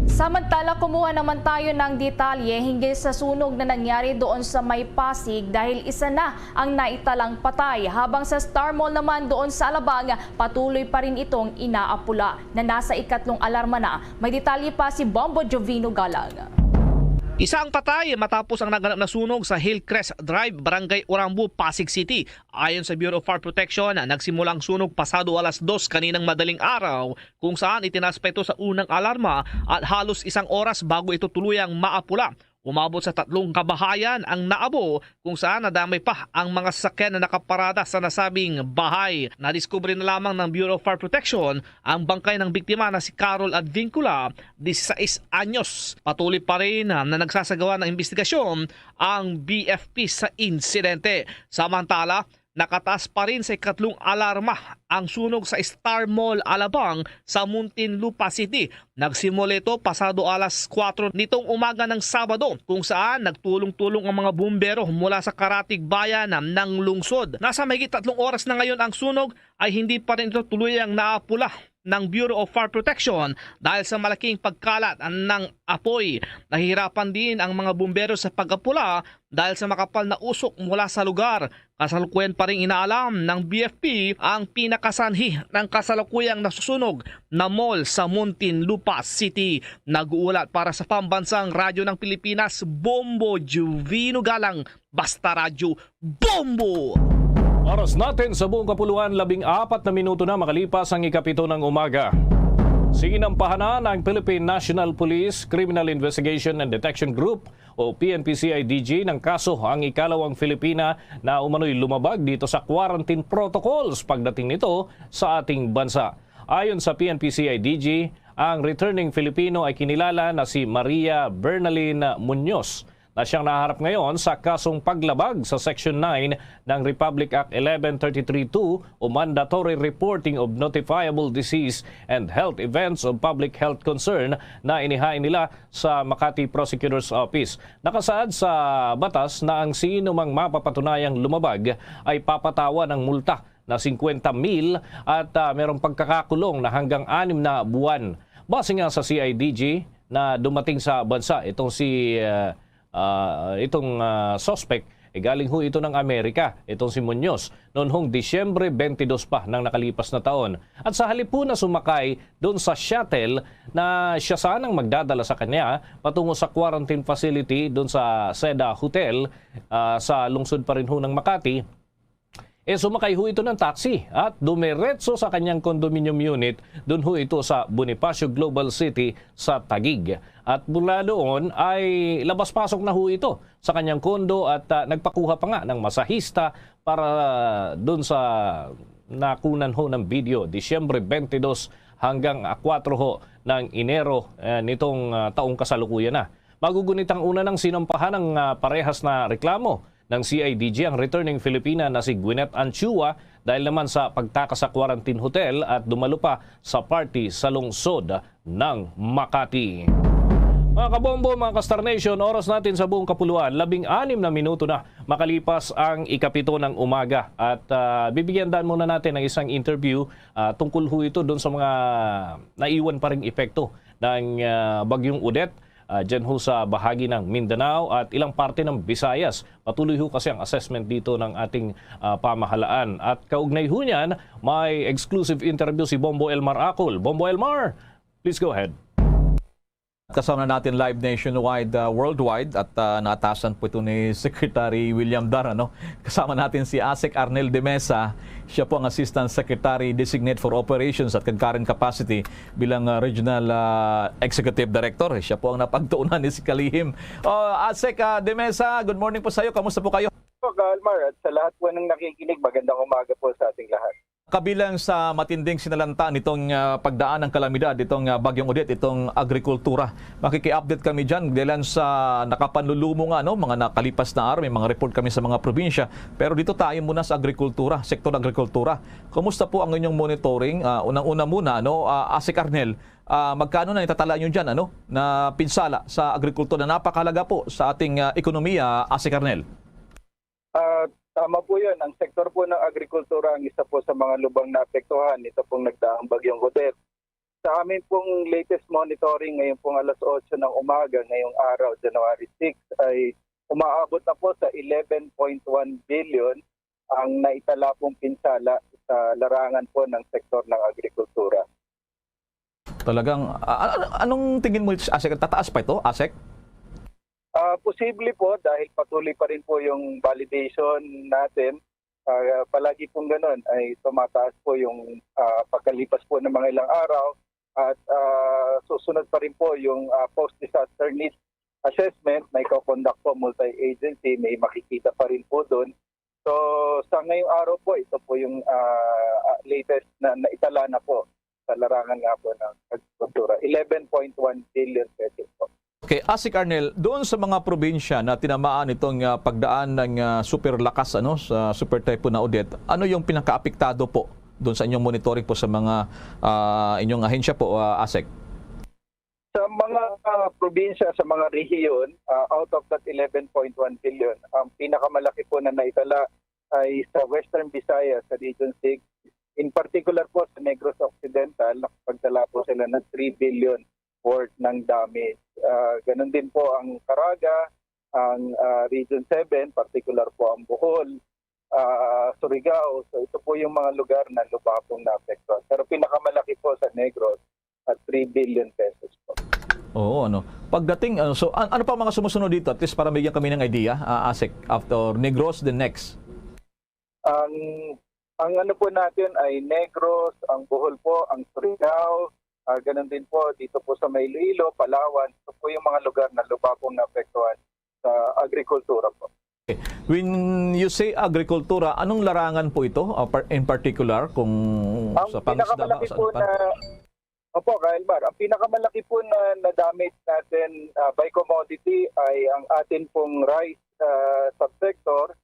Samantala, kumuha naman tayo ng detalye hinggil sa sunog na nangyari doon sa may Pasig dahil isa na ang naitalang patay, habang sa Star Mall naman doon sa Alabang, patuloy pa rin itong inaapula na nasa ikatlong alarma na. May detalye pa si Bombo Jovino Galang. Isa ang patay matapos ang naganap na sunog sa Hillcrest Drive, Barangay Urambo, Pasig City. Ayon sa Bureau of Fire Protection, nagsimula ang sunog pasado alas dos kaninang madaling araw, kung saan itinaas pa ito sa unang alarma at halos isang oras bago ito tuluyang maapula. Umabot sa tatlong kabahayan ang naabo, kung saan nadamay pa ang mga sasakyan na nakaparada sa nasabing bahay. Nadiskubre na lamang ng Bureau of Fire Protection ang bangkay ng biktima na si Carol Advincula, dieciséis anyos. Patuloy pa rin na nagsasagawa ng investigasyon ang B F P sa insidente. Samantala, nakataas pa rin sa ikatlong alarma ang sunog sa Star Mall Alabang sa Muntinlupa City. Nagsimula ito pasado alas kuwatro nitong umaga ng Sabado, kung saan nagtulong-tulong ang mga bumbero mula sa karatig bayan ng lungsod. Nasa mahigit tatlong oras na ngayon ang sunog ay hindi pa rin ito tuluyang naapula. ng Bureau of Fire Protection dahil sa malaking pagkalat ng apoy. Nahihirapan din ang mga bumbero sa pag-apula dahil sa makapal na usok mula sa lugar. Kasalukuyan pa rin inaalam ng B F P ang pinakasanhi ng kasalukuyang nasusunog na mall sa Muntinlupa City. Nag-uulat para sa Pambansang Radyo ng Pilipinas, Bombo Juvino Galang, Basta Radyo, Bombo! Oras natin sa buong kapuluan, labing apat na minuto na makalipas ang ikapito ng umaga. Sinampahan na ng Philippine National Police Criminal Investigation and Detection Group o P N P C I D G ng kaso ang ikalawang Filipina na umano'y lumabag dito sa quarantine protocols pagdating nito sa ating bansa. Ayon sa P N P C I D G, ang returning Filipino ay kinilala na si Maria Bernalyn Muñoz, na siyang naharap ngayon sa kasong paglabag sa Section nine ng Republic Act eleven thirty-three two o Mandatory Reporting of Notifiable Disease and Health Events of Public Health Concern na inihain nila sa Makati Prosecutor's Office. Nakasaad sa batas na ang sino mang mapapatunayang lumabag ay papatawan ng multa na singkwenta mil at, ah, merong pagkakakulong na hanggang anim na buwan. Base nga sa C I D G na dumating sa bansa itong si, ah, ah, itong, ah, suspect, eh, galing ho ito ng Amerika, itong si Muñoz, noon hong Disyembre twenty-dos pa ng nakalipas na taon. At sa halip po na sumakay doon sa shuttle na siya sanang magdadala sa kanya patungo sa quarantine facility doon sa Seda Hotel, ah, sa lungsod pa rin ho ng Makati, eh, sumakay ho ito ng taxi at dumiretso sa kanyang condominium unit. Doon ho ito sa Bonifacio Global City sa Taguig. At mula doon ay labas-pasok na ho ito sa kanyang kondo at, ah, nagpakuha pa nga ng masahista para doon sa nakunan ho ng video, Disyembre twenty-dos hanggang, ah, kuwatro ho ng Enero, eh, nitong, ah, taong kasalukuyan na. Magugunit ang una ng sinampahan ng, ah, parehas na reklamo ng C I D G ang returning Filipina na si Gwyneth Anchua dahil naman sa pagtakas sa quarantine hotel at dumalo pa sa party sa lungsod ng Makati. Mga kabombo, mga ka-Star Nation, oras natin sa buong kapuluan, labing anim na minuto na makalipas ang ikapito ng umaga. At, ah, bibigyan daan muna natin ng isang interview, ah, tungkol ho ito doon sa mga naiwan pa ring epekto ng, ah, Bagyong Odette, ah, dyan ho sa bahagi ng Mindanao at ilang parte ng Visayas. Patuloy ho kasi ang assessment dito ng ating, ah, pamahalaan. At kaugnay ho niyan, may exclusive interview si Bombo Elmar Acol. Bombo Elmar, please go ahead. Kasama natin live nationwide, ah, worldwide, at, ah, naatasan po ito ni Secretary William Dar, ano? Kasama natin si Asek Arnel de Mesa. Siya po ang Assistant Secretary Designate for Operations at kag current capacity bilang, ah, Regional, ah, Executive Director. Siya po ang napagtuunan ni si Kalihim. Oh, Asek, ah, de Mesa, good morning po sa iyo. Kamusta po kayo? Po, Kalmar, at sa lahat po ng nakikinig, magandang umaga po sa ating lahat. Kabilang sa matinding sinalanta nitong, ah, pagdaan ng kalamidad, itong, ah, Bagyong Odette, itong agrikultura. Makiki-update kami dyan dahil sa nakapanlulumo nga, no, mga nakalipas na araw, may mga report kami sa mga probinsya. Pero dito tayo muna sa agrikultura, sektor agrikultura. Kumusta po ang inyong monitoring? Ah, unang-una muna, ano, ah, Asek Arnel, ah, magkano na itatala nyo dyan, ano, na pinsala sa agrikultura na napakahalaga po sa ating, ah, ekonomiya, Asek Arnel? Ah, tama po yun. Ang sektor po ng agrikultura ang isa po sa mga lubang naapektuhan nito pong nagdaang Bagyong Odette. Sa amin pong latest monitoring, ngayon pong alas otso ng umaga, ngayong araw, January six, ay umaabot na po sa eleven point one billion ang naitala pong pinsala sa larangan po ng sektor ng agrikultura. Talagang, a-, a-, anong tingin mo, Asek? Tataas pa ito, Asek? Ah, posible po dahil patuloy pa rin po yung validation natin. Ah, palagi pong ganun ay tumataas po yung, ah, pagkalipas po ng mga ilang araw at, ah, susunod pa rin po yung, ah, post-disaster needs assessment na iko-conduct po multi-agency, may makikita pa rin po doon. So, sa ngayong araw po, ito po yung, ah, ah, latest na naitala na po sa larangan nga po ng agrikultura. Eleven point one billion pesos po. Okay, Asik Arnel, doon sa mga probinsya na tinamaan itong, ah, pagdaan ng, ah, super lakas, ano, sa Super Typhoon na Odette, ano yung pinakaapektado po doon sa inyong monitoring po sa mga, ah, inyong ahensya po, ah, Asik? Sa mga, ah, probinsya, sa mga rehiyon, ah, out of that eleven point one billion, ang pinakamalaki po na naitala ay sa Western Visayas, sa Region six, In particular po sa Negros Occidental, nakapagtala po sila ng three billion worth ng damage. Ah, ganun din po ang Caraga, ang, ah, Region seven, particular po ang Bohol, ah, Surigao. So ito po yung mga lugar na lubha pong naapektuhan. Pero pinakamalaki po sa Negros at three billion pesos po. Oo, ano. Pagdating, ano, so, an- ano pa mga sumusunod dito? At least para bigyan kami ng idea, ah, ASEC, after Negros, the next. Ang ang ano po natin ay Negros, ang Bohol po, ang Surigao, ah, ganun din po dito po sa may Iloilo, Palawan. Ito po yung mga lugar na lubha pong naapektuhan sa agrikultura po. When you say agrikultura, anong larangan po ito, uh, par- in particular, kung Ang sa pangisda ba? pinakamalaki Sa po ano pa? na Opo, Ka Elmar, ang pinakamalaki po na na-damage natin, ah, by commodity ay ang atin pong rice, ah, subsector,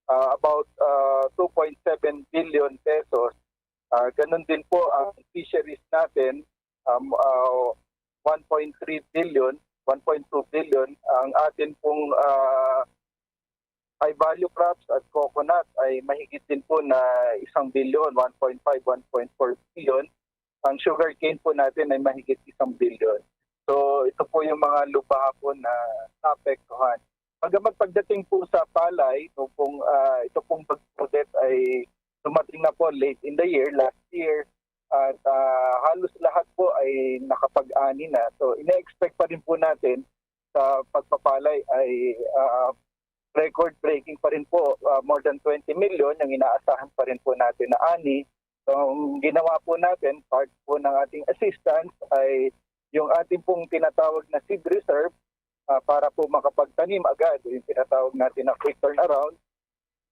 ah, about, ah, two point seven billion pesos. Ah, ganun din po ang fisheries natin, um, ah, one point three billion, one point two billion. Ang atin pong, ah, high value crops at coconut ay mahigit din po na isang bilyon, one point five, one point four billion. Ang sugarcane po natin ay mahigit isang bilyon. So ito po yung mga lubha po na naapektuhan. Pag pagdating po sa palay, ito pong, ah, ito pong bagyo ulit ay dumating na po late in the year, last year, at, ah, halos lahat po ay nakapag-ani na. So ina-expect pa rin po natin sa pagpapalay ay, ah, record-breaking pa rin po, ah, more than twenty million yung inaasahan pa rin po natin na ani. So ang ginawa po natin, part po ng ating assistance ay yung ating pong tinatawag na seed reserve, ah, para po makapagtanim agad, yung tinatawag natin na quick turnaround,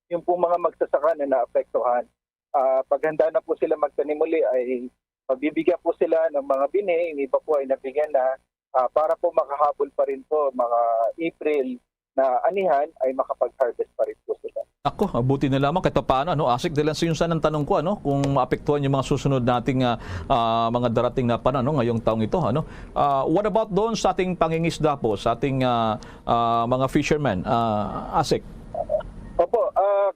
yung pong mga magsasaka na naapektuhan. Ah, paghanda na po sila magtanim uli ay mabibigyan po sila ng mga bini, yung iba po ay nabigyan na, ah, para po makahabol pa rin po mga April na anihan ay makapag-harvest pa rin po sila. Ako, buti na lamang kahit paano, ano, ASEC, dahil sa yung sanang tanong ko, ano, kung maapektuhan yung mga susunod nating, ah, ah, mga darating na panahon, ano, ngayong taong ito, ano. Ah, what about doon sa ating pangingisda po, sa ating, ah, ah, mga fishermen, ah, ASEC? Opo, ah,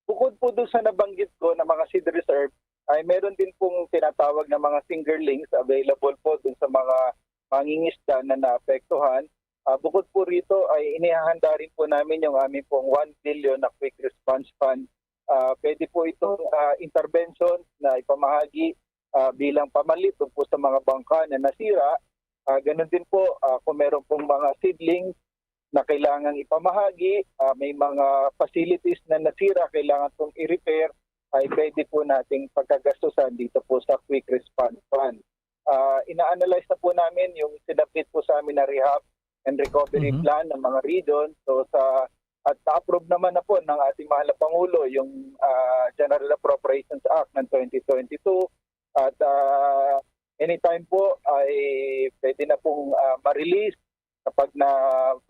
bukod po doon sa nabanggit ko na mga seed reserve, ay meron din pong tinatawag na mga fingerlings available po doon sa mga mangingisda na naapektuhan. Ah, bukod po rito ay inihahanda rin po namin yung aming pong one billion na quick response fund. Ah, pwede po itong, ah, intervention na ipamahagi, ah, bilang pamalit po sa mga bangka na nasira. Ah, ganun din po, ah, kung meron pong mga seedlings na kailangang ipamahagi, ah, may mga facilities na nasira, kailangan pong i-repair, ay pwede po nating pagkagastusan dito po sa Quick Response Fund. Ah, ina-analyze na po namin yung sinabit po sa amin na rehab and recovery Mhm. plan ng mga region. So sa at na-approve naman na po ng ating mahal na Pangulo yung, ah, General Appropriations Act ng twenty twenty-two at, ah, anytime po ay pwede na pong, ah, ma-release kapag na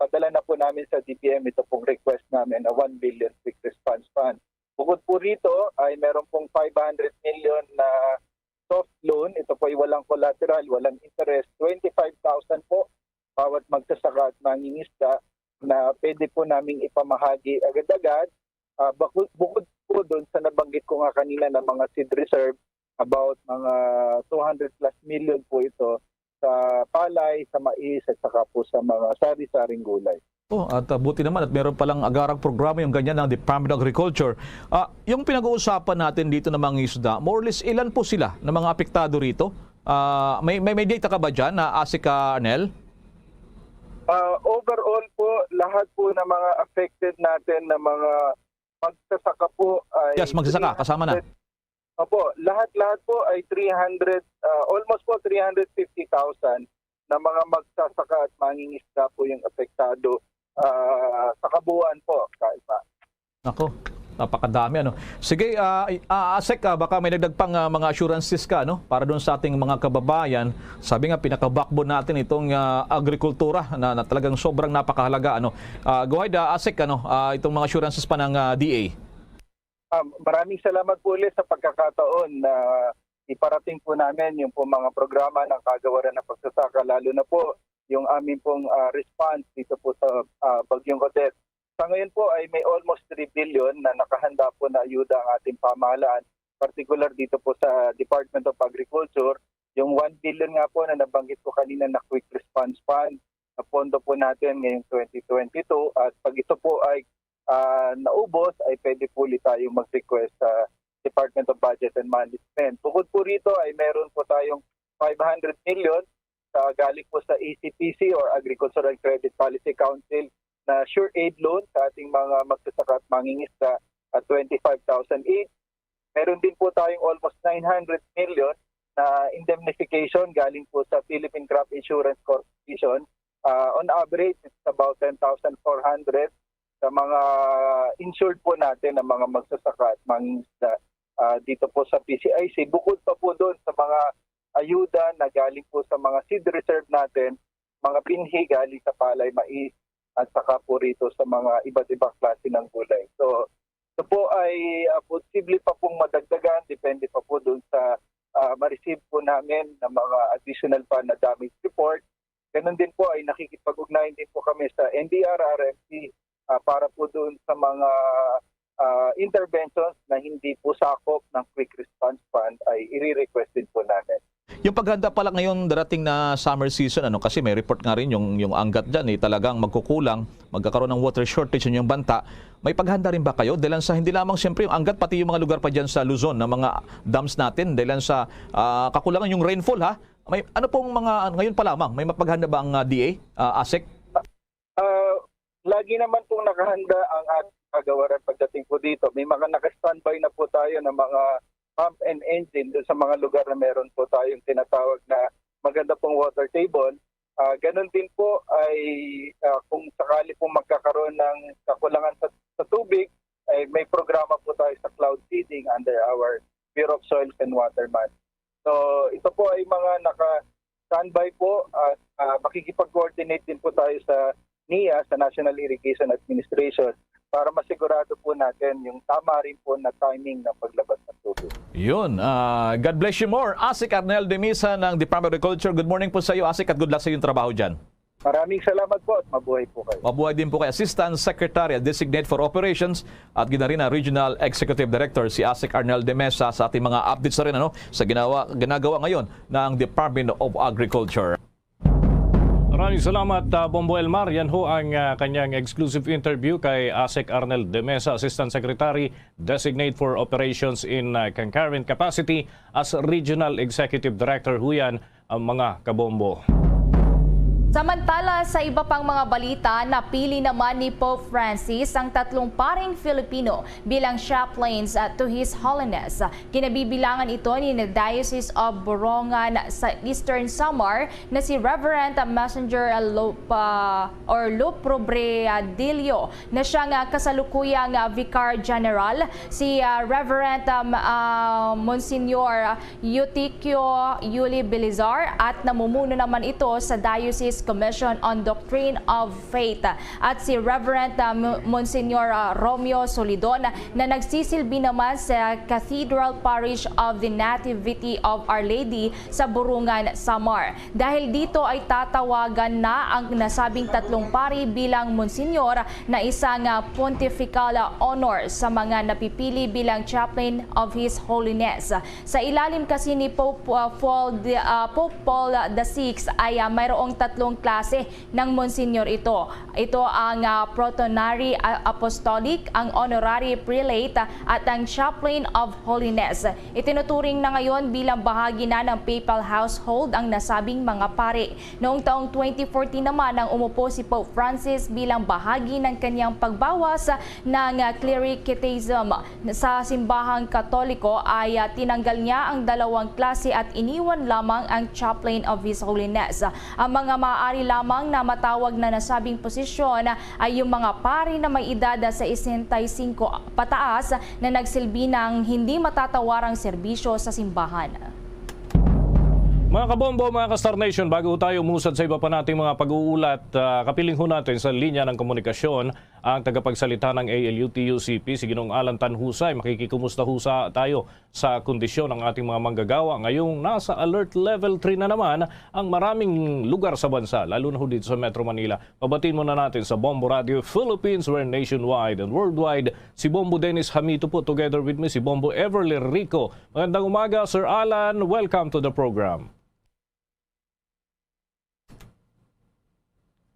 padala na po namin sa D B M ito pong request namin na one billion Quick Response Fund. Bukod po rito ay meron pong five hundred million na soft loan. Ito po ay walang collateral, walang interest. Twenty-five thousand po bawat magsasaka at mangingisda na pwede po naming ipamahagi agad-agad. Ah, bukod, bukod po doon sa nabanggit ko nga kanina na mga seed reserve, about mga two hundred plus million po ito sa palay, sa mais, at saka po sa mga sari-saring gulay. Oh, at uh, buti naman at meron palang agarang programa yung ganyan ng Department of Agriculture. Ah, yung pinag-uusapan natin dito ng mga isda, more or less ilan po sila na mga apektado rito? Ah, may, may, may data ka ba dyan, na ASEC, ah, Arnel? Ah, overall po, lahat po ng mga affected natin na mga magsasaka po ay Yes, magsasaka, kasama na. Opo, lahat-lahat po ay three hundred, ah, almost po three hundred fifty thousand na mga magsasaka at mangingisda po yung apektado, ah, sa kabuuan po, Ka Elmar. Ako, napakadami, ano. Sige, ah, ah, ASEC, ah, baka may dagdag pang, ah, mga assurances ka, no, para doon sa ating mga kababayan. Sabi nga, pinaka-backbone natin itong, ah, agrikultura na, na talagang sobrang napakahalaga, ano. Ah, go ahead, ah, ASEC, ano, ah, itong mga assurances pa ng, ah, D A. Um, maraming salamat po ulit sa pagkakataon na iparating po namin yung po mga programa ng Kagawaran ng Pagsasaka, lalo na po yung aming pong, ah, response dito po sa, ah, Bagyong Odette. Sa ngayon po ay may almost three billion na nakahanda po na ayuda ang ating pamahalaan particular dito po sa Department of Agriculture, yung one billion nga po na nabanggit ko kanina na Quick Response Fund, na pondo po natin ngayong twenty twenty-two. At pag ito po ay, ah, naubos, ay pwede po ulit tayo mag-request sa Department of Budget and Management. Bukod po rito ay meron po tayong five hundred million sa, galing po sa A C P C or Agricultural Credit Policy Council na Sure Aid loan sa ating mga magsasaka at mangingisda at twenty-five thousand each. Meron din po tayong almost nine hundred million na indemnification galing po sa Philippine Crop Insurance Corporation. Ah, on average, it's about ten thousand four hundred sa mga insured po natin na mga magsasaka at mangingisda, ah, dito po sa P C I C. Bukod pa po doon sa mga ayuda na galing po sa mga seed reserve natin, mga binhi galing sa palay, mais, at saka po rito sa mga iba't ibang klase ng gulay. So, ito po ay, ah, posible pa pong madagdagan, depende pa po doon sa, ah, ma-receive po namin ng mga additional pa na damage report. Ganun din po ay nakikipag-ugnayan din po kami sa N D R R M C, ah, para po doon sa mga, ah, interventions na hindi po sakop ng Quick Response Fund ay i-request din po namin. Yung paghanda pala ngayon darating na summer season, ano, kasi may report nga rin yung, yung Angat dyan, eh, talagang magkukulang, magkakaroon ng water shortage yung banta. May paghanda rin ba kayo? Dahil sa, hindi lamang siyempre yung Angat, pati yung mga lugar pa dyan sa Luzon, na mga dams natin, dahil sa, ah, kakulangan yung rainfall, ha? May, ano pong mga, ngayon pa lamang, may mapaghanda ba ang, ah, D A, ah, ASEC? Ah, lagi naman pong nakahanda ang ating kagawaran pagdating po dito. May mga naka-standby na po tayo ng mga pump and engine doon sa mga lugar na meron po tayong tinatawag na maganda pong water table. Ah, ganun din po ay, ah, kung sakali pong magkakaroon ng kakulangan sa, sa tubig, ay may programa po tayo sa cloud seeding under our Bureau of Soils and Water Management. So, ito po ay mga naka-standby po at, ah, makikipag-coordinate din po tayo sa NIA, sa National Irrigation Administration, para masigurado po natin yung tama rin po na timing ng paglabas ng tubig. Yun. Ah, God bless you more. ASEC Arnel Demesa ng Department of Agriculture. Good morning po sa iyo, ASEC, at good luck sa iyong trabaho dyan. Maraming salamat po at mabuhay po kayo. Mabuhay din po kay Assistant Secretary at Designate for Operations at gina rin ang Regional Executive Director, si ASEC Arnel Demesa, sa ating mga updates na rin, ano, sa ginawa, ginagawa ngayon ng Department of Agriculture. Maraming salamat, ah, Bombo Elmar. Yan ho ang, ah, kanyang exclusive interview kay ASEC Arnel Demesa, Assistant Secretary Designate for Operations in, ah, concurrent capacity as Regional Executive Director ho yan, ang mga kabombo. Samantala, sa iba pang mga balita, napili naman ni Pope Francis ang tatlong paring Filipino bilang chaplains, ah, to His Holiness. Kinabibilangan ito ni na Diocese of Borongan sa Eastern Samar na si Reverend, ah, Messenger, ah, Lopa, or Lupro Bredillo, na siya nga kasalukuyang, ah, Vicar General, si, ah, Reverend, um, ah, Monsignor Eutychio Yuli Belizar, at namumuno naman ito sa Diocese Commission on Doctrine of Faith, at si Reverend, ah, Mo-, Monsignor, ah, Romeo Solidon, na nagsisilbi naman sa Cathedral Parish of the Nativity of Our Lady sa Borongan, Samar. Dahil dito ay tatawagan na ang nasabing tatlong pari bilang Monsignor, na isang, ah, pontifical, ah, honor sa mga napipili bilang chaplain of His Holiness. Sa ilalim kasi ni Pope, ah, Paul the, ah, Pope Paul the Sixth ay, ah, mayroong tatlong klase ng Monsignor ito. Ito ang, ah, Protonary, ah, Apostolic, ang Honorary Prelate, ah, at ang Chaplain of Holiness. Itinuturing na ngayon bilang bahagi na ng Papal Household ang nasabing mga pari. Noong taong twenty fourteen naman nang umupo si Pope Francis bilang bahagi ng kanyang pagbawas ng, ah, clericism. Sa simbahang Katoliko ay, ah, tinanggal niya ang dalawang klase at iniwan lamang ang Chaplain of His Holiness. Ang mga maaari lamang na matawag na nasabing posisyon ay yung mga pari na may edad sa sesenta y cinco pataas na nagsilbi ng hindi matatawarang serbisyo sa simbahan. Mga kabombo, mga ka-Star Nation, bago tayo umusad sa iba pa nating mga pag-uulat, ah, kapiling ho natin sa linya ng komunikasyon ang tagapagsalita ng A L U T U C P, si Ginoong Alan Tanhusay. Makikikumusta ho sa tayo sa kondisyon ng ating mga manggagawa ngayong nasa alert level three na naman ang maraming lugar sa bansa, lalo na ho dito sa Metro Manila. Pabatiin muna natin sa Bombo Radio Philippines, we're nationwide and worldwide. Si Bombo Dennis Hamito po, together with me, si Bombo Everly Rico. Magandang umaga, Sir Alan. Welcome to the program.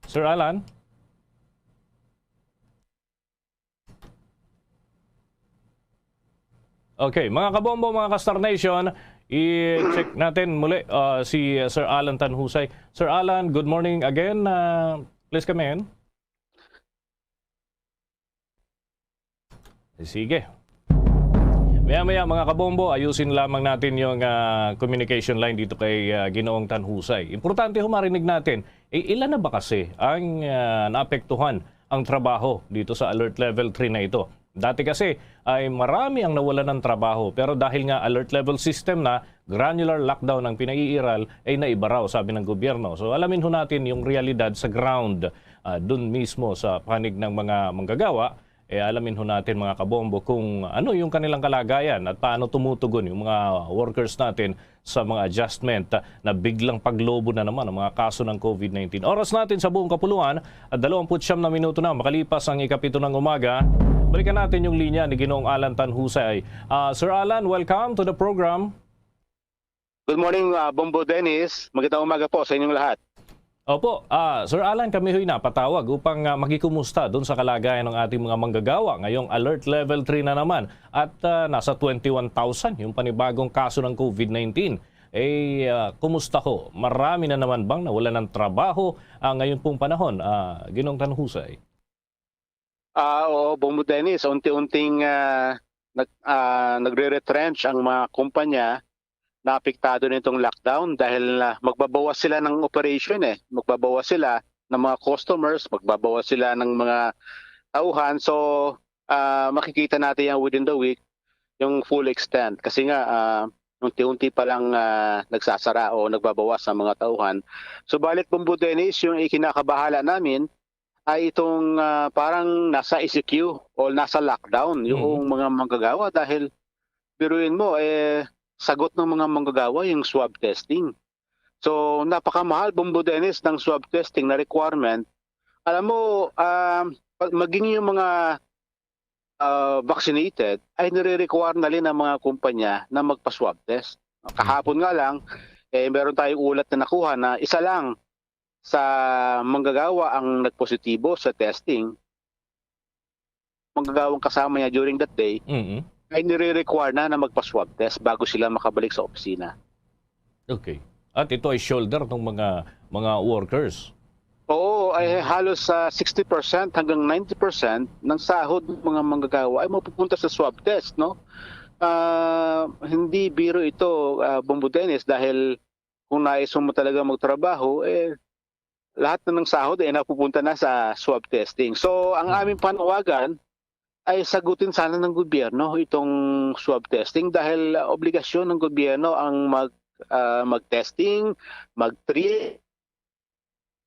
Sir Alan? Okay, mga kabombo, mga ka-Star Nation, i-check natin muli, ah, si, ah, Sir Alan Tanhusay. Sir Alan, good morning again. Ah, please come in. Sige. Maya-maya, mga kabombo, ayusin lamang natin yung, ah, communication line dito kay, ah, Ginoong Tanhusay. Importante ho marinig natin, eh, ilan na ba kasi ang, ah, naapektuhan ang trabaho dito sa alert level three na ito? Dati kasi ay marami ang nawalan ng trabaho, pero dahil nga alert level system na, granular lockdown ang pinaiiral, ay naiba raw, sabi ng gobyerno. So, alamin ho natin yung realidad sa ground, ah, dun mismo sa panig ng mga manggagawa. Eh, alamin ho natin, mga kabombo, kung ano yung kanilang kalagayan at paano tumutugon yung mga workers natin sa mga adjustment, ah, na biglang paglobo na naman ang mga kaso ng COVID nineteen. Oras natin sa buong kapuluan at dalawampu't siyam na minuto na makalipas ang ikapito ng umaga. Balikan natin yung linya ni Ginoong Alan Tanhusay. Ah, Sir Alan, welcome to the program. Good morning, ah, Bombo Dennis. Magandang umaga po sa inyong lahat. Opo, ah, Sir Alan, kami ho'y napatawag upang, ah, makikumusta dun sa kalagayan ng ating mga manggagawa ngayong alert level three na naman. At, ah, nasa twenty-one thousand yung panibagong kaso ng COVID nineteen. Eh, ah, kumusta ho? Marami na naman bang nawalan ng trabaho, ah, ngayon pong panahon, ah, Ginoong Tanhusay? Ah, oo, Bombo Dennis, unti-unting, ah, nag-, ah, nagre-retrench ang mga kumpanya na apektado nitong lockdown dahil, ah, magbabawas sila ng operation, eh. Magbabawas sila ng mga customers, magbabawas sila ng mga tauhan. So, ah, makikita natin yan within the week, yung full extent. Kasi nga, ah, unti-unti pa lang, ah, nagsasara o nagbabawas ang mga tauhan. Subalit, Bombo Dennis, yung ikinakabahala namin ay itong, ah, parang nasa E C Q o nasa lockdown yung Mm. mga manggagawa dahil biruin mo, eh, sagot ng mga manggagawa yung swab testing. So, napakamahal, Bombo Dennis, ng swab testing na requirement. Alam mo, ah, pag maging yung mga, ah, vaccinated, ay nire-require na rin ng mga kumpanya na magpa-swab test. Kahapon nga lang, eh, meron tayong ulat na nakuha na isa lang sa manggagawa ang nagpositibo sa testing, manggagawang kasama niya during that day, Mm. ay nire-require na na magpa-swab test bago sila makabalik sa opisina. Okay. At ito ay shoulder ng mga, mga workers. Oo, ay Mm. halos, ah, sixty percent hanggang ninety percent ng sahod ng mga manggagawa ay mapupunta sa swab test, no? Ah, hindi biro ito, ah, Bombo Dennis, dahil kung nais mo talaga magtrabaho, eh, lahat na ng sahod, eh, napupunta na sa swab testing. So, ang Mm. aming panawagan ay sagutin sana ng gobyerno itong swab testing dahil, ah, obligasyon ng gobyerno ang mag-, ah, mag-testing, mag-treat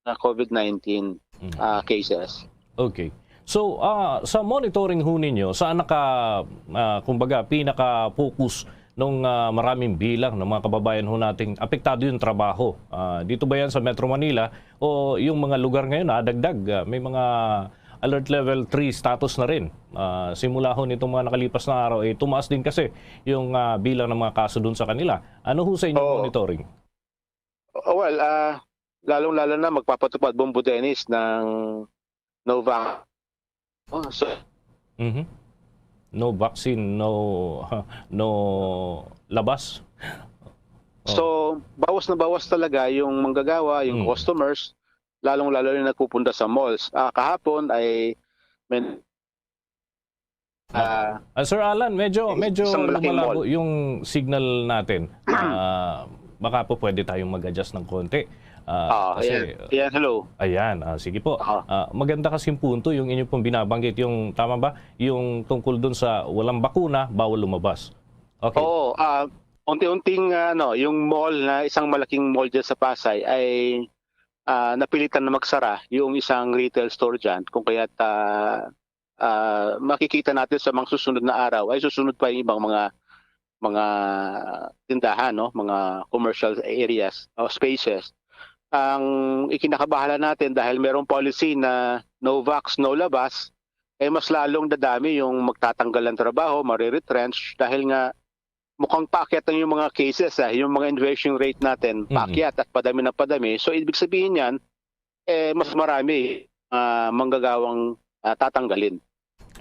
na COVID nineteen, Mm. ah, cases. Okay. So, ah, sa monitoring ho ninyo, saan naka, ah, kumbaga, pinaka-focus nung, ah, maraming bilang ng mga kababayan ho nating apektado yung trabaho? Ah, dito ba yan sa Metro Manila o yung mga lugar ngayon nadagdag? Ah, may mga alert level three status na rin. Ah, simula ho nitong mga nakalipas na araw, eh, tumaas din kasi yung, ah, bilang ng mga kaso dun sa kanila. Ano ho sa inyong Oo. monitoring? Oh, well, ah, lalong-lalo na magpapatupad, Bombo Dennis, ng no vac-, oh, so Mhm. No vaccine, no, no labas. Oh. So, bawas na bawas talaga yung manggagawa, yung Mm. customers, lalong-lalo na nagpupunta sa malls. Ah, kahapon ay men-, Ah. Ah, Sir Alan, medyo, Is-, medyo isang malaking lumalabo mall. yung signal natin. Ah, baka po pwede tayong mag-adjust ng konti. Ah, Ah, kasi, ayan. Ayan, hello. Ayan, ah, sige po. Ah. Ah, maganda kasing punto yung inyo pong binabanggit, yung, tama ba? Yung tungkol dun sa walang bakuna, bawal lumabas. Okay. Oo, ah, unti-unting, ah, ano, yung mall na isang malaking mall dyan sa Pasay ay ah, napilitan na magsara yung isang retail store diyan, kung kaya't, ah, ah, makikita natin sa mga susunod na araw, ay susunod pa yung ibang mga, mga tindahan, no, mga commercial areas o spaces. Ang ikinakabahala natin, dahil merong policy na no vax, no labas, eh, mas lalong dadami yung magtatanggal ng trabaho, mariretrench, dahil nga mukhang paakyat na yung mga cases, ah, yung mga infection rate natin, Mhm. paakyat at padami na padami. So, ibig sabihin niyan, eh, mas marami, ah, manggagawang, ah, tatanggalin.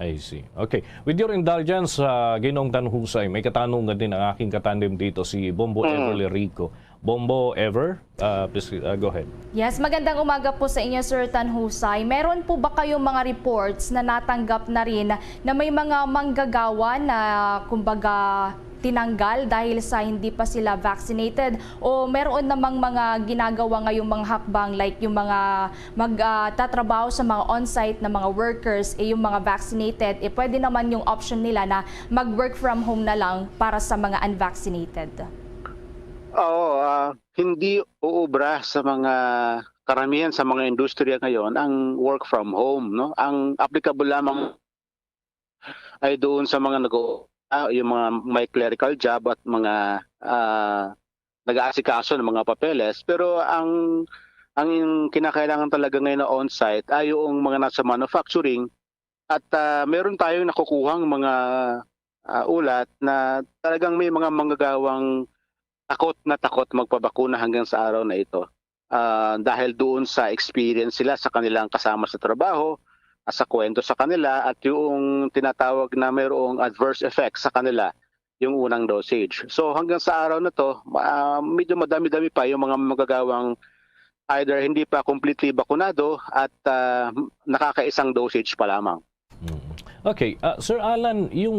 I see. Okay. With your indulgence, ah, Ginoong Tanhusay, may katanungan din ang aking katandem dito, si Bombo Mm. Ever Lerico. Bombo Ever, ah, please, ah, go ahead. Yes, magandang umaga po sa inyo, Sir Tanhusay. Meron po ba kayong mga reports na natanggap na rin na may mga manggagawa na, kumbaga, tinanggal dahil sa hindi pa sila vaccinated? O meron namang mga ginagawa ngayong mga hakbang, like yung mga mag, ah, tatrabaho sa mga on-site na mga workers, eh, yung mga vaccinated, eh, pwede naman yung option nila na mag-work from home na lang para sa mga unvaccinated? Oo, ah, hindi uubra sa mga karamihan sa mga industriya ngayon ang work from home, no? Ang applicable lamang ay doon sa mga nag-, ah, yung mga may clerical job at mga, ah, nag-aasikaso ng mga papeles. Pero ang, ang kinakailangan talaga ngayon na on-site ay yung mga nasa manufacturing at, ah, meron tayong nakukuhang mga, ah, ulat na talagang may mga manggagawang takot na takot magpabakuna hanggang sa araw na ito. Ah, dahil doon sa experience sila sa kanilang kasama sa trabaho, ah, sa kwento sa kanila, at yung tinatawag na mayroong adverse effect sa kanila, yung unang dosage. So, hanggang sa araw na to, ah, medyo madami-dami pa yung mga magagawang either hindi pa completely bakunado at, ah, nakakaisang dosage pa lamang. Mm. Okay, ah, Sir Alan, yung,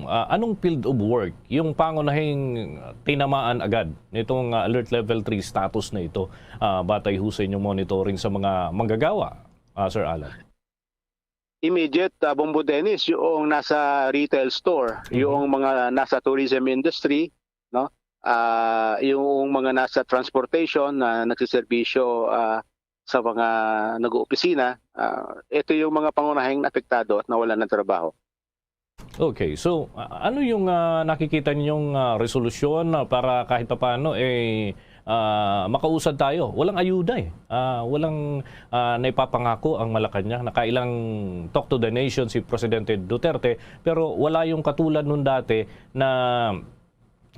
ah, anong field of work, yung pangunahing tinamaan agad nitong, ah, Alert Level three status na ito, ah, batay ho sa inyong monitoring sa mga manggagawa, ah, Sir Alan? Immediate, ah, Bombo Dennis, yung nasa retail store, Mhm. yung mga nasa tourism industry, no? Ah, yung mga nasa transportation na nagseserbisyo, ah, sa mga nag-oopisina, ah, ito yung mga pangunahing apektado at nawalan ng trabaho. Okay, so, a-, ano yung, ah, nakikita ninyong, ah, resolusyon, ah, para kahit papaano, eh, ah, makausad tayo? Walang ayuda, eh. Ah, walang, ah, naipapangako ang Malacañang. Nakailang Talk to the Nation si Presidente Duterte, pero wala yung katulad nun dati na,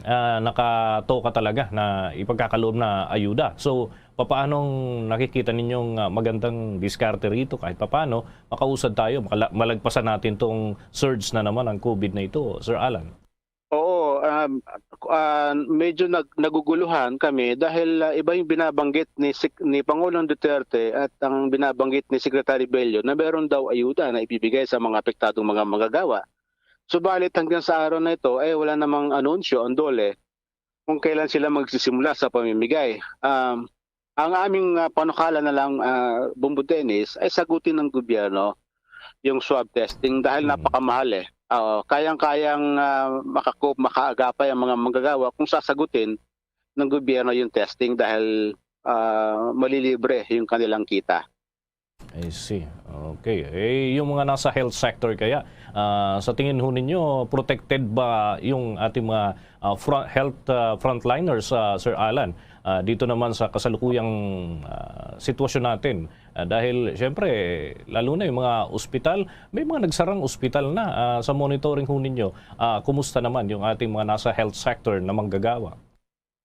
ah, nakatoka talaga na ipagkakaloob na ayuda. So, papaanong nakikita ninyong, ah, magandang diskarte rito? Kahit papaano, makausad tayo, makala-, malagpasan natin tong surge na naman ang COVID na ito, Sir Alan. Oo, um, ah, medyo nag-, naguguluhan kami dahil, ah, iba yung binabanggit ni Sec-, ni Pangulong Duterte at ang binabanggit ni Secretary Bello na meron daw ayuda na ibibigay sa mga apektadong mga manggagawa. Subalit hanggang sa araw na ito, eh, wala namang anunsyo ang DOLE kung kailan sila magsisimula sa pamimigay. Um, ang aming, ah, panukala na lang, ah, Bombo Dennis, ay sagutin ng gobyerno yung swab testing dahil Mm. napakamahal eh. Oo, kayang-kayang, ah, makakup-, makaagapay ang mga manggagawa kung sasagutin ng gobyerno yung testing dahil, ah, malilibre yung kanilang kita. I see. Okay. Eh, yung mga nasa health sector kaya, ah, sa tingin ho ninyo, protected ba yung ating mga, ah, front, health, ah, frontliners, ah, Sir Alan? Ah, dito naman sa kasalukuyang, ah, sitwasyon natin. Ah, dahil, siyempre, lalo na yung mga ospital, may mga nagsarang ospital na, ah, sa monitoring ho ninyo. Ah, kumusta naman yung ating mga nasa health sector na manggagawa?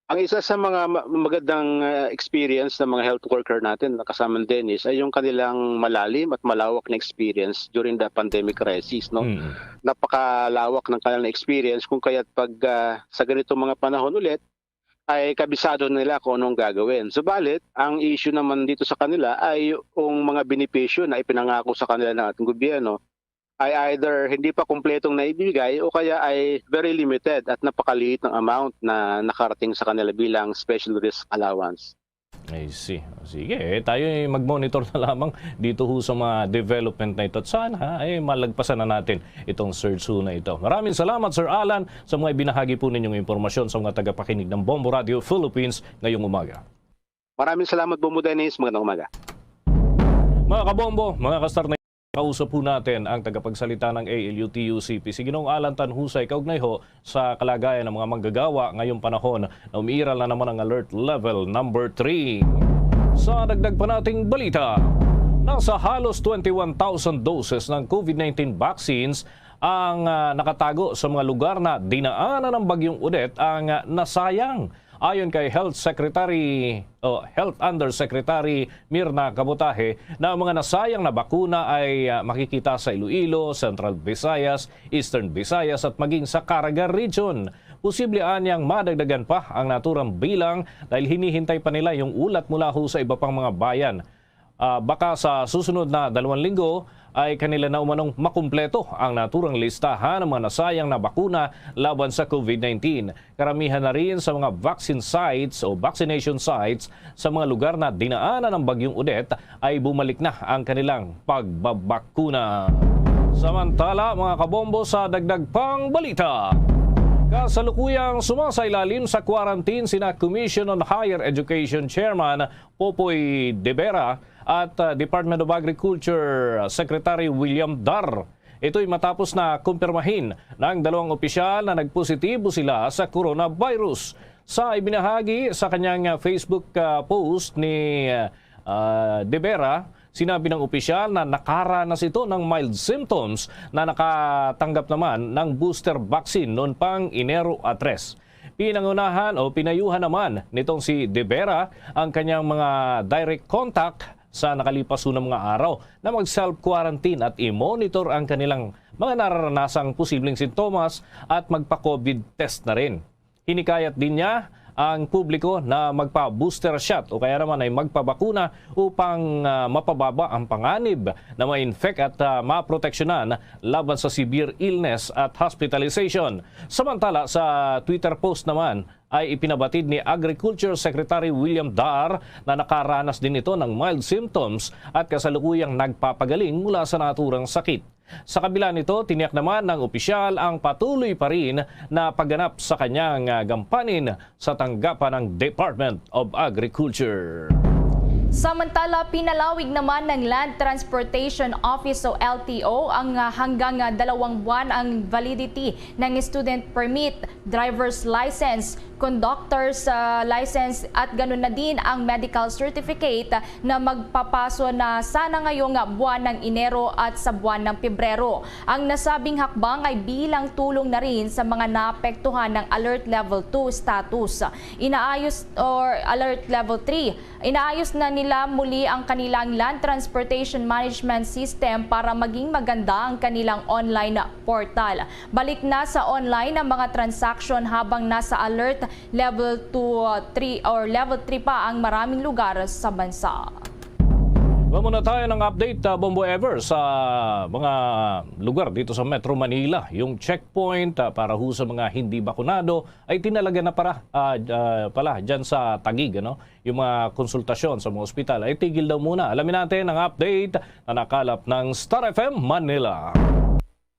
Ang isa sa mga ma-, magandang, ah, experience ng mga health worker natin, kasama ni Dennis, ay yung kanilang malalim at malawak na experience during the pandemic crisis, no? Mm. Napakalawak ng kanilang experience kung kaya't pag, ah, sa ganitong mga panahon ulit, ay kabisado nila kung anong gagawin. Subalit, ang issue naman dito sa kanila ay yung mga benepisyo na ipinangako sa kanila ng ating gobyerno ay either hindi pa kumpletong naibigay o kaya ay very limited at napakaliit ng amount na nakarating sa kanila bilang special risk allowance. I see. Sige, eh, tayo ay mag-monitor na lamang dito ho sa mga development na ito. At sana, eh, malagpasan na natin itong surge ho na ito. Maraming salamat, Sir Alan, sa mga ibinahagi po ninyong impormasyon sa mga tagapakinig ng Bombo Radio Philippines ngayong umaga. Maraming salamat, Bombo Dennis. Magandang umaga. Mga kabombo, mga kastarnay, kausap po natin ang tagapagsalita ng A L U T U C P, si Ginoong Alan Tanhusay, kaugnay ho sa kalagayan ng mga manggagawa ngayong panahon na umiiral na naman ang alert level number three. Sa dagdag pa nating balita, nasa halos twenty-one thousand doses ng COVID nineteen vaccines ang, ah, nakatago sa mga lugar na dinaanan ng Bagyong Odette ang, ah, nasayang. Ayon kay Health Secretary, o Health Undersecretary Mirna Kabutahe, na ang mga nasayang na bakuna ay, ah, makikita sa Iloilo, Central Visayas, Eastern Visayas at maging sa Caraga Region. Posible anyang madagdagan pa ang naturang bilang dahil hinihintay pa nila yung ulat mula ho sa iba pang mga bayan. Ah, baka sa susunod na dalawang linggo ay kanila na umanong makumpleto ang naturang listahan ng mga nasayang na bakuna laban sa COVID nineteen. Karamihan na rin sa mga vaccine sites o vaccination sites sa mga lugar na dinaanan ng Bagyong Odette ay bumalik na ang kanilang pagbabakuna. Samantala, mga kabombo, sa dagdag pang balita, kasalukuyang sumasailalim sa quarantine sina Commission on Higher Education Chairman Popoy De Vera at, ah, Department of Agriculture Secretary William Dar. Ito'y matapos na kumpirmahin ng dalawang opisyal na nagpositibo sila sa coronavirus. Sa ibinahagi sa kanyang, ah, Facebook, ah, post ni, ah, De Vera, sinabi ng opisyal na nakaranas ito ng mild symptoms na nakatanggap naman ng booster vaccine noon pang Enero a tres. Pinangunahan o pinayuhan naman nitong si De Vera ang kanyang mga direct contact sa nakalipas na mga araw na mag-self-quarantine at i-monitor ang kanilang mga nararanasang posibleng sintomas at magpa-COVID test na rin. Hinikayat din niya ang publiko na magpa-booster shot o kaya naman ay magpabakuna upang, ah, mapababa ang panganib na ma-infect at, ah, maproteksyonan laban sa severe illness at hospitalization. Samantala, sa Twitter post naman ay ipinabatid ni Agriculture Secretary William Dar na nakaranas din ito ng mild symptoms at kasalukuyang nagpapagaling mula sa naturang sakit. Sa kabila nito, tiniyak naman ng opisyal ang patuloy pa rin na pagganap sa kanyang, ah, gampanin sa tanggapan ng Department of Agriculture. Samantala, pinalawig naman ng Land Transportation Office o L T O ang, ah, hanggang, ah, dalawang buwan ang validity ng student permit, driver's license, conductor's, ah, license at ganun na din ang medical certificate na magpapaso na sana ngayong buwan ng Enero at sa buwan ng Pebrero. Ang nasabing hakbang ay bilang tulong na rin sa mga naapektuhan ng Alert Level two status. Inaayos, or Alert Level three. Inaayos na nila muli ang kanilang Land Transportation Management System para maging maganda ang kanilang online portal. Balik na sa online ang mga transaction habang nasa Alert Level two, three or Level three pa ang maraming lugar sa bansa. Muna tayo ng update, ah, Bombo Ever, sa mga lugar dito sa Metro Manila. Yung checkpoint, ah, para ho sa mga hindi bakunado ay tinalaga na para, ah, ah, pala dyan sa Taguig, ano? Yung mga konsultasyon sa mga ospital ay tigil daw muna. Alamin natin ang update na nakalap ng Star F M Manila.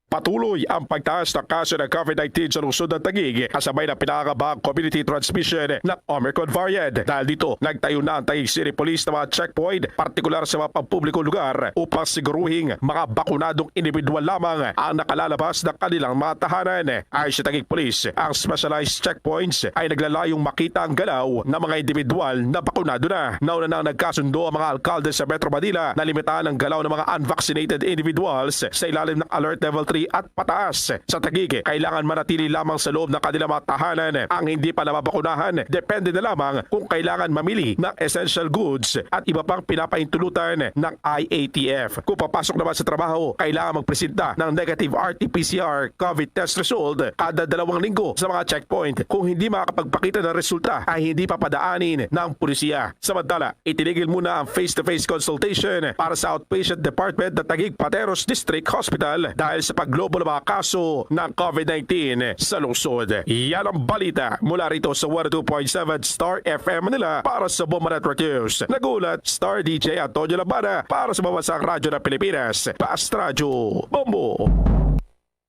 Patuloy ang pagtaas ng kaso ng COVID nineteen sa lungsod ng Taguig, kasabay ng pinakakabahang community transmission ng Omicron variant. Dahil dito, nagtayo na ang Taguig City Police ng mga checkpoint, partikular sa mga pampublikong lugar, upang siguruhing mga bakunadong individual lamang ang nakalalabas ng kanilang mga tahanan. Ayon sa Taguig Police, ang specialized checkpoints ay naglalayong makita ang galaw ng mga individual na bakunado na. Nauna nang nagkasundo ang mga alkalde sa Metro Manila na limitahan ang galaw ng mga unvaccinated individuals sa ilalim ng Alert Level three at pataas. Sa Taguig, kailangan manatili lamang sa loob ng kanilang mga tahanan ang hindi pa nababakunahan. Depende na lamang kung kailangan mamili ng essential goods at iba pang pinapaintulutan ng I A T F. Kung papasok naman sa trabaho, kailangan magpresenta ng negative R T P C R COVID test result kada dalawang linggo sa mga checkpoint. Kung hindi makakapagpakita ng resulta, ay hindi papadaanin ng pulisiya. Samantala, itinigil muna ang face-to-face consultation para sa outpatient department ng Taguig Pateros District Hospital dahil sa paglobo ng mga kaso ng COVID nineteen sa lungsod. Yan ang balita mula rito sa one oh two point seven Star F M Manila para sa Bombo Network News. Nagulat, Star D J Antonio Labana para sa Pambansang Radyo ng Pilipinas, Fast Radyo, Bombo.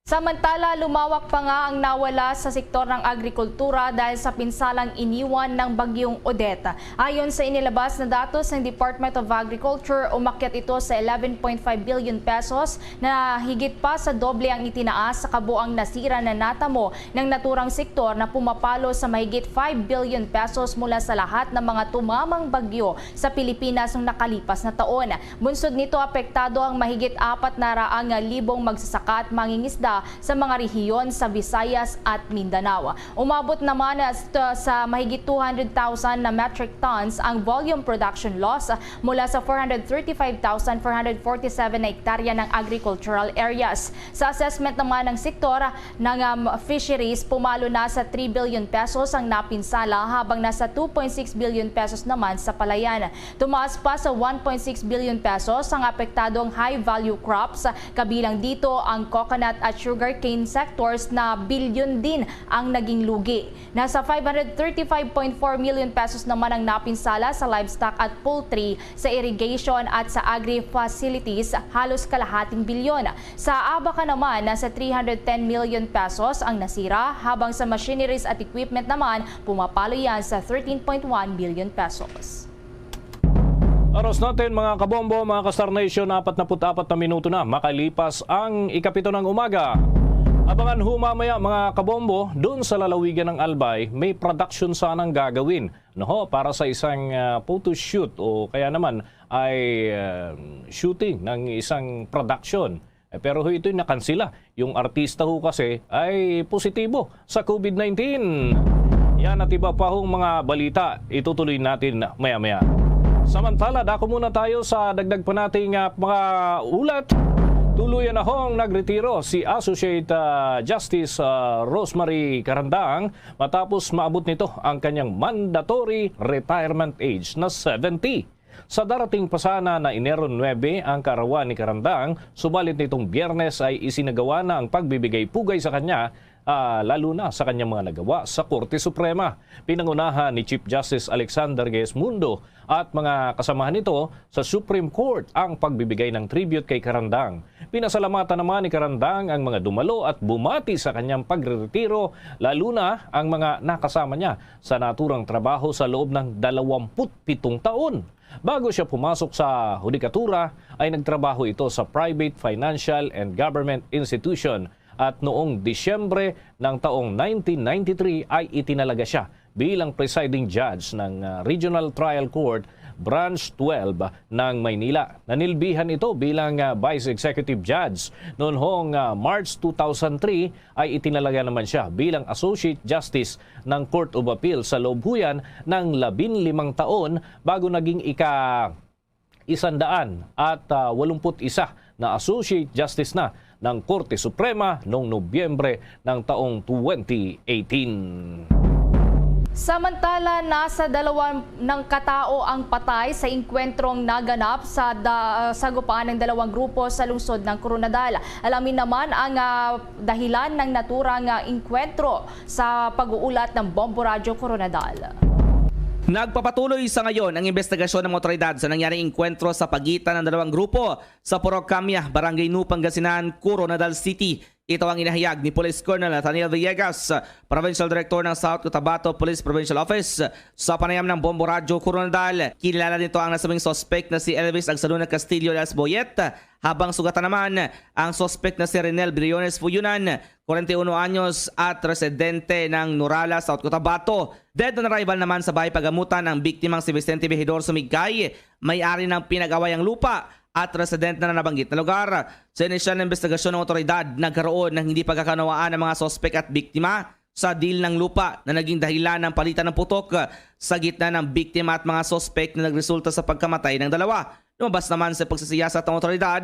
Samantala, lumawak pa nga ang nawala sa sektor ng agrikultura dahil sa pinsalang iniwan ng Bagyong Odette. Ayon sa inilabas na datos ng Department of Agriculture, umakyat ito sa eleven point five billion pesos, na higit pa sa doble ang itinaas sa kabuang nasira na natamo ng naturang sektor, na pumapalo sa mahigit five billion pesos mula sa lahat ng mga tumamang bagyo sa Pilipinas noong nakalipas na taon. Bunsod nito, apektado ang mahigit apat na raang libong magsasaka at mangingisda sa mga rehiyon sa Visayas at Mindanao. Umabot naman sa, sa mahigit two hundred thousand na metric tons ang volume production loss mula sa four hundred thirty-five thousand four hundred forty-seven na hektarya ng agricultural areas. Sa assessment naman ng sektor ng, um, fisheries, pumalo na sa three billion pesos ang napinsala, habang nasa two point six billion pesos naman sa palayan. Tumaas pa sa one point six billion pesos ang apektadong high-value crops, kabilang dito ang coconut at sugarcane sectors, na bilyon din ang naging lugi. Nasa five hundred thirty-five point four million pesos naman ang napinsala sa livestock at poultry, sa irrigation at sa agri-facilities, halos kalahating bilyon. Sa abaca naman, nasa three hundred ten million pesos ang nasira, habang sa machineries at equipment naman, pumapalo yan sa thirteen point one billion pesos. Oras natin, mga kabombo, mga ka-Star Nation, apat na put apat na minuto na makalipas ang ikapito ng umaga. Abangan ho mamaya, mga kabombo, doon sa lalawigan ng Albay, may production sanang gagawin, no ho, para sa isang, ah, photo shoot o kaya naman ay, ah, shooting ng isang production. Eh, pero ho, ito'y nakansila. Yung artista ho kasi ay positibo sa COVID nineteen. Yan at iba pa hong mga balita, itutuloy natin maya-maya. Samantala, dako muna tayo sa dagdag pa nating, ah, mga ulat. Tuluyan na hong nagretiro si Associate, ah, Justice, ah, Rosemary Carandang matapos maabot nito ang kanyang mandatory retirement age na seventy. Sa darating pa sana na Enero nuebe ang kaarawan ni Carandang, subalit nitong Biyernes ay isinagawa na ang pagbibigay pugay sa kanya, ah, lalo na sa kanyang mga nagawa sa Korte Suprema. Pinangunahan ni Chief Justice Alexander Geismundo at mga kasamahan nito sa Supreme Court ang pagbibigay ng tribute kay Carandang. Pinasalamatan naman ni Carandang ang mga dumalo at bumati sa kanyang pagreretiro, lalo na ang mga nakasama niya sa naturang trabaho sa loob ng dalawamput pitong taon. Bago siya pumasok sa hudikatura, ay nagtrabaho ito sa private financial and government institution, at noong Disyembre ng taong nineteen ninety-three ay itinalaga siya bilang presiding judge ng, ah, Regional Trial Court, Branch twelve ng Maynila. Nanilbihan ito bilang, ah, vice executive judge noong, ah, March two thousand three, ay itinalaga naman siya bilang Associate Justice ng Court of Appeal sa loob ho yan ng labinlimang taon, bago naging ika isandaan at, ah, walumput isa na Associate Justice na ng Korte Suprema noong Nobyembre ng taong twenty eighteen. Samantala, nasa dalawa ng katao ang patay sa engkwentrong naganap sa da-, sa gupaan ng dalawang grupo sa lungsod ng Koronadal. Alamin naman ang, ah, dahilan ng naturang, ah, engkwentro sa pag-uulat ng Bombo Radyo Koronadal. Nagpapatuloy sa ngayon ang investigasyon ng mga otoridad sa nangyaring engkwentro sa pagitan ng dalawang grupo sa Purok Kamya, Barangay Nu, Pangasinan, Koronadal City. Ito ang inahayag ni Police Colonel Nathaniel Villegas, Provincial Director ng South Cotabato Police Provincial Office. Sa panayam ng Bombo Radyo Koronadal, kinilala nito ang nasabing suspek na si Elvis Agsaluna Castillo alias Boyet, habang sugatan naman ang suspek na si Renel Briones Fuyunan, kwarenta y uno anyos at residente ng Nurala, South Cotabato. Dead on arrival naman sa bahay pagamutan ang biktimang si Vicente Vejidor Sumigkay, may-ari ng pinag-awayang lupa at residente na nabanggit na lugar. Sa inisyal na investigasyon ng otoridad, nagkaroon ng hindi pagkakaunawaan ang mga suspek at biktima sa deal ng lupa na naging dahilan ng palitan ng putok sa gitna ng biktima at mga suspek na nagresulta sa pagkamatay ng dalawa. Lumabas naman sa pagsisiyasat ng otoridad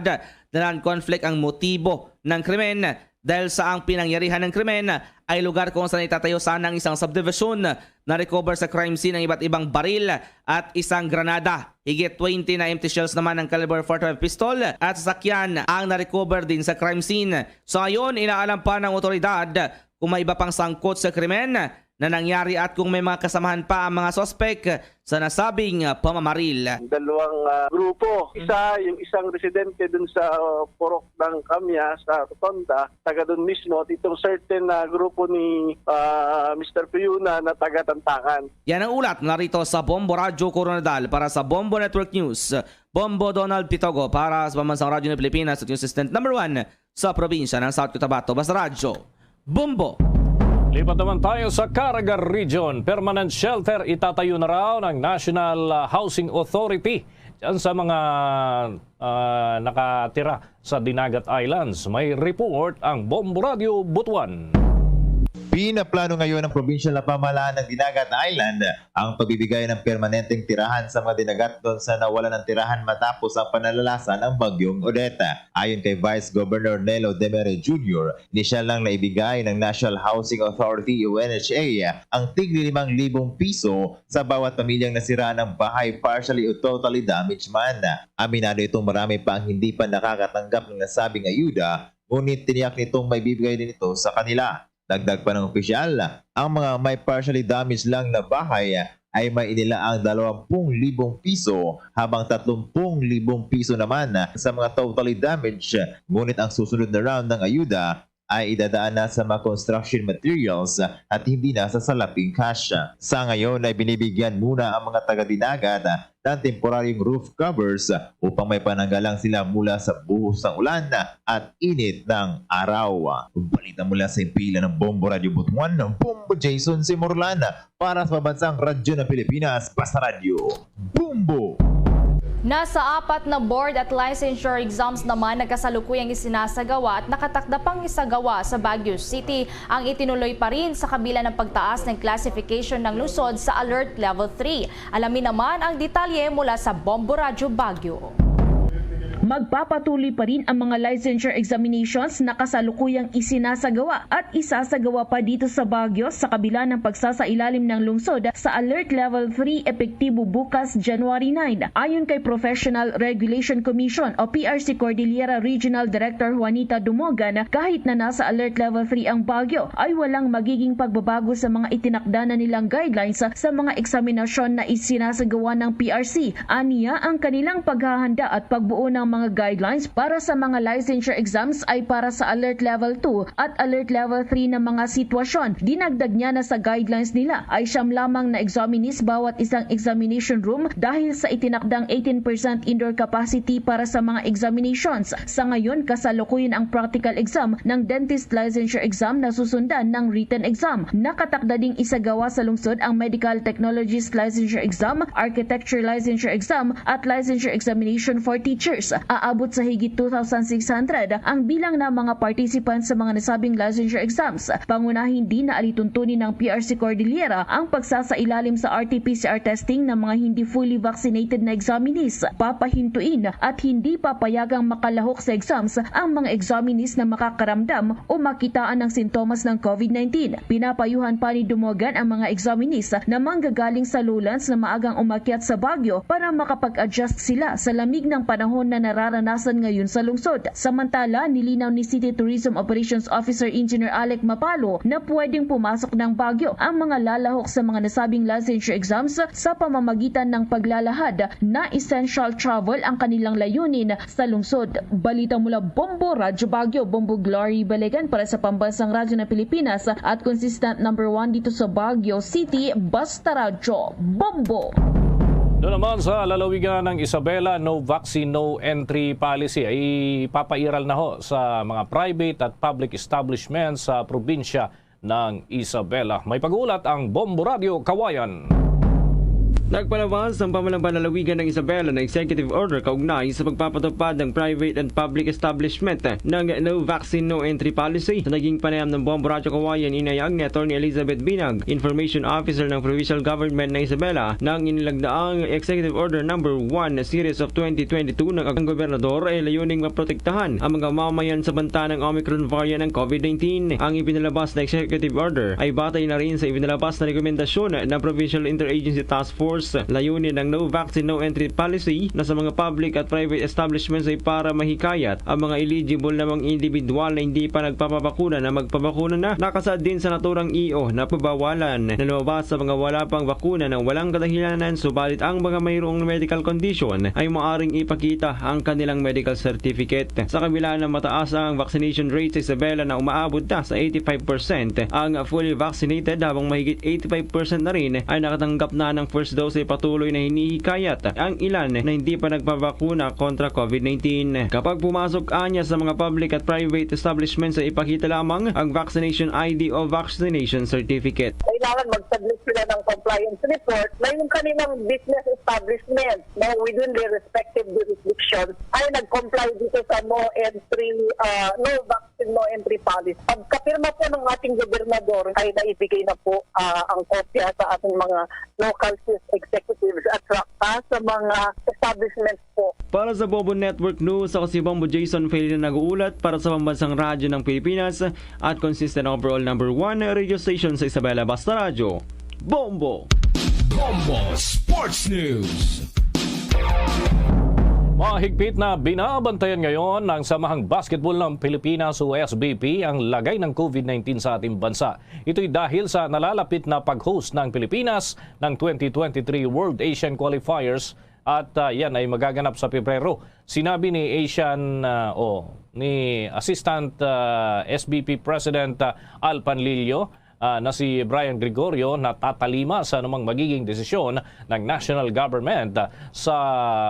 na non-conflict ang motibo ng krimen dahil sa ang pinangyarihan ng krimen ay lugar kung saan itatayo sana ang isang subdivision. Na-recover sa crime scene ang iba't ibang baril at isang granada. Higit twenty na empty shells naman ng caliber forty-five pistol at sasakyan ang na-recover din sa crime scene. Sa ngayon, inaalam pa ng otoridad kung may iba pang sangkot sa krimen na nangyari at kung may mga kasamahan pa ang mga suspek sa nasabing, ah, pamamaril. Dalawang, ah, grupo. Isa, yung isang residente dun sa, ah, Purok ng Kamya, sa Rotonda, taga dun mismo. At itong certain na grupo ni, ah, Mister Piuna na taga Tantangan. Yan ang ulat mula rito sa Bombo Radyo Koronadal para sa Bombo Network News. Bombo Donald Pitogo para sa Pambansang Radyo ng Pilipinas at yung assistant number one sa probinsya ng South Cotabato. Basta Radyo, Bombo! Lipat naman tayo sa Caraga Region. Permanent shelter itatayo na raw ng National, ah, Housing Authority dyan sa mga, ah, nakatira sa Dinagat Islands. May report ang Bombo Radyo Butuan. Pinaplano ngayon ng provincial na pamahalaan ng Dinagat Island ang pagbibigay ng permanenteng tirahan sa mga dinagatnon sa nawalan ng tirahan matapos ang panalasa ng Bagyong Odette. Ayon kay Vice Governor Nelo Demere Junior, inisyal lang na ibigay ng National Housing Authority o N H A ang tig limang libong piso sa bawat pamilyang nasiraan ng bahay, partially o totally damaged man. Aminado itong marami pa ang hindi pa nakakatanggap ng nasabing ayuda, ngunit tiniyak nitong may bibigay din ito sa kanila. Dagdag pa ng opisyal, ang mga may partially damaged lang na bahay ay may inilaang dalawampung libong piso, habang tatlumpung libong piso naman sa mga totally damaged. Ngunit ang susunod na round ng ayuda ay idadaan na sa mga construction materials at hindi na sa salaping cash. Sa ngayon ay binibigyan muna ang mga taga-Dinagat ng temporaryong roof covers upang may pananggalang sila mula sa buhos ng ulan at init ng araw. Balita mula sa himpilan ng Bombo Radyo Butuan, Bombo Jason Simorlan para sa Pambansang Radyo ng Pilipinas, Basta Radyo, Bombo! Nasa apat na board at licensure exams naman nagkasalukuyang isinasagawa at nakatakda pang isagawa sa Baguio City ang itinuloy pa rin sa kabila ng pagtaas ng classification ng lungsod sa Alert Level three. Alamin naman ang detalye mula sa Bombo Radyo Baguio. Magpapatuloy pa rin ang mga licensure examinations na kasalukuyang isinasagawa at isasagawa pa dito sa Baguio sa kabila ng pagsasailalim ng lungsod sa Alert Level three epektibo bukas, January nine. Ayon kay Professional Regulation Commission o P R C Cordillera Regional Director Juanita Dumogan, kahit na nasa Alert Level three ang Baguio, ay walang magiging pagbabago sa mga itinakda na nilang guidelines sa mga eksaminasyon na isinasagawa ng P R C. Aniya, ang kanilang paghahanda at pagbuo ng mga guidelines para sa mga licensure exams ay para sa Alert Level two at Alert Level three na mga sitwasyon. Dinagdag niya na sa guidelines nila ay siyam lamang na examinees bawat isang examination room dahil sa itinakdang eighteen percent indoor capacity para sa mga examinations. Sa ngayon, kasalukuyan ang practical exam ng dentist licensure exam na susundan ng written exam. Nakatakda ding isagawa sa lungsod ang medical technologist licensure exam, architecture licensure exam, at licensure examination for teachers. Aabot sa higit two thousand six hundred ang bilang ng mga participants sa mga nasabing licensure exams. Pangunahin din na alituntunin ng P R C Cordillera ang pagsasailalim sa R T P C R testing ng mga hindi fully vaccinated na examinees. Papahintuin at hindi papayagang makalahok sa exams ang mga examinees na makakaramdam o makitaan ng sintomas ng COVID nineteen. Pinapayuhan pa ni Dumogan ang mga examinees na manggagaling sa lowlands na maagang umakyat sa Baguio para makapag-adjust sila sa lamig ng panahon na nararanasan ngayon sa lungsod. Samantala, nilinaw ni City Tourism Operations Officer Engineer Alec Mapalo na pwedeng pumasok ng Baguio ang mga lalahok sa mga nasabing licensure exams sa pamamagitan ng paglalahad na essential travel ang kanilang layunin sa lungsod. Balita mula Bombo, Radyo Baguio, Bombo Glory Balegan para sa Pambansang Radyo ng Pilipinas at consistent number one dito sa Baguio City, Basta Radyo, Bombo! Doon naman sa lalawigan ng Isabela, no vaccine, no entry policy ay papairal na ho sa mga private at public establishment sa probinsya ng Isabela. May pag-uulat ang Bombo Radyo Kawayan. Nagpalabas ang pamahalaan lalawigan ng Isabela ng executive order kaugnay sa pagpapatupad ng private and public establishment ng no vaccine, no entry policy. Sa naging panayam ng Bombo Radyo Kawayan, inayag ni Attorney Elizabeth Binag, Information Officer ng Provincial Government ng Isabela, na ang inilagdaang Executive Order Number One Series of twenty twenty-two ng gobernador ay layuning maprotektahan ang mga mamayan sa banta ng Omicron variant ng COVID nineteen. Ang ipinalabas na executive order ay batay na rin sa ipinalabas na rekomendasyon ng Provincial Interagency Task Force Layunin ng No Vaccine, No Entry Policy na sa mga public at private establishments ay para mahikayat ang mga eligible na mga individual na hindi pa nagpapabakuna na magpabakuna na. Nakasaad din sa naturang E O na pabawalan na lumabas sa mga wala pang bakuna na walang kadahilanan, subalit ang mga mayroong medical condition ay maaring ipakita ang kanilang medical certificate. Sa kabila ng mataas ang vaccination rate sa Isabela na umaabot na sa eighty-five percent ang fully vaccinated, habang mahigit eighty-five percent na rin ay nakatanggap na ng first dose, ay patuloy na hinihikayat ang ilan na hindi pa nagpabakuna kontra COVID nineteen. Kapag pumasok anya sa mga public at private establishments, ay ipakita lamang ang vaccination I D o vaccination certificate. Kailangan mag-submit sila ng compliance report na yung kanilang business establishment, no, within their respective jurisdiction ay nag-comply dito sa no entry, ah, no vaccine, no entry policy. Pagkapirma po ng ating gobernador, ay naibigay na po, ah, ang kopya sa ating mga local chief executives at saka sa mga establishments po. Para sa Bombo Network News, ako si Bombo Jason Felina, nag-uulat para sa Pambansang Radyo ng Pilipinas at consistent overall number one radio station sa Isabela. Basta Radyo, Bombo! Bombo Sports News. Mahigpit na binabantayan ngayon ng Samahang Basketball ng Pilipinas o S B P ang lagay ng COVID nineteen sa ating bansa. Ito'y dahil sa nalalapit na pag-host ng Pilipinas ng twenty twenty-three World Asian Qualifiers at, ah, yan ay magaganap sa Pebrero. Sinabi ni Asian, ah, o ni Assistant, ah, S B P President, ah, Al Panlilio, ah, na si Brian Gregorio na tatalima sa anumang magiging desisyon ng national government, ah, sa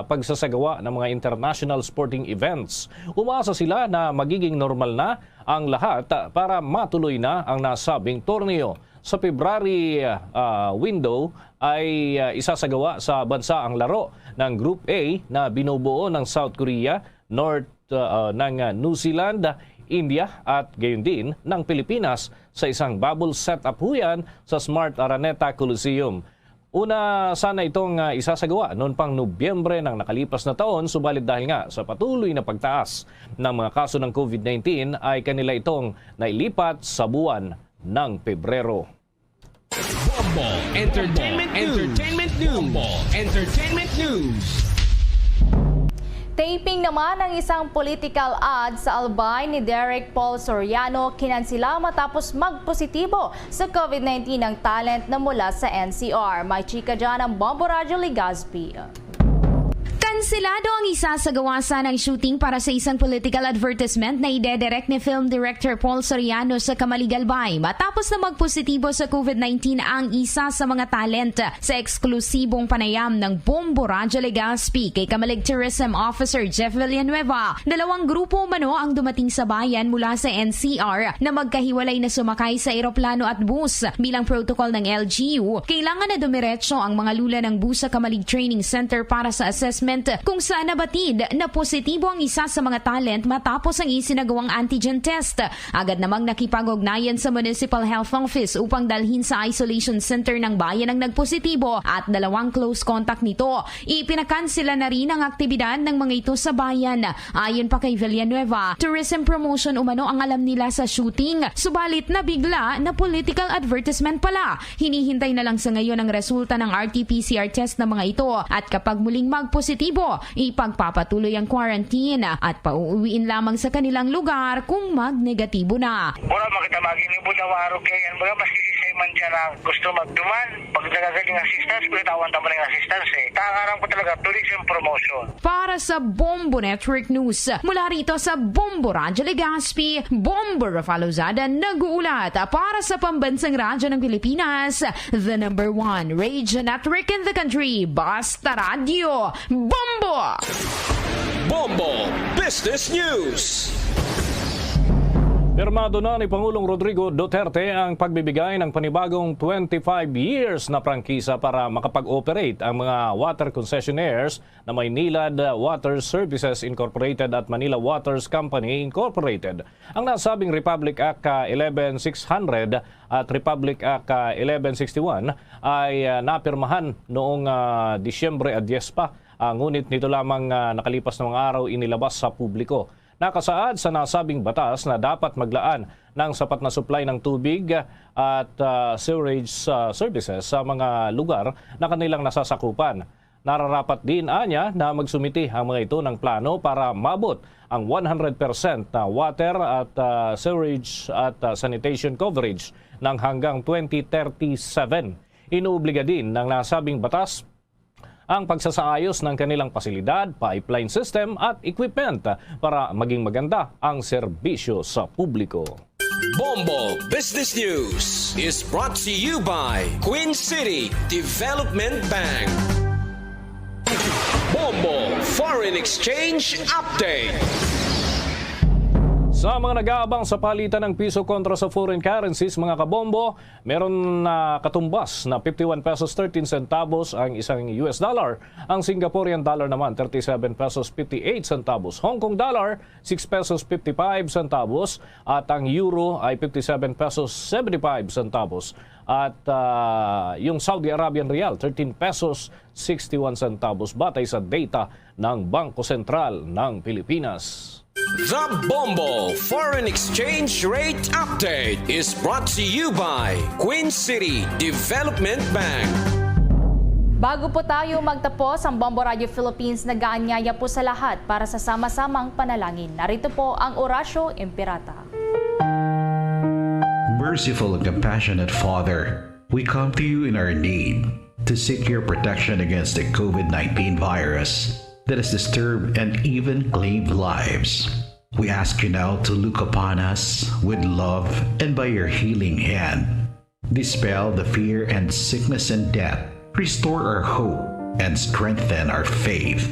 pagsasagawa ng mga international sporting events. Umaasa sila na magiging normal na ang lahat, ah, para matuloy na ang nasabing torneo. Sa February, ah, window ay, ah, isasagawa sa bansa ang laro ng Group A na binubuo ng South Korea, North, ah, ng, ah, New Zealand, India at gayon din ng Pilipinas sa isang bubble setup huyan sa Smart Araneta Coliseum. Una sana itong, ah, isasagawa noon pang Nobyembre ng nakalipas na taon, subalit dahil nga sa patuloy na pagtaas ng mga kaso ng COVID nineteen ay kanila itong nailipat sa buwan ng Pebrero. Bombo Entertainment News. Entertainment News. Bombo Entertainment News. Taping naman ang isang political ad sa Albay ni Direk Paul Soriano, kinansila matapos magpositibo sa COVID nineteen ang talent na mula sa N C R. May chika dyan ang Bombo Radyo Legazpi. Kanselado ang isasagawa sanang shooting para sa isang political advertisement na idedirect ni film director Paul Soriano sa Camalig, Albay, matapos na magpositibo sa COVID nineteen ang isa sa mga talent. Sa eksklusibong panayam ng Bombo Radyo Legazpi kay Camalig Tourism Officer Jeff Villanueva, dalawang grupo umano ang dumating sa bayan mula sa N C R na magkahiwalay na sumakay sa eroplano at bus. Bilang protocol ng L G U, kailangan na dumiretso ang mga lula ng bus sa Camalig Training Center para sa assessment, kung saan nabatid na positibo ang isa sa mga talent matapos ang isinagawang antigen test. Agad namang nakipag-ugnayan sa Municipal Health Office upang dalhin sa isolation center ng bayan ang nagpositibo at dalawang close contact nito. Ipinakansela na rin ang aktibidad ng mga ito sa bayan. Ayon pa kay Villanueva, tourism promotion umano ang alam nila sa shooting, subalit nabigla na political advertisement pala. Hinihintay na lang sa ngayon ang resulta ng R T P C R test ng mga ito, at kapag muling magpositibo, ipagpapatuloy ang quarantine at pauuwiin lamang sa kanilang lugar kung magnegatibo na. Wala man kita maging libod na warog kay yan. Baga, maski si Simon dyan ang gusto magduman, pag nagagaling assistance, pinatawan ta mo ng assistance eh. Tangaran ko talaga, tourism promotion. Para sa Bombo Network News, mula rito sa Bombo Radyo Legazpi, Bombo Rafa Lozada nag-uulat. Para sa Pambansang Radyo ng Pilipinas, the number one radio network in the country, Basta Radyo, Bombo! Bombo Business News. Pirmado na ni Pangulong Rodrigo Duterte ang pagbibigay ng panibagong twenty-five years na prangkisa para makapag-operate ang mga water concessionaires na may Nilad Water Services Incorporated at Manila Waters Company Incorporated. Ang nasabing Republic Act, ah, eleven six hundred at Republic Act, ah, eleven sixty-one ay, ah, napirmahan noong, ah, Disyembre a diyes pa. Ah, ngunit nito lamang, ah, nakalipas na mga araw inilabas sa publiko. Nakasaad sa nasabing batas na dapat maglaan ng sapat na supply ng tubig at, ah, sewerage, ah, services sa mga lugar na kanilang nasasakupan. Nararapat din anya na magsumiti ang mga ito ng plano para maabot ang one hundred percent na water at, ah, sewerage at, ah, sanitation coverage ng hanggang twenty thirty-seven. Inuobliga din ng nasabing batas ang pagsasaayos ng kanilang pasilidad, pipeline system at equipment para maging maganda ang serbisyo sa publiko. Bombo Business News is brought to you by Queen City Development Bank. Bombo Foreign Exchange Update. Sa mga nag-aabang sa palitan ng piso kontra sa foreign currencies, mga kabombo, meron na katumbas na fifty-one pesos thirteen centavos ang isang U S dollar. Ang Singaporean dollar naman, thirty-seven pesos fifty-eight centavos. Hong Kong dollar, six pesos fifty-five centavos. At ang euro ay fifty-seven pesos seventy-five centavos. At, ah, yung Saudi Arabian riyal, thirteen pesos sixty-one centavos, batay sa data ng Bangko Sentral ng Pilipinas. The Bombo Foreign Exchange Rate Update is brought to you by Queen City Development Bank. Bago po tayo magtapos, ang Bombo Radio Philippines nag-aanyaya po sa lahat para sa sama-samang panalangin. Narito po ang Oratio Imperata. Merciful and compassionate Father, we come to you in our need to seek your protection against the COVID nineteen virus that has disturbed and even claimed lives. We ask you now to look upon us with love and by your healing hand, dispel the fear and sickness and death, restore our hope, and strengthen our faith.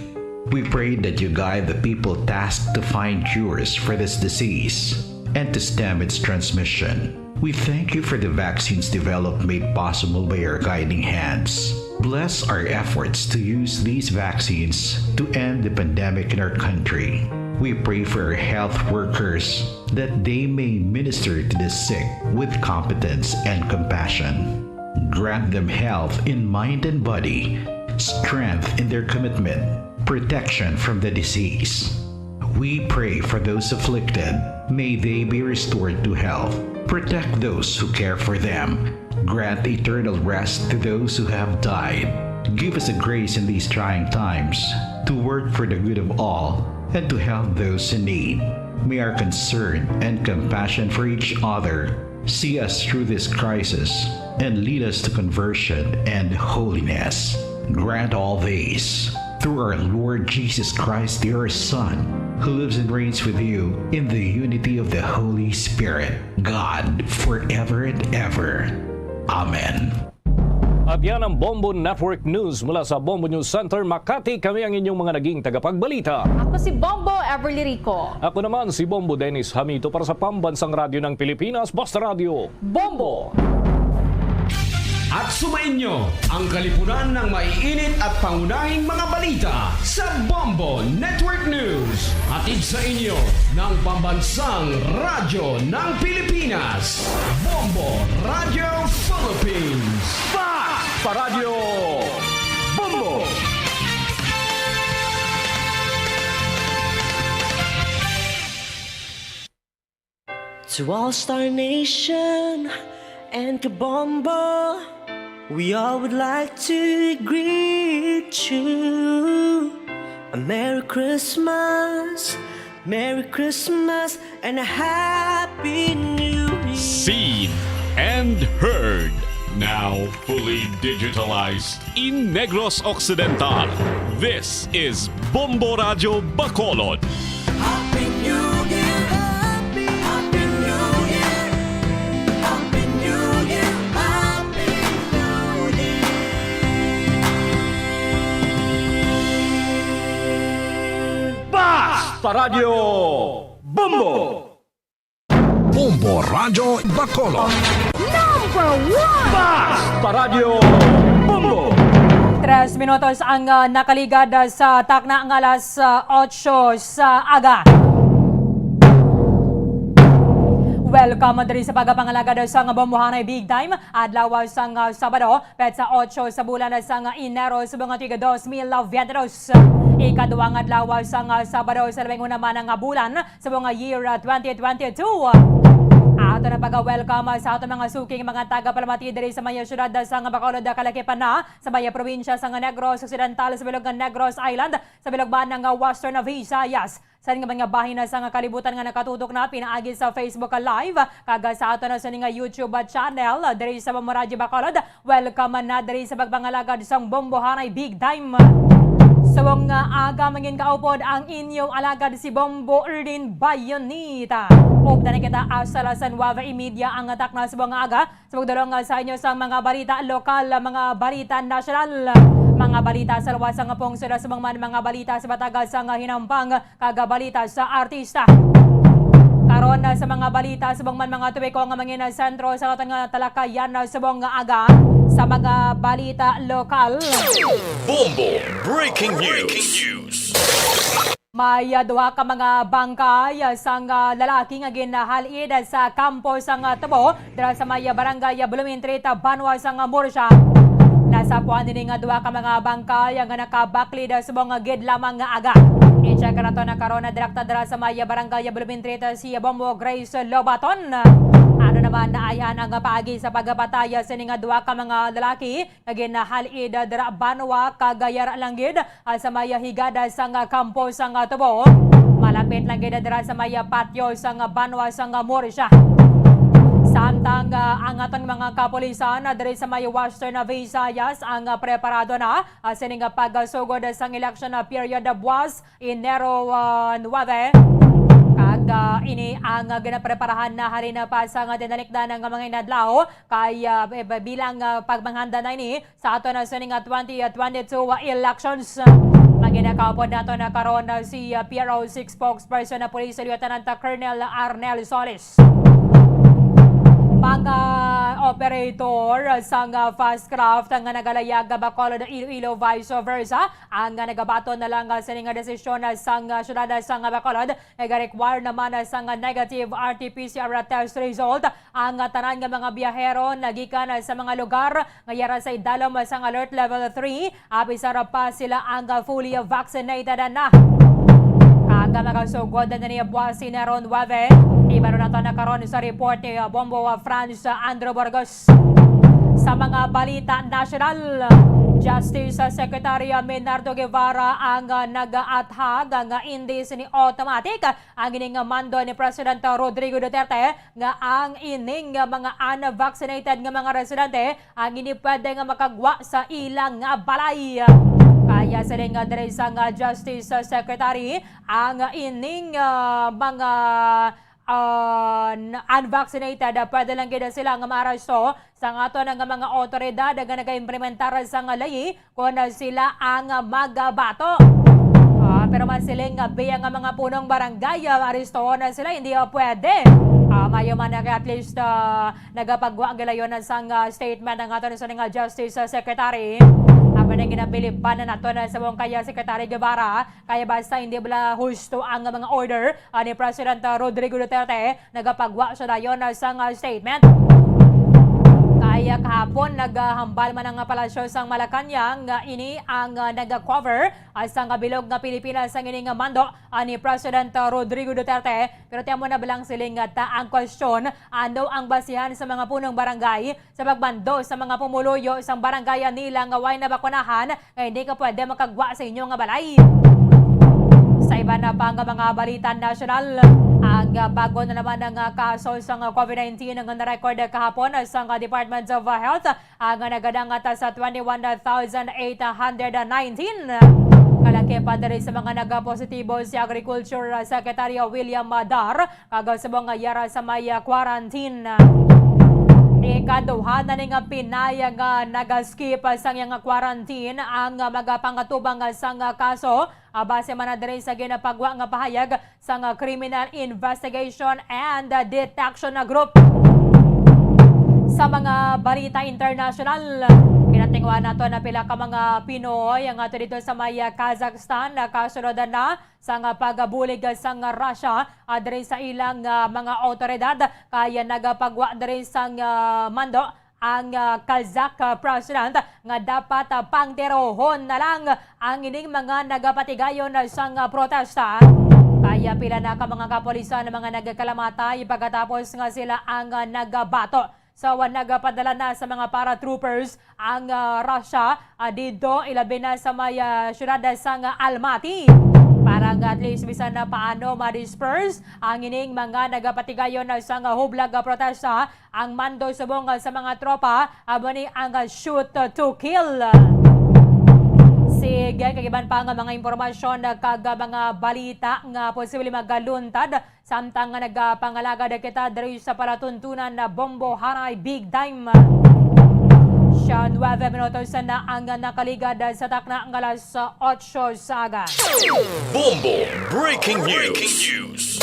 We pray that you guide the people tasked to find cures for this disease and to stem its transmission. We thank you for the vaccines developed made possible by your guiding hands. Bless our efforts to use these vaccines to end the pandemic in our country. We pray for our health workers that they may minister to the sick with competence and compassion. Grant them health in mind and body, strength in their commitment, protection from the disease. We pray for those afflicted. May they be restored to health. Protect those who care for them. Grant eternal rest to those who have died. Give us the grace in these trying times to work for the good of all and to help those in need. May our concern and compassion for each other see us through this crisis and lead us to conversion and holiness. Grant all this through our Lord Jesus Christ, your Son, who lives and reigns with you in the unity of the Holy Spirit, God, forever and ever. Amen. At yan ang Bombo Network News. Mula sa Bombo News Center, Makati, kami ang inyong mga naging tagapagbalita. Ako si Bombo Everly Rico. Ako naman si Bombo Dennis Hamito para sa Pambansang Radyo ng Pilipinas, Basta Radyo. Bombo! At sumainyo ang kalipunan ng maiinit at pangunahing mga balita sa Bombo Network News. Hatid sa inyo ng Pambansang Radyo ng Pilipinas, Bombo Radio Philippines. Basta Radyo Bombo! To All Star Nation and Kabombo, we all would like to greet you a Merry Christmas, Merry Christmas, and a Happy New Year. Seen and heard, now fully digitalized in Negros Occidental. This is Bombo Radyo Bacolod. Happy New Year! Happy, Happy New Year! Happy New Year! Happy New Year! Basta Radyo Bombo! Bombo Radyo Bacolod. Number one! Basta Radyo Bombo! Tres minutos ang, ah, nakaligad, ah, sa takna nga alas, ah, otso sa aga. Welcome diri sa pagpangalagad sang Bombohanay Big Time, adlaw sang, ah, Sabado, petsa otso sa bulan sang Enero, subong nga tuig dos mil veintidos. Ikaduhang adlaw sang, ah, Sabado sa labing una man nga bulan, subong nga year, ah, twenty twenty-two. Ato na pag-welcome, ah, sa aton mga suking mga tagapalamati diri sa may siyudad sang Bacolod, kalakipan na sa may probinsya sang Negros Occidental, sa bilog nga Negros Island, sa bilog man nga Western Visayas, sa nga mga bahin na sa nga kalibutan nga nakatutok na pinaagi sa Facebook Live, kag sa ato na sa nga YouTube channel, diri sa Bombo Radyo Bacolod. Welcome na diri sa pagpangalagad sang Bombohanay Big Time. Subong nga aga mangin kaupod ang inyong alagad si Bombo Erdin Bayonita. Ug na kita asa las nuwebe y media ang atak na subong nga aga. Sa pagdulong, ah, sa inyo sang mga balita lokal, mga balita nasyonal, mga balita sa luwas sang pungsod, subong man mga balita sa bataga sang hinampang, kag balita sa artista. Karon, ah, sa mga balita, subong man mga topiko nga mangin sentro sa aton nga talakayan, ah, subong nga aga sa mga balita lokal. Bombo Breaking News. May, ah, duha ka mga bangkay, ah, sang, ah, lalaki nga ginhalid sa kampo sang, ah, tubo dira sa may, ah, barangay, ah, Blumentritt, ah, banwa sang, ah, Murcia. Nasapuan ini nga duha ka mga bangkay, ah, nga nakabaklid, ah, subong, ah, gid lamang nga aga. I-check nato na karon na direkta dira sa may, ah, barangay, ah, Blumentritt, ah, si, ah, Bombo Grace Lobaton. Ano naman naayhan ang paagi sa pagpatay, ah, sini nga duha ka mga lalaki nga ginhalid dira banwa kag yara lang gid, ah, sa may higada sang kampo sang tubo. Malapit lang gid dira sa may patio sang banwa sang Murcia. Samtang, ah, ang aton mga kapulisan, ah, diri sa may Western Visayas ang, ah, preparado na, ah, sining pagsugod sang election, ah, period, ah, buwas Enero, ah, nuwebe. Kag, ah, ini ang, ah, ginapreparahan na halin pa sa nga tinalikdan nga mga inadlaw kay, ah, bilang, ah, pagpanghanda na ini sa ato na sining, ah, twenty twenty-two elections. Maginakaupod nato na karon, ah, si, ah, P R O six spokesperson na Police Lieutenant Colonel Arnel Solis. Mga operator sang, ah, Fastcraft nga nagalayag Bacolod, Iloilo, vice versa, ang, ah, nagabaton na lang, ah, sining, ah, desisyon, ah, sang, ah, syudad, ah, sang, ah, Bacolod, nagarequire naman, ah, sang, ah, negative R T P C R test result ang, ah, tanan nga mga biyahero nagikan, ah, sa mga lugar nga yara sa idalom, ah, sang Alert Level three, apisar pa sila ang, ah, fully vaccinated na. Kag, ah, makasugod na ni buwas Enero nuwebe, ibaro nato na karon sa report ni, ah, Bombo, ah, Franz, ah, Andrew Burgos. Sa mga balita nasyonal, Justice Secretary Menardo Guevara ang, ah, nag-athag nga indi sini automatic ang ining mando ni President Rodrigo Duterte nga ang ining mga unvaccinated nga mga residente ang hindi pwede nga makagwa sa ilang nga balay. Kaya siling nga diri sang Justice Secretary ang ining, ah, mga, ah, n-, unvaccinated, ah, pwede lang gid sila nga maaresto sang aton nga mga otoridad nga nagaimplementar sang ley kon sila ang magabato. Ah, pero man siling nga biya nga mga punong barangay, ah, arestohon na sila, hindi, ah, pwede. Ah, mayo man na kay at least, ah, nagapagwa gilayon sang, ah, statement ang aton sa nga Justice, ah, Secretary. Ang man ginabiliban na nato na sa mong kaya Secretary Guevara, kaya basta hindi bala husto ang mga order, ah, ni President, ah, Rodrigo Duterte, nagapagwa siya dayon, ah, sang, ah, statement. Kaya kahapon, naghambal man ang, ah, Palasyo sang Malacañang nga ini ang, ah, nag-cover, ah, sang bilog nga Pilipinas ang ining mando, ah, ni President, ah, Rodrigo Duterte. Pero tiyan mo na balang siling nga ta ang kwestiyon, ano ang basihan sa mga punong barangay sa pagmando sa mga pumuluyo sang barangay nila nga way nabakunahan nga hindi ka pwede makagwa sa inyo nga balay. Sa iba na pa nga mga balita nasyonal, ang bago na naman nga kaso sang COVID nineteen nga na-record kahapon sang Department of Health, ang nagadangat sa twenty-one thousand eight hundred nineteen. Kalaki pa diri sa mga nagapositibo si Agriculture Secretary William Dar, kag subong nga yara sa may, ah, quarantine. Ikaduha na ni nga Pinay nga nagaskip sang iyang quarantine ang, ah, magapangatubang sang, ah, kaso, ah, base man na diri sa ginapagwa nga pahayag sang, ah, Criminal Investigation and, ah, Detection Group. Sa mga balita international, Kinatinguhan nato na pila ka mga Pinoy ang ato dito sa may, ah, Kazakhstan, nakasulod na sang pagbulig sang Russia, ah, diri sa ilang, ah, mga awtoridad, kaya nagapagwa diri sang, ah, mando ang, ah, Kazakh, ah, president nga dapat, ah, pangterohon na lang ang ining mga nagapatigayon sang, ah, protesta. Kaya pila na ka mga kapulisan ang mga nagkalamatay pagkatapos nga sila ang, ah, nagabato. So, ah, nagapadala na sa mga paratroopers ang, ah, Russia, ah, dito, ilabi na sa may, ah, syudad sang Almaty. Para nga at least bisan na paano ma-disperse ang ining mga nagapatigayon na sang hublag nga protesta, ang mando subong, ah, sa mga tropa, amo ni ang, ah, shoot to kill. Sige, kag iban pa nga mga impormasyon, ah, kag, ah, mga balita nga posible magaluntad samtang nga nagapangalagad kita diri sa palatuntunan na Bombo Haray Big Time. Siya, nuebe minutos na ang nakaligad sa takna nga alas otso sa aga. Bombo Breaking News.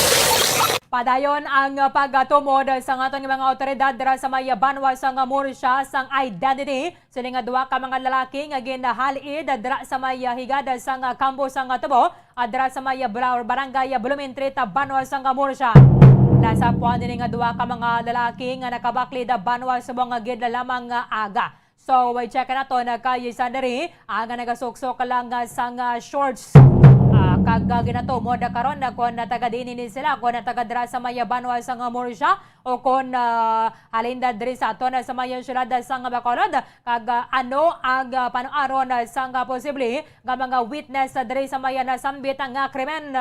Padayon ang pagatumod sang aton mga awtoridad dira sa may banwa sang Murcia sang identity sini nga duha ka mga lalaki nga ginhalid dira sa may higad sang kampo sang tubo, ah, dira sa may bra-, barangay Blumentritt, banwa sang Murcia. Nasapuan ini nga duha ka mga lalaki nga nakabaklid banwa subong nga gid lamang nga aga. So, i-check nato na kay isa diri, ah, nga nagasuksok lang, ah, sang, ah, shorts. Ah, kag, ah, ginatumod na karon na kon taga diin ni sila, kon taga dira sa may banwa sang Murcia, o kon, ah, halin da diri sa aton, ah, sa may siyudad, ah, sang Bacolod, kag, ah, ano ang, ah, panuaron, ah, sang, ah, posible nga mga witness, ah, diri sa may, ah, nasambit nga krimen.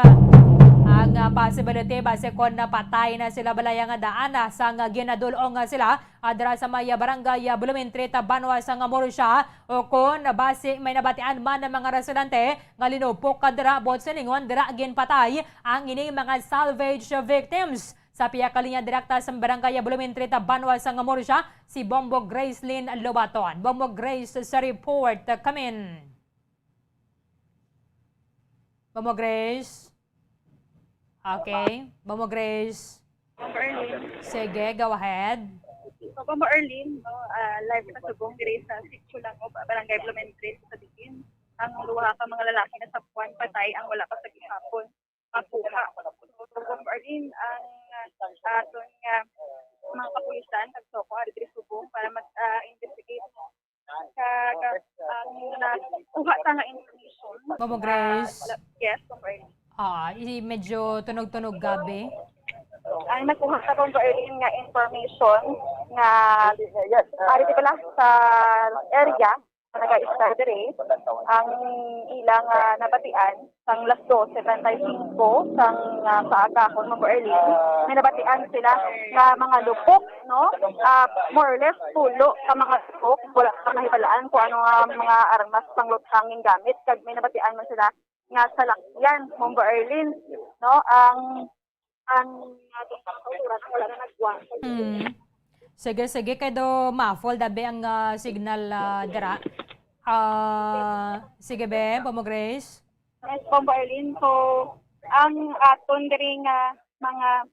Ang, ah, possibility, basi kon napatay na sila balay nga daan, ah, sang, ah, ginadul-ong, ah, sila, ah, dira sa may, ah, barangay, ah, Blumentritt, ah, banwa sang Murcia, o kon basi may nabatian man ang mga residente nga linupok ka dira, buot silingon dira ginpatay ang ining mga salvage victims. Sa pihak ka linya direkta sa barangay Blumentritt, banwa sang Murcia, si Bombo Gracelyn Lobaton. Bombo Grace sa report, kamin. Bombo Grace? Okay. Bombo Grace? Bombo Erlin. Sige, go ahead. So, Bombo Erlin, no, ah, live na subong diri sa Sitio Langob, Barangay Blumentritt, sa Tabikin. Ang duha ka mga lalaki nasapuan patay ang wala pa sa gihapon makuha. So, Bombo Erlin, ang, ah, aton nga mga kapulisan, nagsuko ari diri subong para mag, ah, investigate. Kag, ah, ang nakuha ta nga information, Bombo ah, Grace. Wala, yes, Bombo Erlin. Ah, i-, medyo tunog-tunog gabi. Ang nakuha sa Bombo Erlin nga information nga ari pala sa area nga nag-istar diri, ang ilang, ah, nabatian sang las dose treinta y cinco sang, ah, kaagahon, Bombo Erlin, may nabatian sila nga mga lupok, no? Ah, more or less, pulo ka mga lupok. Wala pa mahibalaan kung ano nga mga armas panglutang gingamit. Kag may nabatian man sila nga salakyan, Bombo Erlin, no? Ang, ang atong pangkauturan, wala na nagwa. Mm. Sige, sige, kay do muffled abi ang, ah, signal, ah, dira. Ah, sige, be, Bombo Grace. Yes, Bombo Erlin. So, ang aton diri nga mga,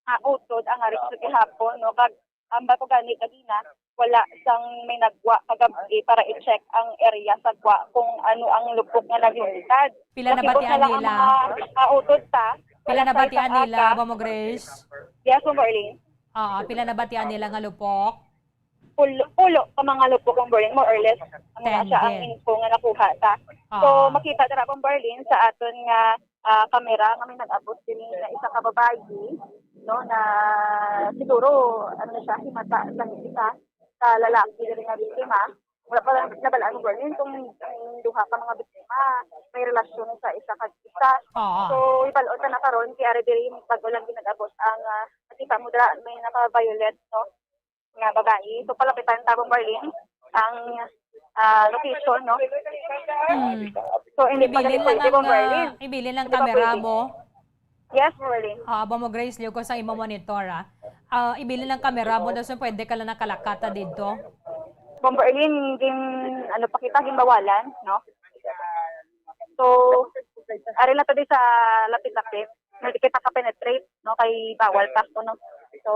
ah, utod ang ari sa gihapon, no? Kag ang bato gani kanina, wala sang may nagwa kagab-i para i-check ang area sa gwa kung ano ang lupok nga naglungtad. Pila Nakibot nabatian na lang nila? Mga, ah, utod ta. Pila Alas sais nabatian ang nila, aga. Bombo Grace? Yes, Bombo Erlin. Oo, pila nabatian nila nga lupok? Pulo, pulo ka mga lupok, Bombo Erlin, more or less. Ang Ten siya ang din. Info nga nakuha ta. So, Oo. Makita dira, Bombo Erlin, sa aton nga, ah, kamera nga may nag-abot din na isa ka babayi, no, na siguro, ano na siya, himata sa isa ka lalaki diri nga biktima. Wala pa lang nabalaan, Bombo Erlin, kung ang duha ka mga biktima may relasyon sa isa kag isa. Oo. So, ibal-on ta na karon, kay ari diri, bago lang ginag-abot ang, ah, nakita mo dira, may naka-violet, no, nga babayi. So, palapitan ta, Bombo Erlin, ang, ah, location, no? Hmm. So, hindi pa Ibilin gali lang pwede, ang, Bombo Erlin. Ah, ibilin lang Hindi pa camera pwede. Mo. Yes, Bombo Erlin. Ah, Bombo Grace, liw ko sa imo monitor, ah. Ah, ibilin lang camera mo, daw so pwede ka lang nakalakata dito. Bombo Erlin, gin-, ano pa kita, ginbawalan, no? So, ari na to di sa lapit-lapit. Hindi kita ka-penetrate, no? Kay bawal pa, no? So,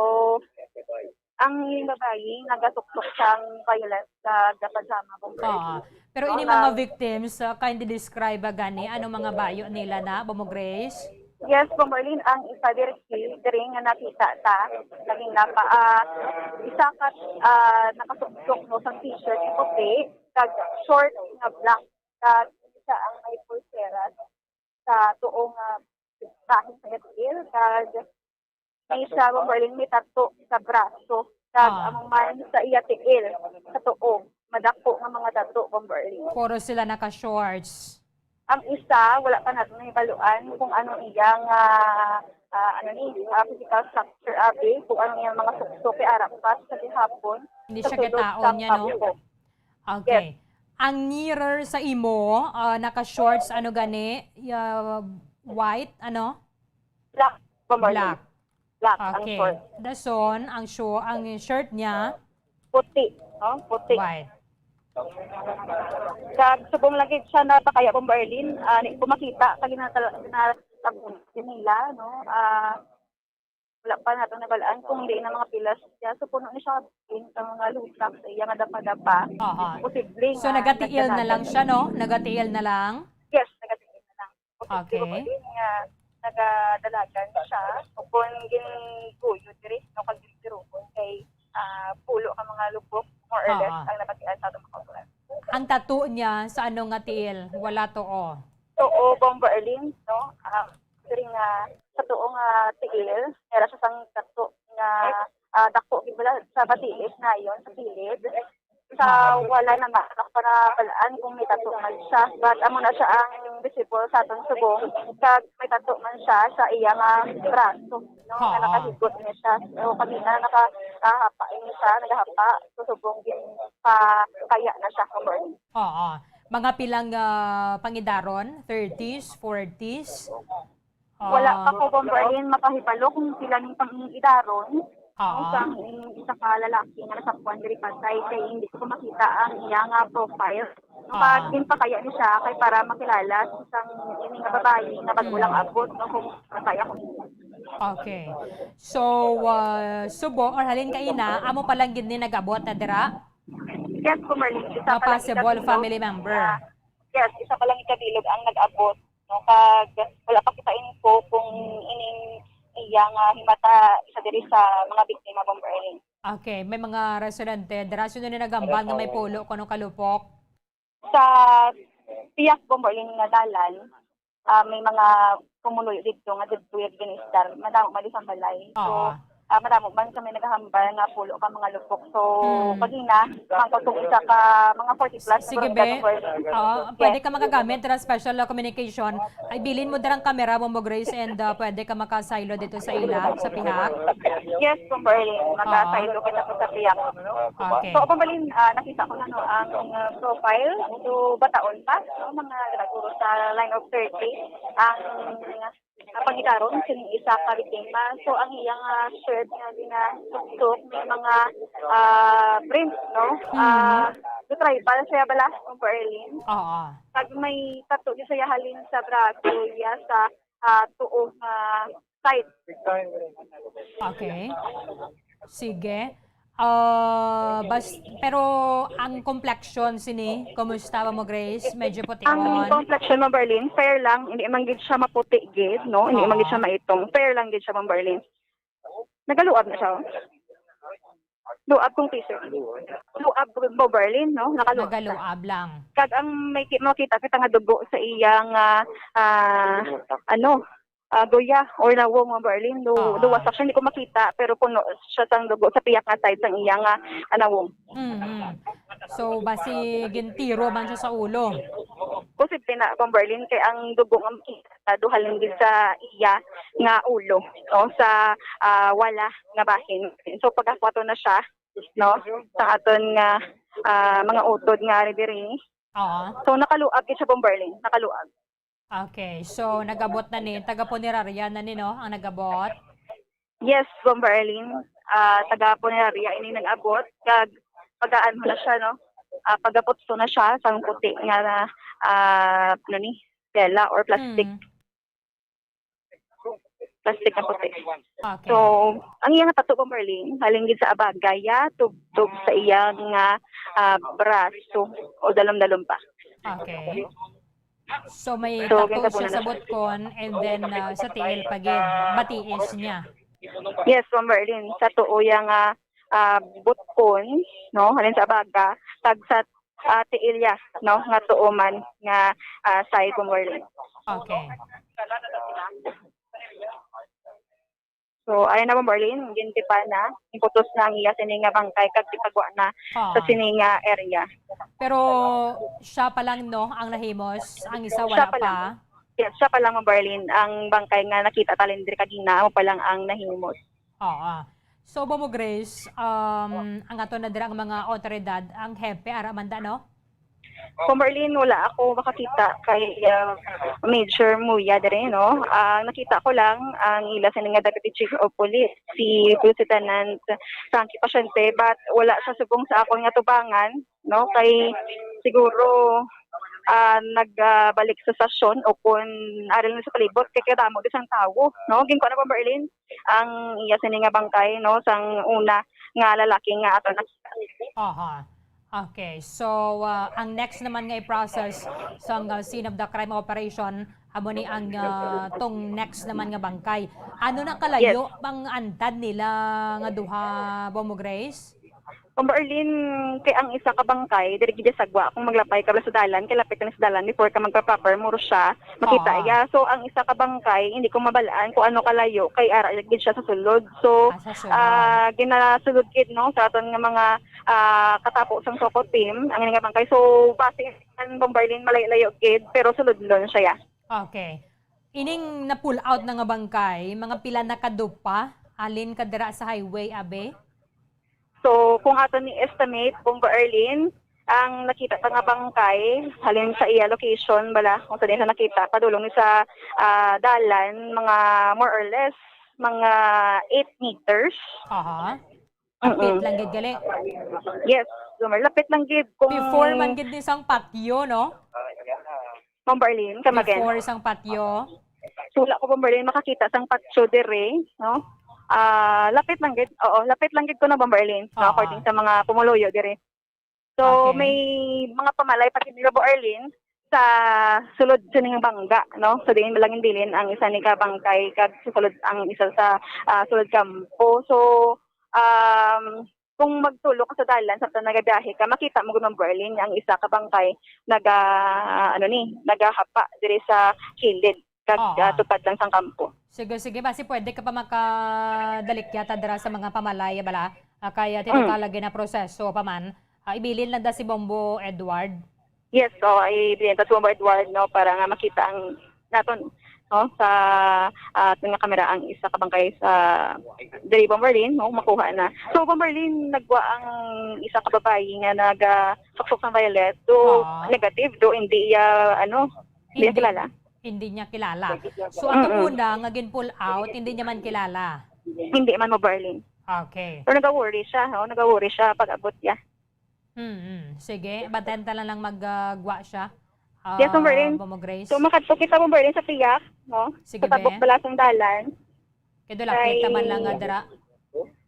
Ang babayi nagasuksok sang violence sa pajama, Bomber. Oo. Pero ini mga victims, uh, kindly describe ba gani ano mga bayo nila na, Bombo Grace? Yes, Bomberlin, ang isa diri, diri nga nakita ta, naging napa, ah, isa ka, ah, nakasuksok, no, sang t-shirt puti, kag short nga black, kag isa ang may pulseras sa tuo nga bahin sa iya tiil, kag may isa, Bomberlin, may tattoo sa braso, kag Ah. amo man sa iya tiil, sa tuo, madako nga mga tattoo, Bomberlin. Puro sila naka-shorts. Ang isa, wala pa natin nahibaluan kung anong iyang, ah, ah, ano ni, ah, physical structure, abi, kung anong iyang mga suksok, kay ara pa sa gihapon. Hindi sa siya sulod kitaon sa niya, no? Kampo. Okay. Yes. Ang nearer sa imo, ah, naka-shorts, ano gani, ah, white, ano? Black, Bomberlin. Black. Black ang Okay. short. Dason, ang sho-, ang shirt niya? Puti, no? Puti. White. Kag subong lagi siya napakaya, Bomberlin. Ah, di ko makita, kag ginatala-, ginatapon nila, no? Ah, wala pa nato nabalaan kung di na mga pilas siya. So, puno ni siya din ang mga lusak sa iya nga dapa-dapa. Oo. Posible So, nga nagatiil na lang nagdala siya, no? Nagatiil na lang? Yes, nagatiil na lang. Okay. Posible din nga nagadalagan siya. O kung ginguyo diri, no, kag gintirukon kay, ah, pulo ka mga lupok, more or less, Oo. ang nabatian sa atong mga kauturan. Ang tattoo niya sa ano nga tiil? Wala to, oh. Oo, Bomberlin, no? Ah, diri nga sa tuo nga tiil, meron siya sang tattoo nga, ah, dako gid bala sa batiis nayon, sa kilid. Sa Ah. wala naman, ako pa nabalaan kung may tattoo man siya. But amo na siya ang visible sa aton subong. Kag may tattoo man siya sa iya nga braso, no? Nga Ah. nakahigot niya siya. So, kami na naka, ah, hapa ini siya, nagahapa. So, subong gin pa kaya na siya, Bomberlin. Oo. Mga pilang, ah, pangidaron? Thirties, forties? Wala pa ko, Bomberlin, makahibalo kung pila ning pangidaron. Oo. Ang sang isa ka lalaki nga nasapuan diri patay, kay hindi ko makita ang iya nga profile. Ah. Pag ginpakaya ni siya, kay para makilala sa sang ini nga babayi nga bago lang Mm. abot, no, kung makaya ko. Okay. So, ah, subo or halin kaina, amo pa lang gid ni nag-abot na dira? Yes, Bomberlin. Isa Nga pa lang possible ikabilog family member. na, yes, isa pa lang ikabilog ang nag-abot, no? Kag wala pa kita info kung ining iya nga himata isa diri sa mga biktima, Bomberlin. Okay, may mga residente dira sino ni naghambal nga may pulo kuno ka lupok? Sa pihak, Bomberlin, nga dalan, ah, may mga pumuluyo dito nga didto gid gin-istar. Madamo man di sang balay. So, Oo. ah, madamo man kami nagahambal nga pulo ka mga lupok. So, Mm. pagina, hangtod kung isa ka mga forty plus na Sige, barangay be. Bomberlin. Oo, Yes. pwede ka makagamit dira special communication. Ay, bilin mo dirang camera, Bombo Grace, and, ah, pwede ka makasaylo dito sa ila, sa pihak. Yes, Bomberlin. Makasaylo Oo. kita po sa pihak. Okay. So, Bomberlin, ah, nakita ko na, no, ang, ah, profile. So, bataon pa, no, mga naguro sa line of thirty. Ang, ah, pangidaron, sing isa ka biktima. So, ang iyang, ah, shirt nga ginasuksok, may mga, ah, prints, no? Mhm. Ah, tribal siya bala, Bomberlin. Oo. Pag may tattoo siya halin sa braso, iya sa, ah, tuo nga side. Okay. Sige. Ah, bas-, pero ang complexion sini, kumusta ba mo, Grace? Medyo puti Ang on? complexion, Bomberlin, fair lang. Hindi man gid siya maputi gid, no? Hindi man gid siya Oo. maitom. Fair lang gid siya, Bomberlin. Nagaluab na siya, oh. Luab kong t-shirt. Luab, Bomberlin, no? Nakaluab siya. Nagaluab lang. Kag ang may ki-, makita kita nga dugo sa iyang, ah, ah, ano, ah, guya or nawong, Bomberlin. Du-, Ah. duwa sa siya, hindi ko makita, pero puno siya sang dugo sa pihak nga side sang iyang, ah, nawong. Mhm. So, basi gintiro man siya sa ulo? Posible na, Bomberlin, kay ang dugo nga makita, duha lang gid sa iya nga ulo, no, sa, ah, wala nga bahin. So, pagkakwato na siya, no, sa aton nga, ah, mga utod nga ari diri. Oo. So, nakaluag gid siya, Bomberlin, nakaluag. Okay, so nag-abot na ni, taga punerarya na ni, no, ang nag-abot? Yes, Bomberlin. Ah, taga punerarya ini nag-abot, kag pagaan mo na siya, no? Ah, pagaputso na siya sang puti nga, ah, ano ni, tela or plastic. Mm. plastic nga puti. Okay. So, ang iya nga tato, Bomberlin, halin gid sa abagaya, tubtob sa iya nga ah, braso o dalom-dalom pa. Okay. So may So, tattoo ganda po siya na sa siya. Butkon and then ah, sa tiil pa gid, batiis niya. Yes, Bomberlin, sa tuo iya nga ah, butkon, no, halin sa abaga, kag sa ah, tiil iya, no, nga tuo man nga ah, side, Bomberlin. Okay. So, ayan na, Bomberlin, gintipa na, ginputos na ang iya sini nga bangkay kag gipagwa na sa Ah. sini nga area. Pero siya pa lang, no, ang nahimos, ang isa Siya wala pa lang. pa. Yes, siya pa lang, Bomberlin, ang bangkay nga nakita talin diri kagina, amo pa lang ang nahimos. Oo. So, Bombo Grace, um, ang ato na dira ang mga otoridad, ang hepe, ara man da, no? Bomberlin, wala ako makakita kay ah, Major Muya dire, no? Ang nakita ko lang ang ila sini nga Deputy Chief of Police, si Police Lieutenant Frankie Pasyente, but wala sa subong sa akon nga tubangan, no? Kay siguro ah, nagbalik sa stasyon o kun ari lang sa palibot kay kadamo di sang tawo, no? Ginkuha na, Bomberlin, ang iya sini nga bangkay, no, sang una nga lalaki nga ato nakita. Aha. Okay. So, ah, ang next naman nga i-process sang ah, scene of the crime operation, amo ni ang ah, tong next naman nga bangkay. Ano na kalayo ang antad nila nga duha, Bombo Grace? Bomberlin, kay ang isa ka bangkay diri gid sa gwa, kung maglapay ka sa dalan, kay lapit na sa dalan before ka magpa-proper, muro siya makita Oo. iya. So ang isa ka bangkay, hindi ko mabalaan kung ano kalayo, kay ara gid siya sa sulod. So Ah, sa sulod. ah, ginasulod gid, no, sa aton nga mga ah, katapo sang SOCO team ang ining bangkay. So base ang, Bomberlin, malayo-layo gid, pero sulodlon siya. Okay. Ining na-pull out na nga bangkay, mga pila na ka dupa halin ka dira sa highway, abi? So kung ato ni estimate, Bomberlin, ang nakita pa nga bangkay halin sa iya location bala, kung sa diin sa nakita, padulong ni sa ah, dalan, mga more or less mga eight meters. Aha. Mm-mm. Apit lang gid gali. Yes, Bomber, lapit lang gid. Kung Before man gid ni sang patio, no? Bomberlin, come again. Before sang patio. So, wala ko, Bomberlin, makakita sang patio dire, no? Ah, lapit lang gid. Oo, lapit lang gid ko na, Bomberlin, no? Oo. According sa mga pumuluyo dire. So, Okay. May mga pamalay pa gid nila, Bomberlin, sa sulod sa ning bangga, no? So diin lang bilin ang isa ni ka bangkay kag sa sulod ang isa sa ah, sulod kampo. So um kung magtulo ka sa dalan samtang nagabiyahe ka, makita mo gud, Bomberlin, nga ang isa ka bangkay naga ano ni, nagahapa diri sa kilid kag Oo. ah, tupad lang sang kampo. Sige, sige, basi pwede ka pa makadalikyat dira sa mga pamalay, bala. Ah, kaya tito Mm. ka lagi na proseso pa man. Ah, ibilin lang da si Bombo Edward. Yes, so ibenta si Bombo Edward, no, para nga makita ang naton, no, sa ah, aton nga kamera ang isa ka bangkay sa diri, Bomberlin, no, makuha na. So Bomberlin, nagwa ang isa ka babayi nga naga suksok sang violet. Do Ah. Negative, do hindi iya ano, hindi iya Hindi. Kilala. Hindi niya kilala. So, ang Mm-mm. una nga gin-pull out, hindi niya man kilala. Hindi man, Bomberlin. Okay. Pero nag-worry siya, no? Nag-worry siya pag abot niya. Hmm, hmm. Sige, bantayan ta lang magagwa siya. Ah, Yes, Bomberlin. Bombo Grace. So makadto kita, Bomberlin, sa piyak, no? Sige, Sa tabok be. bala sang dalan. Kay lapit Kay- naman lang nga dira.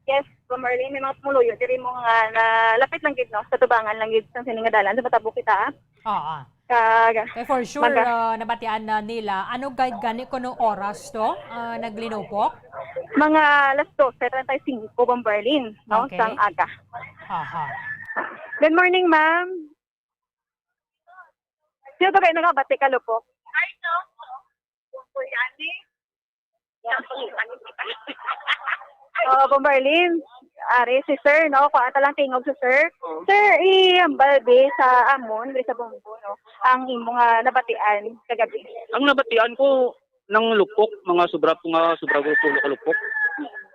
Yes, Bomberlin, may mga pumuluyo diri mo nga na lapit lang gid, no, sa tubangan lang gid sang sini nga dalan, sa matabok kita. Oo. Kag Kay for sure, Maga- ah, nabatian na nila. Ano gay gani kuno oras to? Ah, naglinupok? Mga alas dose treinta y cinco, Bomberlin, no, Okay. Sang aga. Aha. Good morning, ma'am. Sino ka kayo nagabati ka, Lupok? Oh, Bomberlin. Ari si sir, no? Kuha ta lang tingog si sir. Sir, ihambal bi sa amon, diri sa Bombo, no? Ang imo nga nabatian kagabi. Ang nabatian ko, nang lupok, mga sobra po nga, sobra ko pulo ka lupok.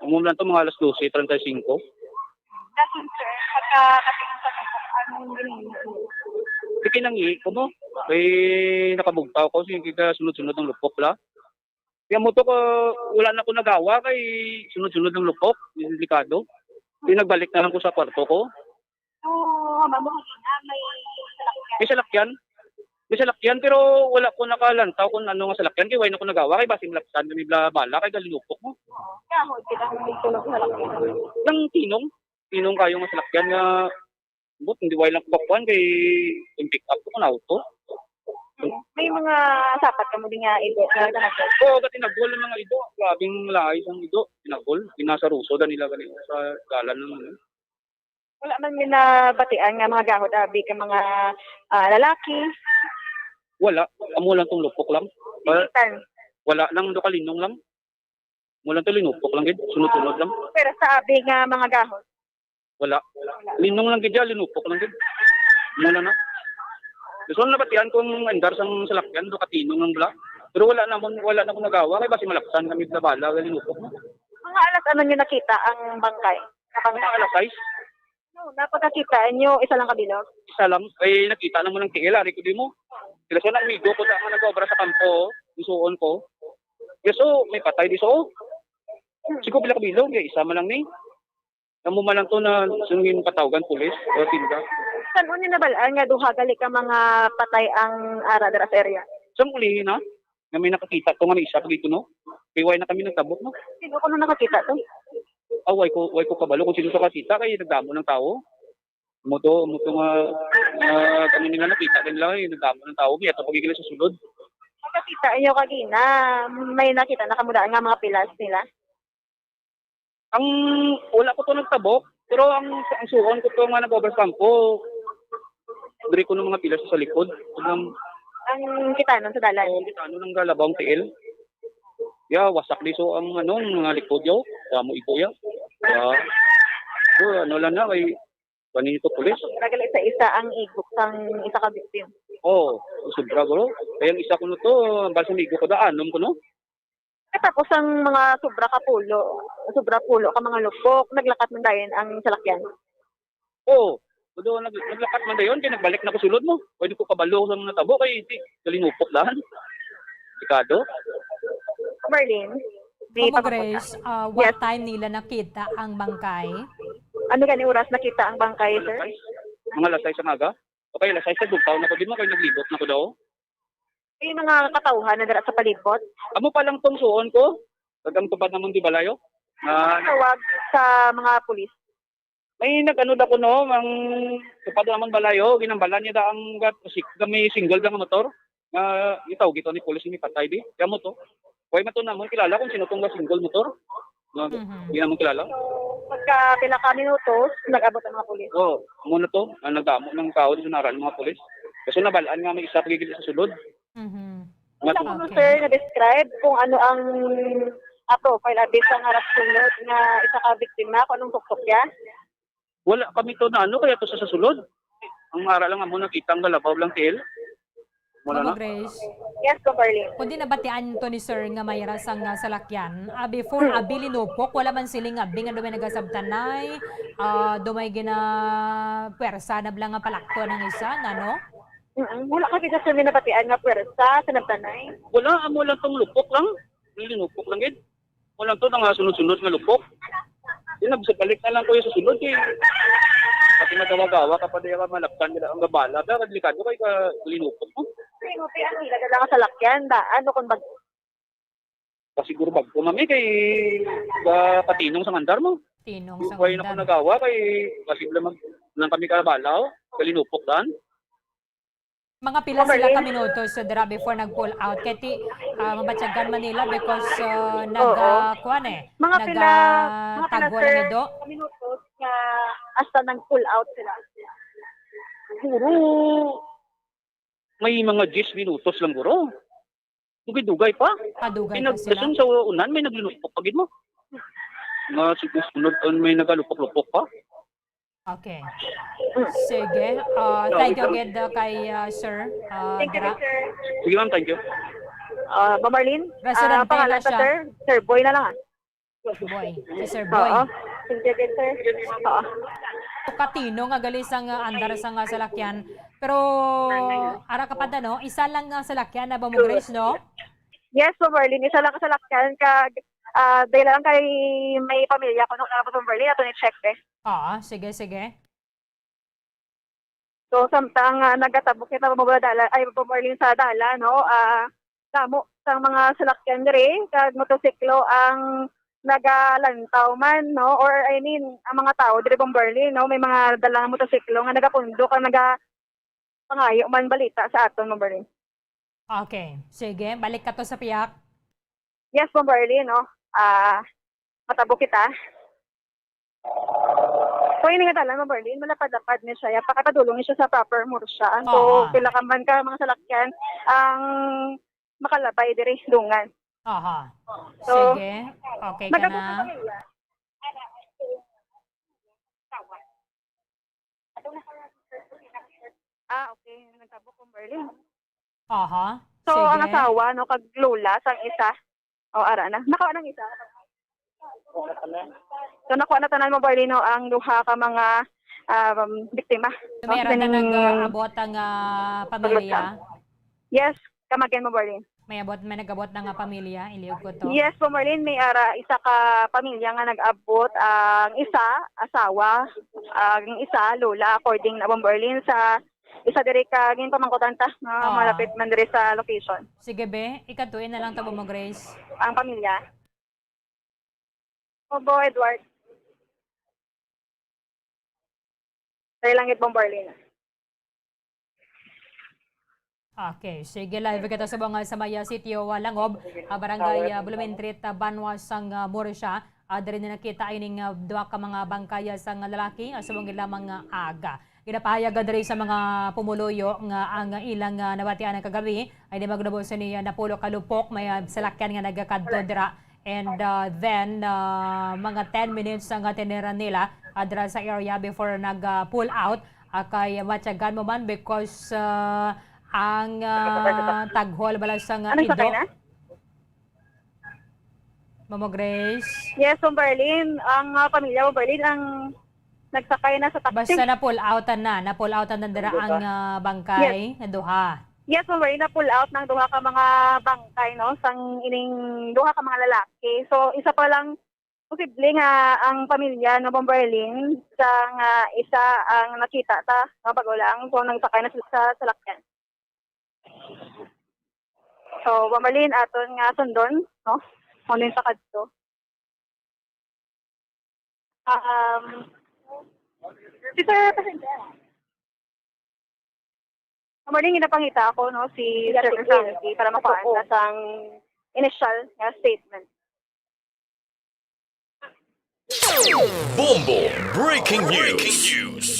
Umum lang to, mga alas dose treinta y cinco. Dason, sir, pagkakatingin sa lupok, anong ginagawa? Di kinangi ko mo. Kay nakabugtaw ko, sige, kaya sunod-sunod ang lupok la. Kaya mo to ko, wala na ko nagawa kay sunod-sunod ang lupok. Delikado. Di nagbalik na lang ko sa kwarto ko. So, mamo, na may salakyan. May salakyan. May salakyan, pero wala ko nakalantaw kung ano nga salakyan, kay wala na ko nagawa, kay basi malapsan kami bla-, bala, kay galinupok mo. Oo. Kahoy, kita ang dito ng salakyan. Nang tinong, tinong kayo nga salakyan nga, but hindi wala lang kukuan, kay yung pick up ko kung auto. May mga sapat ka mo din nga ido. Oo, kasi nagol ang mga ido. Grabing laay ang ido. Tinagol. Pinasaruso na nila ganito sa dalan ng ano. Wala man may nabatian nga mga gahod abi ka mga, ah, lalaki. Wala. Amo lang tong lupok lang. Wala, Bigitan. Wala lang, do kalinong lang. Amo lang to, linupok lang gid. Sunod-sunod lang. Pero sa abi nga mga gahod. Wala. Linong lang gid ya, linupok lang gid. Amo lang na. Gusto na nabatian kung andar sang salakyan, do katinong lang bla. Pero wala namon, wala na ko nagawa kay basi malapsan kami sa bala, linupok na. Mga alas ano nyo nakita ang bangkay? Sa bangkay? Mga alas sais. No, napagkakita nyo, isa lang ka bilog? Isa lang. Ay, nakita naman ng tiil, ari ko di mo. Sila sa nang migo ko na nga nag-obra sa kampo, isuon ko. Yaso, may patay di so. Siguro pila ka bilog, ya, isa man lang ni. Amo man lang to na sungin patawgan pulis o tinda. San-o ni nabalaan nga duha gali ka mga patay ang ara dira sa area? Sa ulihi na, nga may nakakita to nga may isa pa gito, no? Kay wala na kami nagtabok, no? Sino kuno nakakita to? Ah, wala ko, wala ko kabalo kung sino sa kasita kay nagdamo ng tao. Mo to, mo to nga, nga kami nila nakita din lang, eh, nagdamo ng tao, kaya to pagigil sa sulod. Nakakita inyo kagina, may nakita na kamo daan nga mga pilas nila? Ang, wala ko to nagtabok, pero ang, ang suon ko to nga nag-overstand ko, diri ko ng mga pilas sa likod. Ang Ang kitanon sa dalan. Ang kitanon ng galabaw ang tiil. Ya, wasak di so ang ano, mga likod yo. Kaya mo igo ya. Ya. So, ano lang na, kay kanito pulis. Nagali sa isa ang igok sang isa ka victim. Oo, sobra, bro. Kaya ang isa ko no to, ang balsa migo ko daan, anom ko no. Katapos ang mga sobra ka pulo, sobra pulo ka mga lupok, naglakat man dayon ang salakyan? Oo. Although nag-, naglakat man dayon, kay nagbalik na ko sulod mo. Pwede ko kabalo sa mga tabo, kay di, galinupok dahan. Delikado. Marlene, may Ma'am pangabot Grace, ah, what Yes. time nila nakita ang bangkay? Ano gani oras nakita ang bangkay, sir? Mga alas sais ang aga. Okay, alas sais, nagugtaw na ko. Di mo kayo naglibot na ko daw. May mga katawhan na dira sa palibot? Amo pa lang tong suon ko. Kag ang tupad namon di balayo. Ah, Tawag sa mga pulis. May nag-ano da ko no, ang tupad namon balayo, ginambalan niya da ang gat-, si-, kami single da nga motor. Nga itaw gito ni pulis ni patay di. Kaya mo to. Way man to namon kilala kung sino tong single motor. Nga, Mhm. Di namon kilala. So, pagka pila ka minutos, nag-abot ang mga pulis? Oo, amo na to. Ang nagdamo ng tao di sa naran ng mga pulis. Kasi nabalaan nga may isa pagigil sa sulod. Mhm. Wala ko, Okay. sir, na-describe kung ano ang, ah, profile abi sa nga sulod nga isa ka biktima, kung anong tuktok niya? Wala kami to na ano, kaya to sa, sa sulod. Ang ara lang amo nakita ang galabaw lang tiil. Wala Mama na. Grace, Yes, Ma'am Arlene. Kundi nabatian to ni sir nga may ra sang, ah, salakyan. Ah, before, Hmm. abi linupok, wala man siling abi nga dumay nagasabtanay, ah, dumay gina-, pwersa na bala nga palakto ng isa, nga, no? Mm-mm. Wala ka kita, sir, may nabatian nga pwersa sa nagtanay? Wala, amo lang tong lupok lang. Linupok lang gid. Wala to, nga sunod-sunod nga lupok. Di na, bisag balik na lang ko yung sa sulod, eh. Pati magawa-gawa ka pa, di ka malaptan nila ang gabala. Pero delikado kay ka linupok mo. Sino, te, ang hila na lang sa lakyan, daan, o kung bag- Pasiguro bag ko, mami, kay ba patinong sa mandar mo. Tinong sa Buhay na ko mandar. Nagawa, kay posible mag-, lang kami kabala, oh. Kalinupok, daan. Mga pila sila Overlay? Ka minutos sa dira before nag-pull out? Kay ti, ah, mabatyagan man nila because, ah, Oo. Nag, ah, kuwan eh, Mga pila, mga pila, nagtago lang sir, ido. Ka minutos nga hasta nag-pull out sila? Siguro, may mga diyes minutos lang, guro. Dugay-dugay pa. Padugay pa sila? Pinagdason sa unan, may naglulupok pa gid mo. Nga, siguro sunod, may nagalupok-lupok pa. Okay. Mm. Sige. Ah, No, thank you ikaw. Gid, ah, kay, ah, Sir, ah, Thank you, Dra. Sir. Sige, ma'am, thank you. Ah, Ma'am Marlene, Residente ah, pangalan na pa, siya. Sir? Sir Boy na lang, ah. Boy. Si Sir Boy. Oo. Thank you, good, sir. Oo. Katino nga gali sang, ah, andar sang, ah, salakyan. Pero, ara ka pa da, no? Isa lang ang salakyan na ba mo, Grace, no? Yes, Ma'am Marlene. Isa lang ang salakyan. Kag, ah, dahil lang kay may pamilya ko, no? Tapos, Ma'am Marlene, ato ni check, eh. Oo, sige, sige. So, samtang, ah, nagatabok kita, Bombo, dalan, ay, Bombo Arlene, sa dalan, no? Ah, damo sang mga salakyan diri, kag motosiklo ang nagalantaw man, no? Or, I mean, ang mga tawo diri, Bombo Arlene, no? May mga dala nga motosiklo nga nagapundo kag nagapangayo man balita sa aton, Bombo Arlene. Okay. Sige, balik ka to sa piyak. Yes, Bombo Arlene, no? Ah, matabo kita. So, ini nga dalan, Bombo Arlene, malapad-lapad ni siya. Ya, pakapadulong ni siya sa proper Murcia. So, Oo. pila ka man ka mga salakyan ang makalabay diri dungan. Aha. So, Sige. Okay ka nagabot na? ang pamilya. Ah, okay. Nagtabok, Bombo Arlene. Aha. So, ang Sige. asawa, no, kag lola sang isa. O, ara na. Nakuha ng isa. So, nakuha na tanan, Bombo Arlene, no, ang duha ka mga, um, biktima. So, may ara na Kining nag-abot ang, ah, pamilya? Yes, come again, Bombo Arlene. May abot, may nag-abot na nga pamilya, iliog ko to. Yes, Bombo Arlene, may ara isa ka pamilya nga nag-abot, ang isa, asawa, ang isa, lola, according na, Bombo Arlene, sa isa diri ka ginpamangkutan ta, nga Oo. malapit man diri sa location. Sige, be. Ikatuin na lang to, Bombo Grace. Ang pamilya. Bombo Edward. Dali lang gid, Bombo Arlene. Okay, sige, live kita sa mga sa may, ah, sitio, ah, Langob, ah, barangay, ah, Blumentritt, ah, banwa sang, ah, Murcia. Ah, diri na nakita ining, ah, duha ka mga bangkay, ah, sang lalaki, ah, subong gid lamang nga aga. Ginapahayag, ah, diri sa mga pumuluyo nga ang, ah, ilang, ah, nabatian kagabi ay di magnubo sini, ah, napulo ka lupok, may, ah, salakyan nga nagakadto Correct. dira. And, uh, then, uh, mga ten minutes ang, uh, tinira nila, uh, dira sa area before nag, uh, pull out. Uh, kay matyagan mo man because, uh, ang, uh, taghol bala sa nga Anong sakay ido. na? Mamo Grace? Yes, Bombo Arlene. Ang, uh, pamilya, Bombo Arlene, ang nagsakay na sa taxi. Basta na-pull outan na, na-pull outan na dira ang, uh, bangkay Yes. nga duha. Yes, Bombo Arlene, na-pull out ng duha ka mga bangkay, no, sang ining duha ka mga lalaki. So, isa pa lang posible nga ang pamilya, no, Bombo Arlene, sa nga isa ang nakita ta, no, bago lang. So, nagsakay na sila sa salakyan. So, Bombo Arlene, aton nga sundon, no, kung ano yung pakadto. Um, si Sir Presidente. Mali, ginapangita ako, no, si Sir Frankie para makuhaan na sang initial nga statement. Bombo Breaking News.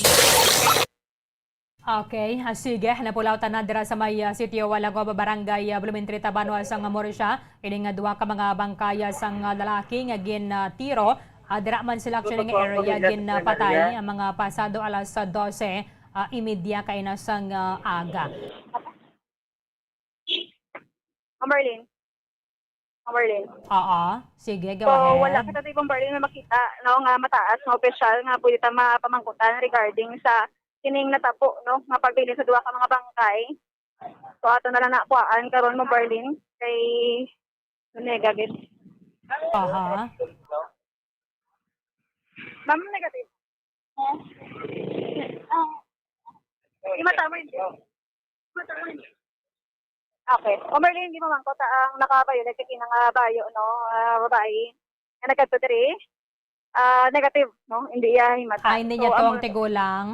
Okay, ah, sige. Napulaw tanan dira sa may, ah, sitio, ah, Langob, barangay, ah, Blumentritt, Banwa sang Murcia. Ini nga duha ka mga bangkaya sang, ah, lalaki nga gin, ah, tiro. Ah, dira man sila actually nga area gin, ah, patay ang mga pasado alas, ah, dose, ah, imedya kaina sang, ah, aga. Ma'am Marlene. Ma'am Marlene. Oo. Sige, go So, ahead. wala kita, Bombo Arlene, na makita, no, nga mataas nga opisyal nga pwede ta mapamangkutan regarding sa kining natabo, no, nga pagbilin sa duha ka mga bangkay. So, ato na lang nakuhaan karon, Bombo Arlene, kay negative. Aha. Ma'am, negative. Ah, di matama yun. Di matama yun. Okay. O, Marlene, di mo man ko ta ang naka-violet kay kinang, ah, bayo, no? Ah, babae. Nga nagkadto diri. Ah, negative, no? Hindi iya himata. Ay, hindi So, niya to ang ang tigulang?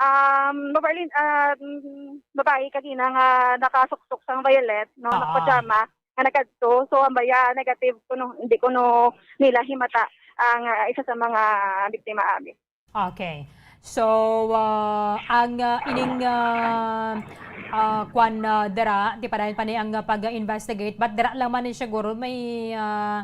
Um, Marlene, ah, mm, babae kagina nga nakasuksok sang violet, no? Oo. Nakapajama, nga nagkadto. So, ang baya, negative kuno, hindi kuno nila himata ang, ah, isa sa mga biktima, abi. Okay. So, ah, ang, ah, ining, ah, ah, kwan, ah, dira, di pa dayon pa ni ang, ah, pag-investigate, but dira lang man ni siguro may, ah,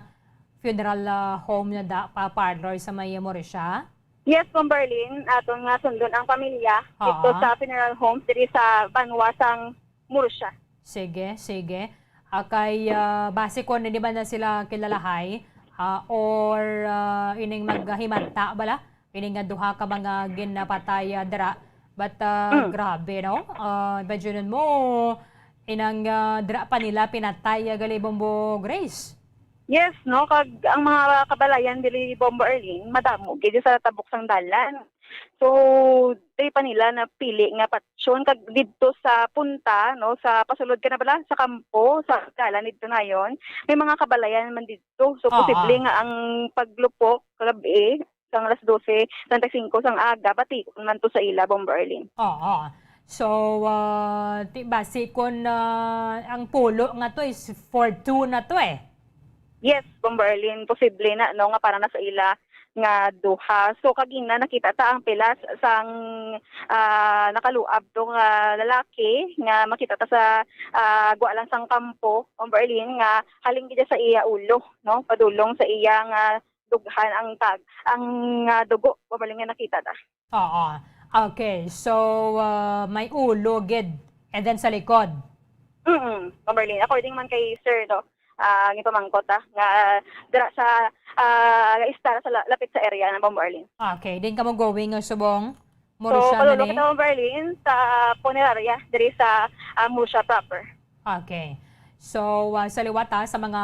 funeral, ah, home na da, pa parlor sa may Murcia? Yes, Bombo Arlene, aton nga sundon ang pamilya dito Oo. sa funeral home diri sa Banwa sang Murcia. Sige, sige. Ah, kay, ah, base kon hindi man na sila kilalahay, ah, or, ah, ining maghimanta bala, ining nga duha ka mga ginapatay, ah, dira. But, ah, Mm. grabe, no? Ah, imagine mo, inang, ah, dira pa nila pinatay, ah, gali, Bombo Grace. Yes, no? Kag ang mga kabalayan diri, Bombo Arlene, madamo gid sa tabok sang dalan. So, diri pa nila napili nga patyon kag didto sa punta, no, sa pasulod ka na bala sa kampo, sa dalan didto nayon, may mga kabalayan man didto. So, Oo. posible nga ang paglupok kagabi sang alas dose treinta y cinco sang aga, bation man to sa ila, Bombo Arlene. Oo. So, ah, ti-, basi kon, ah, ang pulo nga to is four two na to eh. Yes, Bombo Arlene, posible na, no, nga para na sa ila nga duha. So, kagina nakita ta ang pilas sang, ah, nakaluab to nga lalaki nga makita ta sa, ah, gwa lang sang kampo, Bombo Arlene, nga halin gid sa iya ulo, no, padulong sa iya nga dughan ang tag-, ang, ah, dugo, Bombo Arlene, nga nakita ta. Oo. Okay. So, ah, may ulo gid. And then sa likod. Mm, Bombo Arlene. According man kay sir, no, ah, gipamangkot, ah, nga dira sa, ah, istar sa la-, lapit sa area na, Bombo Arlene. Okay. Din kamo going, uh, subong? So, Murcia na palulong ni? kita, Bombo Arlene, sa punerarya, diri sa, ah, Murcia proper. Okay. So, ah, sa liwat, ah, sa mga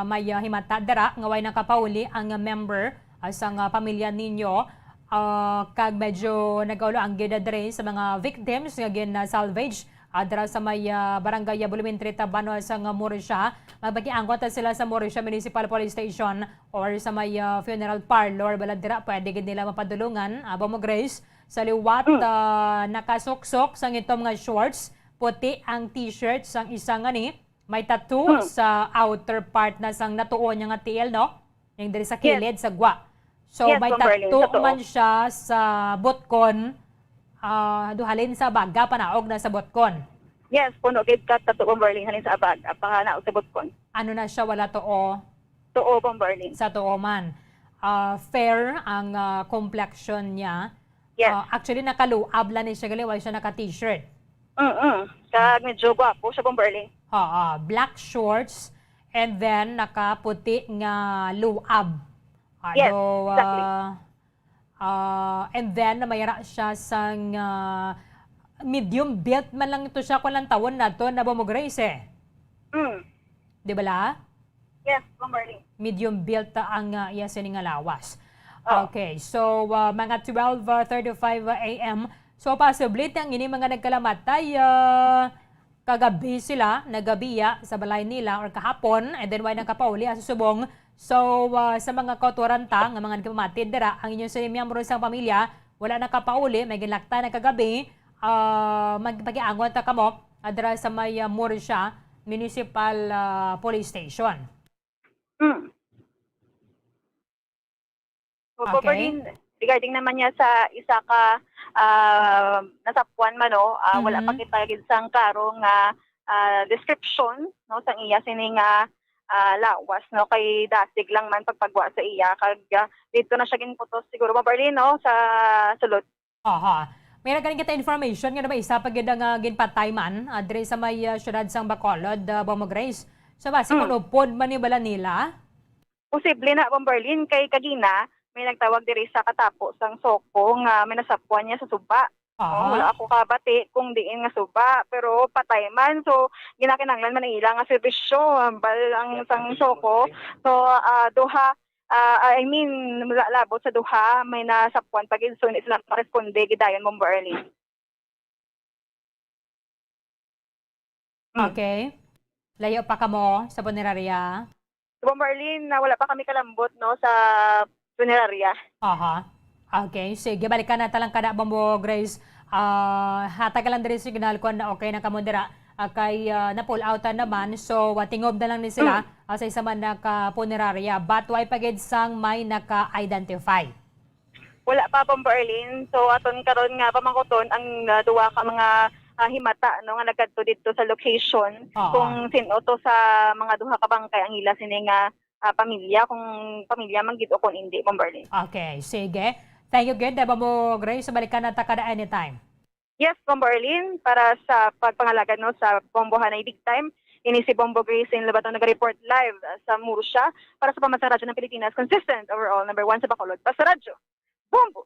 may, ah, himata dira nga way nakapauli ang member, ah, sang, ah, pamilya ninyo, ah, kag medyo nagaulo ang gid diri sa mga victims nga gin-salvage, ah, dira sa may, ah, barangay, ah, Bulumentri, Tabanwa sang, ah, Murcia. Magpakiangkon ta sila sa Murcia Municipal Police Station or sa may, ah, funeral parlor. Bala dira, pwede gid nila mapadulungan, ah, Bombo Grace. Sa liwat, Mm. ah, nakasuksok sang itom nga shorts, puti ang t-shirt sang isa nga ni, may tattoo Mm. sa outer part na sang natuo niya nga tiil, no? Yung diri sa Yes. kilid, sa gwa. So, Yes, may Bombo Arlene, tattoo totoo. man siya sa butkon, ah, duhalin sa baga, panaog na sa butkon. Yes, puno gid ka tattoo, Bombo Arlene, halin sa baga, panaog sa butkon. Ano na siya, wala tuo? Tuo, Bombo Arlene. Sa tuo man. Ah, fair ang, ah, complexion niya. Yes. Ah, actually, nakaluab lang ni siya gali, wala siya naka-t-shirt. Mm-mm. Kag medyo gwapo siya, Bombo Arlene. Oo, black shorts, and then nakaputi nga luab. Yes, Ado, exactly. ah, ah, and then may ra siya sang, ah, medium built man lang ito siya kung lang tawon nato na, Bombo Grace eh. Mm. Di ba la? Yes, Bombo Arlene. Medium built ang, ah, iya sini nga lawas. Oh. Okay, so, ah, mga twelve thirty-five A M. So, possibly, ang ini mga nagkalamatay, ah, kagabi sila, nagabiya sa balay nila or kahapon, and then why nakapauli ang susubong. So, ah, sa mga kauturan ta, nga mga nagpamati dira, ang inyong sini miyembro sang pamilya, wala nakapauli, may ginlakta na kagabi, ah, magpakiangon ta kamo, ah, dira sa may, ah, Murcia Municipal, ah, Police Station. Mm. So, Okay. Bombo Arlene, regarding naman niya sa isa ka, ah, nasapwan man, no, ah, wala pa Mhm. kita gid sang klaro nga, ah, description, no, sang iya sini nga, ah, lawas, no, kay dasig lang man pagpagwa sa iya, kag, ah, dito na siya ginputos siguro, Bombo Arlene, no, sa sulod. Aha. May nagkaling kita information nga may isa pa gid nga ginpatay man, ah, diri sa may, ah, siyudad sang Bacolod, ah, Bombo Grace. So, basi Mm. kung upod man ni bala nila? Posible na, Bombo Arlene, kay kagina may nagtawag diri sa katapo sang SOCO nga may nasapwan niya sa suba. Aha. Oh, wala ako kabati kung diin nga suba, pero patay man. So, ginakinanglan man ang ila nga serbisyo, hambal ang sang SOCO. So, ah, duha, ah, I mean, la-, labot sa duha, may nasapwan pa gid. So, hindi sila makaresponde gid dayon, Bombo Arlene. Mm. Okay. Layo pa kamo sa punerarya? Bombo Arlene, na wala pa kami kalambot, no, sa punerarya. Aha. Okay, sige, balikan na talang kada, Bombo Grace. Ah, hatag ka lang diri signal kung okay na kamo dira. Ah, kay, ah, na-pull out na naman. So, ah, tingob na lang ni sila, Mm. ah, sa isa man na ka punerarya. But why pa gid sang may naka-identify? Wala pa, Bombo Arlene. So, aton karon nga pamangkuton ang, ah, duha ka mga, ah, himata, no, nga nagkadto didto sa location, Oo. kung sin-o to sa mga duha ka bangkay ang ila sini nga, ah, pamilya, kung pamilya man gid o kung indi, Bombo Arlene. Okay, sige. Thank you gid, Bombo Grace. Balikan na ta kada anytime. Yes, Bombo Arlene, para sa pagpangalagad, no, sa Bombohanay Big Time, ini si Bombo Grace in Lobaton nag-report live sa Murcia para sa Pamansang Radyo ng Pilipinas, consistent, overall, number one sa Bacolod, pa sa radyo. Bombo!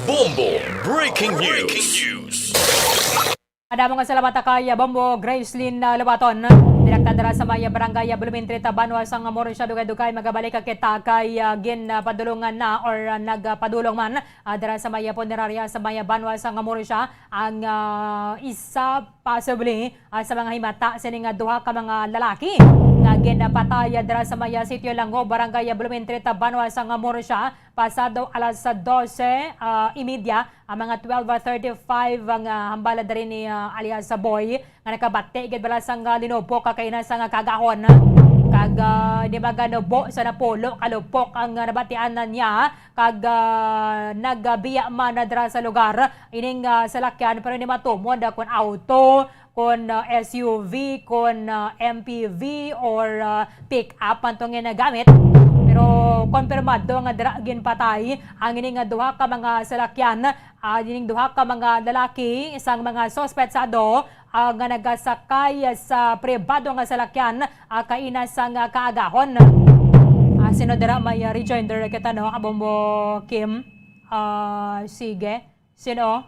Bombo Breaking News. Madamo nga salamat kay, ah, Bombo Gracelyn, ah, Lobaton. Direkta dira sa may, ah, barangay, ah, Blumentritt, ah, banwa sang Murcia, dugay-dugay. Magabalik ka kita kay, ah, gin, ah, padulungan na or, ah, nagpadulong man, ah, dira sa may, ah, punerarya sa may, ah, banwa sang Murcia ang, ah, isa possibly, ah, sa mga himata sini nga duha ka mga lalaki nga ginapatay, ah, dira sa may, ah, Sitio Lango, barangay, ah, Blumentritt, ah, banwa sang Murcia. Pasado alas dose, ah, y media, ang mga twelve thirty-five ang, ah, hambala diri ni, ah, alias sa Boy, nga nakabati gid bala sang, ah, linupok ka kaina sang, ah, kaagahon. Kag, ah, di ba, ganubo sa napulo ka lupok ang, ah, nabatian na niya, kag, ah, nagbiya man na dira sa lugar ining, ah, salakyan, pero hindi matumod, ah, kon auto, kon, ah, S U V, kon, ah, M P V, or, ah, pick up man to nga nagamit. Pero konfirmado nga dira ginpatay ang ini nga duha ka mga salakyan, ah, ining duha ka mga lalaki sang mga suspetsado, ah, nga nagasakay sa pribado nga salakyan, ah, kaina sang, ah, kaagahon. Ah, sino dira may, ah, rejoinder kita, no? Abo mo, Kim? Ah, sige. Sino?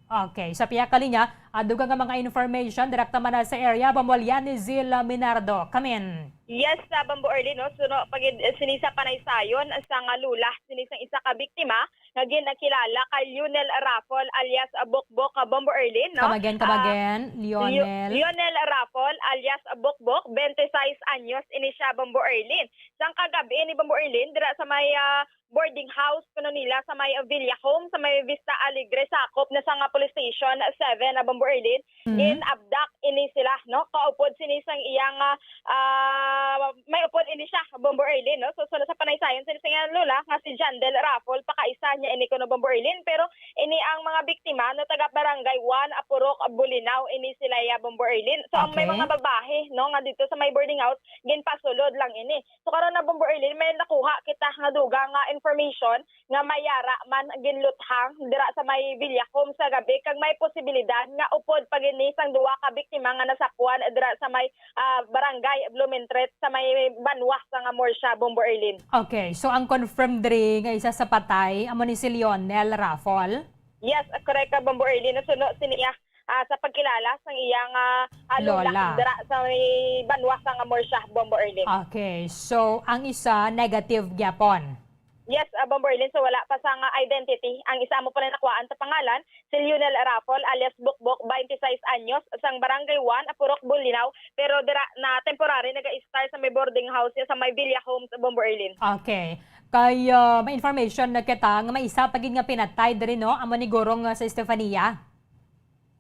Okay, sa pihak ka linya, ah, dugang nga mga information, direkta man na sa area, Bombo Lianizil, ah, Minardo. Come in. Yes, sa Bombo Erlin, no? So, no, pag, eh, sini sa panaysayon, sa nga lula, sini sang isa ka biktima, nga ginakilala kay Lionel Raffol alias, ah, Bokbok, ah, Bombo Erlin, no? Come again, come Ah, again, Lio-, Lionel. Lionel Raffol alias, ah, Bokbok, twenty-six anyos, ini siya, Bombo Erlin. Sang kagabi ni Bombo Erlin, dira sa may, ah, boarding house kuno nila sa may Villa Home, sa may Vista Alegre, sakop na sa nga Police Station seven, ah, Bombo Erlin. Mhm. Gin-abduct ini sila, no? Kaupod sini sang iyang, ah, ah, may upod ini siya, Bombo Erlin, no? So, so sa panaysayon, sini sa iyang lola, nga si Jandel Raffol, pakaisa niya ini kuno, Bombo Erlin. Pero ini ang mga biktima, no, taga Barangay one, Apurok, Bulinaw, ini sila ya, Bombo Erlin. So, ang may Okay. mga babae, no, nga dito sa may boarding house, ginpasulod lang ini. So, karon na, Bombo Erlin, may nakuha kita nga dugang nga information nga may yara man ginluthang dira sa may Villa Home sa gabi, kag may posibilidad nga upod pa gini sang duha ka biktima nga nasapuan dira sa may, ah, barangay Blumentritt sa may banwa sa nga Murcia, Bombo Erlin. Okay, so ang confirmed diri nga isa sa patay amo ni si Lionel Raffol? Yes, correct ka, Bombo Erlin. Nasuno sini, ah, ah, sa pagkilala sang iyang, ah, ah, lola Lola. dira sa may banwa sa nga Murcia, Bombo Erlin. Okay, so ang isa negative gyapon? Yes, ah, Bombo Erlin, so wala pa sang, ah, identity. Ang isa amo pa na nakuhaan sa pangalan, si Lionel Raffol alias Bukbok, twenty-six anyos, sang Barangay one, Apurok, Bulinaw, pero dira na temporary naga-stay sa may boarding house niya sa may Villa Homes, Bombo Erlin. Okay. Kay, ah, may information na kita nga may isa pa gid nga pinatay diri, no? Amo ni guro nga sa Estefania.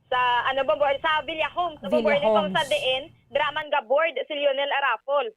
Sa, ano, Bombo, sa Villa Homes, Bombo Villa Erlin, kung sa Homes. diin, dira man ga-board si Lionel Raffol.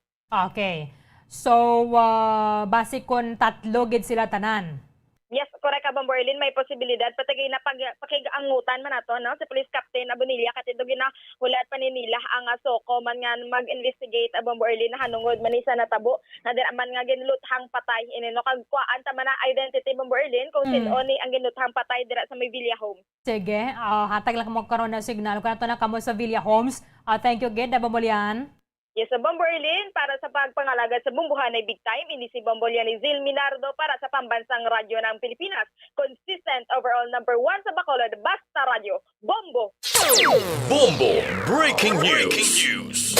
Okay. So, ah, basi kon tatlo gid sila tanan? Yes, correct ka, Bombo Erlin. May posibilidad. Pati gina-, pag-, pakig-angutan man nato, no? Si Police Captain Abonilla, kay dito ginahulat pa ni nila ang, ah, SOCO man nga mag-investigate, ah, Bombo Erlin, nahanungod man ni sa natabo na dira man nga ginluthang patay ini, no? Kag kuhaan ta man na identity, Bombo Erlin, kung Mm. sin-o ni ang ginluthang patay dira sa may Villa Home. Sige, ah, hatag lang mo karon na signal. Kung ato na kamo sa Villa Homes, ah, thank you gid, Bombo Lian. Yes, sa Bombo Erlin, para sa pagpangalagad sa bumbuhanay Big Time, ini si Bombo Lianizil Minardo para sa Pambansang Radyo ng Pilipinas. Consistent overall number one sa Bacolod, basta radyo, Bombo! Bombo Breaking News.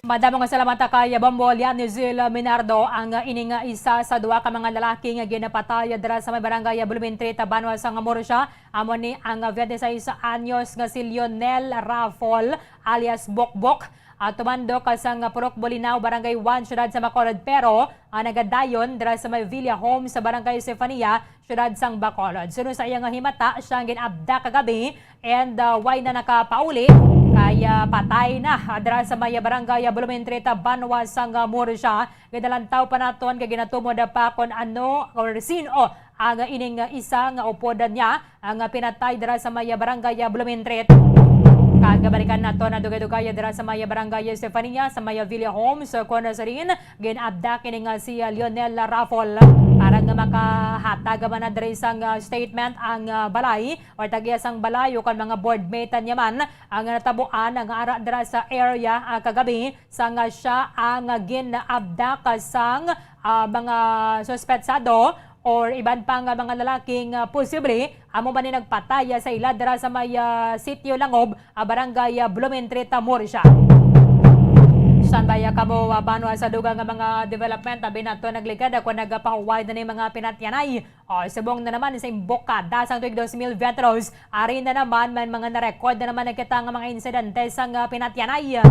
Madamo nga salamat kay Bombo Lianizil Minardo, ang ining isa sa duha ka mga lalaki nga ginapatay dira sa may barangay Blumentritt, banwa sa Murcia. Amo ni ang twenty-six anyos nga si Lionel Raffol alias Bokbok. Ah, tumandok ka sa nga Purok Bulinaw, Barangay one, Siyudad sa Bacolod, pero, ah, nagadayon dira sa may Villa Home sa Barangay Sefania, Siyudad sang Bacolod. Suno sa iya nga himata, siya ang gin-abduct kagabi and, ah, way na nakapauli. Kay, ah, patay na, ah, dira sa may Barangay Blumentritt, banwa sang Murcia. Ginalantaw pa naton kay ginatumod pa kon ano or sin-o ang ining isa nga upod niya ang pinatay dira sa may barangay Blumentritt. Kag balikan nato na dugay-dugay dira sa may barangay Estefania, sa may Villa Homes, kung sa rin gin-abduct ini nga si Lionel Raffol para nga makahatag man na diri sang statement ang balay or tag-iya sang balay o kon mga boardmate niya man ang natabuan nga ara dira sa area, ah, kagabi. Sang siya ang gin-abduct sang, ah, mga suspetsado or iban pa nga mga lalaki nga posible amo man ni nagpatay, ah, sa ila dira sa may, ah, Sitio Langob, ah, Barangay, ah, Blumentritt, ah, Murcia. Standby, ah, kamo, ah, banwa sa dugang nga mga development, abi nato naglikad, ah, kung nagapahuway na ni mga pinatyanay. O, subong na naman sa imbokada sang tuig dos mil biyente dos, ari na naman man mga na-record na naman ang kita nga mga insidente sang, ah, pinatyanay.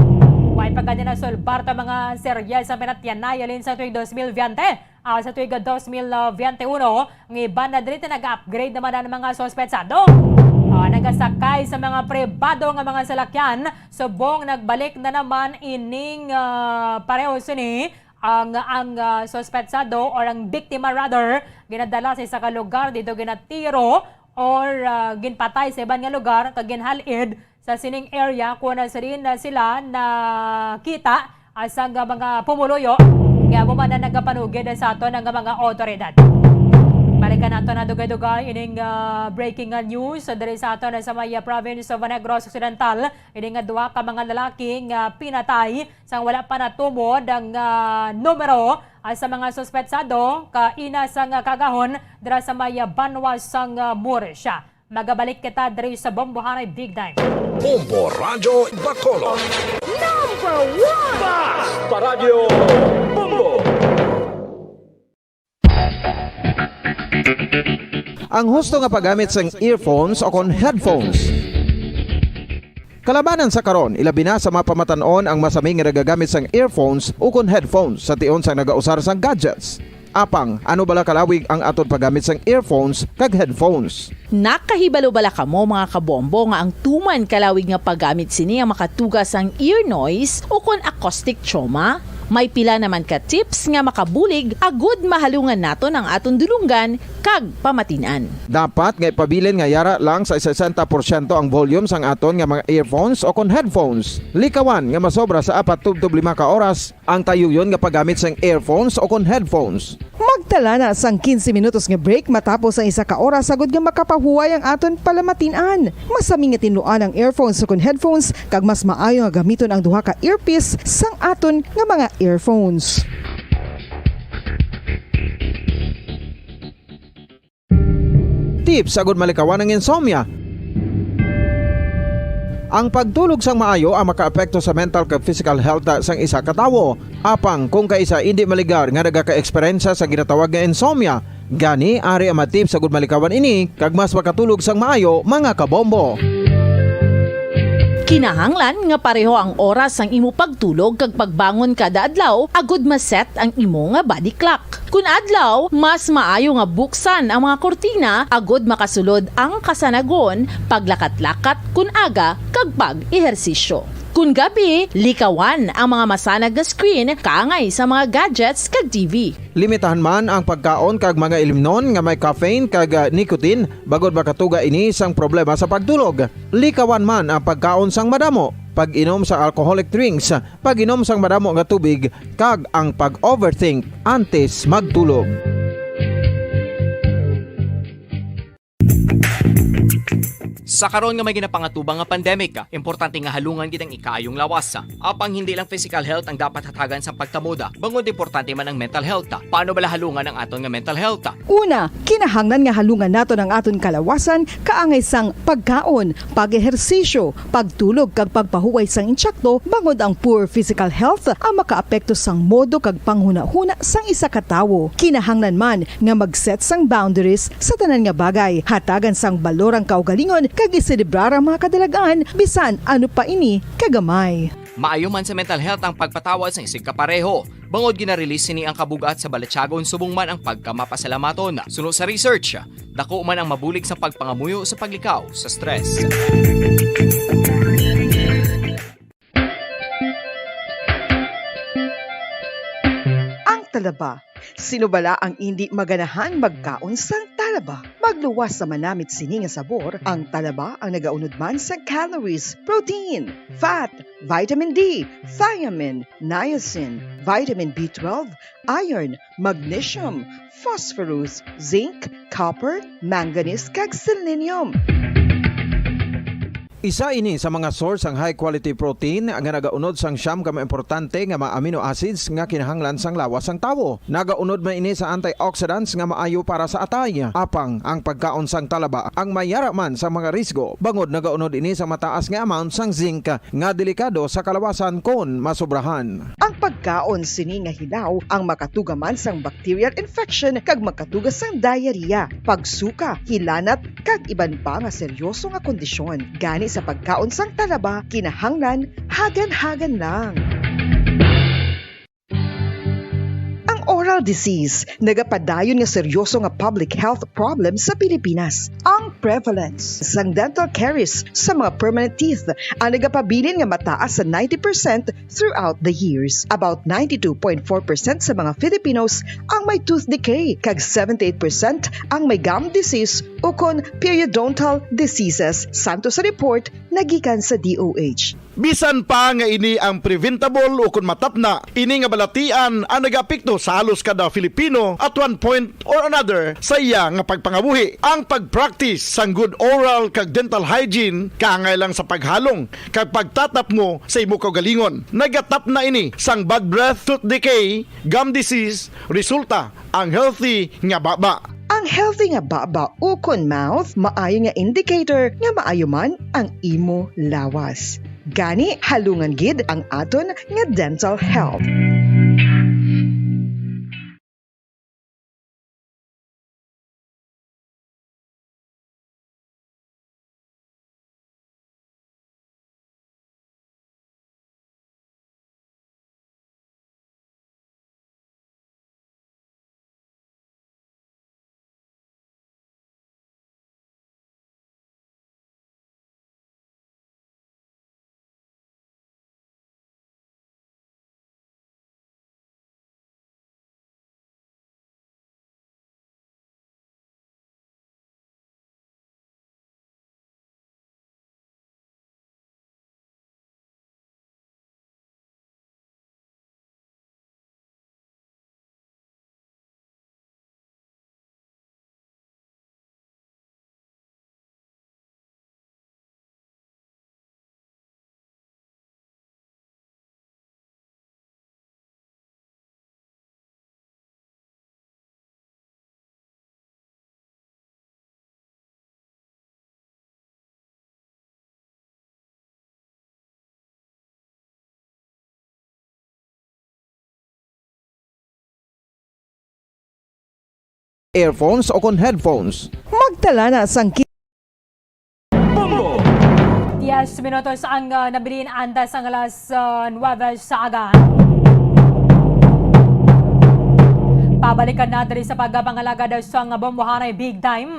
Way pa gani nasulbar ta mga seryes sang pinatyanay halin sa tuig dos mil biyente. Ah, sa tuig dos mil biyente uno, ang iban na diri nag-upgrade naman ang mga suspetsado. Ah, nagasakay sa mga pribado nga mga salakyan, subong nagbalik na naman ining, ah, pareho sini ang, ang, ah, suspetsado or ang biktima rather, ginadala sa isa ka lugar, dito ginatiro or, ah, ginpatay sa iban nga lugar kag ginhal-id sa sining area, kuno na sirin na sila nakita, ah, sang mga pumuluyo nga amo man ang nagapanugid sa aton nga mga otoridad. Balikan nato na dugay-dugay ining, ah, breaking, ah, news diri sa aton sa may, ah, province of Negros Occidental. Ini nga duha ka mga lalaki nga pinatay sang wala pa natumod ang, ah, numero, ah, sa mga suspetsado kaina sang, ah, kaagahon dira sa may, ah, banwa sang, ah, Murcia. Magabalik kita diri sa Bombo Haray Big Time. Bombo Radyo Bacolod. Number one! Basta Radyo Bombo! Ang husto nga paggamit sang earphones o kon headphones. Kalabanan sa karon, ilabi na sa mga pamatan-on ang masami nga nagagamit sang earphones ukon headphones sa tion sang nagausar sang gadgets. Apang, ano bala kalawig ang aton paggamit sang earphones kag headphones? Nakahibalo bala kamo, mga kabombo, nga ang tuman kalawig nga paggamit sini ang makatuga sang ear noise ukon acoustic trauma? May pila naman ka tips nga makabulig agud mahalungan naton ang aton dulonggan kag pamatin-an. Dapat nga ipabilin nga yara lang sa sesenta porsyento ang volume sang aton nga mga earphones o kon headphones. Likawan nga masobra sa apat tubtob lima ka oras ang tayuyon nga paggamit sang earphones o kon headphones. Magtala na sang quince minutos nga break matapos ang isa ka oras agud nga makapahuway ang aton palamatin-an. Masami nga tinluan ang earphones o kon headphones, kag mas maayo nga gamiton ang duha ka earpiece sang aton nga mga earphones. Tips agud malikawan ang insomnia. Ang pagtulog sang maayo ang makaapekto sa mental kag physical health sang isa ka tawo. Apang kung kaisa indi maligar nga nagaka-eksperyensya sa ginatawag nga insomnia, gani ari ang mga tips agud malikawan ini kag mas makatulog sang maayo, mga kabombo. Kinahanglan nga pareho ang oras sang imo pagtulog kag pagbangon kada adlaw agud ma-set ang imo nga body clock. Kun adlaw, mas maayo nga buksan ang mga kurtina agud makasulod ang kasanagon, paglakat-lakat kun aga, kag pag-ehersisyo. Kun gabi, likawan ang mga masanag nga screen kaangay sa mga gadgets kag T V. Limitahan man ang pagkaon kag mga ilimnon nga may caffeine kag, ah, nicotine, bangod makatuga ini sang problema sa pagtulog. Likawan man ang pagkaon sang madamo, pag-inom sa alcoholic drinks, pag-inom sang madamo nga tubig, kag ang pag-overthink antes magtulog. Sa karon nga may ginapangatubang nga pandemic, importante nga halungan gid ang ikaayong lawas. Apang hindi lang physical health ang dapat hatagan sa pagtamod, bangod importante man ang mental health. Paano bala halungan ang aton nga mental health? Una, kinahanglan nga halungan naton ang aton kalawasan kaangay sang pagkaon, pag-ehersisyo, pagtulog kag pagpahuway sang insakto, bangod ang poor physical health ang makaapekto sang modo kag panghunahuna sang isa ka tawo. Kinahanglan man nga mag-set sang boundaries sa tanan nga bagay, hatagan sang balor ang kaugalingon kag iselebrar ang mga kadalag-an bisan ano pa ini kagamay. Maayo man sa mental health ang pagpatawad sang isigkapareho. Bangod gina-release sini ang kabug-at sa balatyagon subong man ang pagkamapasalamaton. Suno sa research, dako man ang mabulig sa pagpangamuyo sa paglikaw sa stress. Ang talaba. Sino bala ang indi maganahan magkaon sang talaba? Magluwas sa manamit sini nga sabor, ang talaba ang nagaunod man sa calories, protein, fat, vitamin D, thiamine, niacin, vitamin B twelve, iron, magnesium, phosphorus, zinc, copper, manganese, kag selenium. Isa ini sa mga source sang high quality protein nga nagaunod sang siyam ka mga importante nga mga amino acids nga kinahanglan sang lawas sang tawo. Nagaunod man ini sa antioxidants nga maayo para sa atay. Apang ang pagkaon sang talaba ang mayara man sa mga risgo, bangod nagaunod ini sa mataas nga amount sang zinc nga delikado sa kalawasan kon masobrahan. Ang pagkaon sini nga hilaw ang makatuga man sang bacterial infection kag makatuga sang diarrhea, pagsuka, hilanat, kag iban pa nga seryoso nga kondisyon. Gani sa pagkaon sang talaba, kinahanglan hagan-hagan lang. Ang oral disease nagapadayon nga seryoso nga public health problem sa Pilipinas. Ang prevalence sang dental caries sa mga permanent teeth ang nagapabilin nga mataas sa ninety percent throughout the years. About ninety-two point four percent sa mga Filipinos ang may tooth decay, kag seventy-eight percent ang may gum disease ukon periodontal diseases, santo sa report nagikan sa D O H. Bisan pa nga ini ang preventable ukon matapna, ini nga balatian ang nagaapekto sa halos kada Filipino at one point or another sa iya nga pagpangabuhi. Ang pag-practice sang good oral kag dental hygiene kaangay lang sa paghalong kag pagtatapngo sa imo kaugalingon. Nagatapna ini sang bad breath, tooth decay, gum disease, resulta ang healthy nga baba. Ang healthy nga baba ukon mouth maayo nga indicator nga maayo man ang imo lawas. Gani, halungan gid ang aton nga dental health. Earphones o kon headphones. Magtala na sang ki- Bombo! Diez minutos ang, ah, nabilin antes sang alas, ah, nuebe sa aga. Pabalikan na diri sa pagpangalagad sang bombohanay Big Time.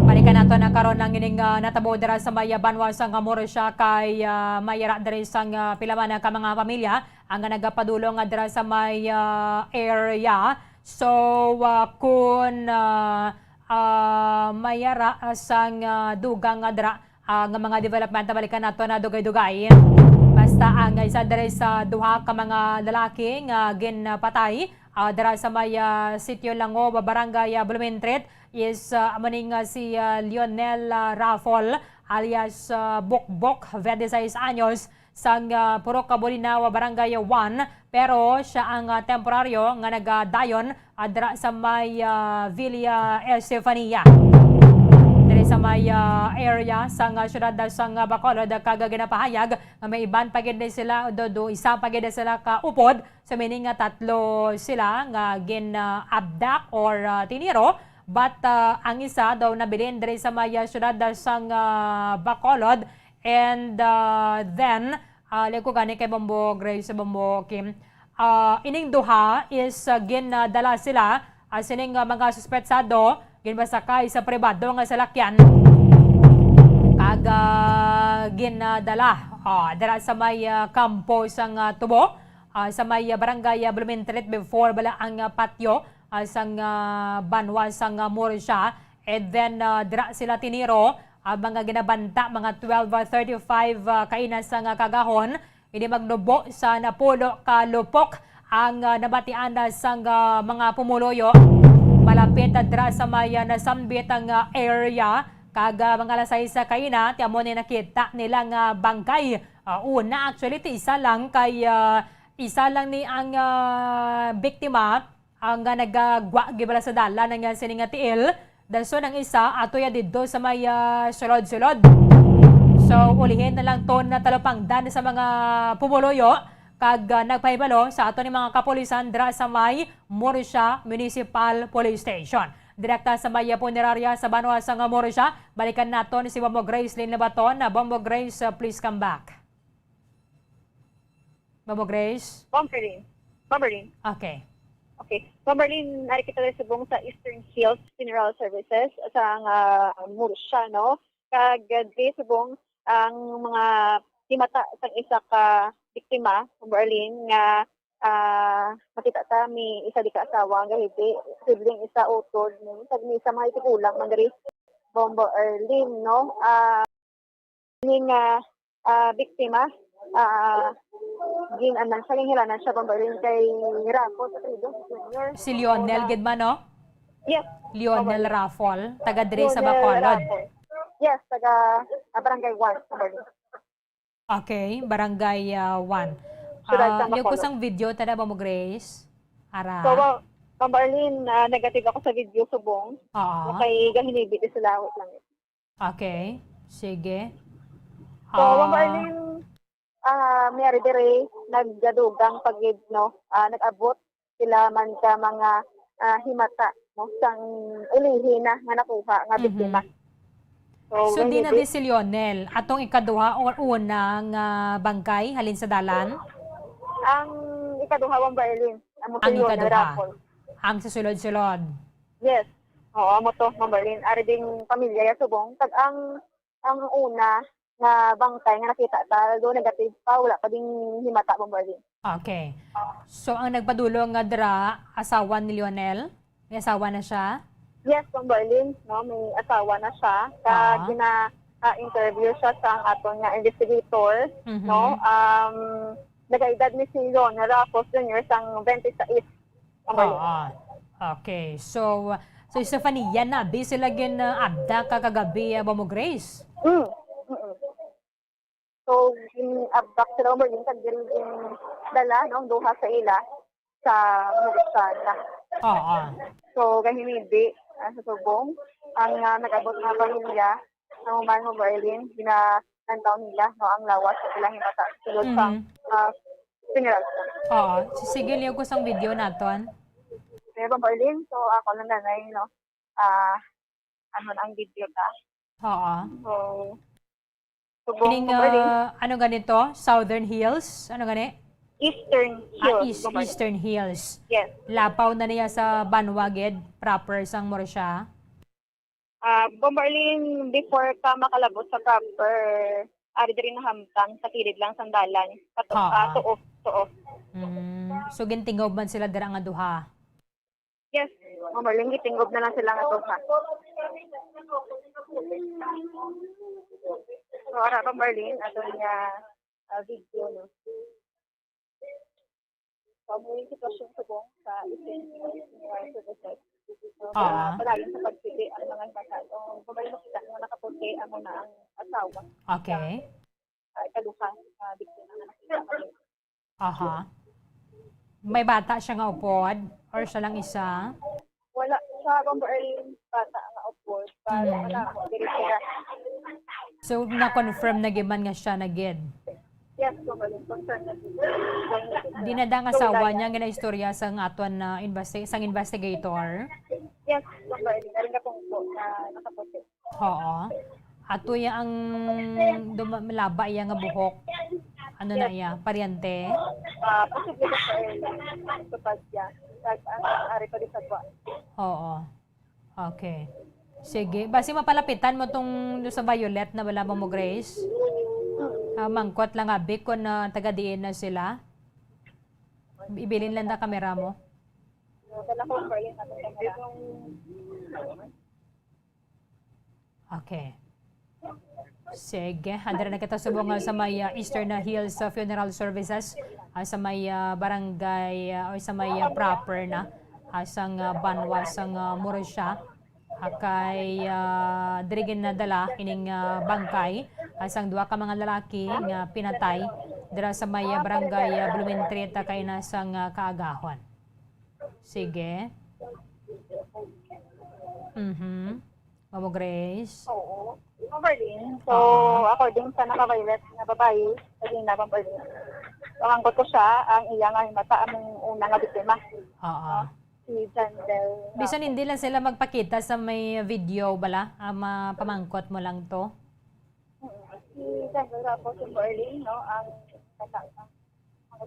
Balikan nato na karon ang ining, ah, natabo dira sa may, ah, banwa sang Murcia kay, ah, may ara diri sang, ah, pila man ka mga pamilya ang nagapadulong nga dira sa may, ah, area. So, ah, kun, ah, ah, may ara, ah, sang, ah, dugang nga dira, ah, nga mga development, balikan nato na dugay-dugay. Basta ang isa diri sa duha ka mga lalaki nga ginpatay, ah, dira sa may, ah, Sitio Langob, Barangay, ah, Blumentritt is, ah, amo ni nga si, ah, Lionel, ah, Raffol alias, ah, Bokbok, twenty-six anyos, sang, ah, Purok Bolinao, Barangay one, pero siya ang, ah, temporaryo nga nagadayon, ah, dira sa may, ah, Villa Estefania. Diri sa may, ah, area sang, ah, siyudad, ah, sang, ah, Bacolod, ah, kag ginapahayag nga may iban pa gid ni sila, do, do, isa pa gid sila ka upod. So, meaning nga tatlo sila nga gin, ah, abduct or, ah, tiniro. But, ah, ang isa daw nabilin diri sa may, ah, siyudad, ah, sang, ah, Bacolod. And, ah, then, ah, liag ko gani kay Bombo Grace, Bombo Kim. Ah, ining duha is, ah, ginadala sila, ah, sining, ah, mga suspetsado, ginpasakay sa pribado nga salakyan. Kag, ah, ginadala, ah, dira sa may, ah, kampo sang, ah, tubo, ah, sa may, ah, barangay, ah, Blumentritt before bala ang, ah, patio, ah, sang, ah, banwa sang, ah, Murcia. And then, ah, dira sila tiniro, ah, mga ginabanta, mga twelve thirty-five, ah, kaina sang, ah, kagahon. Ini magnubo sa napulo ka lupok ang, ah, nabatian na sang, ah, mga pumuluyo. Malapit na dira sa may, ah, nasambit ang, ah, area. Kag, ah, mga alas sais sa kaina, ti amo ni nakita nila nga bangkay. Ah, una, actually, ti isa lang kay, ah, isa lang ni ang, ah, biktima ang, ah, nagagwa gid bala sa dalan nga sini nga tiil. Dason ang isa, ato ya didto sa may, ah, sulod-sulod. So, ulihin na lang ton na talupangdan sa mga pumuluyo kag, ah, nagpahibalo sa ato ni mga kapulisan dira sa may Murcia Municipal Police Station. Direkta sa may punerarya sa banwa sang Murcia, balikan naton si Bombo Grace Lynn Labaton. Na Bombo Grace, uh, please come back. Bombo Grace? Bomberlin. Bomberlin. Okay. Okay. Bomberlin, ari kita diri subong sa Eastern Hills Funeral Services sa nga Murcia, no? Kag, uh, diri subong ang mga himata sang isa ka biktima, Bomberlin, nga ah, makita ta, may isa di ka asawa nga gahibi, sibling isa utod, no? Kag may isa mga itigulang man diri, Bombo Erlin, no? Ah, ini nga, ah, biktima, ah, gin-anan siya, ginhiranan siya, Bombo Erlin, kay Rapo sa Trido Junior. Si Lionel Una. Gid man, no? Yes. Lionel Bombo Erlin. Raffol, taga diri sa Lionel Bacolod. Raffol. Yes, taga, ah, Barangay one, Bombo Erlin. Okay, Barangay, ah, one. Siyudad Ah, sang Bacolod. Sang video, tada ba mo, Grace? Ara? So, wa-, Ma'am Arlene, ah, negative ako sa video subong. Oo. Okay, gahinibi di sila, wait lang. Okay, sige. So, Ma'am Ah, Arlene, ah, may ari diri, nagdadugang pagid, no? Ah, nag-abot sila man ka mga, ah, himata, no, sang ulihi na nga nakuha nga Mhm. biktima. So, So, when di you na di- di si Lionel, atong ikaduha or una nga bangkay halin sa dalan? Ang ikaduha, Ma'am Berlin, amo si Ang Lionel ikaduha. Raffol. Ang sa sulod-sulod. Yes. Oo, amo to, Ma'am Berlin. Ari ding pamilya ya subong. Kag ang, ang una, nga bangkay nga nakita ta, although negative pa, wala pa ding himata, Bombo Arlene. Okay. So, ang nagpadulong nga dira, asawa ni Lionel? May asawa na siya? Yes, Bombo Arlene, no, may asawa na siya. Ka Ah. gina, ah, interview siya sa aton nga investigator, Mhm. no? Um, nagaedad ni si Lionel Rafos Junior sang twenty-six. Ang Berlin. Oo. Okay. So, so, Stefania, na, di sila gin, uh, abdak ka kagabi, uh, ba mo, Grace? Mm. Mm-mm. So, gin-abdak sila, Berlin, kag diri gindala, no, ang duha sa ila sa Murcia na. Oo. So, gahinibi, ah, sa subong, ang, ah, nag-abot nga pamilya, Sa human mo, Berlin, ginalantaw nila, no, ang lawas sa ilang himata sulod sa, Mhm. ah, funeral. Oo. Si-, sige, liog ko sang video naton. Kaya ba, Berlin? So, ako lang nanay, no? Ah, ano na ang video ta? Oo. So, subong Kining, ko, Berlin. Ah, ano ganito? Southern Hills? Ano gani? Eastern Ah, Hills, East-, Bombo Arlene. Eastern Hills. Yes. Lapaw na niya sa banwa gid, proper sang Murcia. Ah, Bombo Arlene, before ka makalabot sa proper, ari diri nahamtang sa kilid lang sang dalan. Pato-, Oo. ah, tuo, tuo. Mm. So, gintingob man sila dira nga duha? Yes, Bombo Arlene, gitingob na lang sila nga duha. So, ara, Bombo Arlene, ato niya, ah, video, no? So, amo yung sitwasyon subong sa isin, uh, services. So, Ah. padayon sa pagpili ang mga himata. So, babay makita nga nakaputi, amo na ang asawa. Okay. Sa, ah, ikaduha, ah, biktima nga nakita. Aha. May bata siya nga upod? Or siya lang isa? Wala. Sa Bombo Arlene, bata nga upod. Para Mm. wala mo, diri sila. So, na-confirm na gid man nga siya na gid? Yes, Bombo Arlene. Confirm na gid. Di na da ang So, asawa wala niya na. Ginaistorya sa nga aton na investi-, sang investigator? Yes, Bombo Arlene. Naring na po na nakaputi. Oo. Ato ya ang duma-, malaba iya nga buhok. Ano na Yes. iya? Paryente? Ah, posible sa, eh, sa pagya. Kag, ah, ari pa di sa kwa. Oo. Okay. Sige. Basi mapalapitan mo tong do sa violet na wala mo, Grace? Ah, mangkot lang abi kung, ah, taga diin na sila. Ibilin lang na kamera mo. Wala ko pa yun. Okay. Sige, andra na kita subong nga sa may, ah, Eastern Hills, ah, Funeral Services, ah, sa may, ah, barangay, ah, o sa may, ah, proper na, ah, sang, ah, banwa, sang, ah, Murcia. Ah, kay, ah, diri ginadala ining, ah, bangkay, ah, sang duha ka mga lalaki nga pinatay dira sa may, ah, barangay, ah, Blumentrieta, kay nasang, ah, kaagahon. Sige. Mhm. Mamo Grace. Oo. Overlin. So, Oo. according sa naka-violate na babae, kanina, Ma'am Overlin, nakangkot ko siya, ang iya nga mata, ang una nga biktima. Oo. Si Jandel. Bisan hindi lang sila magpakita sa may video bala, ah, mapamangkot mo lang to. Mm. Si Jandel Ramos, Ma'am Overlin, no, ang mata, ang,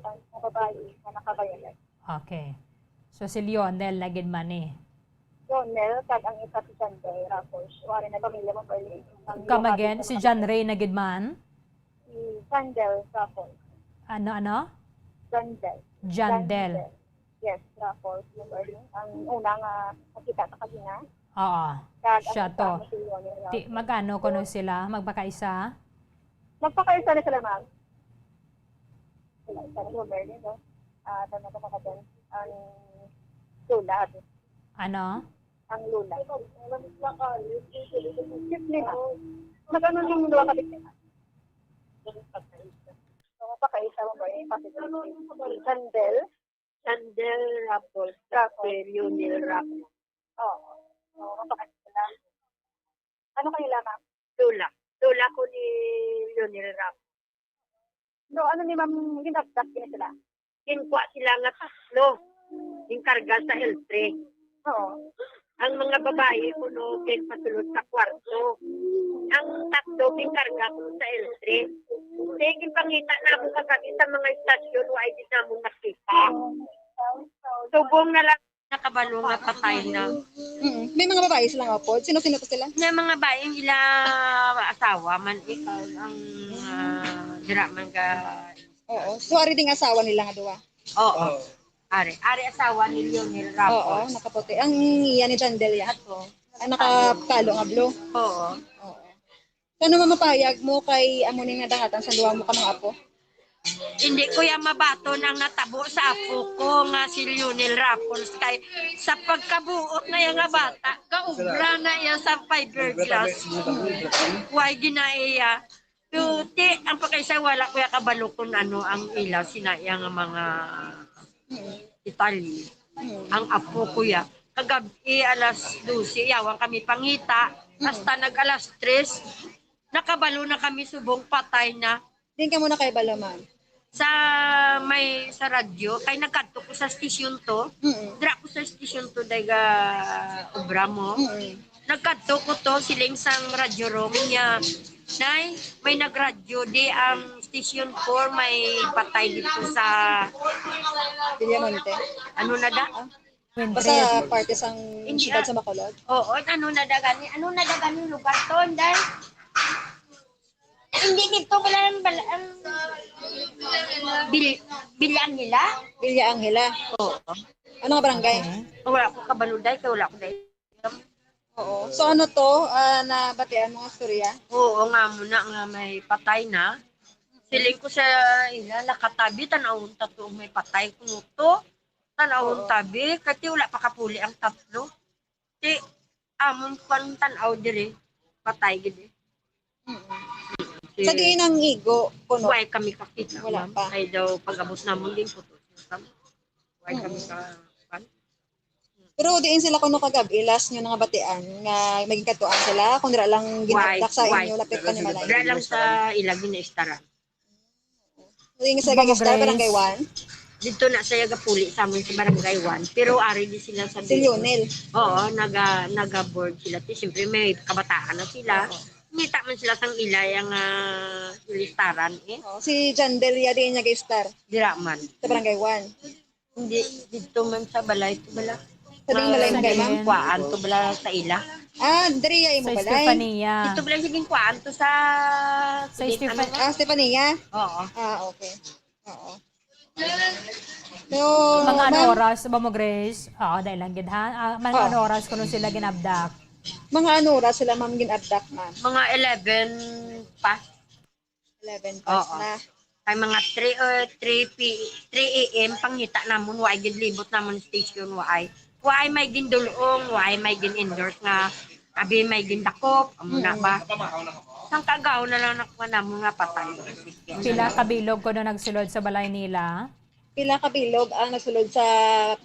ang babae na naka-violate. Okay. So, si Lionel na gid man ni. Lionel, kag ang isa si John Ray Raffles. Wala na pamilya mo, Berlin. Ang Come again, si John Ray na gid man? Si Jandel Raffles. Ano, ano? Jandel. Jandel. Jandel. Yes, Raffles, Berlin. Ang una nga nakita sa kagina. Oo. Kag ang Siya isa to. Mo si Lionel Ti, Raffles. Mag-ano kuno sila? Magpakaisa? Magpakaisa na sila, ma'am. Sila, sila, Berlin, no? Ah, tama ko na ka dyan. Ang lola. Ano? Ang lola. Cute nila. Nag-ano yung dua ka biktima? So, mapakaisa mo ba yung positive? Candle? Candle Raffles. Raffles. Lionel Raffles. Oo. Oo, mapakaisa lang. Ano kanila, ma'am? Lola. Lola ko ni Lionel Raffles. So, ano ni ma'am, ginabdak niya sila? Ginkuha sila nga tatlo. Ginkarga sa L three. Oo. Ang mga babae kuno ginpasulod sa kwarto. Ang tatlo ginkarga ko sa L three. Kay ginpangita na ako kagabi sa mga istasyon, wa gid namon nakita. Subong na lang nakabalo nga patay na. Mm. May mga babae sila nga upod? Sino-sino to sila? Nga mga bae, ila asawa man, ikaw ang, ah, dira man ga- Oo. So, ari ding asawa nila nga duwa? Oo. Oo. Ari, ari asawa ni Lionel Oo, Ramos. Nakaputi. Ang iya ni Jandel ya. Ato. Ang nakapalo nga blue. Oo. Oo. Ano mamapayag mo kay amo ning nadangatan sa duha mo ka mga apo? Hindi ko ya mabaton ang natabo sa apo ko nga si Lionel Raffles, kay sa pagkabuot na iya nga bata, gaubra na iya sa fiberglass. Way ginaiya. Pero ti, ang pagkaisa, wala ko ya kabalo kung ano ang ila sina iya nga mga detalye. Ang apo ko ya, kagab-i alas dose, yawan kami pangita, hasta nag alas tres, nakabalo na kami subong patay na. Din ka muna kay balo, ma'am? Sa may, sa radyo, kay nagkadto ko sa station to. Mm. Dira ko sa station to, day ga obra mo. Mm. Nagkadto ko to, siling sang radyo room niya. Nay, may nagradyo, di ang station four may patay dito sa Villamonte. Ano na da? Ah. Basta parte sang Hindi, siyudad ah. Sa Bacolod? Oo, ano na da gani? Ano na da gani lugar to, Inday? Hindi dito wala ang bal-, ang bil-, bilang nila? Villa Angela? Oo. Ano nga barangay? Okay. Wala ko kabalo, day, kay wala ko, day. Oo. So ano to, ah, nabatian mo nga storya? Oo, nga mo na nga may patay na. Siling ko sa ila, nakatabi, tanawon ta to, may patay kuno to. Tanawon Oo. Tabi, kay ti wala pa kapuli ang tatlo. Ti amon pan tan-aw diri, patay gid eh. Mm-mm. Ti Sa diin ang igo, kuno? Way kami kakita, Wala ma'am. Pa. Kay daw pag-abot namon din, putos na kami. Way kami Mm. ka-, kan? Pero diin sila kuno kagab-i, last nyo nga batian nga may gikadtuan sila, kung dira lang Way, ginabdak sa way. Inyo lapit pa ni Malay? Dira lang sa ila ginaistaran. Diin sa Ma'am gistar, Grace. Barangay one? Dito na siya gapuli sa amon sa Barangay one, pero ari di sila sa Si Lionel. Oo, naga, naga-board sila. Ti, siyempre, may kabataan na sila. Oo. Ngita man sila sang ilay ang, ah, listaran, eh. Oo, si John Delia, diin niya ga-star? Dira man. Sa Barangay one. Hindi, dito man sa balay, ito bala. Sa ding balay, Sa ma'am? Kuwaan to bala sa ila. Ah, diri ya imo Sa balay? Estefania. Dito bala, sige, kuwaan to sa, Sa sige, Estefan-, ano nga? Ah, Estefania? Oo. Ah, okay. Oo. So, Mga ano ma'am? Oras ba mo, Grace? Oo, dahil lang gid, ha? Ah, mga Oo. Ano oras kuno sila ginabdak? Mga ano oras sila, ma'am, ginabdak, ma'am? Mga eleven pa. Eleven past Oo. Na. Kay mga three, uh, three P, three A M pangita namon, wa gid libot namon station, wa ay. Waay may gindulong, waay may gin-endorse nga abi may gindakop, amo na Mm. ba? Sang kaagaw na lang nakuha namo nga patay. Pila ka bilog kuno nagsulod sa balay nila? Pila ka bilog ang nagsulod sa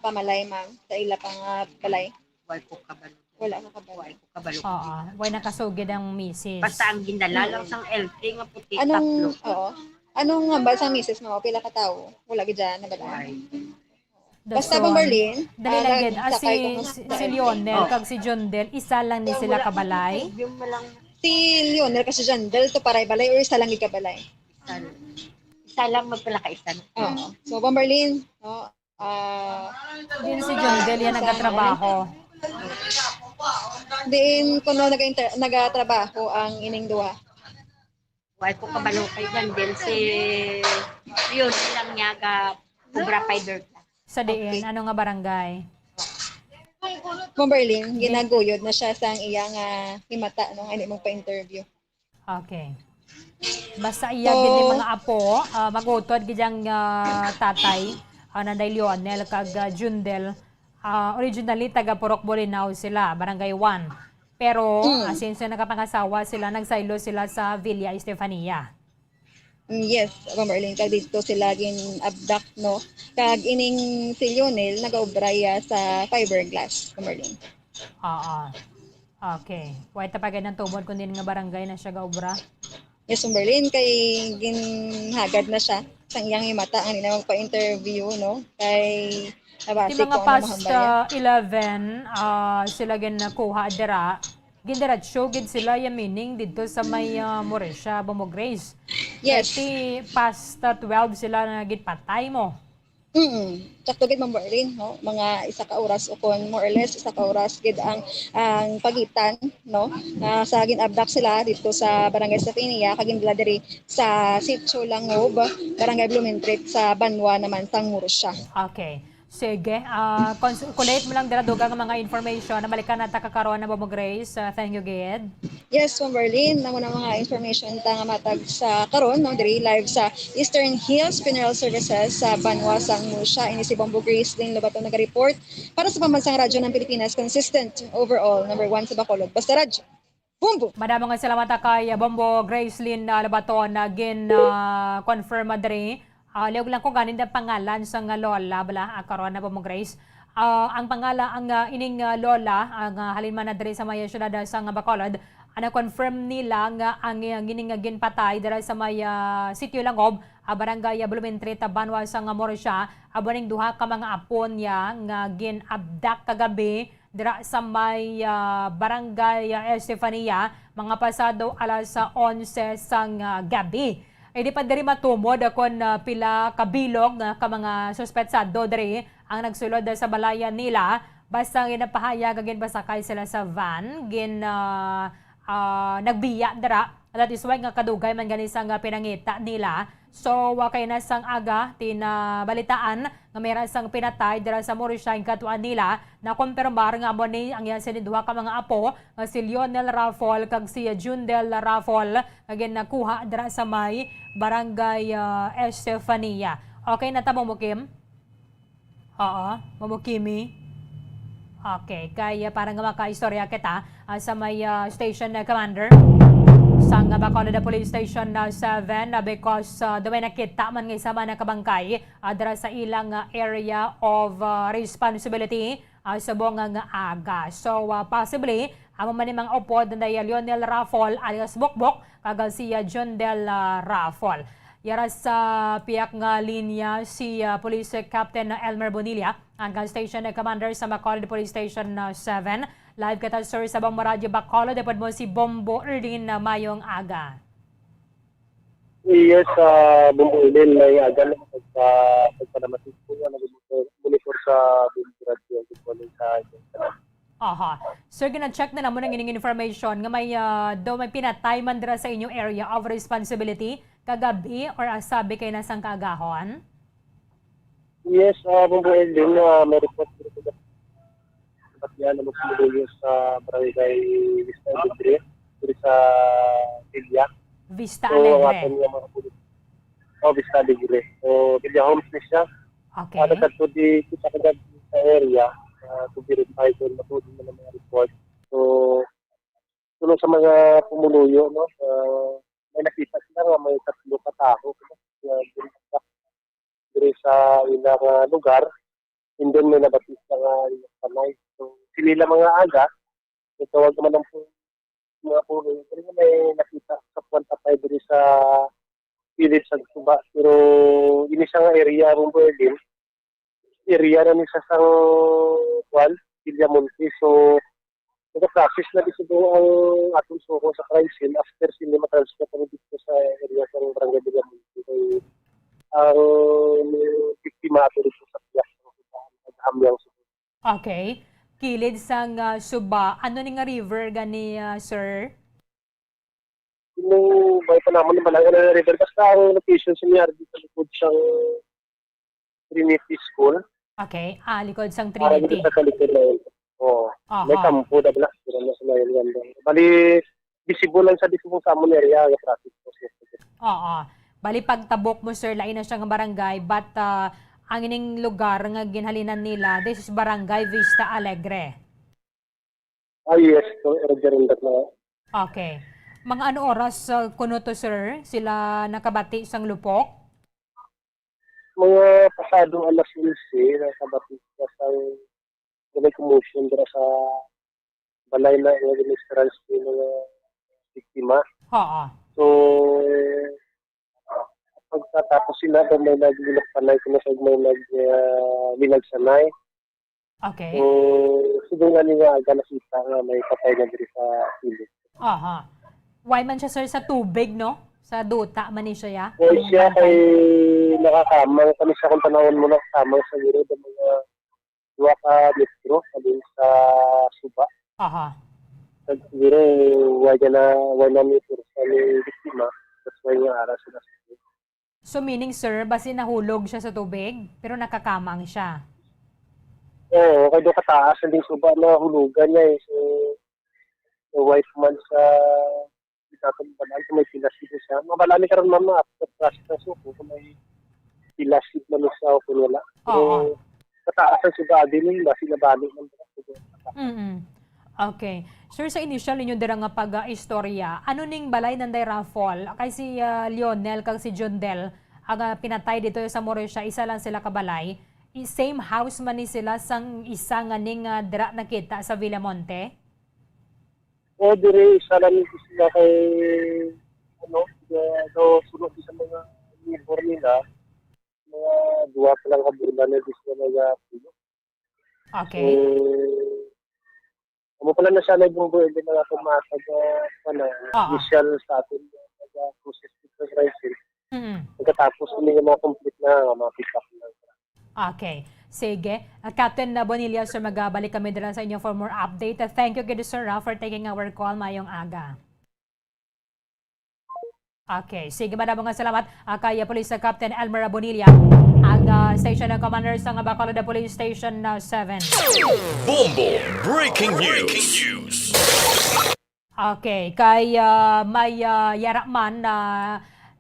pamalay, ma'am, sa ila pa nga balay? Wala ko kabalo. Wala ka kabalo. Wala ko kabalo. Oo. Way nakasugid ang misis. Basta ang gindala lang sang L T nga puti, Anong, tatlo. Oo. Anong hambal sang misis mo? Pila ka tawo? Wala gid dyan, nabala. Ay, Basta, Dason. Bang Berlin, Dali ah, lang gid. Ah, nagsakay si, ko ng si, si Lionel Oh. kag si Jundel, isa lang ni sila ka balay. Yung malang Si Lionel kasi Jandel to paray balay or isa lang gid ka balay? Isa, isa lang magpalakaisa. Oo. So, Bang Berlin, no? Ah, Din si Jundel yan nagatrabaho. Diin kuno nag-inter- nagatrabaho ang ining duha. Wala ko kabalo kay Jandel si yun lang niya ga obra fiberglass. Sa diin, Okay. Ano nga barangay? Bang Berlin, ginaguyod na siya sang iya nga himata, no, nga hindi magpa-interview. Okay. Basta iya So, gid ni mga apo, ah, magutod gid ang, ah, tatay, ah, Nanay Lionel kag, ah, Jundel. Ah, originally taga Purok Bolinao sila, Barangay one. Pero Mm. ah, since nakapangasawa sila, nagsaylo sila sa Villa Estefania. Mm, yes, Bang Berlin, kag dito sila gin-abduct, no? Kag ining si Lionel nagaobra iya sa fiberglass, Bang Berlin. Oo. Okay. Way ta pa gid ang tumod kung din nga barangay na siya gaobra. Yes, Bang Berlin, kay ginhagad na siya sang iyang himata nga hindi na magpa-interview, no? Kay Di nabasi mga ko ano past mahambal niya. ah, eleven, ah, sila ginakuha dira. Gindiretso gid sila, ya meaning didto sa may ah, Morisha, Bombo Grace. Yes. Kay past ah, twelve sila na gipatay mo. Mm. Sakto gid, Ma'am Berlin, no? Mga isa ka oras o kon more or less isa ka oras gid ang ang pagitan, no? Ah, sa gin-abduct sila dito sa Barangay Sapinia, kag gindala diri sa Sitio Langob, Barangay Blumentritt sa Banwa naman sang Murcia. Okay. Sige. Ah, cons- collate mo lang dira dugang nga mga information. Nabalikan na ta ka karon na Bombo Grace. Ah, thank you, gid. Yes, Ma'am Berlin, namo na mga information ta nga matag sa karon, no, diri live sa Eastern Hills Funeral Services sa Banwa sang Murcia. Ini si Bombo Grace din Lobato naga-report para sa Pambansang Radyo ng Pilipinas, consistent overall, number one sa Bacolod. Basta Radyo, Bombo! Madamo nga salamat ta kay Bombo Gracelyn ah, Labaton na gin ah, confirm diri. Ah, liog lang ko ganin ang pangalan sa nga lola bala ah, karon na Bombo Grace. Ah, ang pangala ang ah, ining ah, lola ang ah, halin man na diri sa may syudad ah, sa nga Bacolod. Ang confirm nila nga ang ah, gini nga ginpatay dira sa may ah, Sitio Langob, ah, Barangay ah, Blumentritt, ah, Banwa sa nga Murcia, abo ning duha ka mga apo niya nga gin-abduct kagabi dira sa may ah, Barangay ah, Estefania, mga pasado alas ah, onse sang ah, gabi. Hindi pa diri matumod kon ah, pila ka bilog nga ka mga suspetsado diri ang nagsulod sa balayan nila. Basta ginapahayag nga ginpasakay sila sa van, gin ah, ah, nagbiya dira. That is why nga kadugay man gani sang pinangita nila. So, wa kay na sang aga, tinabalitaan nga may ra sang pinatay dira sa Murcia. Ang katuan nila, nakonfirmar nga amo ni ang iya sini duha ka mga apo nga si Lionel Raffol kag si Jundel Raffol nga ginakuha dira sa may Barangay ah, Estefania. Okay na ta, Ma'am Kim? Oo, Ma'am Kimi. Okay, kay ah, para nga makaistorya kita ah, sa may ah, station na commander sang Bacolod Police Station na seven, ah, because ah, daw may nakita man nga isa man nakabangkay ah, dira sa ilang ah, area of ah, responsibility ah, subong nga aga. So ah, possibly amo man ni mga upod na Lionel Raffol alias Bokbok kag si ah, Jundel ah, Raffol. Yara sa piyak nga linya si ah, Police Captain Elmer Bonilla, ang Station Commander sa Bacolod Police Station ah, seven. Live kita, sir, sa Bombo Radyo Bacolod. Ipod mo si Bombo Erlin na mayong aga. Yes, sa Bombo Erlin, may aga na sa pagpalamat ko nga nag-monitor, monitor sa Bombo Radyo. Good morning sa inyo. Aha. Sir, gina-check na namo ang ining information nga may ah, daw may pinatay man dira sa inyo area of responsibility kagabi or asabi kay na sang kaagahon? Yes, uh, Bombo Erlin, uh, may report dito sa Ba't yan ang magpumuluyo sa barangay Vista Alegre, diri sa Villa. Vista So, ang Alegre. aton nga mga pulis. Oh, Vista Alegre. So, Villa Homes ni siya. Okay. Ano sa di kita kagad sa area, to verify kung matuod man ang mga report. So, suno sa mga pumuluyo, no, ah, may nakita sila nga may tatlo ka tawo, no, nga ginagak diri sa ilang, ah, lugar, and then may nabati sila nga ilang panay. So, sila mga aga, may tawag naman ang pu-, mga pumuluyo, pero may nakita sa kwan patay diri sa kilid sa Suba. Pero ini siya nga area, Bombo Erwin, area na ni sa sang, kwan, Villamonte. So, nag-process na di siguro ang atong suko sa crime scene after sila ma-transfer kami dito sa area sa Barangay Villamonte. Kay ang biktima ato dito sa Pias, naghamyang sa Okay. Kilid sang, ah, Suba. Ano ni nga river gani, ah, sir? Kung may pa naman yung Balanga na river, basta ang location sa niya, dito sa likod sang Trinity School. Okay. Ah, likod sang Para dito Trinity. Sa kalikod na yun. Oo. Aha. May kampo, dabla. Sila na sa may Bali, visible lang sa visible sa amon area, ang traffic po. Oo. Bali, pagtabok mo, sir, lain na siya nga barangay, but, ah, ang ining lugar nga ginhalinan nila, this is Barangay Vista Alegre. Ah, yes, so, Roger, in that na. Okay. Mga ano oras, ah, kuno to, sir, sila nakabati sang lupok? Mga pasado alas onse, nakabati sila sang may commotion dira sa balay na nga gin-, ni mga biktima. Oo. So, pagkatapos sila, daw may naglinok panay, kung may nag, ah, linag sanay. Okay. So, siguro nga ni nga aga nakita nga may patay na diri sa kilid. Aha. Why man siya, sir, sa tubig, no? Sa duta man ni siya, ya? Why Ang siya bangkay? Kay nakakamang kami sa kung panahon mo, nakakamang sa gilid ang mga dua ka metro, sabi sa Suba. Aha. Kag siguro, wala na, wala na may kursa ni biktima. That's why nga ara sila sa So, meaning, sir, basi nahulog siya sa tubig, pero nakakamang siya? Oo, kay do kataas ang Suba na hulugan niya eh. So, the wife man sa Itatong Balaan, kung may pilas dito siya. Mabalani karon, ma'am, no, after process na suko, kung may pilas man siya o kung wala. Pero Oo. Kataas ang Suba, din yung basi nabali ng Mm-mm. Okay. Sir, sa initial ninyo dira nga pag-istorya, ano ning balay nanday raffle? Kay si, ah, Lionel kag si Jundel, ang, ah, pinatay dito sa Morisha, isa lang sila ka balay. I-, same house man ni sila sang isa nga ning, ah, dira nakita sa Villamonte? O, dire, isa lang ni sila kay, ano, kaya daw sunod sa mga neighbor nila, mga duwa pa lang ka bulan na di sila nag-, Okay. So, amo pala na siya nag-, hindi na ako makag-, ah, ano, Oo. Initial sa atin, nag-, ah, process dito sa Brazil. Mm. Pagkatapos, hindi na mga complete na, mga pick up na. Okay. Sige. Ah, Captain, ah, Bonilla, sir, magabalik kami dala sa inyo for more update. Ah, thank you, good sir, ah, for taking our call. Mayong aga. Okay. Sige, madamo nga salamat, ah, kay, ah, Police, ah, Captain Elmer Bonilla, ang, ah, Station, ah, Commander sa Bacolod, ah, Police Station, ah, seven. Bombo Breaking News. Okay, kay, ah, may, ah, yara man na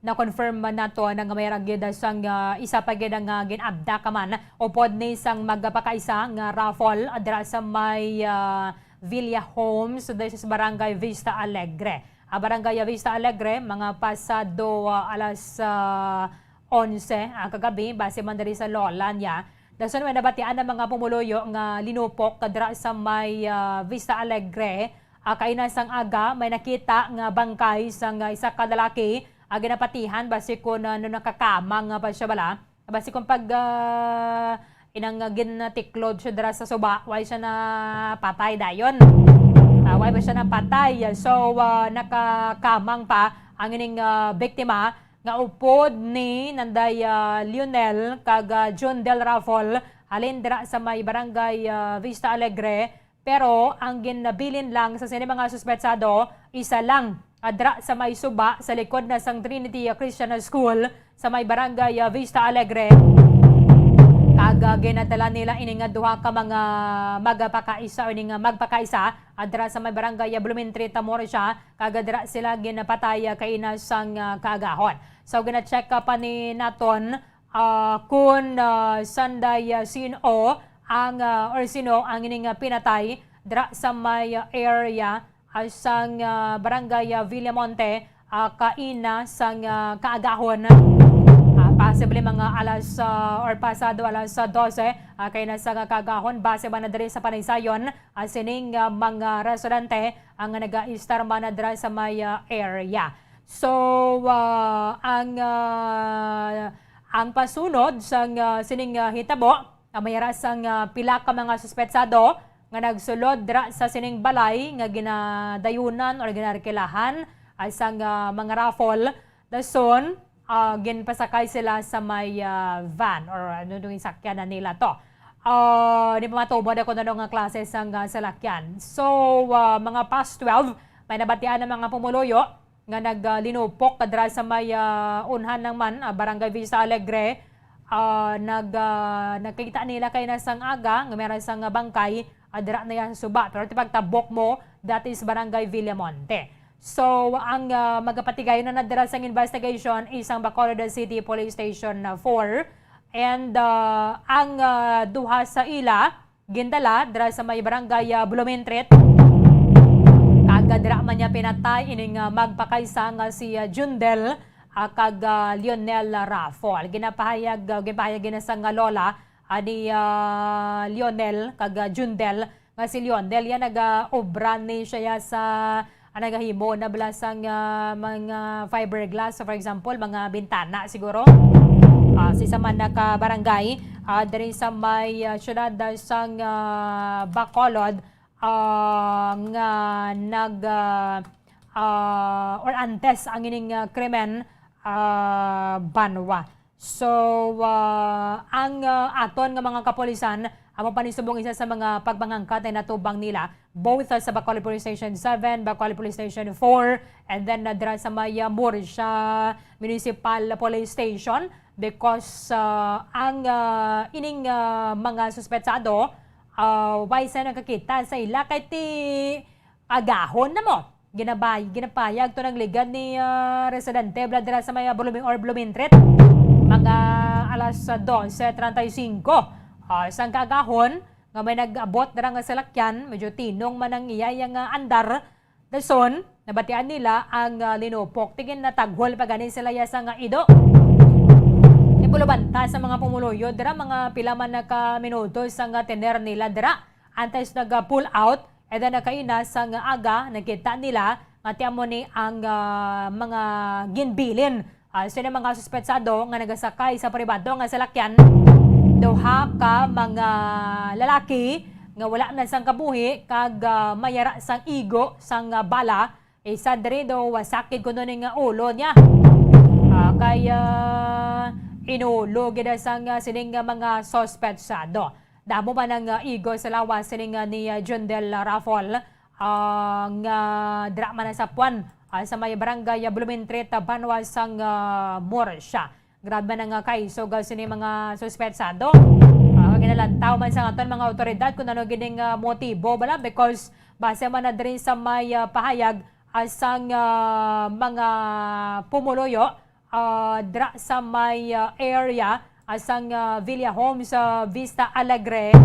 na-confirm man nato na nga may ra gid sang, ah, isa pa gid nga gin-abduct man upod ni sang magpakaisa nga raffle dira sa may, ah, Villa Homes, this is Barangay Vista Alegre. Ah, Barangay Vista Alegre, mga pasado, ah, alas, ah, onse, ah, kagabi, base man diri sa lola niya. Dason may nabatian ang mga pumuluyo nga linupok dira sa may, ah, Vista Alegre. Ah, kaina sang aga, may nakita nga bangkay sang, ah, isa ka lalaki, ah, ginapatihan, basi kon, ah, no, nakakamang, ah, pa siya bala. Basi kon pag, ah, inang, ah, ginatiklod siya dira sa suba, why siya napatay dayon? Ah, why ba siya napatay? So, ah, nakakamang pa ang ining, ah, biktima nga upod ni nanday, ah, Lionel kag, ah, John Del Raffol, halin dira sa may barangay, ah, Vista Alegre. Pero ang ginabilin lang sa sini mga suspetsado, isa lang, ah, dira sa may suba, sa likod na sang Trinity, ah, Christian School, sa may barangay, ah, Vista Alegre. Kag, ah, ginadala nila ini nga duha ka mga magpakaisa o ini nga magpakaisa, ah, dira sa may barangay, ah, Blumentritt, Murcia, kag dira sila ginapatay, ah, kaina sang, ah, kaagahon. So, gina-check up pa ni naton, ah, kun, ah, sanday, ah, sin-o ang, ah, or sino ang ining, ah, pinatay dira sa may, ah, area, ah, sang, ah, Barangay, ah, Villamonte, ah, kaina sang, ah, kaagahon. Ah, possibly mga alas, ah, or pasado alas, ah, dose, ah, kaina sang, ah, kaagahon, base man na diri sa panaysayon, ah, sining, ah, mga residente ang naga-istar man na dira sa may, ah, area. So, ah, ang, ah, ang pasunod sang, ah, sining, ah, hitabo, ah, may ara sang, ah, pila ka mga suspetsado nga nagsulod dira sa sining balay nga ginadayunan or ginarkilahan, ah, sang, ah, mga raffle. Dason, ah, ginpasakay sila sa may, ah, van or ano nung sakyanan nila to. Ah, di pa matubo na kung ano nga klase sang, ah, salakyan. So, ah, mga past twelve, may nabatian ang mga pumuluyo nga naglinupok kadra sa may, ah, unhan ng man, ah, Barangay Vista Alegre. Ah, nag, ah, nakita nila kay nasang aga nga meron sang bangkay, ah, dira na yan sa suba. Pero tipagtabok mo, that is Barangay Villamonte. So, ang, ah, magapatigayon na nadira sang investigation is ang Bacolod City Police Station, ah, four. And, ah, ang, ah, duha sa ila, gindala dira sa may barangay, ah, Blumentritt. Kag, ah, dira man niya pinatay ining, ah, magpakaisa nga si, ah, Jundel, ah, kag, ah, Lionel Raffol. Ginapahayag, ah, ginapahayag gina sang, ah, lola, ah, ni, ah, Lionel kag, ah, Jundel, nga si Lionel yan nag-, ah, obra ni siya ya sa, ah, nagahimo na bala sang, ah, mga fiberglass, for example, mga bintana siguro. Ah, si isa man na ka barangay, ah, diri sa may, ah, siyudad, ah, sang, ah, Bacolod, ah, nga nag, ah, ah, or antes ang ining, ah, krimen, ah, banwa. So, ah, ang, ah, aton nga mga kapulisan, amo pa ni subong isa sa mga pagpangangkat ay natubang nila, both, ah, sa Bacolod Police Station seven, Bacolod Police Station four, and then, ah, dira sa may, ah, Murcia Municipal Police Station, because, ah, ang, ah, ining, ah, mga suspetsado, ah, way sa nakakita sa ila kay ti agahon na mo. Ginabay-, ginapayag to ng ligad ni, ah, residente bala dira sa may, ah, Blooming or Blumentritt. Mga alas, ah, dose treinta y cinco, ah, sang kaagahon nga may nag-abot dira nga salakyan, medyo tinong man ang iya yang, ah, andar. Dason, nabatian nila ang, ah, linupok. Tigin nataghol pa gani sila ya sa nga ido. Ipulubanta sa mga pumuluyo dira mga pila man na ka minuto sa nga tener nila dira. Antes nag-pull out, and then nakaina sang aga, nakita nila nga ti amo ni ang, ah, mga ginbilin, ah, sini mga suspetsado nga nagasakay sa pribado nga salakyan. Duha ka mga lalaki nga wala na sang kabuhi kag, ah, mayara sang igo sang, ah, bala. Isa diri daw, ah, sakit kuno ni nga ulo niya. Ah, kay, ah, inulo gid sang, ah, sining, ah, mga suspetsado. Damo man ang, ah, igo sa lawas sining, ah, ni, ah, Jundel Raffol, ah, nga dira man sa Puan, ah, sa may barangay, ah, Blumentritt, ah, banwa sang, ah, Murcia. Grabe man ang, ah, kaisog, ah, sini mga suspetsado. Ah, ginalantaw man sa aton mga awtoridad kung ano gining, ah, motibo bala, because base man na diri sa may, ah, pahayag, ah, sang, ah, mga pumuluyo, ah, dira sa may, ah, area, ah, sang, ah, Villa Homes sa Vista Alegre.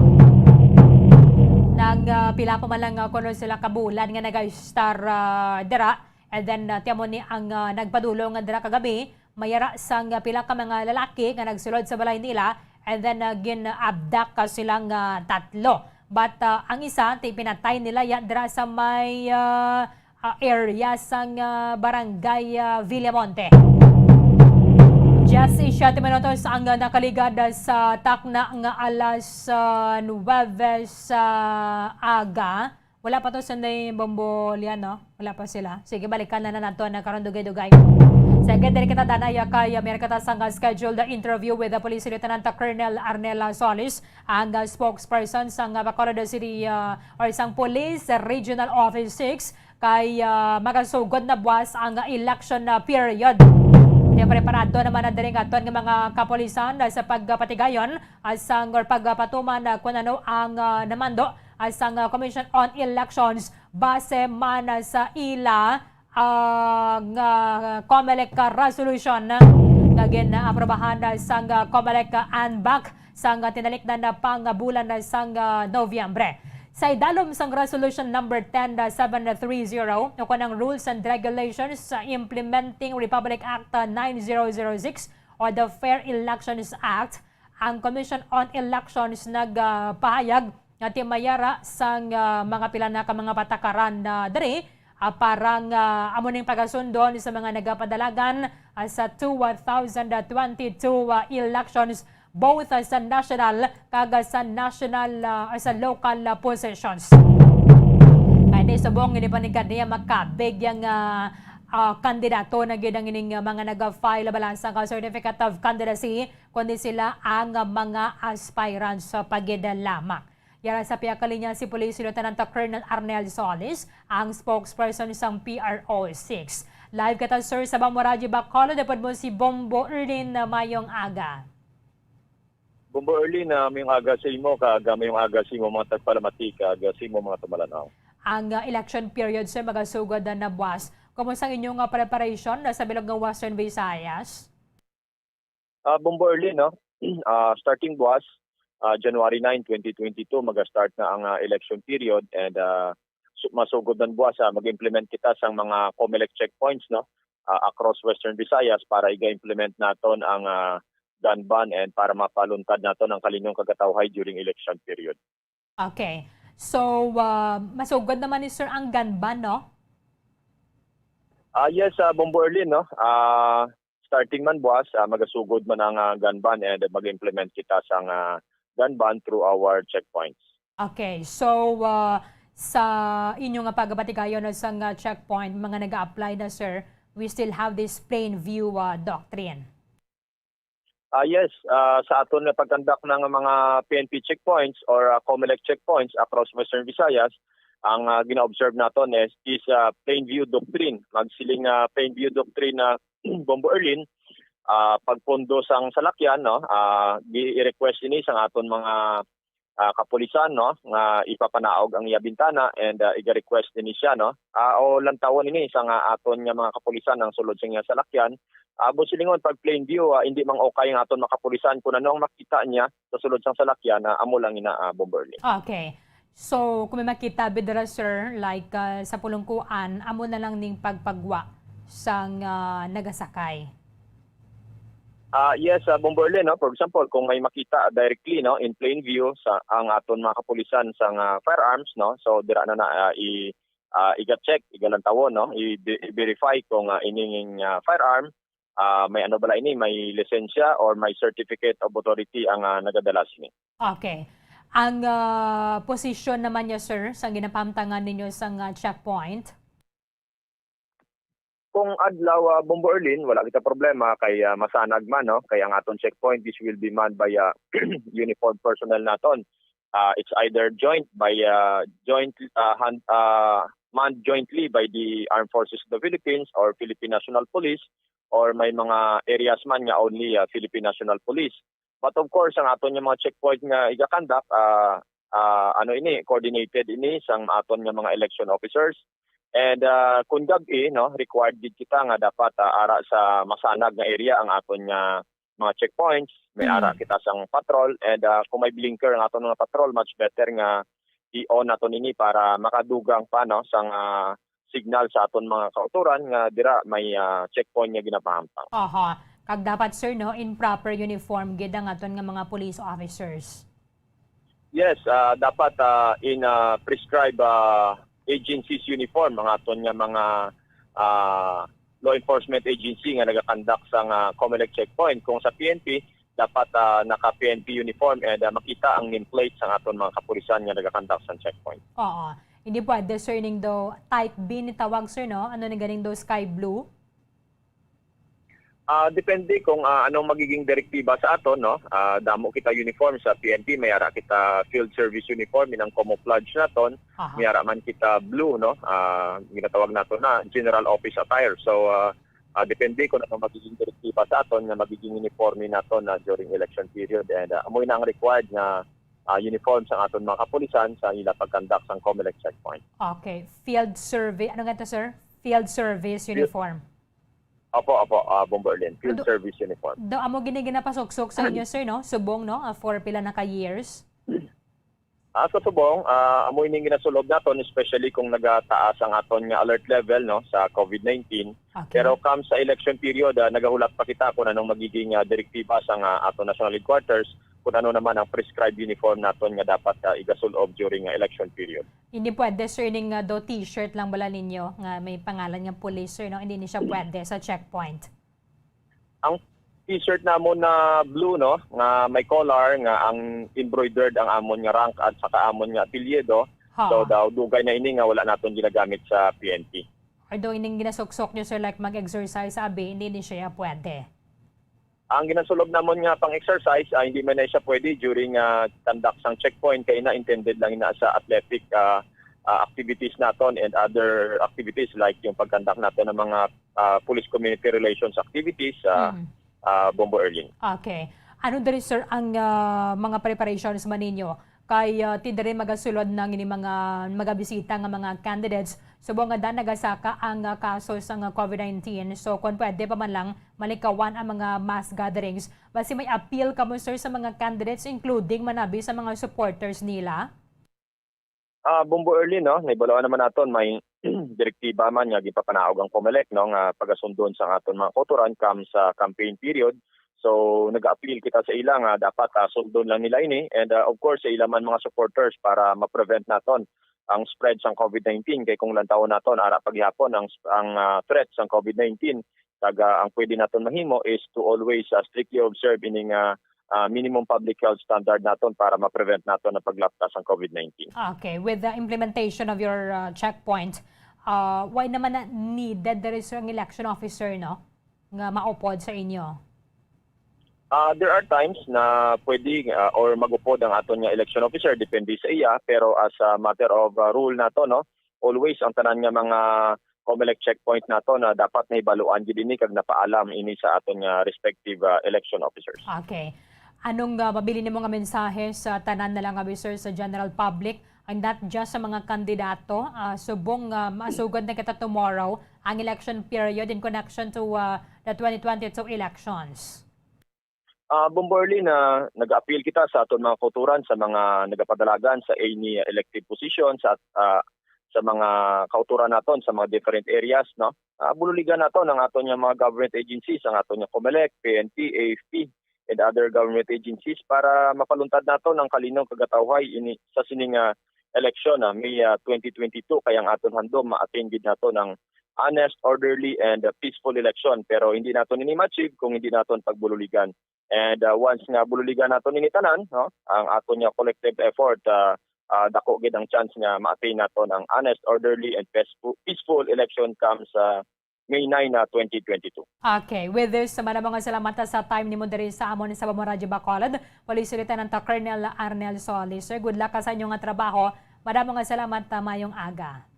Nang, ah, pila pa man lang, ah, kuno sila kabulan nga naga-istar, ah, dira. And then, ah, ti amo ni ang, ah, nagpadulong nga dira kagabi, mayara sang, ah, pila ka mga lalaki nga nagsulod sa balay nila, and then, ah, gin-abduct ka silang, ah, tatlo. But, ah, ang isa, ti pinatay nila ya dira sa may, ah, ah, area sang, ah, barangay, ah, Villamonte. Just siyete minutos ang, ah, nakaligad, ah, sa takna nga alas, ah, nuwebe sa aga. Wala pa to, Sunday Bombolyan, no? Wala pa sila. Sige, balikan na, na nato na karon dugay-dugay. Sige, diri kita danay kay, ah, meron kita sang, ah, scheduled, ah, interview with the Police Lieutenant Colonel Arnel Solis, ang, ah, spokesperson sang, ah, Bacolod City, ah, or sang Police Regional Office six, kay, ah, magasugod na buwas ang election, ah, period. Kaya preparado naman na diri nga aton nga mga kapulisan, ah, sa pagpatigayon, ah, sang, or pagpatuman, ah, kung ano ang, ah, namando, ah, sang, ah, Commission on Elections base man, ah, sa ila, ah, nga COMELEC, ah, resolution. nga gin-aprobahan sang, ah, COMELEC, ah, ANBAC sang, ah, tinalikdan na pang, ah, bulan na sang, ah, Nobyembre. Sa idalom sang Resolution Number ten seven three zero, o kanang Rules and Regulations sa Implementing Republic Act, ah, nine zero zero six o the Fair Elections Act, ang Commission on Elections nagpahayag nga ti may ara sang, ah, mga pila na ka mga patakaran na diri, ah, para nga amo ning pagasundon sa mga nagapadalagan, ah, sa two thousand twenty-two, ah, elections, both, ah, sa national kag, ah, sa national, ah, or sa local, ah, positions. Kay di subong ini panigad niya makabig yang, ah, ah, kandidato na gyud ang ining, ah, mga nag-file balang sang Certificate of Candidacy, kundi sila ang, ah, mga aspirants sa pagid lamang. Yara sa pihak linya si Police Lieutenant Colonel Arnel Solis, ang spokesperson sang P R O six. Live kita, sir, sa Bambo Radyo Bacolod. Dapat mo si Bombo Erlin na mayong aga. Bombo Erlin, na mayong aga sa imo, kag mayong aga sa imo mga tagpalamati, kag sa imo mga tumalanaw. Ang, ah, election period, sir, magasugod na, na buwas. Kumusta ang inyong, ah, preparation na sa bilog nga Western Visayas? Ah, Bombo Erlin, no? Ah, starting buwas, ah, January nine, twenty twenty-two, mag-start na ang, ah, election period, and, ah, su-, masugod man buwas, ah, mag-implement kita sang mga COMELEC checkpoints, no? Ah, across Western Visayas para iga-implement naton ang, ah, gun ban and para mapaluntad naton ang kalinyong kagatawhay during election period. Okay. So, ah, masugod naman ni sir ang gun ban, no? Ah, yes, ah, Bombo Erlin, no? Ah, starting man buwas, ah, magasugod man ang, ah, gun ban and mag-implement kita sang, ah, gun ban through our checkpoints. Okay. So, ah, sa inyo nga pagabatigayon, no, sang, ah, checkpoint, mga nag-a-apply na, sir, we still have this plain view, ah, doctrine. Ah, yes, ah, sa aton nga pag-conduct ng mga P N P checkpoints or, ah, COMELEC checkpoints across Western Visayas, ang, ah, gina-observe naton is, is, ah, plain view doctrine. Magsiling, ah, plain view doctrine na Bombo Erlin, ah, pagpondo sang salakyan, no, ah, gi-request ini sang aton mga ah, kapulisan, no, nga ipapanaog ang iya bintana and, ah, iga-request ini siya, no. Ah, o lantawon ini sa nga aton nga mga kapulisan ang sulod sa iya salakyan. Ah, busilingon pag plain view, ah, hindi mang okay ang aton mga kapulisan kung ano ang makita niya sa sulod sang salakyan, na amo lang ina, ah, Bombo Erlin. Okay. So, kung may makita bidra, sir, like, ah, sa pulungkuan, amo na lang ning pagpagwa sang, ah, nagasakay. Ah, yes, ah, Bombo Erlin, no? For example, kung may makita directly, no, in plain view sa ang aton mga kapulisan sa nga firearms, no? So dira na na, ah, i ah, iga-check, igalantawon, no? I, i-verify kung, ah, ining, ah, firearm, ah, may ano bala ini, may lisensya or may certificate of authority ang, ah, nagadala sini. Okay. Ang, ah, posisyon naman niya, sir, sa ginapahamtangan ninyo sa, ah, checkpoint? Kung adlaw, ah, Bombo Erlin, wala kita problema kay, ah, masanag man, no? Kay ang aton checkpoint, this will be manned by, ah, uniformed personnel naton. Ah, it's either joint by, ah, joint, ah, hand, ah, manned jointly by the Armed Forces of the Philippines or Philippine National Police, or may mga areas man nga only, ah, Philippine National Police. But of course, ang aton nga mga checkpoint nga iga-conduct, ah, ah, ano ini, coordinated ini sang aton nga mga election officers. And, ah, kung gab-i, no, required gid kita nga dapat, ah, ara sa masanag nga area ang aton nga mga checkpoints, may ara Mm. kita sang patrol, and, ah, kung may blinker ang aton mga patrol, much better nga i-on naton ini para makadugang pa, no, sang, ah, signal sa aton mga kautoran nga dira may, ah, checkpoint nga ginapahamtang. Aha. Kag dapat, sir, no, in proper uniform gid ang aton nga mga police officers. Yes, ah, dapat, ah, in, ah, prescribed, ah, agencies uniform ang aton nga mga, ah, law enforcement agency nga nagakandak sa nga COMELEC checkpoint. Kung sa P N P, dapat, ah, naka-P N P uniform and, ah, makita ang nameplate sa aton mga kapulisan nga nagakandak sa checkpoint. Oo. Hindi pwede, sir, ning do type B ni tawag, sir, no? Ano ni ganing do sky blue? Ah, depende kung, ah, anong magiging direktiba sa aton, no? Ah, damo kita uniform sa P N P, may ara kita field service uniform, inang camouflage naton, Aha. may ara man kita blue, no? Ah, ginatawag naton na general office attire. So, ah, ah, depende kung ano magiging direktiba sa aton nga magiging uniforme naton na during election period. And, ah, amo na ang required nga, ah, uniform sa aton mga kapulisan sa ila pag-conduct sang COMELEC checkpoint. Okay. Field survey. Ano nga to, sir? Field service Field uniform. Opo, opo, ah, Bombo Erlin. Field Ado- service uniform. Daw amo gini ginapasuksok sa inyo, sir, no? Subong, no? Ah, for pila na ka years? Ah, sa subong, ah, amo ining ginasulob naton, especially kung nagataas ang aton nga alert level, no, sa COVID nineteen. Okay. Pero come sa election period, ah, nagahulat pa kita kung anong magiging, ah, direktiba sa nga aton national headquarters, kung ano naman ang prescribed uniform naton nga dapat, ah, igasulob during, ah, election period. Hindi pwede, sir, ning, ah, do t-shirt lang bala ninyo nga may pangalan nga police, sir, no? Hindi ni siya pwede sa checkpoint. Ang t-shirt namon na blue, no, nga may collar, nga ang embroidered ang amon nga rank at saka amon nga apelyido. Ha. So, daw dugay na ini nga wala naton ginagamit sa P N P. Although ining ginasuksok nyo, sir, like mag-exercise, abi, hindi ni siya pwede. Ang ginasulob namon nga pang-exercise, ah, hindi man na siya pwede during, ah, conduct sang checkpoint, kay na intended lang ina sa athletic, ah, ah, activities naton and other activities like yung pag-conduct naton ng mga, ah, police community relations activities, ah, Mm. ah, Bombo Erlin. Okay. Ano diri, sir, ang, ah, mga preparations man ninyo? Kay, ah, ti diri magasulod na ngini mga magabisita nga mga candidates, subong nga da nagasaka ang, ah, kaso sang, ah, COVID nineteen. So, kung pwede pa man lang, malikawan ang mga mass gatherings. Basi may appeal kamo, sir, sa mga candidates, including manabi sa mga supporters nila? Ah, Bombo Erlin, no? Naibaluan naman naton, may direktiba man nga gipapanaog ang Comelec, no, nga pagasundon sa aton mga kautoran kam sa campaign period. So, nag-appeal kita sa ila nga dapat, ah, sundon lang nila ini. And, ah, of course, sa ila man mga supporters para ma-prevent naton ang spread sang COVID nineteen. Kay kung lantawon naton, ara pa gihapon ang, ang, ah, threat sang COVID nineteen. Kag, ah, ang pwede naton mahimo is to always, ah, strictly observe ining, ah, ah, minimum public health standard naton para ma-prevent naton ang paglapta sang COVID nineteen. Okay, with the implementation of your, uh, checkpoint, uh, why naman na needed diri, sir, ang election officer, no, nga maupod sa inyo? Ah, there are times na pwede, ah, or magupod ang aton nga election officer, depende sa iya, pero as a matter of, ah, rule nato, no, always ang tanan nga mga Comelec checkpoint nato na dapat nahibaluan gid ini kag napaalam ini sa aton nga respective, ah, election officers. Okay. Anong, ah, mabilin nimo nga mensahe sa tanan na lang nga, sir, sa general public and not just sa mga kandidato? Ah, subong nga masugod na kita tomorrow ang election period in connection to, ah, the twenty twenty-two elections. Ah, Bombo Erlin, ah, nag-appeal kita sa aton mga kautoran, sa mga nagapadalagan sa any elective position, sa, ah, sa mga kautoran naton sa mga different areas, no? Ah, bululigan naton ang aton nga mga government agencies, ang aton nga Comelec, P N P, A F P, and other government agencies para mapaluntad naton ang kalinong kagatawhay ini sa sining, ah, eleksyon, ah, May, ah, twenty twenty-two, kay ang aton handom ma-attain gid naton ang honest, orderly, and, ah, peaceful election. Pero hindi naton ini ma-achieve kung hindi naton pagbululigan. And, ah, once nga bululigan naton ini tanan, no, ang aton nga collective effort, ah, ah, dako gid ang chance nga ma-attain naton ang honest, orderly, and peaceful, peaceful election comes, ah, May nine na twenty twenty-two. Okay. With this, madamo nga salamat sa time nimo diri sa amon sa Bamo Radyo Bacolod. Police Lieutenant Colonel Arnel Solis. Sir, good luck ka sa inyo nga trabaho. Madamo nga salamat, ah, mayong aga.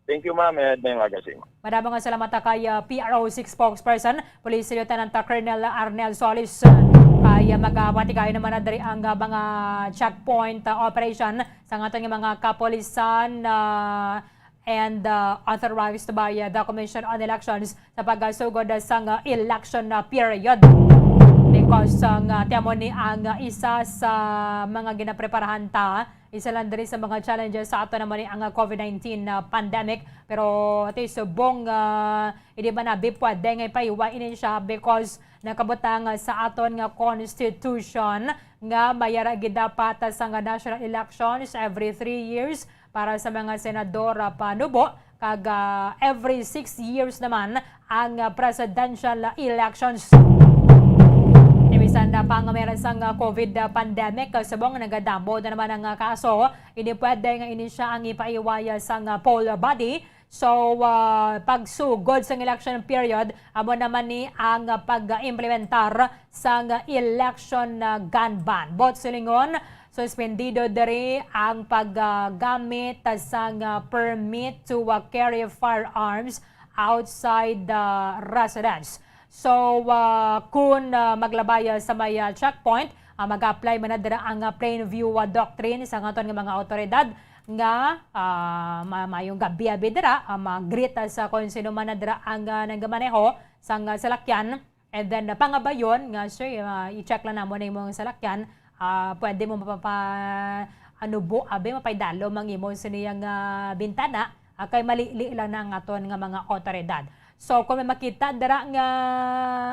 Thank you, ma'am, and mayong aga sa imo. Madamo nga salamat, ah, kay, ah, P R O six spokesperson, Police Lieutenant Colonel Arnel Solis, ah, kay, ah, magabati kayo naman na diri ang, ah, mga checkpoint, ah, operation sa aton nga mga kapulisan, ah, and, ah, authorized by, ah, the Commission on Elections sa pagasugod, ah, sang, ah, election, ah, period. Because, ah, nga, tiamo ni ang, ah, isa sa mga ginapreparahan ta, isa lang diri sa mga challenges sa ato naman ni ang, ah, COVID nineteen na pandemic. Pero, ati subong, ah, hindi man abi pwede nga ipaiwa ini siya because nakabutang, ah, sa aton nga constitution nga may ara gid dapat, ah, sang, ah, national elections every three years para sa mga senador, ah, panubo, kag, ah, every six years naman ang, ah, presidential elections. Bisan na pa nga meron sang, ah, COVID, ah, pandemic, ah, subong nagadamo na naman ang, ah, kaso, hindi pwede nga ini siya ang ipaiwaya sang, ah, poll body. So, ah, pagsugod sang election period, amo naman ni ang, ah, pag-implementar sang, ah, election, ah, gun ban. Buot silingon, suspendido diri ang paggamit sang, ah, permit to, ah, carry firearms outside the residence. So, ah, kun, ah, maglabay, ah, sa may, ah, checkpoint, ah, mag-apply man na dira ang, ah, plain view, ah, doctrine sa aton nga mga awtoridad nga, ah, ma-, mayong gabi abi dira, ah, ma-greet, ah, sa kung sino man na dira ang, ah, nagamaneho sang, ah, salakyan. And then, ah, pangabayon nga, sir, ah, i-check lang namo na imong salakyan. Ah, pwede mo mapapa-, ano, bu-, abi, mapaidalom ang imo sini nga, ah, bintana, ah, kay malili lang na ang aton nga mga awtoridad. So, kung may makita dira nga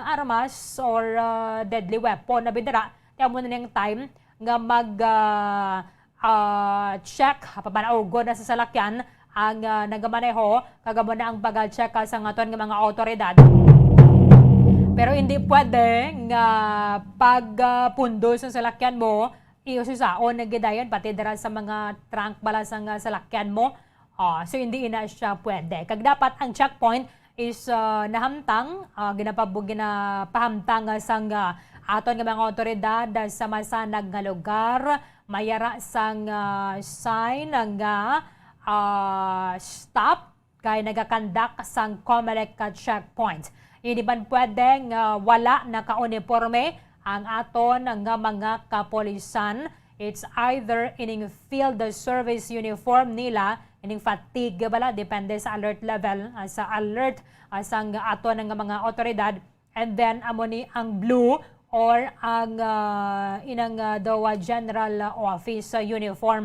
armas or, ah, deadly weapon na bindara, ti amo na ning time nga mag, ah, ah, check, papanaugon na sa salakyan ang, ah, nagamaneho, kag amo na ang pag-check, ah, sa aton nga mga awtoridad. Pero hindi pwede nga pag, ah, pundo sa salakyan mo, iususaon na gidayon pati dira sa mga trunk bala sang, ah, salakyan mo. Ah, so hindi ina siya pwede. Kag dapat ang checkpoint is, ah, nahamtang, ah, ginapab-, ginapahamtang, ah, sang, ah, aton nga mga awtoridad, ah, sa masanag nga lugar, mayara sang, ah, sign nga, ah, stop kay nagakandak sang Comelec ka checkpoint. Hindi man pwede nga wala nakauniporme ang aton nga mga kapolisan. It's either ining field service uniform nila, ining fatigue bala, depende sa alert level, ah, sa alert, ah, sang aton nga mga awtoridad. And then, amo ni ang blue or ang, ah, inang, ah, daw, ah, general, ah, office, ah, uniform.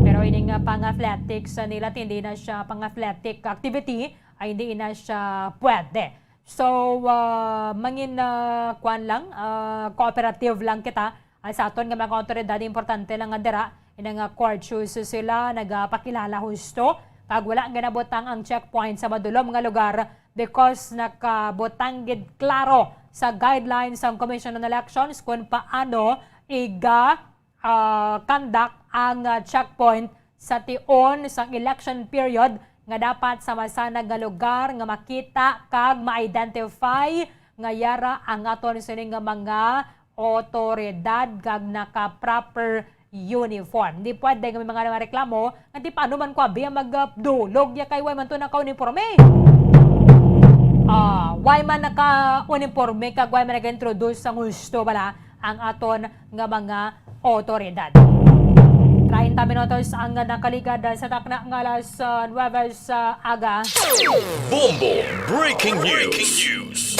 Pero ining, ah, pang-athletics, ah, nila, hindi na siya pang-athletic activity, ay hindi na siya pwede. So, ah, mangin, ah, kwan lang, ah, cooperative lang kita. Ah, sa aton nga mga awtoridad, importante lang nga dira, ina nga courteous sila, nagapakilala husto, kag wala ginabutang ang checkpoint sa madulom nga lugar because nakabutang gid klaro sa guidelines sang Commission on Elections kung paano iga, ah, conduct ang, ah, checkpoint sa tion sang election period nga dapat sa masanag nga lugar nga makita kag ma-identify nga yara ang aton sini nga mga awtoridad kag naka-proper uniform. Di pwede nga may mga reklamo nga, "Ti paano man ko abi ang magdulog ya kay way man to naka-uniforme?" Ah, way man naka-uniforme kag way man nag-introduce sang husto bala ang aton nga mga awtoridad. Treinta minutos ang nakaligad sa takna nga alas, ah, nuwebe sa aga. Bombo Breaking News.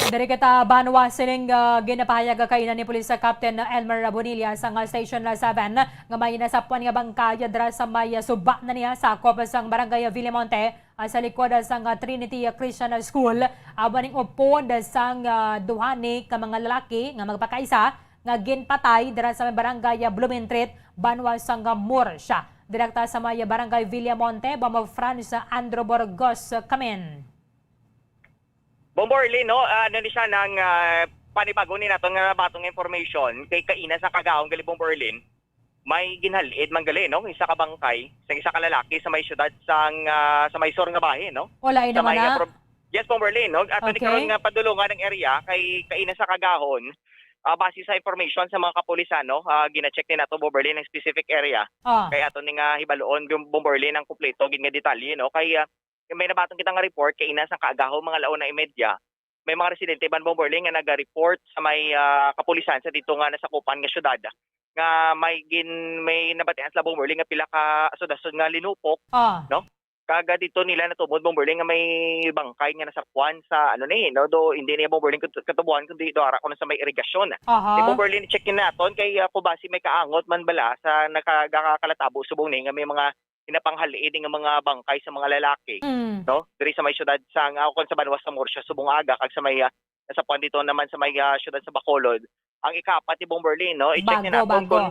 Diri kita banwa sining, ah, ginapahayag kaina ni Police Captain Elmer Bonilla sa nga Station Seven nga may nasapwan nga bangkay dira sa may suba na niya sakop sang Barangay Villamonte, ah, sa likod sang, ah, Trinity Christian School. Amo ning upod sang, ah, duha ni ka mga lalaki nga magpakaisa nga ginpatay dira sa may barangay Blumentritt, banwa sang Murcia. Direkta sa may barangay Villamonte, Bombo Franz Andrew Burgos Kamin. Bombo Erlin, no? Ah, ano ni siya nang, ah, panibago ni naton nga batong information kay kaina sa kagahon gali, Bombo Erlin, may ginhal-id man gali, no? Isa ka bangkay sa isa ka lalaki sa may siyudad sang, ah, sa may sur nga bahin, no? Wala ay Sa naman may, na. ah, prob-, yes, Bombo Erlin, no? Ato ni Okay. karon nga padulungan ang area kay kaina sa kagahon, ah, base sa information sa mga kapulisan, no? Ah, gina-check ni nato, Bombo Erlin, ang specific area. Ah. Kay ato ni nga hibaluon, Bom-, Bombo Erlin, ang kompleto gid nga detalye, no? Kay, ah, may nabaton kita nga report kay ina sa kaagahon, mga launa y media, may mga residente man, Bombo Erlin, nga naga-report sa may, ah, kapulisan sa dito nga nasakupan nga syudad nga may gin-, may nabatian sila, Bombo Erlin, nga pila ka asod-asod nga linupok, Ah. no? Kaga dito nila natumod, Bombo Erlin, nga may bangkay nga nasakwan sa, ano ni, no? Do, hindi niya, Bombo Erlin, kat-, katubuan, kundi do ara ko na sa may irigasyon. Aha. Di, Bombo Erlin, check-in naton kay, ah, kung basi may kaangot man bala sa nakagakalatabo subong ni nga may mga ginapanghal-id nga mga bangkay sa mga lalaki, Mm. no? Diri sa may siyudad sa, nga, o kung sa banwa sa Murcia, subong aga, kag sa may, ah, sa puan dito naman sa may, ah, siyudad sa Bacolod. Ang ikaapat ni Bombo Erlin, no? I-check ni Bago, naton bago. kung,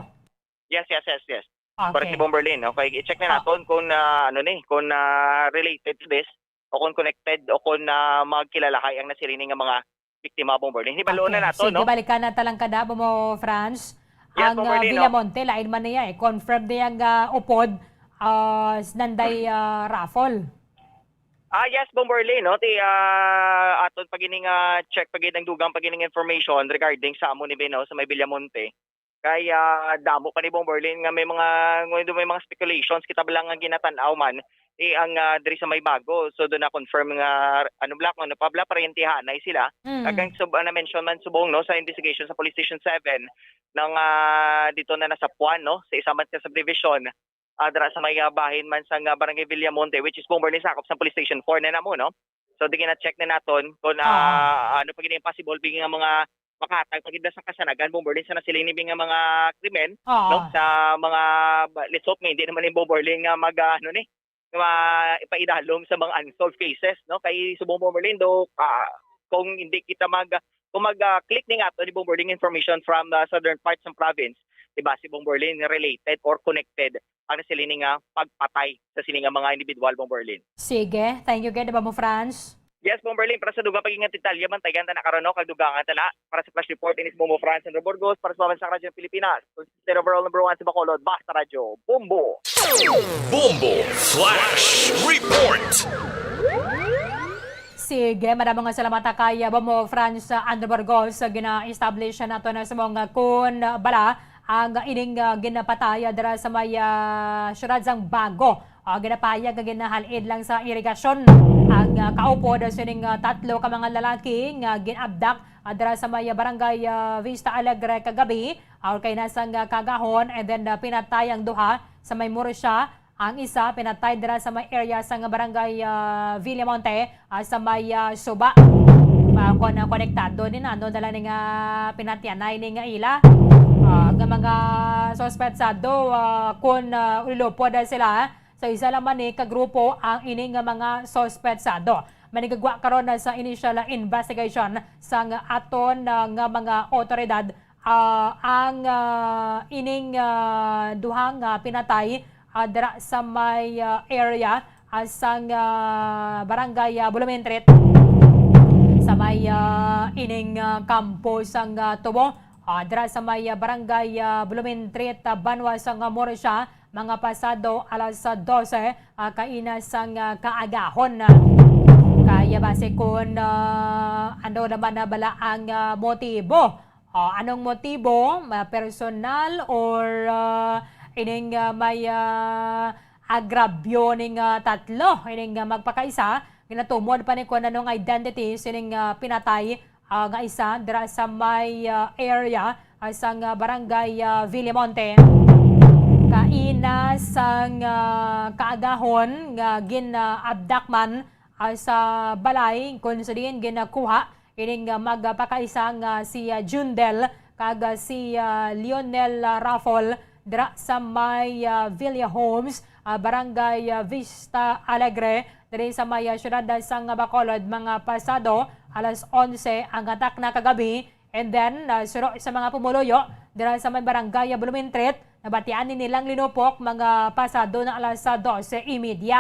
yes, yes, yes, yes. Correct Okay. ni Bombo Erlin, no? Kay i-check na Ah. naton kung, ah, ano ni, kung, ah, related to this, o kung connected, o kung, ah, magkilalahay ang nasiring ni nga mga biktima, Bombo Erlin. Hibaluon na Okay. nato, Sige, no? balikan na talang kada, Bombo Franz. Yes, Ang, Bombo ah, Erlin, no? Villamonte, lain man niya eh. Confirmed niya nga upod, ah, s-, nanday, ah, raffle. Ah, yes, Bombo Erlin, no? Ti, ah, aton pa gini nga check pa gid ang dugang pa gining information regarding sa amo ni Bino sa may Villamonte. Kay, ah, damo pa ni Bombo Erlin nga may mga, nga may mga speculations kita bala nga ginatan-aw man, eh, ang, ah, diri sa may Bago. So, doon na-confirm nga, ano bala, kung ano pa bala, paryentihanay sila. Mm. Kag ang sub-, ah, na-mention man subong, no, sa investigation sa Police Station Seven, nang, ah, dito na nasapuan, no, sa isa man ka subdivision, ah, dira sa may, ah, bahin man sa, ah, Barangay Villamonte, which is, Bombo Erlin, sakop sa Police Station Four na namo, no? So, di gina-check na naton kung, ah, ano pa gid ang possible bigyan nga mga makahatag pa gid sa kasanagan, Bomberlin, sa nasiling ni nga mga krimen, no? Sa mga ba-, lisod nga hindi naman ni Bomberlin nga mag, ah, ano ni, nga ma-, ipaidalom sa mga unsolved cases, no? Kay subong, Bomberlin, do, ah, kung hindi kita mag-, kung mag, ah, click ni nga ato ni Bomberlin information from the southern parts ng province, di ba, si Bomberlin related or connected ang nasiling nga pagpatay sa sini nga mga individual, Bomberlin. Sige, thank you gid, Bombo Franz. Yes, Bomberlin, para sa dugang pa gid nga detalye, bantayan ta na karon, no? Kag dugangan ta na. Para sa flash report, inis Bombo Franz Andrew Burgos, para sa Pambansang Radyo ng Pilipinas. Kung sa overall number one sa Bacolod, Basta Radyo, Bombo! Bombo Flash Report! Sige, madamo nga salamat kay, uh, Bombo Franz, uh, Andrew Burgos, sa gina-establish nato na sa mga kun, uh, bala ang ining, ah, ginapatay, ah, dira sa may, ah, siyudad sang Bago. Ah, ginapahayag nga ginahal-id lang sa irigasyon ang, ah, kaupod sining, ah, tatlo ka mga lalaki nga gin-abduct, ah, dira sa may, ah, barangay, ah, Vista Alegre kagabi, ah, or kay nasang, ah, kagahon, and then, ah, pinatay ang duha sa may Murcia. Ang isa pinatay dira sa may area sa nga barangay, ah, Villamonte, ah, sa may, ah, Suba. Ah, kon, ah, konektado ni nano dala ni nga pinatyanay ni nga ila. Ah, nga mga suspetsado, ah, kon, ah, ulupod sila, ah, sa isa lang man ni ka grupo ang ini nga mga suspetsado. Manigagwa karon na sa initial, ah, investigation sang aton, ah, nga mga otoridad, ah, ang, ah, ining, ah, duha nga pinatay, ah, dira sa may, ah, area, ah, sang, ah, barangay, ah, Bulumintrit, sa may, ah, ining, ah, kampo sang, ah, Tubo, ah, dira sa may, ah, barangay, ah, Bulumintrit, ah, banwa sang, ah, Murcia, mga pasado alas, ah, dose, ah, kaina sang, ah, kaagahon. Kaya base kun, ah, ano naman na bala ang, ah, motibo? Ah, anong motibo? Ma-, personal or, ah, ining, ah, may, ah, agrabyo ning, ah, tatlo? Ining, ah, magpakaisa, ginatumod pa ni kun anong identity sining, ah, pinatay, ah, nga isa dira sa may, ah, area, ah, sang, ah, barangay, ah, Villamonte. Kaina sang, ah, kaagahon nga gin-, ah, abduct man, ah, sa balay kung sa diin ginakuha ining, ah, magpakaisa nga si, ah, Jundel kag, ah, si, ah, Lionel, ah, Raffol dira sa may, ah, Villa Homes, ah, Barangay, ah, Vista Alegre, diri sa may, ah, siyudad sang Bacolod, mga pasado alas onse ang atak na kagabi. And then, ah, suno sa mga pumuluyo dira sa may barangay, ah, Blumentritt, nabatian ni nilang linupok mga pasado na alas, ah, dose y media.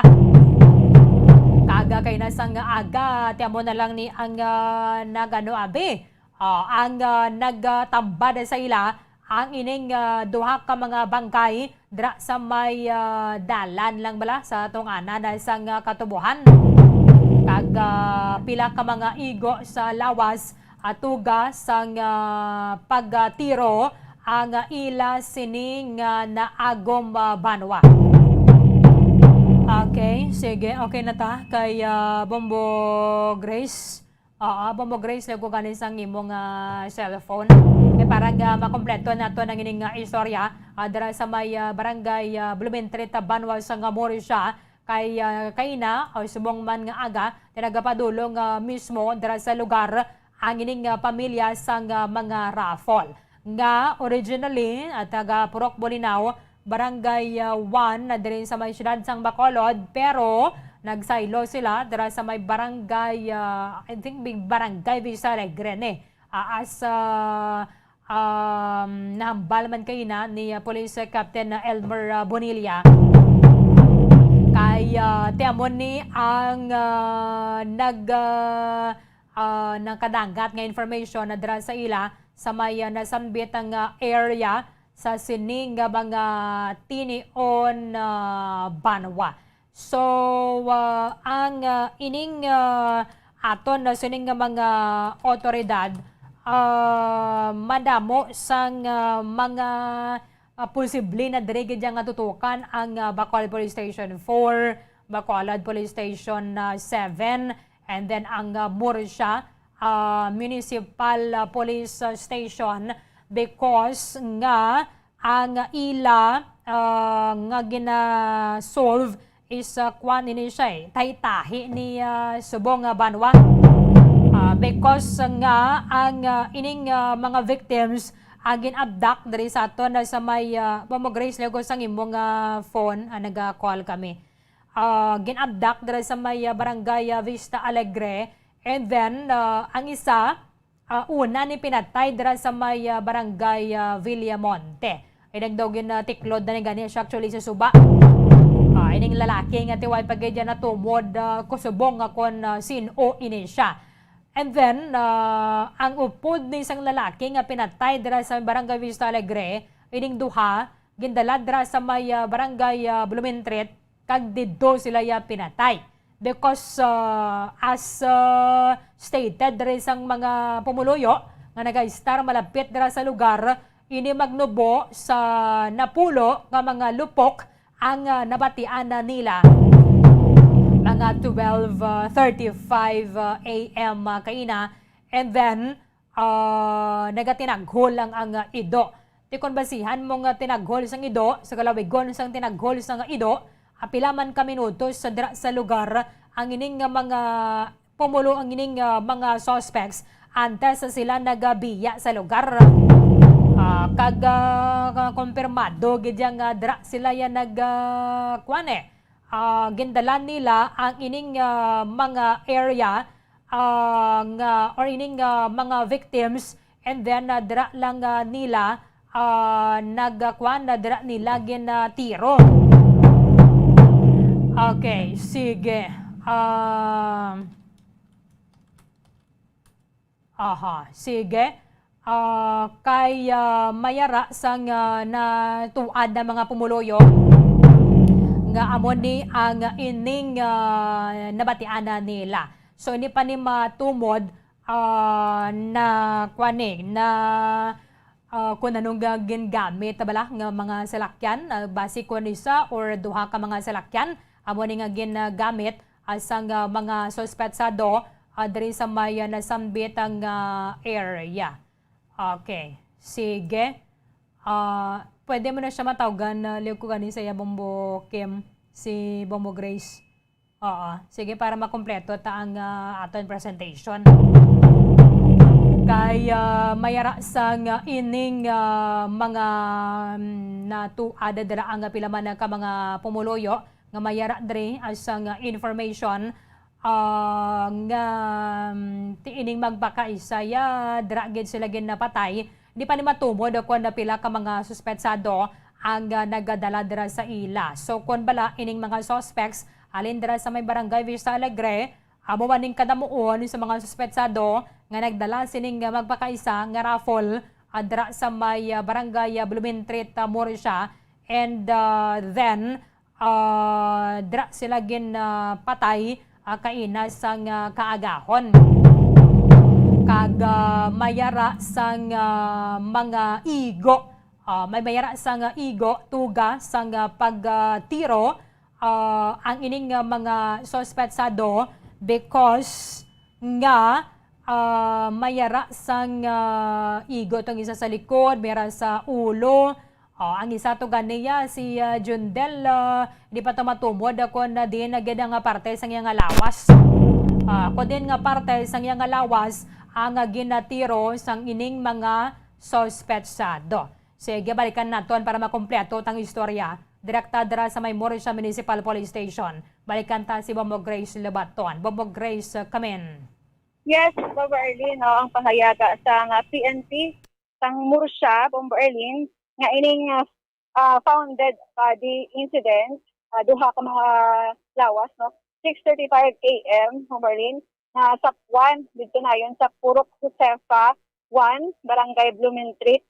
Kaga kay nasang aga, tiamo na lang ni ang, ah, nagano abi, ah, ang, ah, nagtambad sa ila ang ining, ah, duha ka mga bangkay dira sa may, ah, dalan lang bala sa tunganan sang, ah, katubuhan. Kag, ah, pila ka mga igo sa lawas, ah, tuga sang, ah, pagtiro ang, ah, ila sini nga naagom, ah, banwa. Okay, sige, okay na ta kay, ah, Bombo Grace. Oo, Bombo Grace, lago gani sang imo nga cellphone. Kay para nga makompleto nato ang ining nga istorya, ah, dira sa may, ah, barangay, ah, Blumentritt, ah, banwa sang Murcia, kay, ah, kaina, o subong man nga aga, nagapadulong, ah, mismo dira sa lugar ang ining, ah, pamilya sang, ah, mga raffle nga originally, ah, taga Purok Bolinao, Barangay, ah, one na diri sa may siyudad sang Bacolod, pero nagsaylo sila dira sa may barangay, ah, I think, may barangay Vista Alegre ni. Ah, as, ah, um, nahambal man kaina ni, ah, Police Captain, ah, Elmer, ah, Bonilla. Kay, ah, tiamon ni ang, ah, nag, ah, ah, nagkadangat nga information na dira sa ila sa may, ah, nasambit nga area sa sini nga mga tinion, ah, banwa. So, ah, ang, ah, ining, ah, aton na sining nga mga otoridad, ah, madamo sang, ah, mga, ah, posible na diri gid nga tutukan ang, ah, Bacolod Police Station four, Bacolod Police Station, ah, seven, and then ang, ah, Murcia, ah, Municipal, ah, Police, ah, Station because nga ang ila, ah, nga gina-solve is, ah, kwan ini siya, eh, tahi-tahi ni, ah, subong nga banwa. Ah, because nga ang, ah, ining, ah, mga victims, ah, gin-abduct diri sa aton, ah, sa may, ah, Bombo Grace, lugod sang imong, ah, phone, ah, naga-call kami. Ah, gin-abduct diri sa may, ah, barangay, ah, Vista Alegre. And then, ah, ang isa, ah, una ni pinatay dira sa may, ah, barangay, ah, Villamonte. Ining daw gin, ah, tiklod na ni gani siya actually sa suba. Ah, ining lalaki nga tiway pa gid niya natumod, ah, kusubong nga kon, ah, sin-o ini siya. And then, ah, ang upod ni isang lalaki nga pinatay dira sa barangay Vista Alegre, ining duha, gindala dira sa may, ah, barangay, ah, Blumentritt, kag didto sila ya pinatay. Because, ah, as, ah, stated diri sang mga pumuluyo nga nagaistar malapit dira sa lugar, ini magnubo sa napulo nga mga lupok ang, ah, nabatian na nila mga twelve thirty-five, ah, A M, ah, kaina. And then, ah, nagatinaghol lang ang, ah, ido. Ti kon basihan mo nga tinaghol sang ido, sa kalawigon sang tinaghol sang ido, apila man ka minutos sa dira sa lugar ang ining nga mga pumulo, ang ining, ah, mga suspects antes sa sila nagabiya sa lugar. Ah, kag, ah, ka-, kumpirmado gid ya nga dira sila ya nag, ah, kuwan eh, ah, gindala nila ang ining, ah, mga area, ah, nga, or ining, ah, mga victims, and then, ah, dira lang, ah, nila, ah, nagkuan na dira nila gin, ah, tiro. Okay, sige. Ah, aha, sige. Ah, kay, ah, mayara sang, ah, natuad na mga pumuluyo nga amo ni ang ining, ah, nabatian na nila. So, ini pa ni matumod, ah, na, kuwan ni, na, ah, kung ano nga gingamit bala nga mga salakyan, ah, basi kung isa or duha ka mga salakyan, amo ni nga ginagamit, ah, sang, ah, mga suspetsado, ah, diri sa may, ah, nasambit ang, ah, area. Okay. Sige. Ah, pwede mo na siya matawgan, ah, liwag ko gani sa iya, Bombo Kim, si Bombo Grace. Oo. Sige, para makompleto ta ang, ah, aton presentation. Kay, ah, mayara sang, ah, ining, ah, mga, mm, natuad dira ang pila man ka mga pumuluyo nga mayara diri, ah, sang, ah, information, ah, nga, mm, ti ining magpakaisa ya, dira gid sila ginapatay. Di pa ni matumod kon pila ka mga suspetsado ang, ah, nagadala dira sa ila. So, kon bala ining mga suspects halin dira sa may Barangay Vista Alegre, amo man ning kadamuon sa mga suspetsado nga nagdala sining, ah, magpakaisa nga raffle, ah, dira sa may, ah, Barangay, ah, Blumentritt, ah, Murcia. And, ah, then, ah, dira sila gin, ah, patay, ah, kaina sang, ah, kaagahon. Kag, ah, mayara sang, ah, mga igo. Ah, may mayara sang, ah, igo, tuga sang, ah, pag, ah, tiro, ah, ang ining, ah, mga suspetsado because nga, ah, mayara sang, ah, igo tong isa sa likod, mayara sa ulo. Oh, ang isa to ganiya, si, ah, Jundel, ah, di pa to matumod kon diin na gid ang parte sang iya nga lawas. Ah, kon diin nga parte sang iya nga lawas ang, ah, ginatiro sang ining mga suspetsado. Sige, balikan naton para makompleto tang istorya. Direkta dira sa may Murcia Municipal Police Station. Balikan ta si Bombo Grace Lebaton. Bombo Grace, uh, come in. Yes, Bombo Arlene, no, ang pahayaga sang, uh, P N P sang Murcia, Bombo Arlene, nga ining, uh, uh, found dead body incident, uh, duha ka mga lawas, no, six thirty-five A M, Bombo Arlene, nga sapwan didto nayon sa Purok Josefa one, Barangay Blumentritt,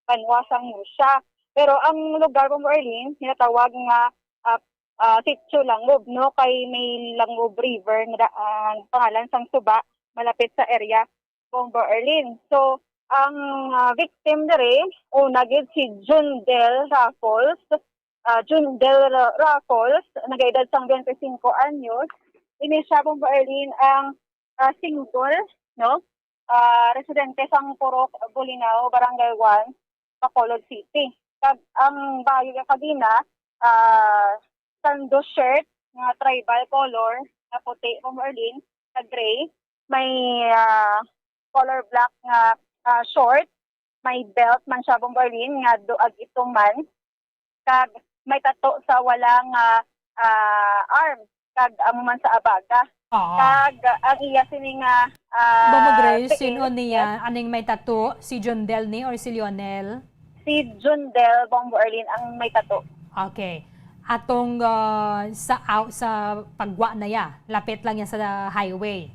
banwa sang Murcia. Pero ang lugar, Bombo Arlene, ginatawag nga, ah, ah, Sitio Langob, no? Kay may Langob River nga da-, ah, pangalan sang suba, malapit sa area, Bombo Arlene. So, ang, ah, victim diri, una gid si Jundel Raffles, ah, Jundel Ra-, Raffles, nagaedad sang twenty-five anyos. Ini siya, Bombo Arlene, ang, ah, single, no? Ah, residente sang Purok Bolinao, Barangay one, Bacolod City. Kag ang bayo niya kagina, ah, sando shirt, nga tribal color, nga puti, Bombo Arlene, nga gray. May, ah, color black nga, ah, short. May belt man siya, Bombo Arlene, nga duag ito man. Kag may tato sa wala nga, ah, arm. Kag amo man sa abaga. Oo. Kag, ah, ang iya sini nga, ah, Bombo Grace, tiil, sino niya? Yes. Aning may tato? Si Jundel ni or si Lionel? Si Jundel, Bombo Arlene, ang may tato. Okay. Atong, ah, sa, aw-, sa pagwa na ya, lapit lang yan sa highway.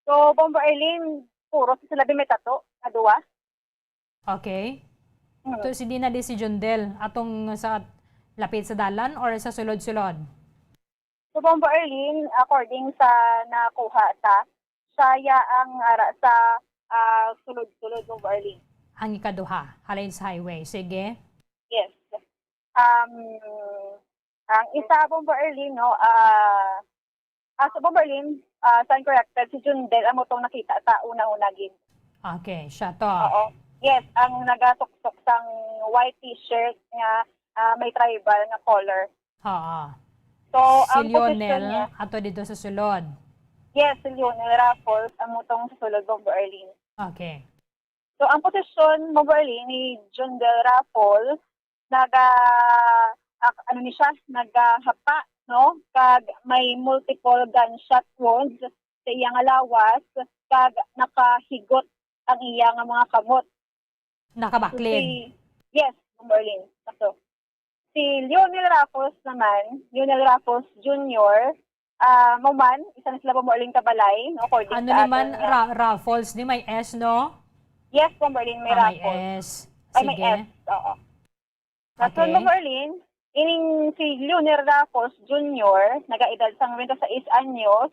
So, Bombo Arlene, puro sa sila may tato, na duwa. Okay. Mm. So, hindi na di si Jundel, atong sa lapit sa dalan or sa sulod-sulod? So, Bombo Arlene, according sa nakuha ta, siya ya ang ara sa, ah, sulod-sulod, Bombo Arlene. Ang ikaduha, halin sa highway. Sige. Yes. Um, ang isa, Bombo Arlene, no, ah, ah, so, Bombo Arlene, ah, sa corrected, si Jundel, amo tong nakita sa una-una gid. Okay, siya to. Oo. Yes, ang nagasuksok sang white t-shirt nga, ah, may tribal nga color. Oo. So, si ang posisyon Lionel niya, ato dito sa sulod. Yes, si Lionel Raffles, amo tong sa sulod, Bombo Arlene. Okay. So, ang posisyon, Bombo Arlene, ni Jundel Raffles, naga-, ak-, ano ni siya, nagahapa, no? Kag may multiple gunshot wounds sa iya nga lawas, kag nakahigot ang iya nga mga kamot. Nakabaklid? Si, yes, Bombo Arlene. Sakto. Si Lionel Raffles naman, Lionel Raffles Junior, ah, mo man, isa na sila, Bombo Arlene, kabalay, no, according sa aton nga. Ano naman, Ra-, Raffles ni may S, no? Yes, Bombo Arlene, may Raffles. Ah, may S. Ay, may S, oo. Sige. Dason, Bombo Arlene, ining si Lionel Raffles Junior, nagaedad sang twenty-six anyos,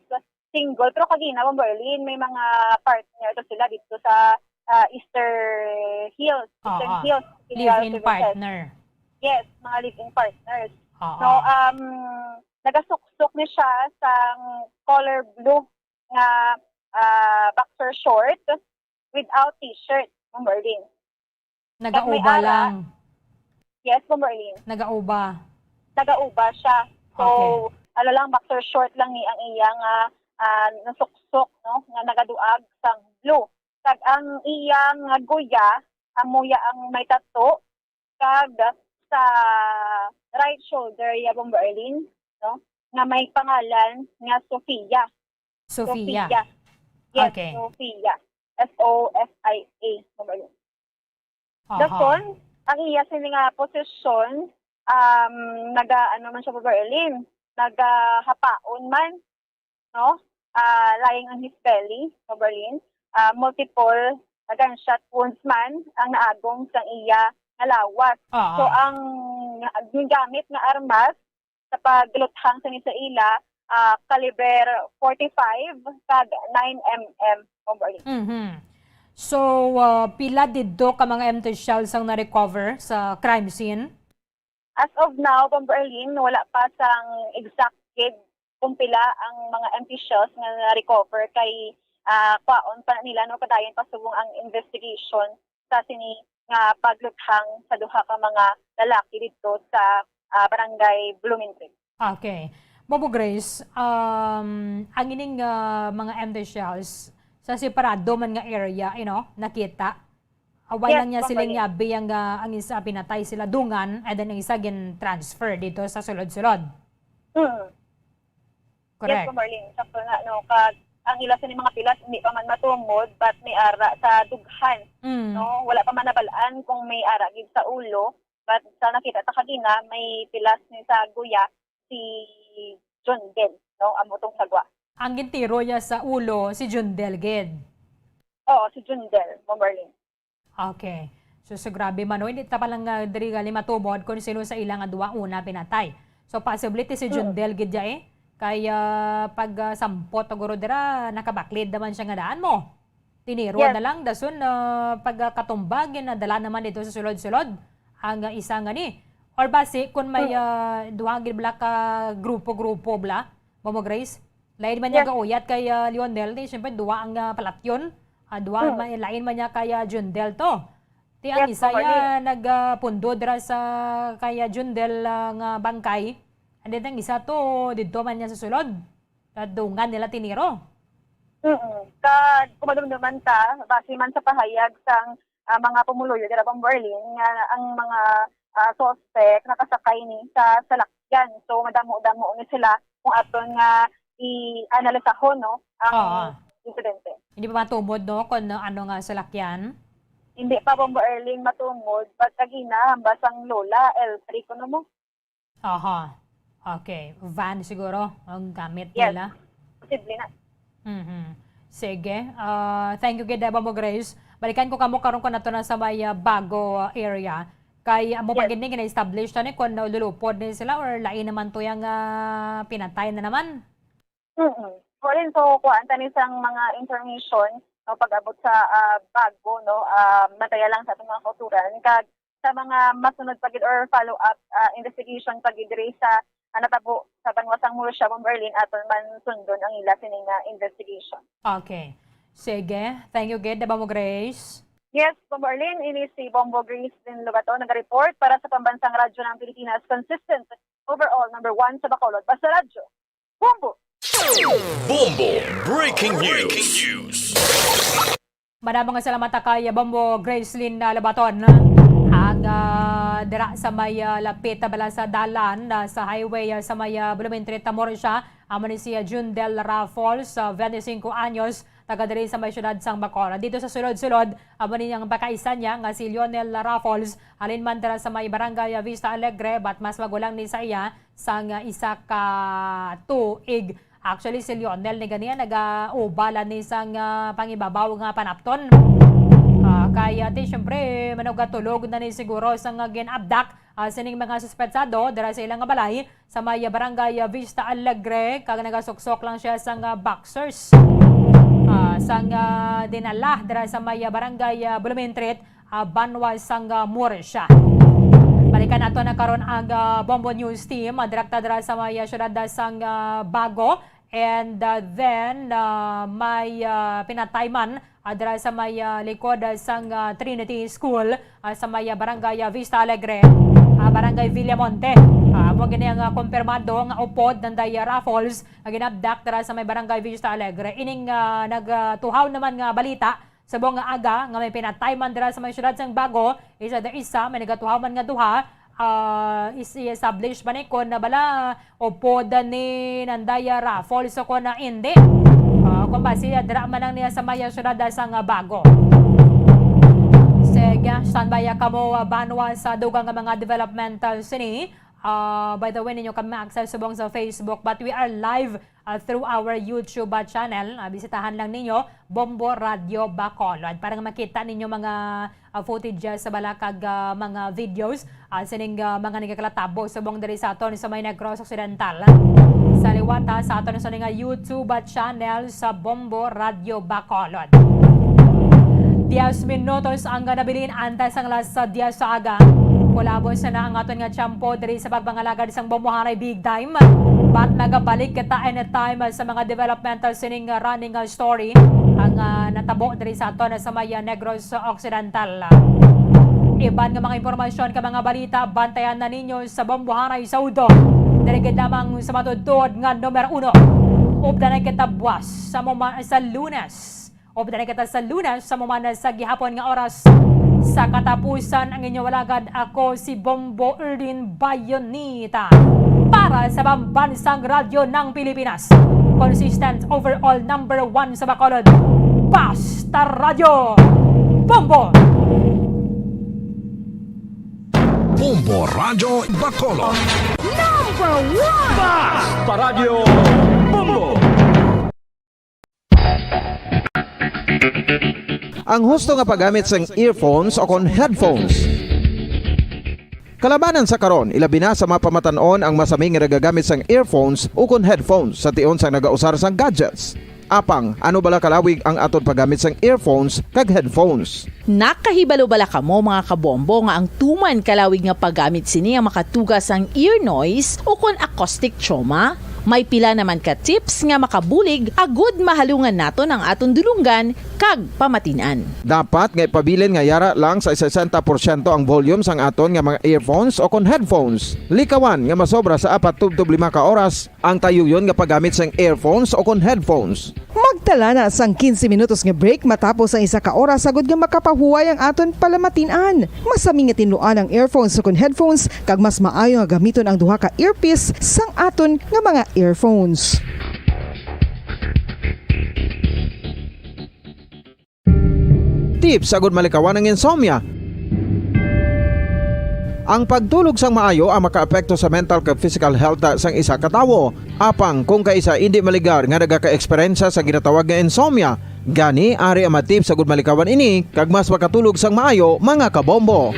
single, pero kagina, Bombo Arlene, may mga partner to sila dito sa, ah, Easter Hills, Eastern Hills, General Services. Live-in partner. Yes, mga live-in partners. Oo. So, um, nagasuksok ni siya sang color blue nga, ah, boxer short without t-shirt, Bombo Arlene. Nagauba lang. Yes, Bombo Arlene. Nagauba. Nagauba siya. So, okay, ala lang, boxer short lang ni ang iya nga, ah, nasuksok, no, nga nagaduag sang blue. Kag ang iya nga guya, amo ya ang may tattoo, kag sa right shoulder ya, Bombo Arlene, no, nga may pangalan nga Sofia. Sofia. Sofia. Yes, okay. Sofia. S O F I A, Bombo Arlene. Aha. Dason, ang iya sini nga posisyon, um, naga-, ano man siya, Bombo Arlene, nagahapaon man, no? Ah, lying on his belly, Bombo Arlene. Ah, multiple, ah, gunshot wounds man ang naagom sa iya nga lawas. Aha. So, ang, ang gamit nga armas, sa pagluthang sa ni sa ila, ah, caliber forty-five kag nine M M, Bombo Arlene. Mhm. So, ah, pila didto ka mga empty shells ang na-recover sa crime scene? As of now, Bombo Arlene, wala pa sang exact gid kung pila ang mga empty shells nga na-recover kay, ah, kwaon pa nila, no, padayon pa subong ang investigation sa sini nga pagluthang sa duha ka mga lalaki didto sa, ah, barangay Blooming Creek. Okay. Bombo Grace, um, ang ining, ah, mga empty shells sa separado man nga area, you know, nakita. Away lang niya sila nga abi ang, ah, ang isa pinatay sila dungan, and then ang isa gin-transfer dito sa sulod-sulod. Mm. Correct. Yes, Bombo Arlene. Sakto na, no? Kag ang ila sa ni mga pilas, hindi pa man matumod, but may ara sa dughan. Mm. No? Wala pa man nabal-an kung may ara gid sa ulo, but sa nakita ta kagina, may pilas ni sa guya si Jundel, no? Amo tong sagwa. Ang gintiro niya sa ulo, si Jundel gid. Oo, si Jundel, Bombo Arlene. Okay. So, so grabe man, no? Hindi ta pa lang, ah, diri gali matumod kung sino sa ila nga duwa una pinatay. So, possibility si, mm, Jundel gid ya, eh. Kay, ah, pag, ah, sampot, siguro dira, nakabaklid naman siya nga daan mo. Tiniro, yes, na lang, dason, ah, pag, ah, katumba, ginadala naman dito sa sulod-sulod. Ang, ah, isa nga ni. Or basi, kung may, mm, ah, duha gid bala ka grupo-grupo bala, Bombo Grace, lain man niya, yes, gauyat kay, ah, Lionel, ni siyempre, duwa ang, ah, palatyon. Ah, duwa, hmm, man, lain man niya kay, ah, Jundel to. Ti ang, yes, isa ya nag, ah, pundo dira sa kay, ah, Jundel, ah, nga bangkay. And then, ang isa to, didto man niya sa sulod. Kadungan nila tiniro. Mm. Kag, kung madumduman ta, base man sa pahayag sang, ah, mga pumuluyo dira, Bombo Erlin, nga ang mga, ah, suspect nakasakay ni sa salakyan. So, madamo-damo ni sila kung aton nga i-analisahon, no, ang Oo. insidente. Hindi pa matumod, no, kung ano nga salakyan? Hindi pa, Bombo Erlin, matumod. But kagina, hambas ang Lola, L three, kuno mo. Aha. Okay. Van siguro ang gamit Yes. nila. Posible na. Mhm. Sige. Ah, thank you gid, Bombo Grace. Balikan ko kamo karon ko nato na sa may, ah, Bago, ah, area. Kay amo pa Yes. gid ni gina-establish to ni kung lulupod ni sila or lain naman to yang, ah, pinatay na naman. Mm. Well, so, kuhaan ta ni sang mga information, no, pag-abot sa, ah, Bago, no, ah, mataya lang sa atong mga kauturan. Kag sa mga masunod pa gid or follow-up, ah, investigation pa gid diri sa, ah, natabo sa banwa sang Murcia, Bombo Erlin, aton man sundon ang ila sini nga investigation. Okay. Sige. Thank you gid, Bombo Grace. Yes, Bombo Erlin, ini si Bombo Grace din Lobato, nag-report para sa Pambansang Radyo ng Pilipinas, consistent, overall, number one sa Bacolod. Basta Radyo, Bombo! Bombo Breaking News. Madamo nga salamat kay Bombo Gracelyn, ah, Labaton. Ang, ah, dira sa may, ah, lapit na bala sa dalan, ah, sa highway, ah, sa may, ah, Blumentritt, Murcia, amo ni si, ah, Jundel Raffles, ah, twenty-cinco anyos, taga diri sa may siyudad sang Bacolod. Dito sa sulod-sulod, amo ni ang pakaisa niya nga si Lionel Raffles, halin man dira sa may barangay, ah, Vista Alegre, but mas magulang ni sa iya sang, ah, isa ka tuig. Actually, si Lionel ni ganiya nagauba lang ni sang, ah, pangibabaw nga panapton. Ah, kay, ah, ti, syempre, manugatulog na ni siguro sang, ah, gin-abduct, ah, sining mga suspetsado dira sa ilang nga balay sa may, ah, barangay, ah, Vista Alegre, kag nagasuksok lang siya sang, ah, boxers. Ah, sang, ah, dinala dira sa may, ah, barangay, ah, Blumentritt, ah, banwa sang, ah, Murcia. Balikan nato na karon ang, ah, Bombo News Team, ah, direkta dira sa may, ah, siyudad, ah, sang, ah, Bago. And, ah, then, ah, may, ah, pinatay man, ah, dira sa may, ah, likod, ah, sang, ah, Trinity School, ah, sa may, ah, barangay, ah, Vista Alegre, ah, barangay Villamonte. Ah, amo gini ang, ah, kumpirmado nga upod nanday, ah, Raffles nga gin-abduct dira sa may barangay Vista Alegre. Ining, ah, nagtuhaw naman nga balita, subong nga aga nga may pinatay man dira sa may siyudad sang Bago, isa da isa, may nagatuhaw man nga duha, ah, is-, i-establish ba ni kon na bala upod ni nanday Raffles o kon na indi. Ah, kung basi, dira man ang niya sa may siyudad sang Bago. Sige, standby kamo, ah, banwa sa dugang nga mga developmental sini. Ah, by the way, ninyo kami ma-access subong sa Facebook, but we are live, ah, through our YouTube, ah, channel. Ah, bisitahan lang ninyo, Bombo Radyo Bacolod, para nga makita ninyo mga, ah, footages sa bala kag, ah, mga videos, ah, sining, ah, mga nagakalatabo subong diri sa aton sa may Negros Occidental. Sa liwat, ah, sa aton sa nga YouTube, ah, channel sa Bombo Radyo Bacolod. Diez minutos ang nabilin antes ang alas diyes sa aga. Kulabos na ang aton nga tiyempo diri sa pagpangalagad sang Bombohanay Big Time. But magabalik kita anytime sa mga developmental sining running story ang, ah, natabo diri sa aton sa may Negros Occidental. Iban nga mga impormasyon ka mga balita, bantayan na ninyo sa Bombohanay sa udto. Diri gid lamang sa matutuod nga numero uno. Updan na kita buwas sa moma-, sa Lunes. Updan na kita sa Lunes sa moma na sa gihapon nga oras. Sa katapusan, ang inyong alagad, ako si Bombo Erlin Bayonita. Para sa Pambansang Radyo ng Pilipinas, consistent overall number one sa Bacolod, Basta Radyo, Bombo! Bombo Radyo Bacolod. Number one! Basta Radyo, Bombo! Ang husto nga paggamit sang earphones o kon headphones. Kalabanan sa karon, ilabi na sa mga pamatan-on ang masami nga nagagamit sang earphones o kon headphones sa tion sang nagausar sang gadgets. Apang, ano bala kalawig ang aton paggamit sang earphones kag headphones? Nakahibalo bala kamo, mga kabombo, nga ang tuman kalawig nga paggamit sini ang makatuga sang ear noise o kon acoustic trauma? May pila naman ka tips nga makabulig agud mahalungan naton ang aton dulonggan kag pamatin-an. Dapat nga ipabilin nga yara lang sa sesenta porsyento ang volume sang aton nga mga earphones o kon headphones. Likawan nga masobra sa apat tubtob lima ka oras ang tayuyon nga paggamit sang earphones o kon headphones. Magtala na sang quince minutos nga break matapos ang isa ka oras, agud nga makapahuway ang aton palamatin-an. Masami nga tinluan ang earphones o kon headphones, kag mas maayo nga gamiton ang duha ka earpiece sang aton nga mga earphones. Tips agud malikawan ang insomnia. Ang pagtulog sang maayo ang makaapekto sa mental kag physical health sang isa ka tawo. Apang kung kaisa indi maligar nga nagaka-eksperyensya sa ginatawag nga insomnia, gani ari ang mga tips agud malikawan ini kag mas makatulog sang maayo, mga kabombo.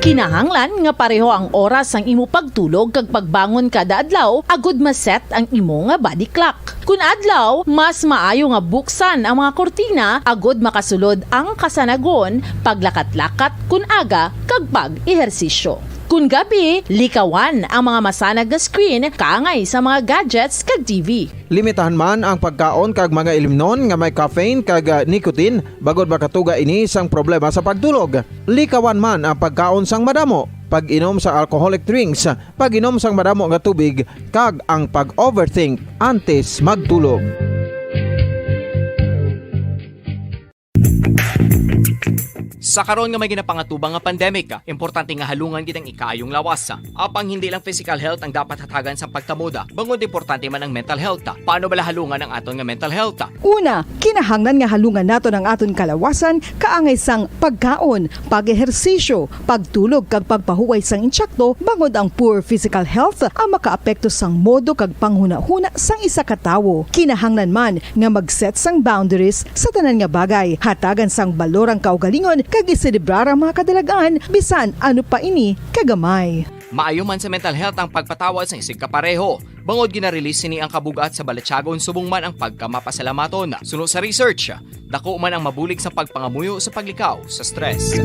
Kinahanglan nga pareho ang oras sang imo pagtulog kag pagbangon kada adlaw agud ma-set ang imo nga body clock. Kun adlaw, mas maayo nga buksan ang mga kurtina agud makasulod ang kasanagon, paglakat-lakat kun aga, kag pag-ehersisyo. Kun gabi, likawan ang mga masanag nga screen kaangay sa mga gadgets kag T V. Limitahan man ang pagkaon kag mga ilimnon nga may caffeine kag, ah, nicotine, bangod makatuga ini sang problema sa pagtulog. Likawan man ang pagkaon sang madamo, pag-inom sa alcoholic drinks, pag-inom sang madamo nga tubig, kag ang pag-overthink antes magtulog. Sa karon nga may ginapangatubang nga pandemic, importante nga halungan gid ang ikaayong lawas. Apang hindi lang physical health ang dapat hatagan sa pagkamoda, bangod importante man ang mental health. Paano bala halungan ang aton nga mental health? Una, kinahanglan nga halungan naton ang aton kalawasan kaangay sang pagkaon, pag-ehersisyo, pagtulog kag pagpahuway sang insakto, bangod ang poor physical health ang makaapekto sang modo kag panghunahuna sang isa ka tawo. Kinahanglan man nga mag-set sang boundaries sa tanan nga bagay, hatagan sang balor ang kaugalingon kag iselebrar ang mga kadalag-an, bisan ano pa ini kagamay. Maayo man sa mental health ang pagpatawad sang isigkapareho, bangod gina-release sini ang kabug-at sa balatyagon subong man ang pagkamapasalamaton. Suno sa research, dako man ang mabulig sa pagpangamuyo sa paglikaw sa stress.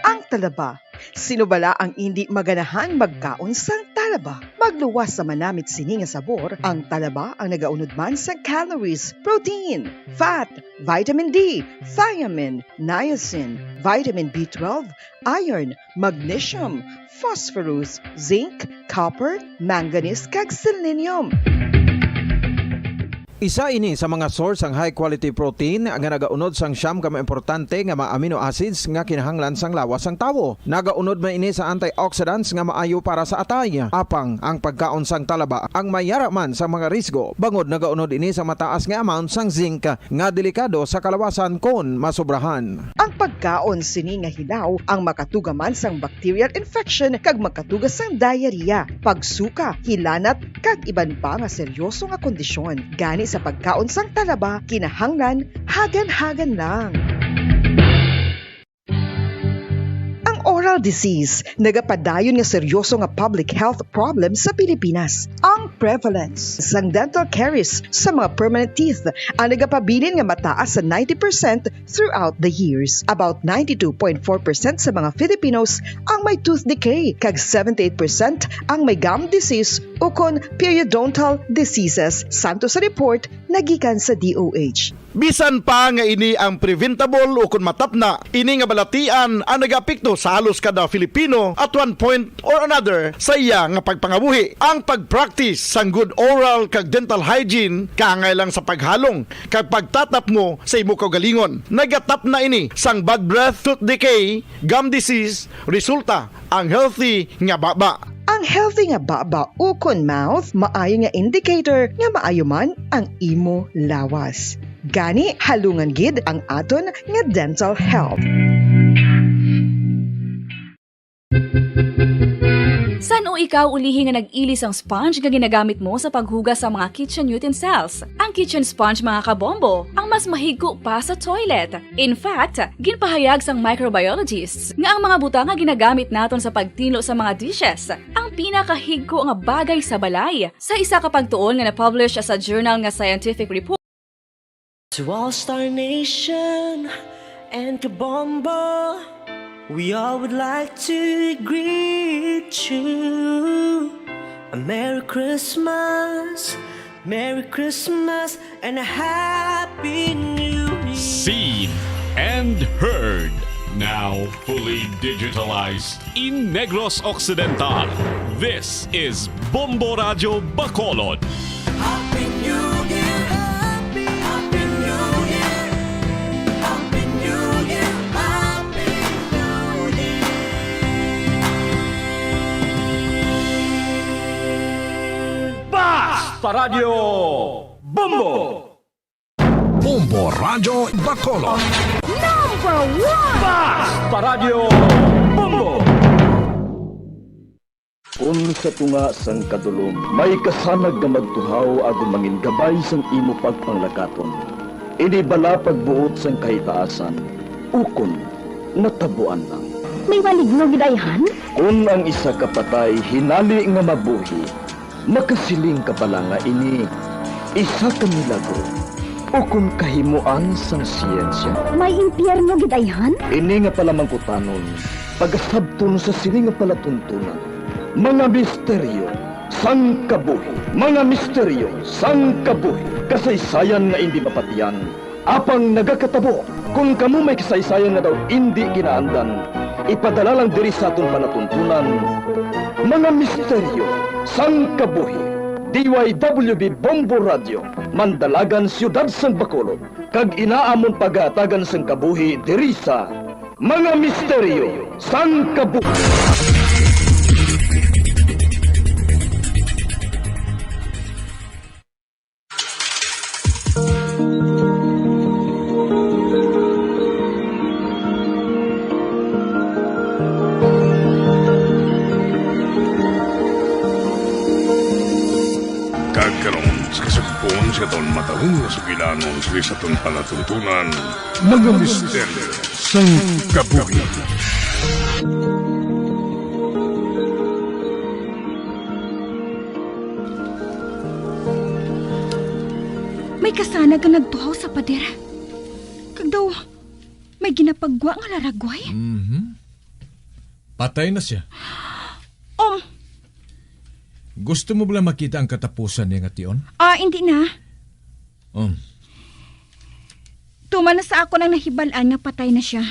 Ang talaba. Sino bala ang indi maganahan magkaon sang talaba? Magluwas sa manamit sini nga sabor, ang talaba ang nagaunod man sang calories, protein, fat, vitamin D, thiamine, niacin, vitamin B twelve, iron, magnesium, phosphorus, zinc, copper, manganese, kag selenium. Isa ini sa mga source sang high quality protein nga nagaunod sang siyam ka mga importante nga mga amino acids nga kinahanglan sang lawas sang tawo. Nagaunod man ini sa antioxidants nga maayo para sa atay. Apang ang pagkaon sang talaba ang may yara man sa mga risgo, bangod nagaunod ini sa mataas nga amount sang zinc nga delikado sa kalawasan kon masobrahan. Ang pagkaon sini nga hilaw ang makatuga man sang bacterial infection kag makatuga sang diarrhea, pagsuka, hilanat, kag iban pa nga seryoso nga kondisyon. Gani sa pagkaon sang talaba, kinahanglan hagan-hagan lang. Ang oral disease nagapadayon nga seryoso nga public health problem sa Pilipinas. Ang prevalence sang dental caries sa mga permanent teeth ang nagapabilin nga mataas sa ninety percent throughout the years. About ninety-two point four percent sa mga Filipinos ang may tooth decay, kag seventy-eight percent ang may gum disease ukon periodontal diseases, santo sa report nga gikan sa D O H. Bisan pa nga ini ang preventable ukon matapna, ini nga balatian ang nagaapekto sa halos kada Filipino at one point or another sa iya nga pagpangabuhi. Ang pag-practice sang good oral kag dental hygiene, kaangay lang sa paghalong kag pagtatapmo sa imo kaugalingon. Nagatapna ini sang bad breath, tooth decay, gum disease, resulta ang healthy nga baba. Ang healthy nga baba ukon mouth maayo nga indicator nga maayo man ang imo lawas. Gani, halungan gid ang aton nga dental health. San-o ikaw ulihi nga nag-ili sang sponge nga ginagamit mo sa paghugas sa mga kitchen utensils? Ang kitchen sponge, mga kabombo, ang mas mahigko pa sa toilet. In fact, ginpahayag sang microbiologists nga ang mga butang nga ginagamit naton sa pagtinlo sa mga dishes ang pinakahigko nga bagay sa balay. Sa isa ka pagtuon nga na-publish sa journal nga Scientific Report, To all Star Nation, And Kabombo, we all would like to greet you a Merry Christmas, Merry Christmas, and a Happy New Year. Seen and heard, now fully digitalized. In Negros Occidental, this is Bombo Radyo Bacolod. Happy New Year! Happy, Happy New Year! Happy New Year! Happy New Year! Basta Radyo Bombo! Bombo Radyo Bacolod. Number one! Basta Radyo Bombo! Kun sa tunga sang kadulom may kasanag nga magtuhaw agod mangin gabay sang imo pagpanglakaton, ini bala pagbuot sang kahitaasan, ukon natabuan lang. May maligno gid ayhan? Kun ang isa ka patay hinali nga mabuhi, makasiling ka bala nga ini isa ka milagro ukon kahimoan sang siyensya? May impyerno gid ayhan? Ini nga palamangkutanon pagasabton sa sini nga palatuntunan, mga misteryo sang kabuhi. Mga misteryo sang kabuhi. Kasaysayan nga indi mapatiyan, apang nagakatabo. Kon kamo may kasaysayan nga daw indi ginaandan, ipadala lang diri sa aton palatuntunan, Mga Misteryo sang Kabuhi. D Y W B Bombo Radio, Mandalagan, Siyudad sang Bacolod, kag ina amon pagahatagan sang kabuhi diri sa Mga Misteryo sang Kabuhi. Kag karon, sa kasugpon sa aton matalom nga sugilanon, sa aton palatuntunan, Mga Misteryo sang Kabuhi. May kasanag nga nagtuhaw sa pader. Kag daw, may ginapagwa nga laragway. Mhm. Patay na siya. Um. Gusto mo bala makita ang katapusan niya nga tion? Ah, hindi na. Um. Tuman na sa akon ang nahibal-an nga patay na sia.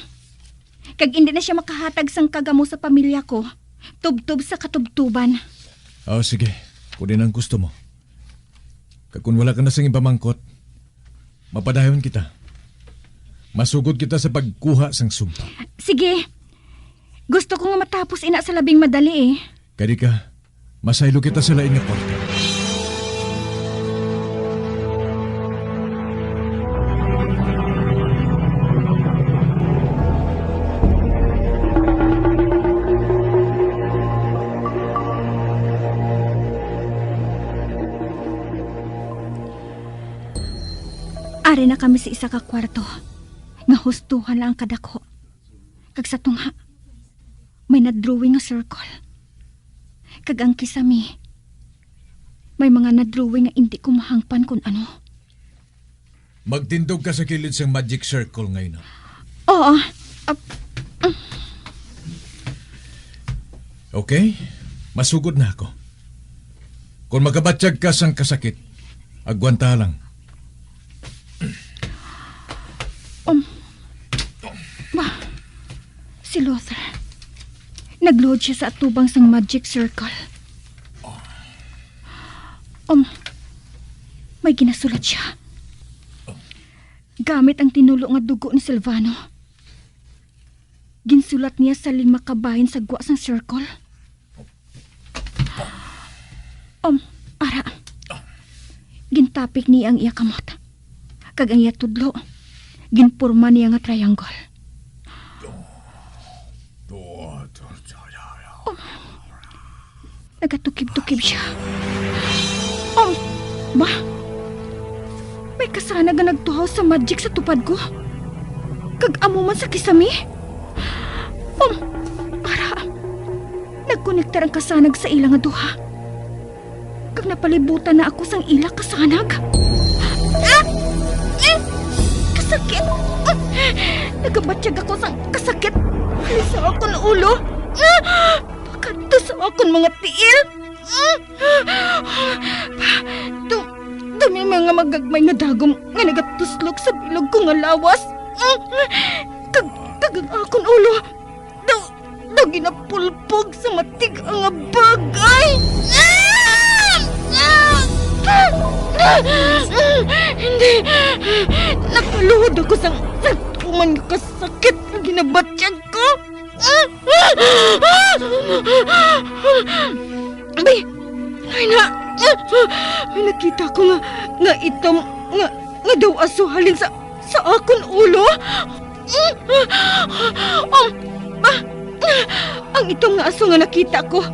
Kag indi na sia makahatag sang kagamo sa pamilya ko, tubtob sa katubtoban. Oh, sige. Kung diin ang gusto mo. Kag kung wala ka na sing ipamangkot, mapadayon kita. Masugod kita sa pagkuha sang sumpa. Sige. Gusto ko nga matapos ina sa labing madali, eh. Kadi ka, masaylo kita sa lain nga kwarto. Ari na kami sa isa ka kwarto, nga hustohan lang ang kadako. Kag sa tunga, may na-drawing nga circle. Kag ang kisame, may mga na-drawing nga indi ko mahangpan kon ano. Magtindog ka sa kilid sang magic circle ngayon, ah. Oo. Ah, Okay, masugod na ako. Kon makabatyag ka sang kasakit, agwanta lang. Um, ba, si Luther. Nagluhod siya sa atubang sang magic circle. Um, may ginasulat siya. Gamit ang tinulo nga dugo ni Silvano. Ginsulat niya sa lima ka bahin sa gwa sang circle. Um, ara. Gintapik niya ang iya kamot. Kag ang iya tudlo, ginporma niya nga triangle. Um, nagatukib-tukib siya. Um, ba? May kasanag nga nagtuhaw sa magic sa tupad ko. Kag amo man sa kisame. Um, ara. Nagkonektar ang kasanag sa ila nga duha. Kag napalibutan na ako sang ila kasanag. Ah! Eh! Kasakit! Ah! Nagabatyag ako sang kasakit halin sa akon ulo. Pakadto sa akon mga tiil. Du-, dumi mga magagmay nga dagom nga nagatuslok sa bilog ko nga lawas. Kag, kag ang akon ulo. Daw, daw ginapulpog sa matig-a nga bagay. Hindi. Nakaluhod ako sa, sa tuman nga kasakit nga ginabatyag ko. May, may na, may nakita ko nga, nga itom, nga, nga daw aso halin sa, sa akon ulo. Um, ah, ang itom nga aso nga nakita ko,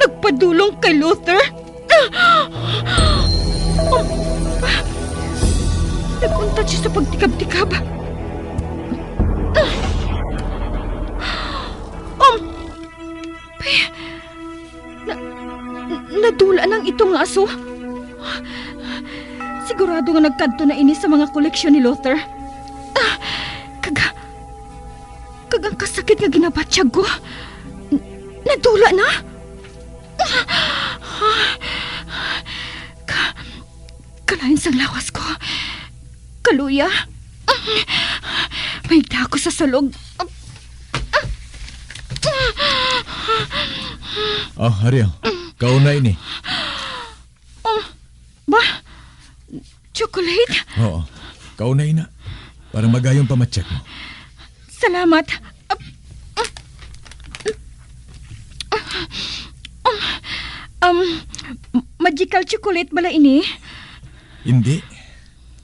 nagpadulong kay Luther. Um, ah, nag-untat siya sa pagtikab-tikab. Um, na, nadula na ang itom nga aso. Sigurado nga nagkadto na ini sa mga koleksyon ni Luther. Ah, kag, kag ang kasakit nga ginabatyag ko, n-, nadula na. Ka-, kalain sang lawas ko. Kaluya. May dako sa sulog. Oh, Ariel. Kauna ini. Oh, ba? Chocolate? Oo. Kauna ina. Para magayon pa matyag mo. Salamat. Um, magical chocolate bala ini? Hindi.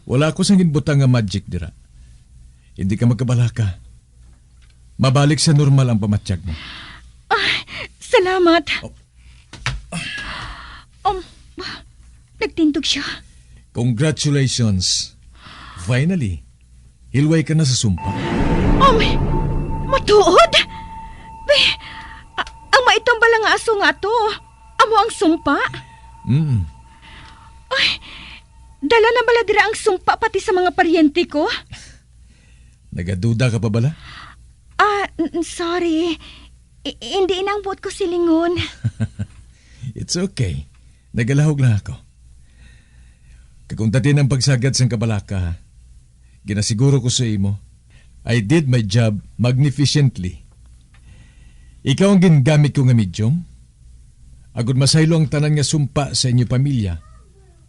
Wala ako sang ginbutang nga magic dira. Hindi ka magkabalaka. Mabalik sa normal ang pamatyag mo. Ah, salamat. Oh. Um, nagtindog siya. Congratulations. Finally, hilway ka na sa sumpa. Um, matuod? Be, a-, ang maitom bala nga aso nga ato, amo ang sumpa? Mm. Ay, dala na bala dira ang sumpa pati sa mga paryente ko? Nagaduda ka pa bala? Ah, n-, n-, sorry. I-, hindi ina ang buot ko silingon. It's okay. Nagalahog lang ako. Kag unta din ang pagsagad sang kabalaka, ginasiguro ko sa imo, I did my job magnificently. Ikaw ang gingamit ko nga medium, agud masaylo ang tanan nga sumpa sa inyo pamilya,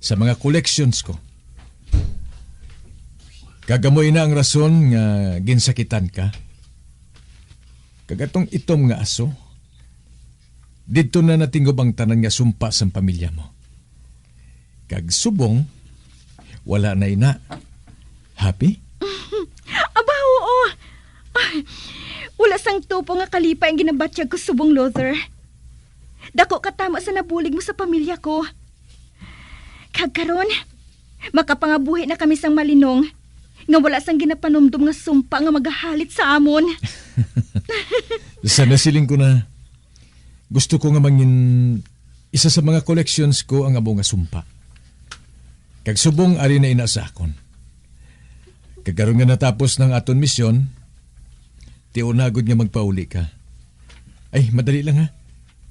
sa mga collections ko. Kag amo ina ang rason nga ginsakitan ka. Kag atong itom nga aso, didto na natingob ang tanan nga sumpa sang pamilya mo. Kag subong, wala na ina. Happy? Aba, oo. Ay, wala sang tupo nga kalipay ang ginabatyag ko subong, Luther. Dako ka tama sa nabulig mo sa pamilya ko. Kag karon, makapangabuhi na kami sang malinong, nga wala sang ginapanumdom nga sumpa nga magahalit sa amon. Sana siling ko na, gusto ko nga mangin isa sa mga collections ko ang amo nga sumpa. Kag subong ari na ina sa akon. Kag karon nga natapos na ang aton misyon, tion na gud nga magpauli ka. Ay, madali lang ha.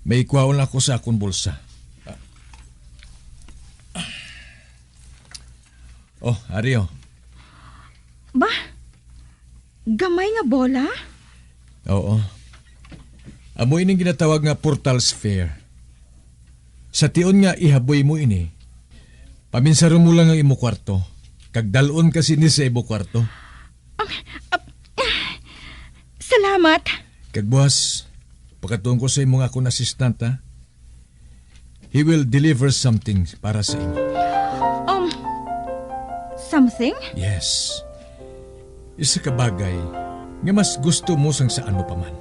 May kuhaon lang ako sa akon bulsa. Oh, ari, oh. Ba? Gamay nga bola? Oo. Amo ining ginatawag nga portal sphere. Sa tion nga ihaboy mo ini, paminsaron mo lang ang imo kwarto, kag dal-on ka sini sa imo kwarto. Ah, ah, salamat. Kag buwas, pakatuon ko sa imo nga akon assistant, ha? He will deliver something para sa imo. Um, something? Yes. Isa ka bagay nga mas gusto mo sang sa ano pa man.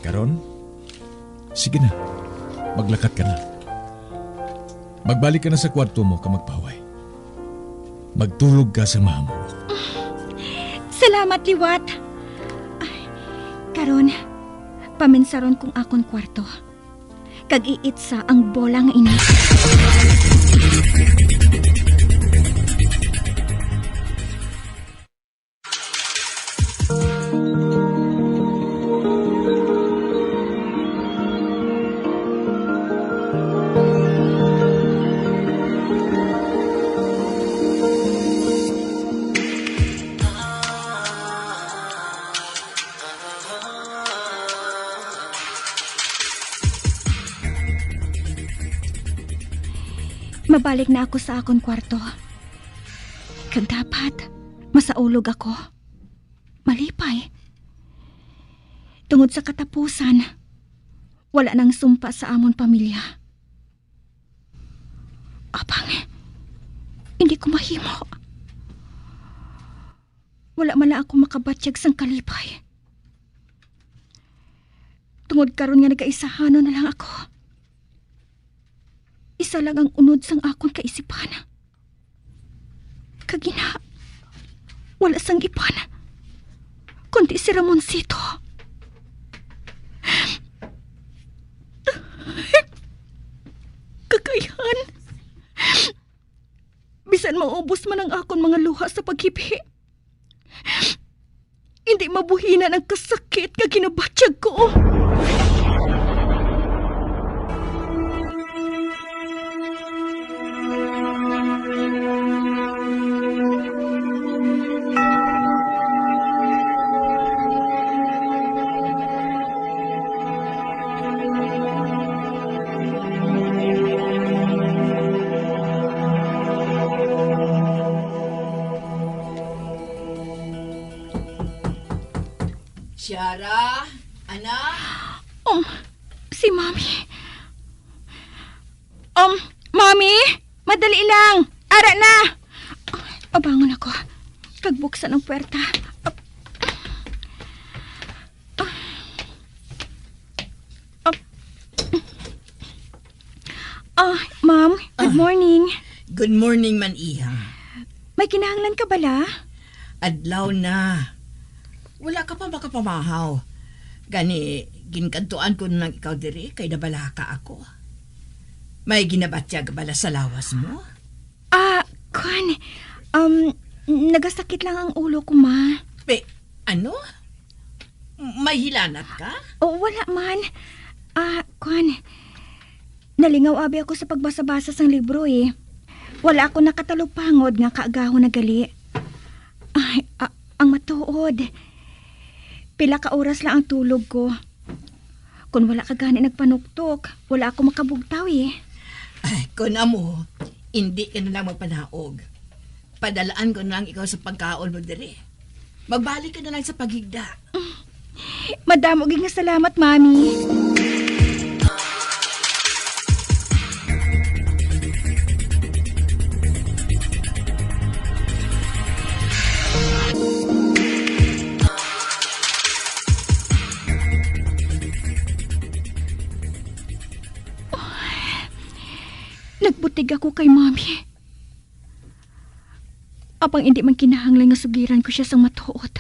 Karon, sige na. Maglakat ka na. Magbalik ka na sa kwarto mo ka magpahuway. Magtulog ka sa mahamok. Salamat liwat. Ay, karon, paminsaron kong akon kwarto. Kag iitsa ang bola nga ini. Balik na ako sa akon kwarto. Kag dapat, masaulog ako. Malipay. Tungod sa katapusan, wala nang sumpa sa amon pamilya. Apang, hindi ko mahimo. Wala man lang ako makabatyag sang kalipay. Tungod karon nga nagaisahanon na lang ako, isa lang ang unod sang akon kaisipan. Kag ina, wala sang iban, kundi si Ramoncito. Kakaihan. Bisan maubos man ang akon mga luha sa paghibi, hindi mabuhinan ang kasakit nga ginabatyag ko. Shara, anak? Um, si Mami. Um, Mami, madali lang. Ara na. Abangon ako. Kag buksan ang puwerta. Ah, ah, ma'am, good Ah. morning. Good morning man, iha. May kinahanglan ka bala? Adlaw na. Wala ka pa makapamahaw. Gani, ginkadtuan ko na lang ikaw diri kay nabalaka ako. May ginabatyag ka bala sa lawas mo? Ah, kwan. Um, nagasakit lang ang ulo ko, ma. Pe, ano? May hilanat ka? Oh, wala man. Ah, kwan. Nalingaw abi ako sa pagbasa-basa sang libro, eh. Wala ako nakatalupangod nga kaagahon na gali. Ay, ah, ang matuod. Pila ka oras lang ang tulog ko. Kung wala ka gani nagpanuktok, wala ako makabugtaw, eh. Ay, kun amo, indi ka na lang magpanaog. Padalaan ko na lang ikaw sa pagkaon mo diri. Magbalik ka na lang sa paghigda. Madamo gid nga salamat, Mami. Nagbutig ako kay Mami. Apang indi man kinahanglan nga sugiran ko sia sang matuod.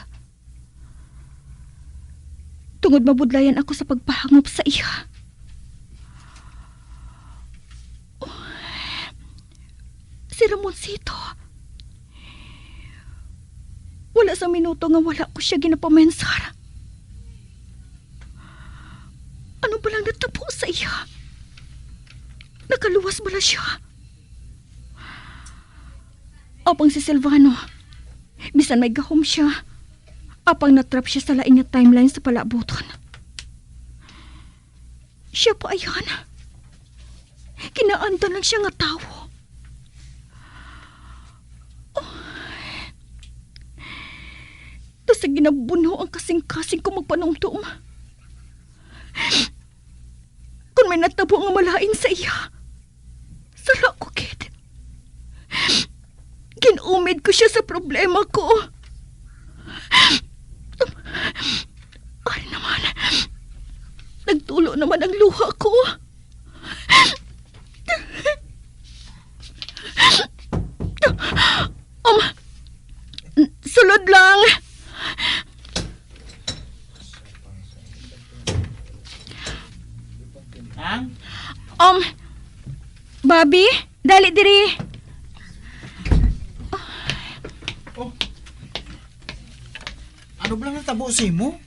Tungod mabudlayan ako sa pagpahangop sa iya. Oh, si Ramoncito. Wala sa minuto nga wala ko siya ginapamensar. Ano ba lang natabo sa iya? Nakaluwas bala siya? Apang si Silvano, bisan may gahom siya, apang natrap siya sa lain nga timeline sa palaabuton. Siya pa ayan. Kinaandan lang siya nga tawo. Oh. Daw sa ginabuno ang kasing-kasing ko magpanumdom. Kung may natabo nga malain sa iya, sala ko gid. Gin-umid ko siya sa problema ko. Ari naman, nagtulo naman ang luha ko. Um, sulod lang. Ang? Um, Bobby, dali diri. Oh. Ano ba lang natabo sa imo?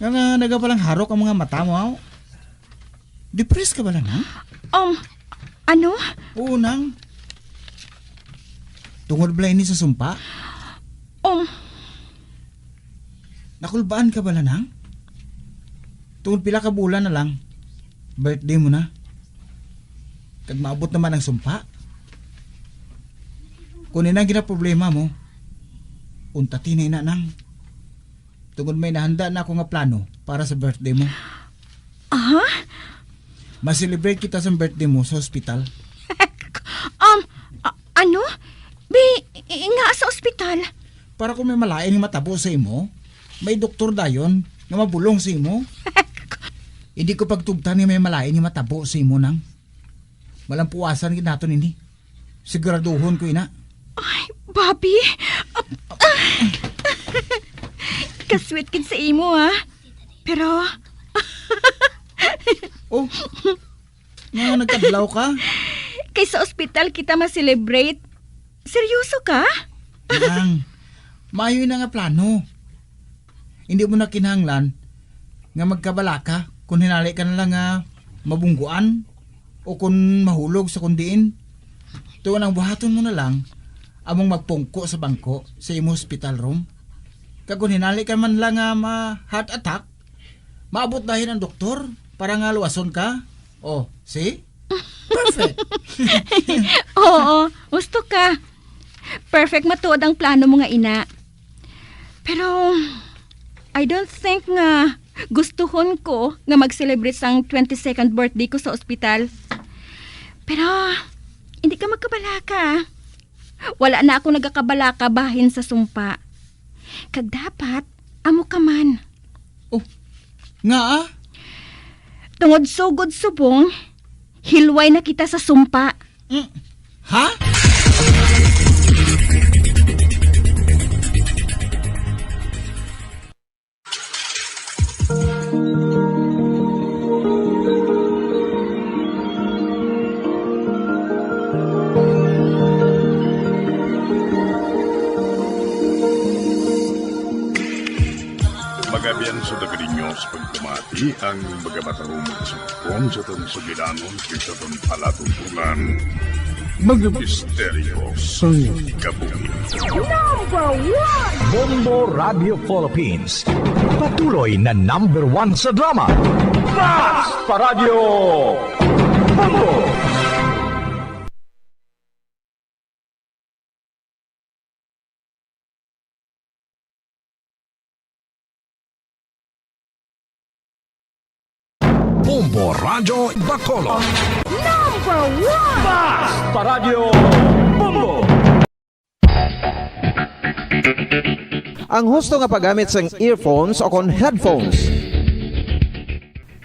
Nga, nga nagapalang harok ang mga mata mo, aw? Depressed ka bala, Nang? Um, ano? Oo, Nang. Tungod bala ini sa sumpa? Um. Nakulbaan ka bala, Nang? Tungod pila ka bulan na lang, birthday mo na. Kag maabot naman ang sumpa. Kung ina ginaproblema mo, unta tinay na nang. Tungod may nahanda na ako nga plano para sa birthday mo. Ah? Ma-celebrate kita sa birthday mo sa ospital. Um, a-, ano? Bi, i-, nga sa ospital? Para kung may malain nga matabo sa imo, may doktor dayon nga mabulong sa imo. Hindi ko pagtugtan nga may malain nga matabo sa imo, nang. Malampuasan gid naton ini. Siguraduhon ko ina. Ay, Bobby! Kasweet gid sa imo, ha? Pero Oh, nga nagkadlaw ka? Kay sa ospital kita ma-celebrate. Seryoso ka? Nang, maayo na nga plano. Hindi mo na kinahanglan nga magkabalaka kung hinali ka na lang nga mabungguan o kung mahulog sa kundiin. Tuon ang buhaton mo na lang among magpungko sa bangko sa imo hospital room. Kag kung hinali ka man lang nga ma-heart attack, maabot dahin ang doktor para nga luwason ka. Oh, see? Perfect. Oo, gusto ka. Perfect matuod ang plano mo nga ina. Pero I don't think nga gustuhon ko nga mag-celebrate sang twenty-second birthday ko sa ospital. Pero hindi ka magkabalaka. Wala na ako nagakabalaka bahin sa sumpa. Kag dapat, amo ka man. Oh, nga ah? Tungod sugod subong, hilway na kita sa sumpa. Mm. Ha? Magabian sa Dagrinyo sa pagpamati ang mga matarong sa Kon sa aton sugilanon, kay sa aton palatuntunan, mga misteryo sang kabuhi. Number one! Bombo Radio Philippines. Patuloy na number one sa drama. Mas pa Radyo Bombo! Bombo Radyo Bacolod. Number one! Mas pa Radyo Bombo! Ang husto nga paggamit sang earphones o kon headphones.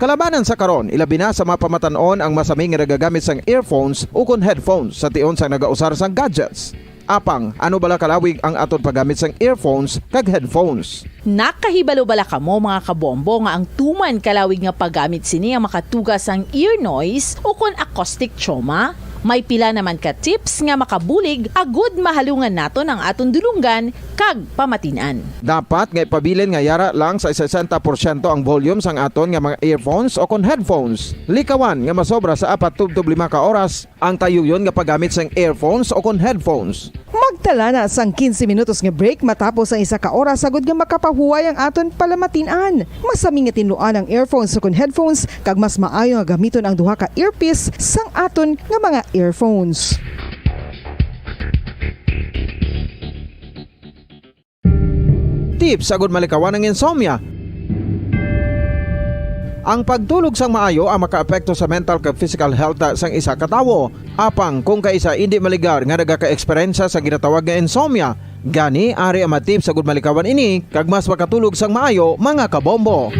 Kalabanan sa karon, ilabi na sa mga pamatan-on ang masami nga nagagamit sang earphones ukon headphones sa tion sang nagausar sang gadgets. Apang, ano bala kalawig ang aton paggamit sang earphones kag headphones? Nakahibalo bala kamo, mga kabombo, nga ang tuman kalawig nga paggamit sini ang makatuga sang ear noise ukon acoustic trauma? May pila naman ka tips nga makabulig agud mahalungan naton ang aton dulonggan kag pamatin-an. Dapat nga ipabilin nga yara lang sa sesenta porsyento ang volume sang aton nga mga earphones o kon headphones. Likawan nga masobra sa apat tubtob lima ka oras ang tayuyon nga paggamit sang earphones o kon headphones. Magtala na sang quince minutos nga break matapos ang isa ka oras agud nga makapahuway ang aton palamatin-an. Masami nga tinluan ang earphones o kon headphones, kag mas maayo nga gamiton ang duha ka earpiece sang aton nga mga earphones. Tips agud malikawan ang insomnia. Ang pagtulog sang maayo ang makaapekto sa mental kag physical health sang isa ka tawo. Apang kung kaisa indi maligar nga nagaka-eksperyensya sa ginatawag nga insomnia, gani ari ang mga tips agud malikawan ini kag mas makatulog sang maayo, mga kabombo.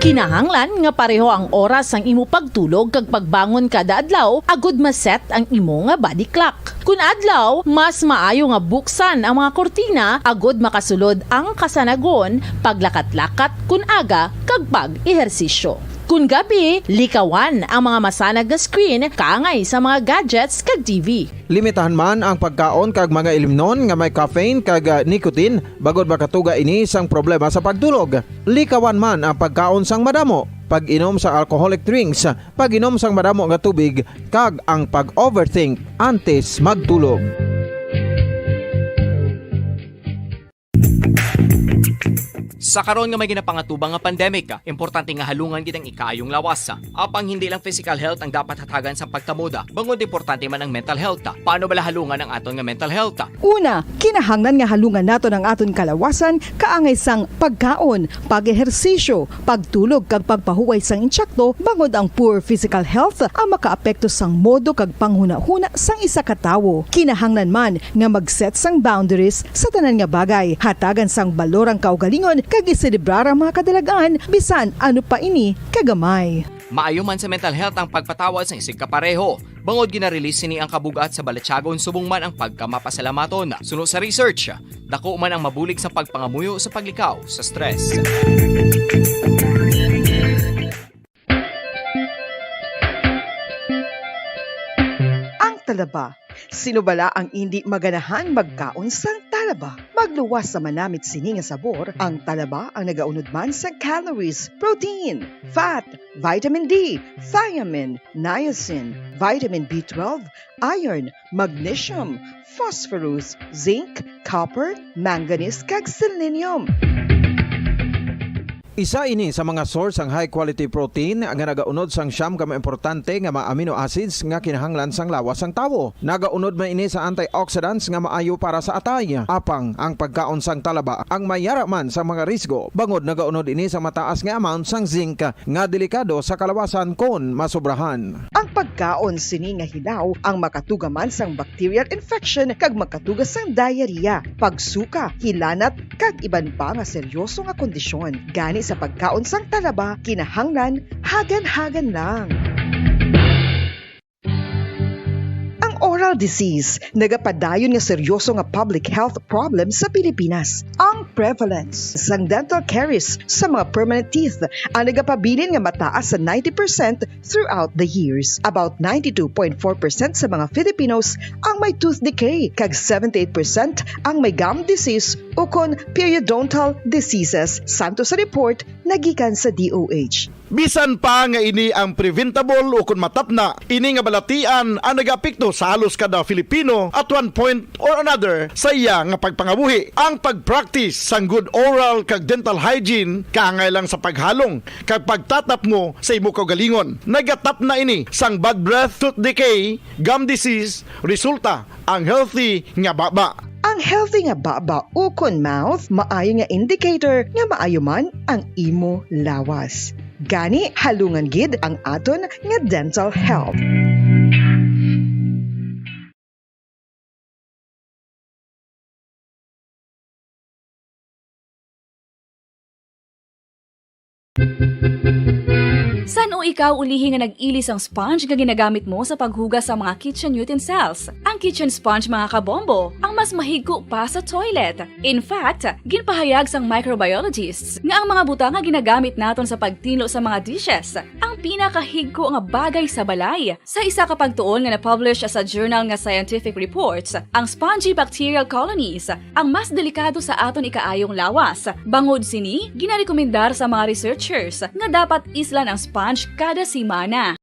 Kinahanglan nga pareho ang oras sang imo pagtulog kag pagbangon kada adlaw agud ma-set ang imo nga body clock. Kun adlaw, mas maayo nga buksan ang mga kurtina agud makasulod ang kasanagon, paglakat-lakat kun aga, kag pag-ehersisyo. Kun gabi, likawan ang mga masanag nga screen kaangay sa mga gadgets kag T V. Limitahan man ang pagkaon kag mga ilimnon nga may caffeine kag, ah, nicotine, bangod makatuga ini sang problema sa pagtulog. Likawan man ang pagkaon sang madamo, pag-inom sa alcoholic drinks, pag-inom sang madamo nga tubig, kag ang pag-overthink antes magtulog. Sa karon nga may ginapangatubang nga pandemic, importante nga halungan gid ang ikaayong lawas. Apang hindi lang physical health ang dapat hatagan sa pagtamod, bangod importante man ang mental health. Paano bala halungan ang aton nga mental health? Una, kinahanglan nga halungan naton ang aton kalawasan kaangay sang pagkaon, pag-ehersisyo, pagtulog kag pagpahuway sang insakto, bangod ang poor physical health ang makaapekto sang modo kag panghunahuna sang isa ka tawo. Kinahanglan man nga mag-set sang boundaries sa tanan nga bagay, hatagan sang balor ang kaugalingon kag iselebrar ang mga kadalag-an, bisan ano pa ini kagamay. Maayo man sa mental health ang pagpatawad sang isigkapareho, bangod gina-release sini ang kabug-at sa balatyagon subong man ang pagkamapasalamaton. Suno sa research, dako man ang mabulig sa pagpangamuyo sa paglikaw sa stress. Ang talaba. Sino bala ang indi maganahan magkaon sang talaba? Magluwas sa manamit sini nga sabor, ang talaba ang nagaunod man sa calories, protein, fat, vitamin D, thiamine, niacin, vitamin B twelve, iron, magnesium, phosphorus, zinc, copper, manganese, kag selenium. Isa ini sa mga source sang high-quality protein nga nagaunod sang siyam ka mga importante nga mga amino acids nga kinahanglan sang lawas sang tawo. Nagaunod man ini sa antioxidants nga maayo para sa atay. Apang ang pagkaon sang talaba ang may yara man sa mga risgo, bangod nagaunod ini sa mataas nga amount sang zinc nga delikado sa kalawasan kon masobrahan. Ang pagkaon sini nga hilaw ang makatuga man sang bacterial infection kag makatuga sang diarrhea, pagsuka, hilanat, kag iban pa nga seryoso nga kondisyon. Gani sa pagkaon sang talaba, kinahanglan hagan-hagan lang. Ang oral disease nagapadayon nga seryoso nga public health problem sa Pilipinas. Ang prevalence sang dental caries sa mga permanent teeth ang nagapabilin nga mataas sa ninety percent throughout the years. About ninety-two point four percent sa mga Filipinos ang may tooth decay, kag seventy-eight percent ang may gum disease ukon periodontal diseases, santo sa report nga gikan sa D O H. Bisan pa nga ini ang preventable ukon matapna, ini nga balatian ang nagaapekto sa halos kada Filipino at one point or another sa iya nga pagpangabuhi. Ang pag-practice sang good oral kag dental hygiene kaangay lang sa paghalong kag pagtatapngo sa imo kaugalingon. Nagatapna ini sang bad breath, tooth decay, gum disease, resulta ang healthy nga baba. Ang healthy nga baba ukon mouth maayo nga indicator nga maayo man ang imo lawas. Gani, halungan gid ang aton nga dental health. San-o ikaw ulihi nga nag-ili sang sponge nga ginagamit mo sa paghugas sa mga kitchen utensils? Ang kitchen sponge, mga kabombo, ang mas mahigko pa sa toilet. In fact, ginpahayag sang microbiologists nga ang mga butang nga ginagamit naton sa pagtinlo sa mga dishes ang pinakahigko nga bagay sa balay. Sa isa ka pagtuon nga na-publish sa journal nga Scientific Reports, ang spongy bacterial colonies ang mas delikado sa aton ikaayong lawas. Bangod sini, ginarekomendar sa mga researchers nga dapat islan ang sponge kada semana.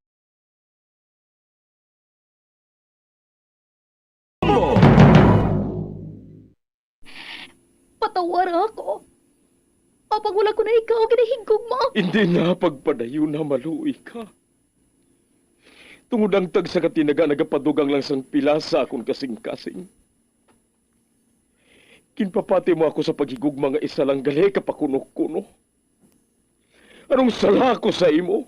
Patawara ako. Apang wala ko na ikaw ginahigugma. Hindi na pagpadayuna, maluoy ka. Tungod ang tagsa ka tinaga nagapadugang lang sang pila sa akon kasingkasing. Ginpapati mo ako sa paghigugma nga isa lang gali ka pakunokuno. Anong sala ko sa imo?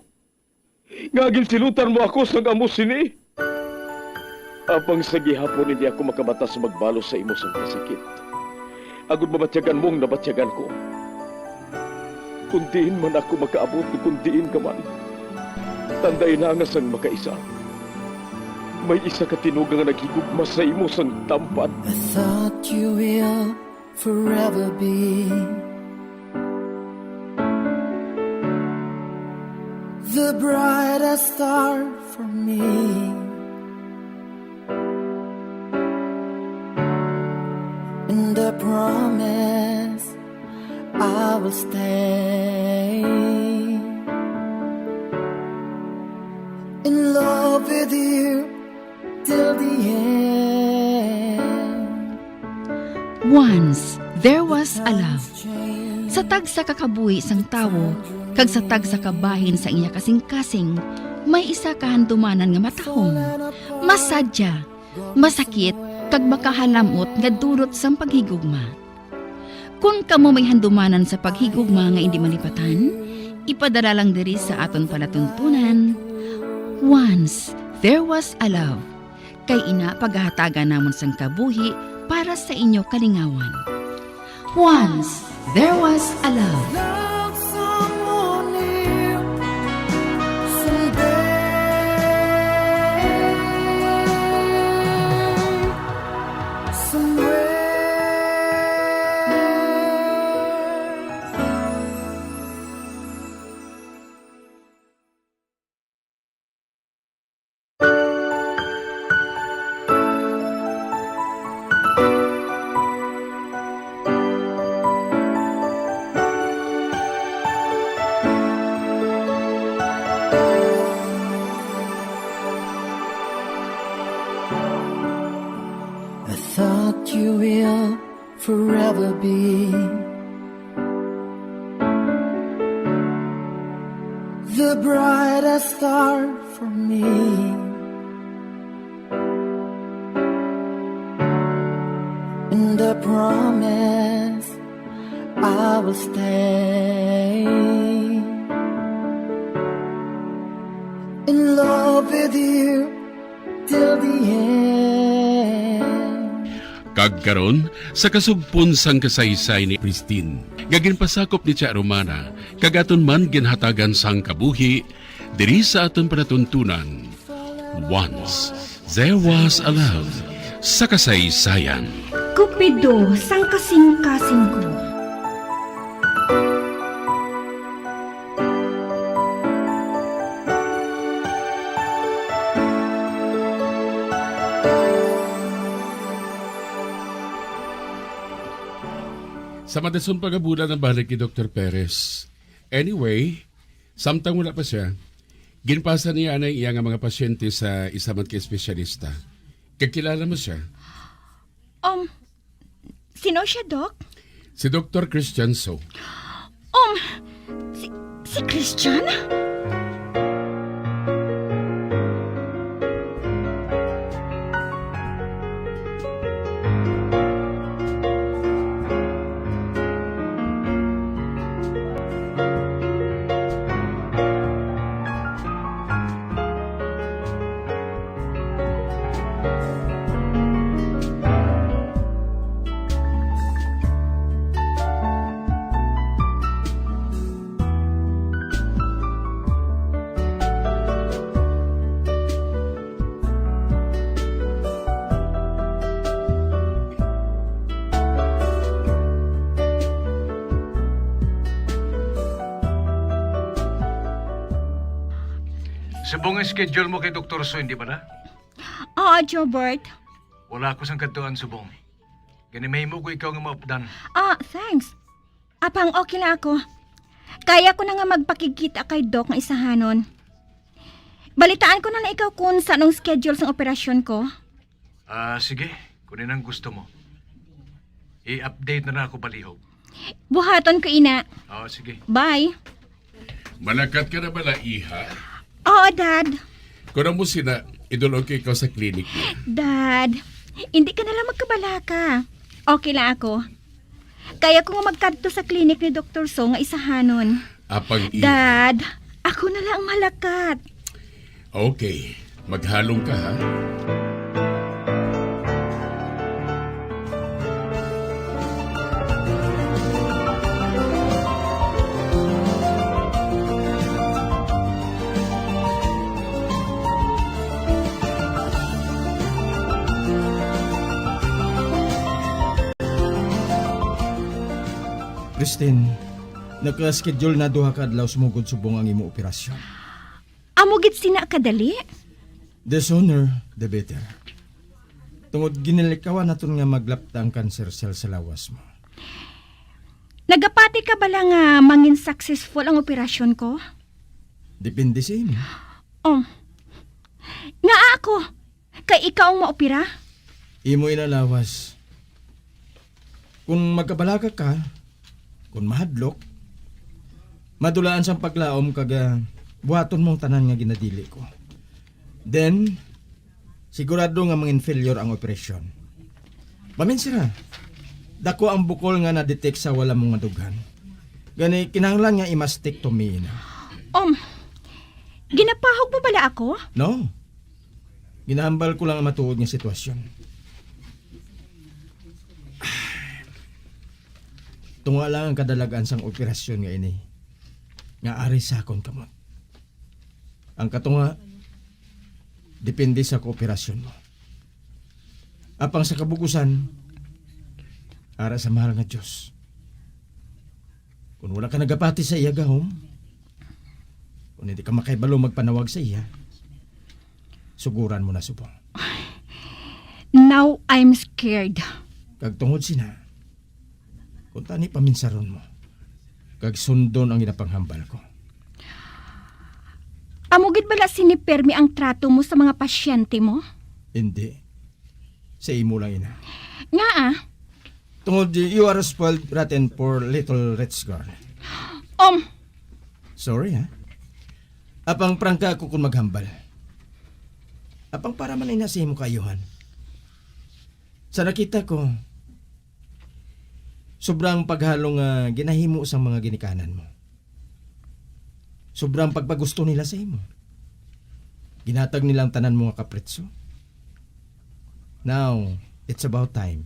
Nga ginsilutan mo ako sang amo sini? Apang sa gihapon hindi ako makabata sa magbalos sa imo sang kasakit. Agod mabatyagan mo ang nabatyagan ko. Kung diin man ako makaabot, kung diin ka man, tandai na nga sang makaisa. May isa ka tinuga nga naghigugma sa imo sang tampad. I thought you will forever be the brightest star for me. And I promise I will stay in love with you till the end. Once there was a love. Sa tagsa ka kabuhi sang tawo kag sa tagsa ka bahin sang iya kasingkasing, may isa ka handumanan nga matahom, masadya, masakit, kag makahalam-ot nga dulot sang paghigugma. Kon kamo may handumanan sa paghigugma nga indi malipatan, ipadala lang diri sa aton palatuntunan, Once There Was a Love, kay ina pagahatagan namon sang kabuhi para sa inyo kalingawan. Once There Was a Love. Love someone new someday. Somewhere. I thought you will forever be the brightest star for me. And I promise I will stay in love with you till the end. Kag karon, sa kasugpon sang kasaysay ni Christine, nga ginpasakop ni Tia Romana, kag aton man ginhatagan sang kabuhi, diri sa aton palatuntunan, Once There Was a Love, sa kasaysayan. Cupido sang kasingkasing ko. Sa madason pa nga bulan ang balik ni Doktor Perez. Anyway, samtang wala pa siya, ginpasa niya ang iya nga mga pasyente sa isa man ka espesyalista. Kakilala mo siya? Um, sino siya, Doc? Si Doktor Christian So. Um, si, si Christian? Subong ang schedule mo kay Doktor So, hindi ba na? Oo, Jobert. Wala ako sang kadtuan subong. Gani mahimo ko ikaw nga maupdan. Ah, thanks. Apang okay lang ako. Kaya ko na nga magpakigkita kay Doc nga isahanon. Balitaan ko na lang ikaw kung saan ang schedule sang operasyon ko. Ah, sige. Kung yun ang gusto mo. I-update na lang ako palihog. Buhaton ko ina. Oo, sige. Bye. Malakat ka na bala, iha? Oo, Dad. Kung amo sina, idulog ko ikaw sa klinik niya. Dad, hindi ka na lang magkabalaka. Okay lang ako. Kaya ko nga magkadto sa klinik ni Doktor So nga isahanon. Apang iha. Dad, ako na lang ang malakat. Okay. Maghalong ka, ha? Christine, naka-schedule na duha ka adlaw sumugod subong ang imo operasyon. Amo gid sina kadali? The sooner, the better. Tungod ginalikawan naton nga maglapta ang cancer cell sa lawas mo. Nagapati ka bala nga mangin successful ang operasyon ko? Depende sa imo. Oh. Nga ako, kay ikaw ang maopera? Imo ina lawas. Kung magkabalaka ka, Kung mahadlok, madulaan sang paglaom kag, ah, buhaton mo ang tanan nga ginadili ko. Then, sigurado nga mangin-failure ang operasyon. Maminsira, dako ang bukol nga na-detect sa wala mo nga dughan. Gani, kinahanglan nga i-mastectomy na. Um, ginapahog mo bala ako? No. Ginahambal ko lang ang matuod nga sitwasyon. Tunga lang ang kadalagan sang operasyon nga ini, nga ari sa akon kamot. Ang katunga, depende sa kooperasyon mo. Apang sa kabugusan, ara sa mahal nga Dios. Kung wala ka nagapati sa iya gahom, kung hindi ka makahibalo magpanawag sa iya, suguran mo na subong. Now I'm scared. Kag tungod sina, kung tani paminsaron mo, kag sundon ang ginapanghambal ko. Amo gid bala sini permi ang trato mo sa mga pasyente mo? Hindi. Sa imo lang, ina. Ngaa? Tungod, you are a spoiled, rotten, poor, little rich girl. Um. Sorry, ha? Apang prangka ako kung maghambal. Apang para man ina sa imo kaayuhan. Sa nakita ko, sobrang paghalong nga ginahimo sang mga ginikanan mo. Sobrang pagpagusto nila sa imo. Ginatag nila ang tanan mo nga kapritso. Now, it's about time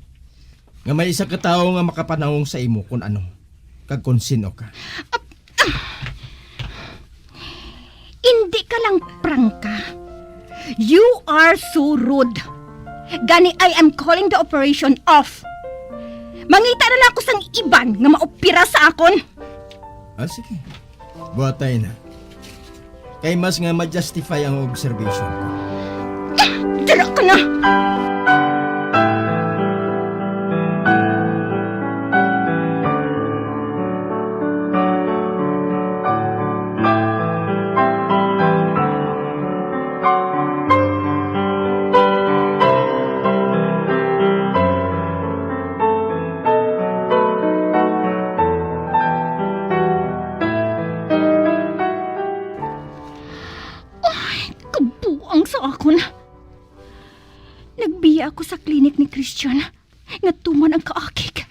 nga may isa ka tawo nga makapanawong sa imo kun ano kag kun sin-o ka. Indi ka lang prangka. You are so rude. Gani, I am calling the operation off. Mangita na lang ako sang iban nga maopera sa akon. Ah, sige. Buhatay na. Kay mas nga ma-justify ang observation ko. Dira ka na! Ay, kabuang sa akon. Nagbiya ako sa klinik ni Christian nga tuman ang kaakig.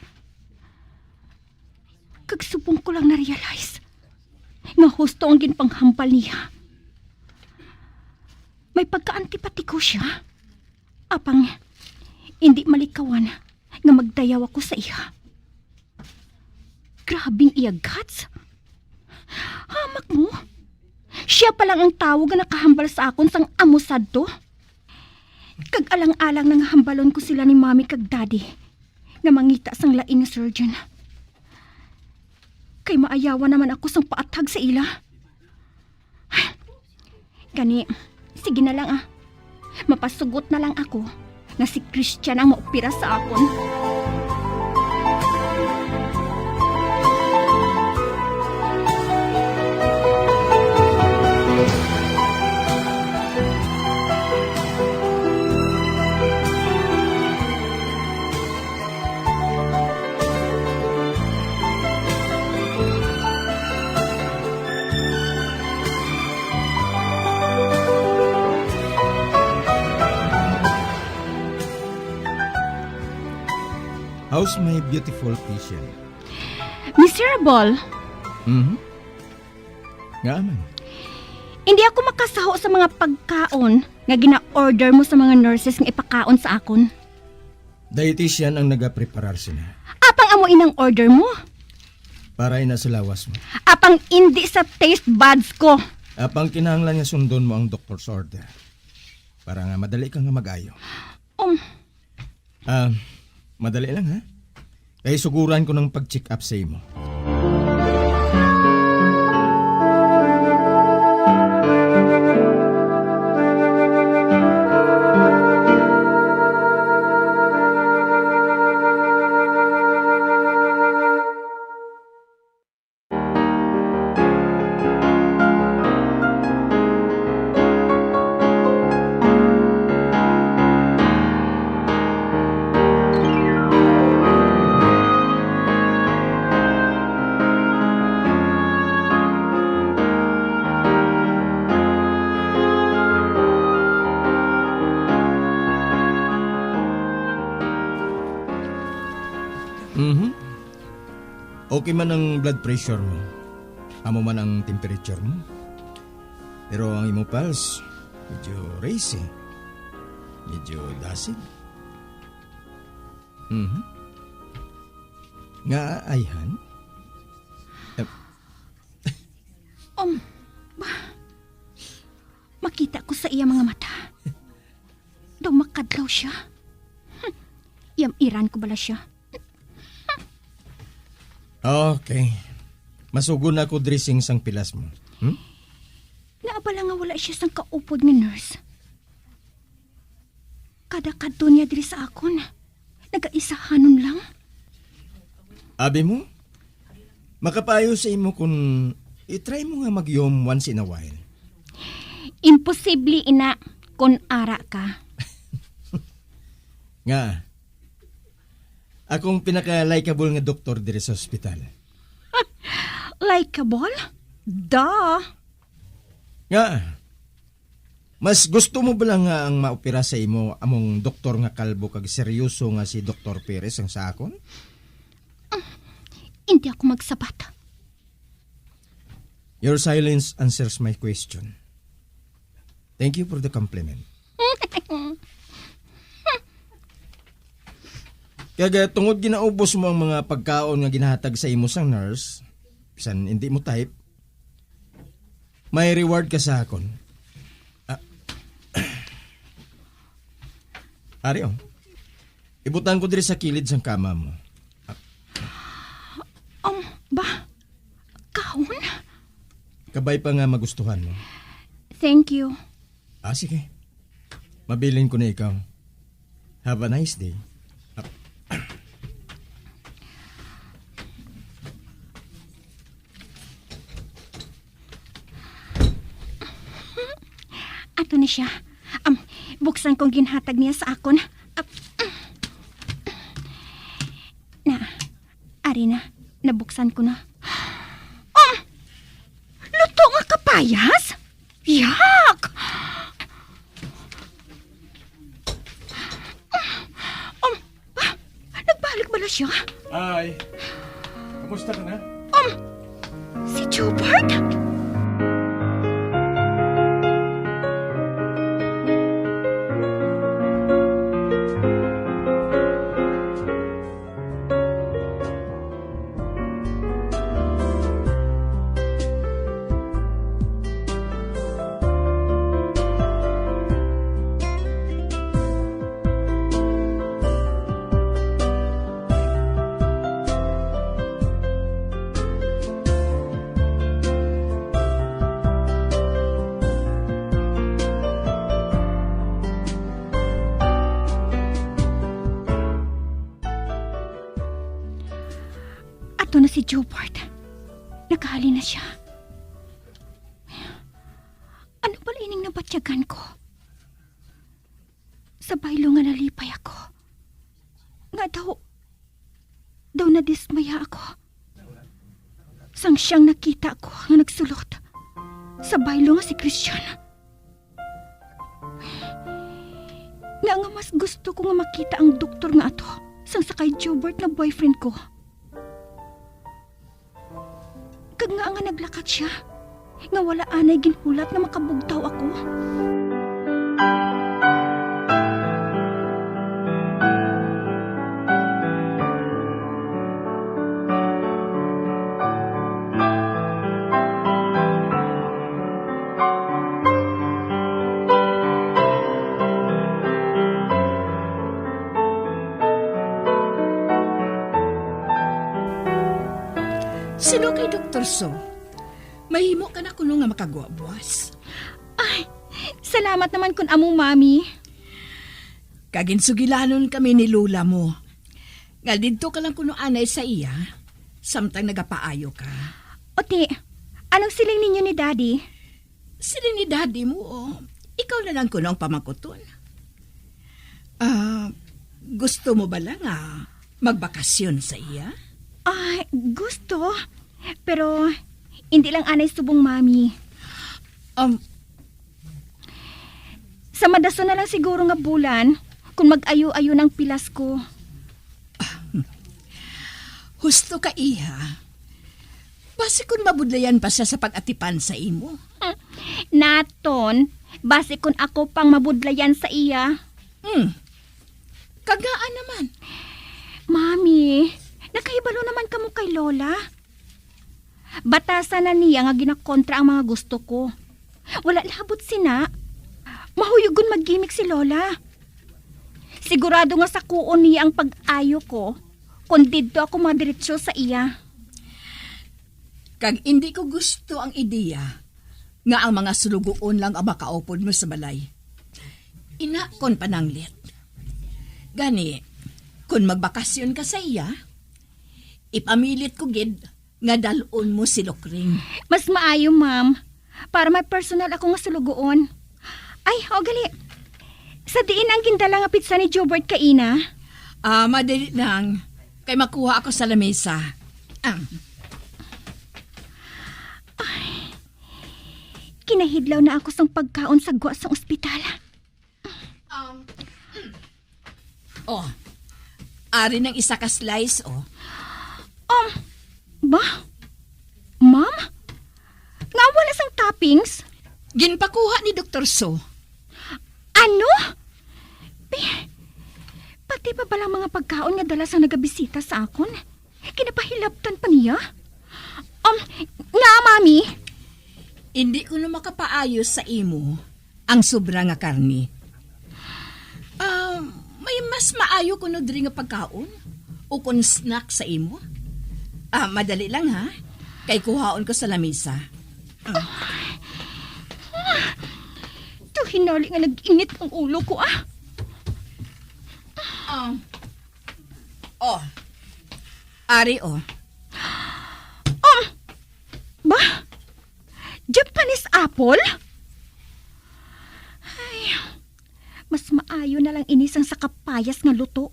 Kag subong ko lang na-realize nga husto ang ginpanghambal niya. May pagkaantipatiko siya. Apang, indi malikawan nga magdayaw ako sa iya. Grabing iya guts. Hamak mo. Siya pa lang ang tawo nga nakahambal sa akon sang amo sadto. Kag alang-alang nang hambalon ko sila ni Mommy kag Daddy nga mangita sang lain nga surgeon. Kay maayawan naman ako sang paathag sa ila. Gani, sige na lang, ah. Mapasugot na lang ako nga si Christian ang maopera sa akon. How's my beautiful patient? Miserable. Mhm. Nga man. Hindi ako makasaho sa mga pagkaon nga gina-order mo sa mga nurses nga ipakaon sa akon. Dietitian ang nagapreparar sina. Apang amo inang order mo? Para ina sa lawas mo. Apang indi sa taste buds ko. Apang kinahanglan nga sundon mo ang doktor sa order. Para nga madali ka nga mag-ayo. Um, Ah, madali lang, ha? Kay suguran ko ng pag-check up sa imo. Mhm. Okay man ang blood pressure mo. Amo man ang temperature mo. Pero ang imo pulse, medyo raised eh. Medyo dasig. Mhm. Nga, ayhan? Eh, Um, ba, makita ko sa iya mga mata. Daw makadlaw siya. Hmm, iyam-iran ko bala siya. Okay. Masugon na ako dressing sang pilas mo. Hmm? Naabala nga wala siya sang kaupod nga nurse. Kada kadto niya diri sa akon, nagaisahanon lang. Abi mo, makapayo sa imo kung i-try mo nga magyom once in a while. Imposible ina kon ara ka. Nga, akong pinaka-likable nga doktor diri sa ospital. Likable? Da. Nga, mas gusto mo bala nga ang maopera sa imo among doktor nga kalbo kag seryoso nga si Doktor Perez ang sa akon? Hindi ako magsabat. Your silence answers my question. Thank you for the compliment. Kag, ah, tungod ginaubos mo ang mga pagkaon nga ginahatag sa imo sang nurse, bisan hindi mo type, may reward ka sa akon. Ah. Ari, oh. Ibutang ko diri sa kilid sang kama mo. Um, ba? Kaon? Kabay pa nga magustuhan mo. Thank you. Ah, sige. Mabilin ko na ikaw. Have a nice day. Ato na siya. Um, buksan kong ginhatag niya sa akon. Ap-, na, ari na. Nabuksan ko na. Um, luto nga kapayas? Yak! Um, ah, nagbalik bala siya? Hi. Kamusta ka na? Um, si Jobert? Ato na si Jobert. Nagahali na siya. Ano bala ining nabatyagan ko? Sa baylo nga nalipay ako, nga daw, daw nadismaya ako sang siyang nakita ko nga nagsulod sa baylo nga si Christian. Nga nga mas gusto ko nga makita ang doktor nga ato sang sa kay Jobert nga boyfriend ko. Kag nga nga naglakat siya, nga wala anay ginhulat nga makabugtaw ako. Sino kay Doktor So? Mahimo ka na kuno nga makagwa buwas. Ay, salamat naman kun amo, Mami. Kaginsugilanon kami ni Lola mo. Nga didto ka lang kuno anay sa iya, samtang nagapaayo ka. Oti, anong siling ninyo ni Daddy? Siling ni Daddy mo, oh, ikaw na lang kuno ang pamangkuton. Ah, gusto mo bala nga magbakasyon sa iya? Ah, gusto. Pero, hindi lang anay subong, Mami. Um, Sa madason na lang siguro nga bulan, kung mag-ayo-ayo ng pilas ko. Gusto ka, iha? Basi kun mabudlayan pa siya sa pag-atipan sa imo. Naton, basi kun ako pang mabudlayan sa iya. Hmm. Kagaan naman. Mami, nakahibalo naman kamo kay Lola. Batasan na niya nga ginakontra ang mga gusto ko. Wala labot sina. Mahuyugon maggimik si Lola. Sigurado nga sakuon niya ang pag-ayo ko kung didto ako madiretso sa iya. Kag indi ko gusto ang ideya nga ang mga sulugoon lang ang makaupod mo sa balay. Ina kon pananglit. Gani, kon magbakasyon ka sa iya, ipamilit ko gid nga dal-on mo si Lokring. Mas maayo, ma'am, para may personal ako nga sulugoon. Ay, o gali. Sa diin ang gindala nga pitsa ni Jobert kaina? Ah, madali lang. Kay makuha ako sa lamesa. Ah. Kinahidlaw na ako sang pagkaon sa gwa sang ospital. Um, oh, ari nang isa ka slice, oh. Um, ba? Ma'am? Nga wala sang toppings? Ginpakuha ni Doktor So. Ano? Pi-, pati pa bala mga pagkaon nga dala sang nagabisita sa akon? Kinapahilabtan pa niya? Um, nga, Mami? Hindi ko na makapaayo sa imo ang sobra nga karne. Ah, may mas maayo kuno diri nga pagkaon o kon snack sa imo? Ah, madali lang, ha? Kay kuhaon ko sa lamisa. Ah. Daw hinali nga nag-init ang ulo ko, ah. Ah. Oh. Ari, oh. Um, ba? Japanese apple? Ay, mas maayo na lang ini sang sa kapayas nga luto.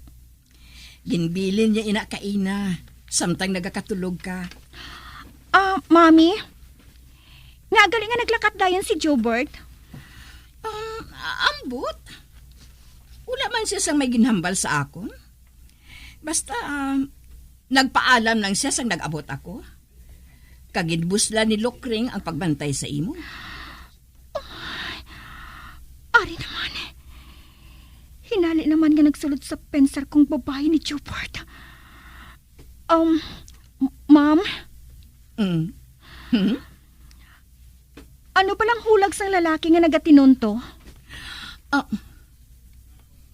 Ginbilin niya ina kaina, samtang nagakatulog ka. Ah, Mami, nga gali nga naglakat dayon si Jobert? Um, ambot. Wala man siya sang may ginhambal sa akon. Basta, ah, nagpaalam lang siya sang nag-abot ako. Kag ginbuslan ni Lokring ang pagbantay sa imo. Ari naman. Hinali naman nga nagsulod sa pensar kong babayi ni Jobert. Um, m-, ma'am? Mm. Hmm? Ano palang hulag sang lalaki nga nagatinunto? Ah,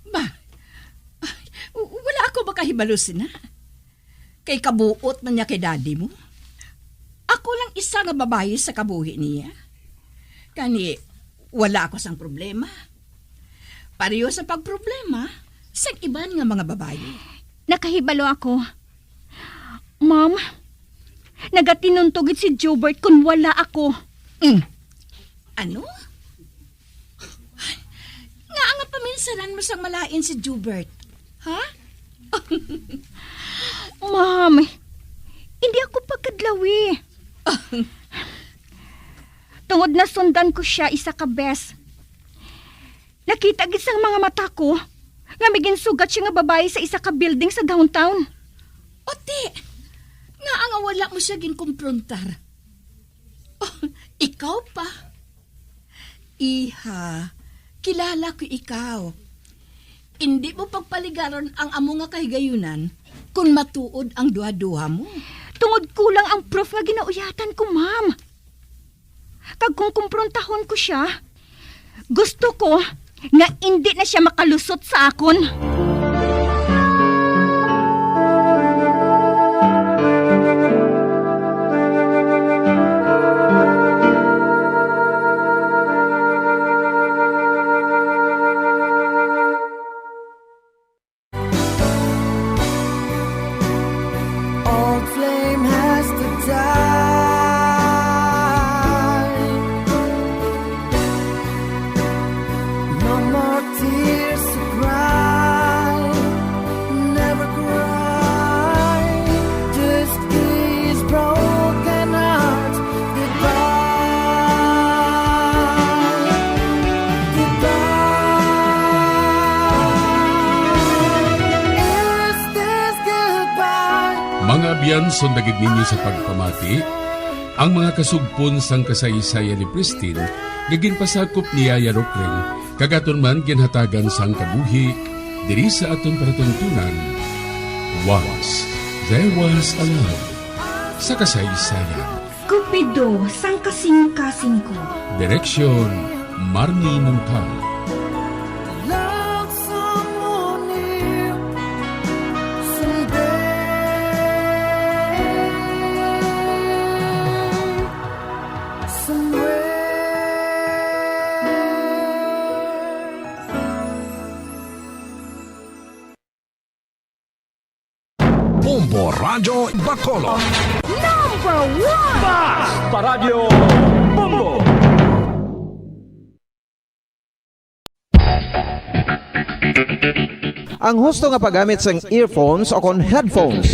ba, w-, wala ako makahibalo sina. Kay kabuot man niya kay daddy mo. Ako lang isa nga babayi sa kabuhi niya. Kani, wala ako sang problema. Pareho sa pagproblema sang iban nga mga babayi. Nakahibalo ako. Ma'am, nagatinunto gid si Jobert kun wala ako. Mm. Ano? Nga nga paminsaran mo sang malain si Jobert? Ha? Ma'am, hindi ako pagkadlawi. Tungod nasundan ko siya isa ka bes. Nakita gid sang mga mata ko nga may ginsugat siya nga babayi sa isa ka building sa downtown. Oti, nga nga wala mo siya ginkumprontar? Oh, ikaw pa? Iha, kilala ko ikaw. Indi mo pagpaligaron ang amo nga kahigayunan kon matuod ang duha-duha mo. Tungod kulang ang proof nga ginauyatan ko, ma'am. Kag kung kumprontahon ko siya, gusto ko nga indi na siya makalusot sa akon. Old flame has to die. No more tears to cry. Mga abyan, sundagid ninyo sa pagpamati ang mga kasugpon sang kasaysayan ni Pristin nga ginpasakop ni Yaya Rokring, kag aton man ginhatagan sang kabuhi diri sa aton palatuntunan. Once there was a love, sa kasaysayan. Cupido sang kasing-kasing ko. Direksyon, Marnie Montal. Love someone new someday, somewhere. Bombo Radyo Bacolod. Number one! Basta Radyo Bombo! Ang husto nga paggamit sang earphones o kon headphones.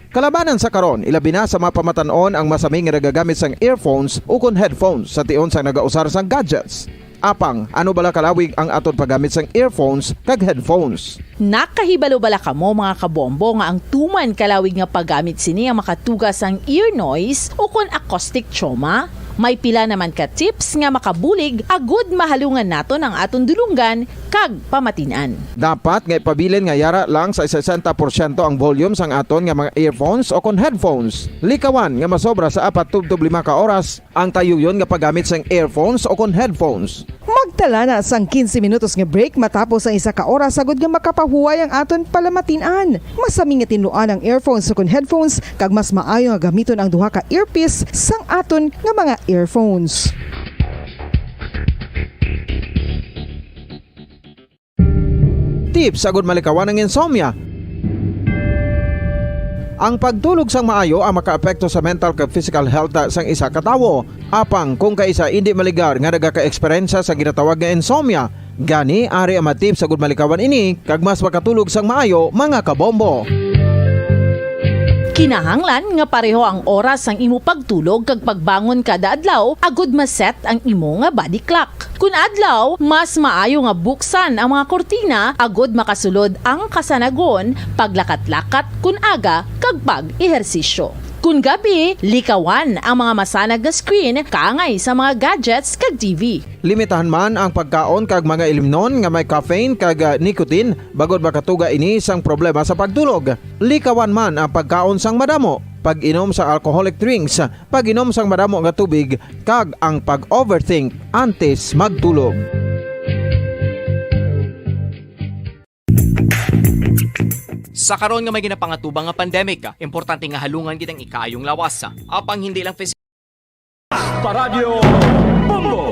Kalabanan sa karon, ilabi na sa mga pamatan-on ang masami nga nagagamit sang earphones o kon headphones sa tion sang nagausar sang gadgets. Apang, ano bala kalawig ang aton paggamit sang earphones kag headphones? Nakahibalo bala kamo, mga kabombo, nga ang tuman kalawig nga paggamit sini ang makatuga sang ear noise o kon acoustic trauma? May pila naman ka tips nga makabulig agud mahalungan naton ang aton dulonggan kag pamatin-an. Dapat nga ipabilin nga yara lang sa sesenta porsyento ang volume sang aton nga mga earphones o kon headphones. Likawan nga masobra sa apat tubtob lima ka oras ang tayuyon nga paggamit sang earphones o kon headphones. Magtala na sang quince minutos nga break matapos ang isa ka oras, agud nga makapahuway ang aton palamatin-an. Masami nga tinluan ang earphones o kon headphones, kag mas maayo nga gamiton ang duha ka earpiece sang aton nga mga earphones. Tips agud malikawan ang insomnia. Ang pagtulog sang maayo ang makaapekto sa mental kag physical health sang isa ka tawo. Apang kung kaisa indi maligar nga nagakaeksperyensya sa ginatawag nga insomnia, gani ari ang mga tips agud malikawan ini kag mas makatulog sang maayo, mga kabombo. Kinahanglan nga pareho ang oras sang imo pagtulog kag pagbangon kada adlaw agud ma-set ang imo nga body clock. Kun adlaw, mas maayo nga buksan ang mga kurtina agud makasulod ang kasanagon, paglakat-lakat kun aga, kag pag-ehersisyo. Kun gabi, likawan ang mga masanag nga screen kaangay sa mga gadgets kag T V. Limitahan man ang pagkaon kag mga ilimnon nga may caffeine kag, ah, nicotine, bangod makatuga ini sang problema sa pagtulog. Likawan man ang pagkaon sang madamo, pag-inom sa alcoholic drinks, pag-inom sang madamo nga tubig, kag ang pag-overthink antes magtulog. Sa karon nga may ginapangatubang nga pandemic, importante nga halungan gid ang ikaayong lawas. Apang hindi lang phys- Paradyo Bombo!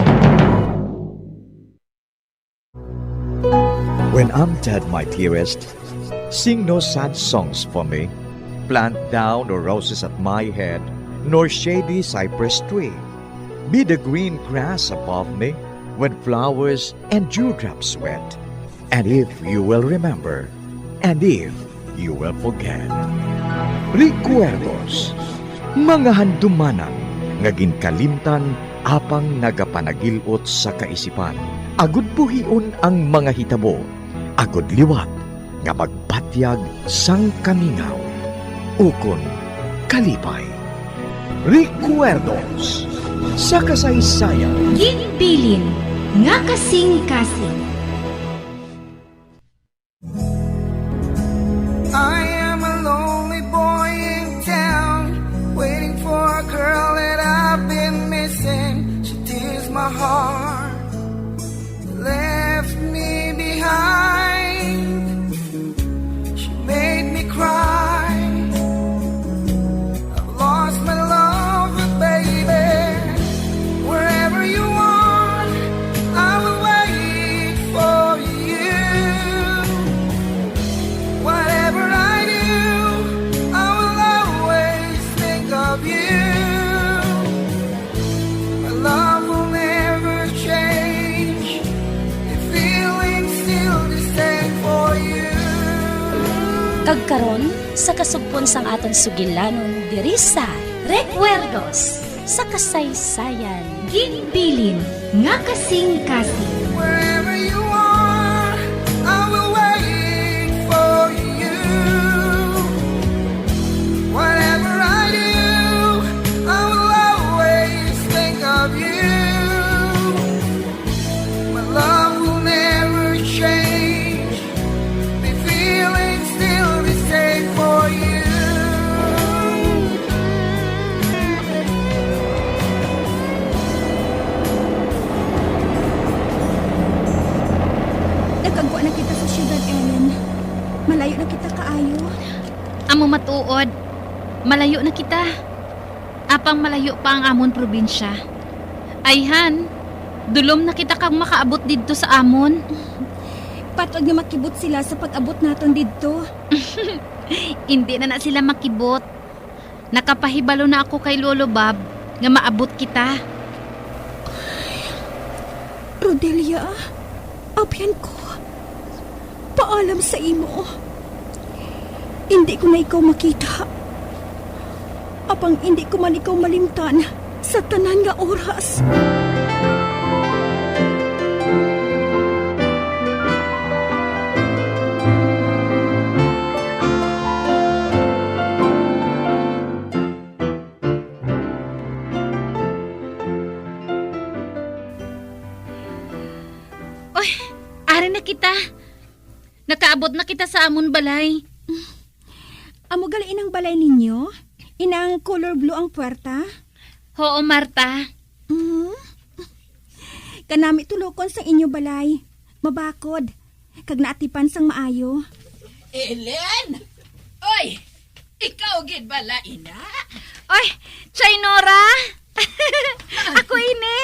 When I'm dead, my dearest, sing no sad songs for me. Plant thou no roses at my head, nor shady cypress tree. Be the green grass above me when flowers and dewdrops wet. And if you will remember, and if you will forget. Recuerdos, mga handumanan nga ginkalimtan apang nagapanagil-ot sa kaisipan, agud buhion ang mga hitabo, agud liwat nga magbatyag sang kamingaw ukon kalipay. Recuerdos sa kasaysayan. Ginbilin nga kasing-kasing. I am a lonely boy in town, waiting for a girl that I've been missing. She tears my heart, left me behind. She made me cry. I've lost my love, but baby, wherever you are, I will wait for you. Whatever I do, I will always think of you. My love will never change. The feeling's still the same for you. Kag karon, sa kasugpon sang aton sugilanon diri sa Recuerdos sa Kasaysayan. Ginbilin nga kasing-kasing. Wherever you are, I will wait for you. Amo matuod, malayo na kita. Apang malayo pa ang amon probinsya. Ayhan, dulom na kita kag makaabot didto sa amon. Patod nga makibot sila sa pag-abot naton didto. Indi na na sila makibot. Nakapahibalo na ako kay Lolo Bob nga maabot kita. Rodelia, abyan ko, paalam sa imo. Indi ko na ikaw makita. Apang indi ko man ikaw malimtan sa tanan nga oras. Oy, ari na kita. Nakaabot na kita sa amon balay. Amo gali inang balay ninyo? Inang color blue ang puwerta? Huo, Marta. Mm. Kanami tulokon sang inyo balay. Mabakod. Kag naatipan sang maayo. Ellen! Oy! Ikaw gid bala ina? Oy, Chay Nora! Ako ini!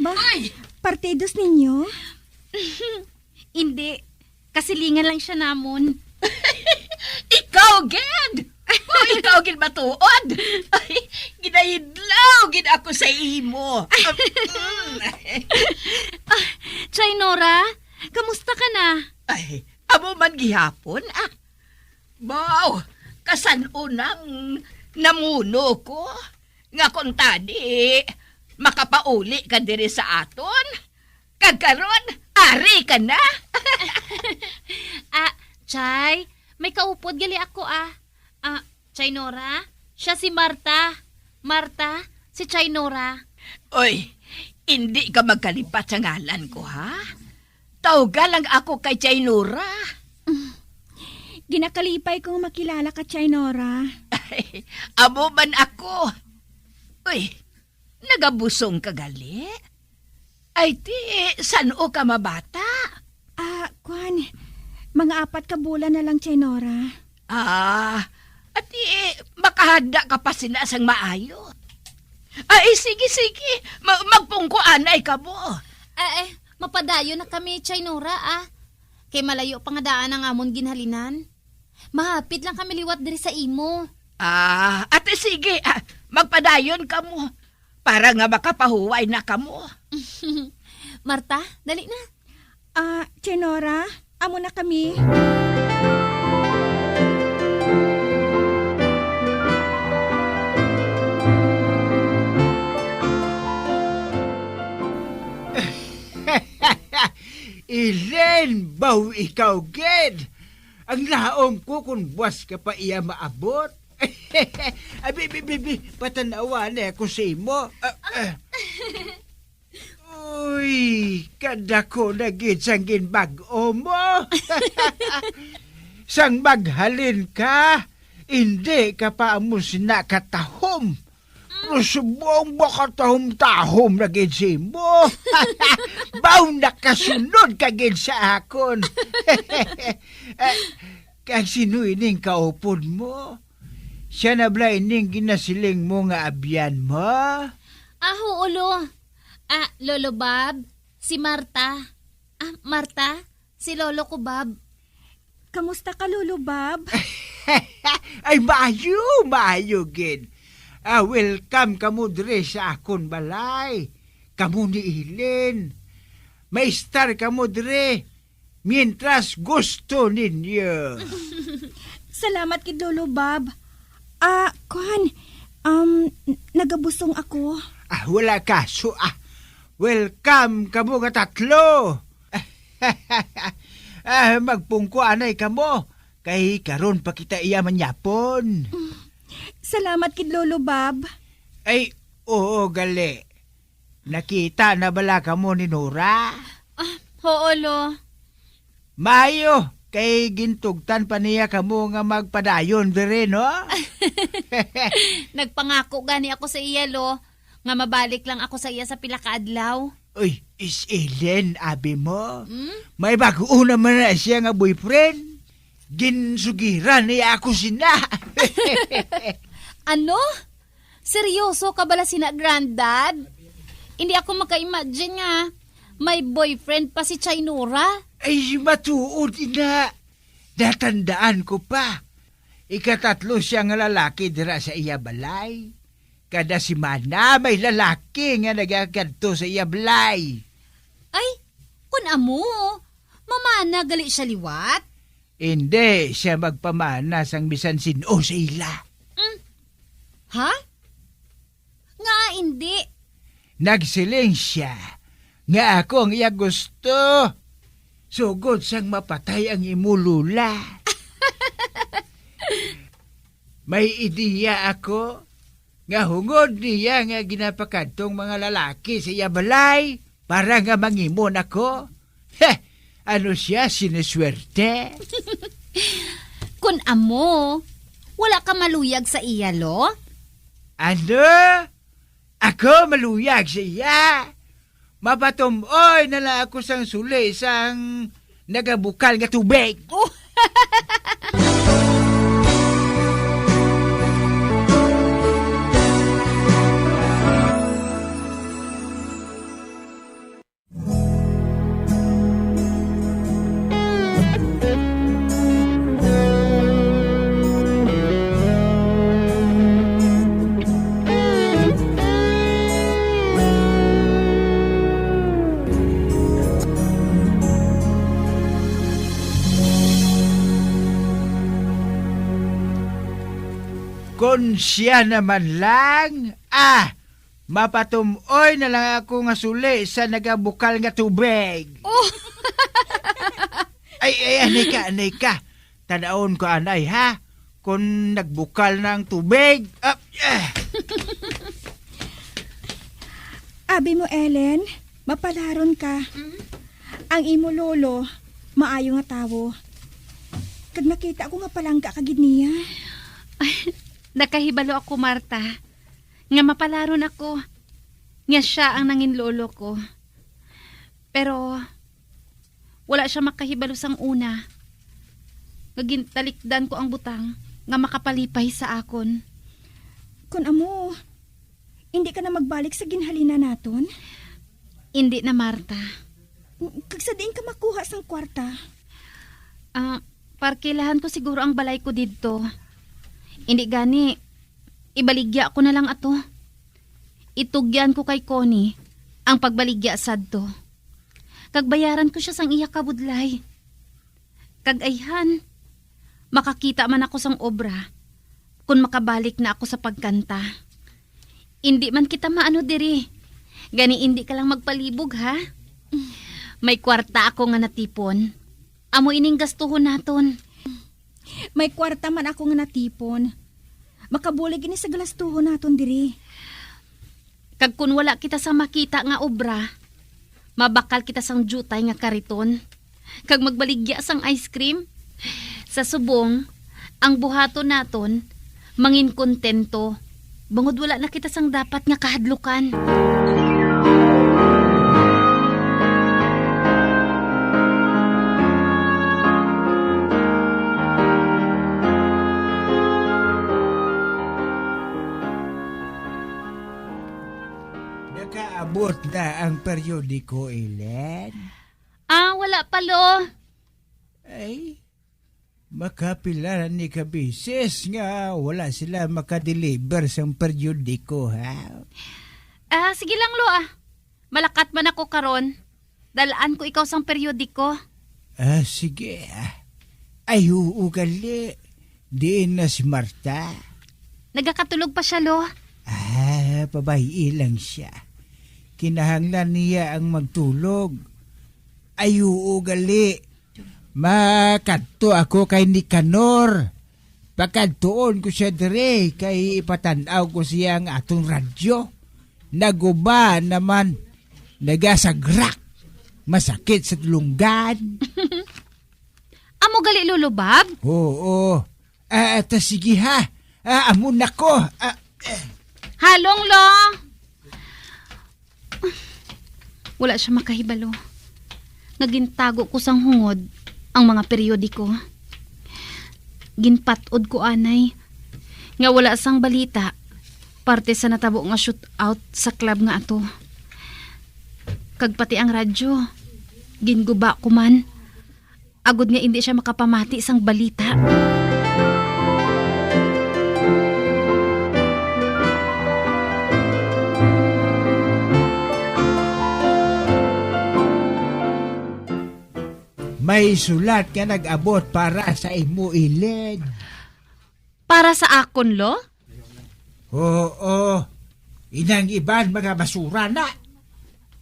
Ba, Ay! Partidos ninyo? Indi. Kasilingan lang siya namon. Ikaw gid! Oh, ikaw gid matuod! Ay, ginahidlaw gid ako sa imo. Ah, Chay Nora, kamusta ka na? Ay, amo man gihapon, ah. Baw, kasan-o nang namuno ko nga kon tani makapauli ka diri sa aton? Kag karon, ari ka na? Ah, Chay, may kaupod gali ako, ah. Ah, Chay Nora, siya si Marta. Marta, si Chay Nora. Oy, indi ka magkalipat sa ngalan ko, ha? Tawga lang ako kay Chay Nora. Ginakalipay kong makilala ka, Chay Nora. Amo man ako. Uy, nagabusong ka gali? Ay, ti, san-o ka mabata? Ah, kwan, mga apat ka bulan na lang, Chay Nora. Ah, ati, makahanda ka pa sina sang maayo. Ay, sige, sige. Ma- magpungko anay ka mo. Eh, eh, mapadayon na kami, Chay Nora, ah. Kay malayo pa nga daan ang amon ginhalinan. Mahapit lang kami liwat diri sa imo. Ah, ate, sige. Ah, magpadayon ka mo para nga makapahuway na kamo. Marta, dali na. Ah, Chay Nora, amo na kami. Ellen, baw ikaw gid. Ang laom ko kung buwas ka pa iya maabot. Abi, bi, bi, bi, patanawa na ako sa imo. Ah, ah. Uy, kadako na gid sang ginbag-o mo. Sang maghalin ka, indi ka pa amo sina katahom. Pero subong makatahom-tahom na gid sa imo. Baw nakasunod ka gid sa akon. Eh, kag sino ining kaupod mo? Siya na bala ining ginasiling mo nga abyan mo? Ah, huo, Lo. Ah, Lolo Bob, si Marta. Ah, Marta, si Lolo ko, Bob. Kamusta ka, Lolo Bob? Ay, maayo, maayo gid. Ah, welcome kamo diri sa akon balay. Kamo ni Ellen. Maistar kamo diri mientras gusto ninyo. Salamat gid, Lolo Bob. Ah, kuan, um, n- nagabusong ako. Ah, wala kaso, ah. Welcome kamo nga tatlo. Ah, magpungko anay kamo, kay karon pa kita iya manyapon. Salamat gid, Lolo Bob. Ay, oo, gali. Nakita na bala kamo ni Nora? Ah, huo, Lo. Maayo, kay gintugtan pa niya kamo nga magpadayon diri, no? Nagpangako gani ako sa iya, Lo, nga mabalik lang ako sa iya sa pila ka adlaw. Uy, is Ellen, abi mo? Hmm? May bag-o naman na siya nga boyfriend. Ginsugiran niya ako sina. Ano? Seryoso ka bala sina, Granddad? Hindi ako maka-imagine nga may boyfriend pa si Chainora. Ay, matuod ina. Natandaan ko pa. Ikatatlo siya nga lalaki dira sa iya balay. Kada semana may lalaki nga nagagadto sa iya balay. Ay, kun amo, mamana gali siya liwat? Hindi siya magpamana sang bisan sin-o sa ila. Mm. Ha? Nga hindi? Nagsiling siya nga ako ang iya gusto. Sugod sang mapatay ang imo lola. May ideya ako nga hungod niya nga ginapakadtong mga lalaki sa iya balay para nga mangimon ako. Heh, ano siya, siniswerte? Kun amo, wala ka maluyag sa iya, lo? Ano? Ako maluyag sa iya? Mapatum-oy na lang ako sang suli sang nagabukal nga tubig. Oh. Kon siya naman lang, ah, mapatum-oy na lang ako nga suli sa nagabukal nga tubig. Oh. Ay, ay, anay ka, anay ka. Tanawon ko, anay, ha? Kung nagbukal na ang tubig. Ah, eh. Abi mo, Ellen, mapalaron ka. Mm. Ang imo lolo, maayo nga tawo. Kag nakita ko nga palangga ka gid niya. Ay, nakahibalo ako, Marta, nga mapalaron ako nga siya ang nangin lolo ko. Pero wala siya makahibalo sang una nga gintalikdan ko ang butang nga makapalipay sa akon. Kon amo, indi ka na magbalik sa ginhalinan naton? Indi na, Marta. Kag sa diin ka makuha sang kwarta? Ah, parkilahan ko siguro ang balay ko didto. Indi gani, ibaligya ko na lang ato. Itugyan ko kay Connie ang pagbaligya sadto. Kag bayaran ko sia sang iya kabudlay. Kag ayhan, makakita man ako sang obra kon makabalik na ako sa pagkanta. Indi man kita maano diri. Gani indi ka lang magpalibog, ha? May kwarta ako nga natipon. Amo ining gastuhon naton. May kwarta man ako nga natipon. Makabulig ini sa galastuhon naton diri. Kag kun wala kita sa makita nga obra, mabakal kita sang diutay nga kariton, kag magbaligya sang ice cream. Sa subong, ang buhaton naton mangin kontento, bangod wala na kita sang dapat nga kahadlukan. Nakaabot na ang periodiko, Ellen? Ah, wala pa, lo. Ay, makapila na ni ka beses nga wala sila makadeliver sang periodiko, ha? Ah, sige lang, lo, ah. Malakat man ako karon. Dalaan ko ikaw sang periodiko. Ah, sige, ah. Ay, oo, gali. Diin na si Marta? Nagakatulog pa siya, lo. Ah, pabay-i lang siya. Kinahanglan niya ang magtulog. Ay, oo, gali. Makadto ako kay Nicanor. Pakadtuon ko siya diri kay ipatan-aw ko siya ang atong radyo. Naguba naman, nagasagrak. Masakit sa tulunggan. Amo gali, Lolo Bob? Oo. Ah, ta sige ha. Ah, amo na ko. Ah, eh. Halong, lo. Wala siya makahibalo nga gintago ko sang hungod ang mga periodiko. Ginpat-od ko anay nga wala sang balita parte sa natabo nga shootout sa club nga ato. Kag pati ang radyo, ginguba ko man, agod nga indi siya makapamati sang balita. May sulat nga nag-abot para sa imo, Ellen. Para sa akon, Lo? Oo. Inang iban, mga basura na.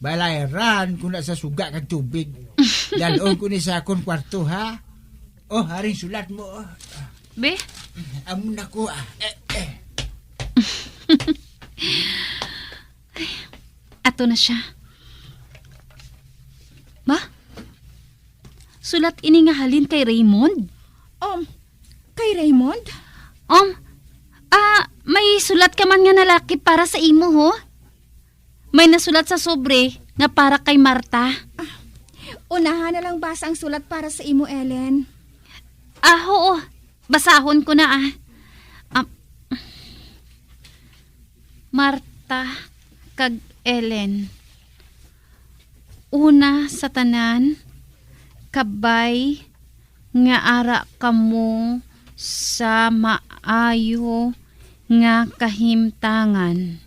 Balayran ko na sa suga kag tubig. Dalon ko ni sa akon kwarto, ha? Oh, haring sulat mo, oh. Be? Amo na ko, ah. Eh, eh. Ato na siya. Ba? Sulat ini nga halin kay Raymond? Um, kay Raymond? Um, ah, may sulat ka man nga nalakip para sa imo, ho? May nasulat sa sobre nga para kay Marta. Ah, unahan na lang basa ang sulat para sa imo, Ellen. Ah, oo. Basahon ko na, ah. Ah, Marta kag Ellen. Una sa tanan, kabay nga ara kamo sa maayo nga kahimtangan,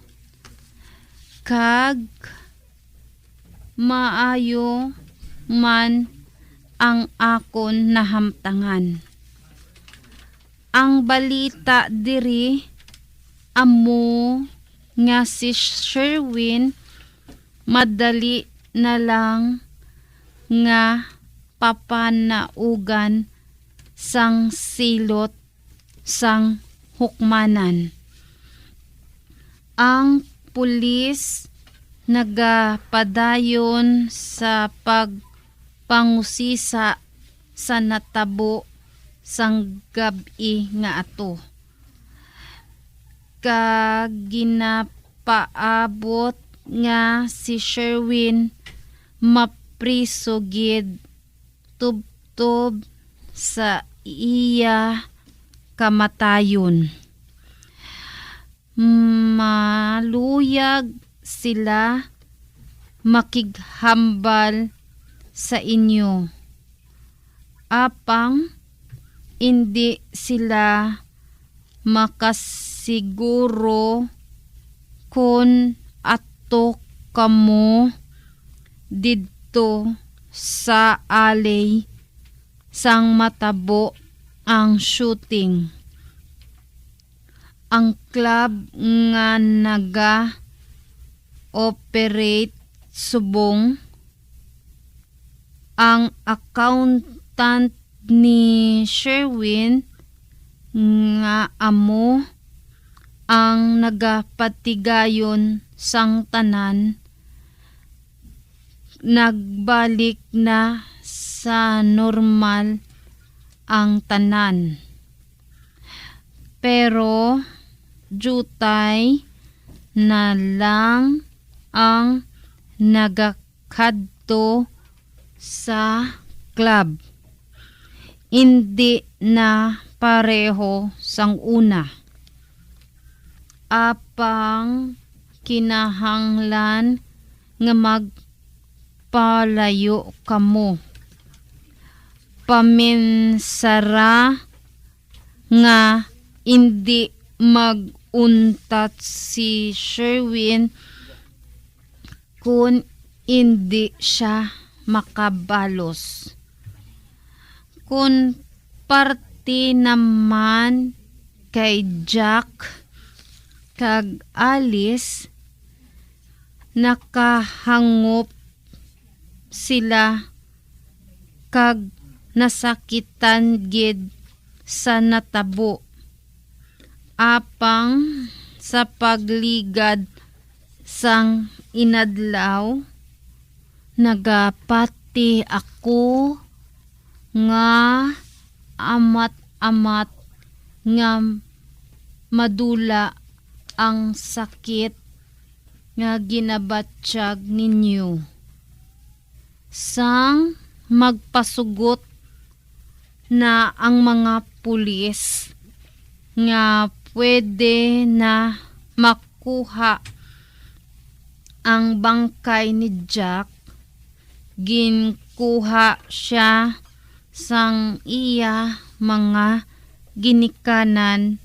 kag maayo man ang akon nahamtangan. Ang balita diri amo nga si Sherwin madali na lang nga papanaugan sang silot sang hukmanan. Ang pulis nagapadayon sa pagpangusisa sa natabo sang gab-i nga ato, kag ginapaabot nga si Sherwin mapriso gid tubtob sa iya kamatayon. Maluyag sila makighambal sa inyo, apang indi sila makasiguro kon ato kamo didto sa alley sang matabo ang shooting. Ang club nga naga-operate subong ang accountant ni Sherwin, nga amo ang nagapatigayon sang tanan, nagbalik na sa normal ang tanan. Pero diutay na lang ang nagakadto sa club. Indi na pareho sang una. Apang kinahanglan nga magpalayo kamo. Paminsara nga indi mag-untat si Sherwin kon indi sia makabalos. Kon parte naman kay Jack kag Alice, nakahangop sila kag nasakitan gid sa natabo. Apang sa pagligad sang inadlaw, nagapati ako nga amat-amat nga madula ang sakit nga ginabatyag ninyo. Sang magpasugot na ang mga pulis nga pwede na makuha ang bangkay ni Jack, ginkuha siya sang iya mga ginikanan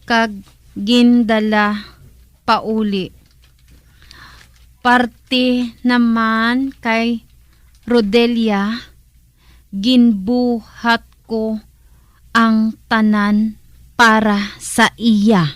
kag gindala pauli. Parte naman kay Rodelia, ginbuhat ko ang tanan para sa iya.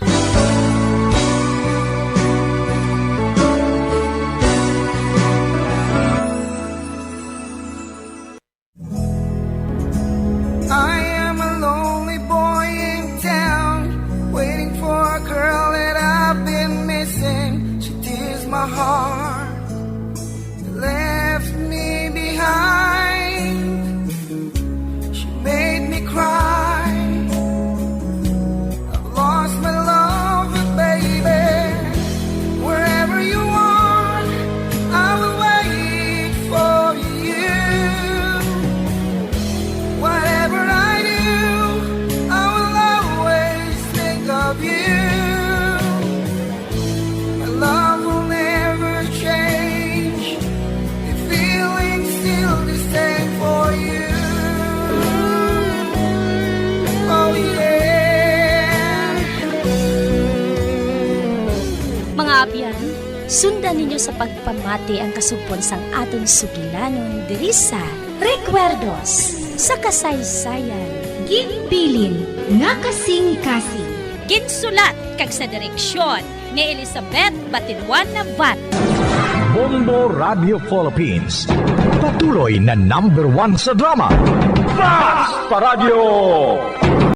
I am a lonely boy in town, waiting for a girl that I've been missing. She tears my heart, left me behind. She made me cry. I've lost my love, but baby, wherever you are, I will wait for you. Whatever I do, I will always think of you. My love will never change. The feeling's still the same for you. Oh, yeah. Mga abyan, sundan ninyo sa pagpamati ang kasugpon sang aton sugilanon diri sa Recuerdos sa Kasaysayan. Ginbilin nga kasing-kasing. Ginsulat kag sa direksyon ni Elizabeth Batinwan Navarro. Bombo Radio Philippines, patuloy na number one sa drama. Basta Radyo!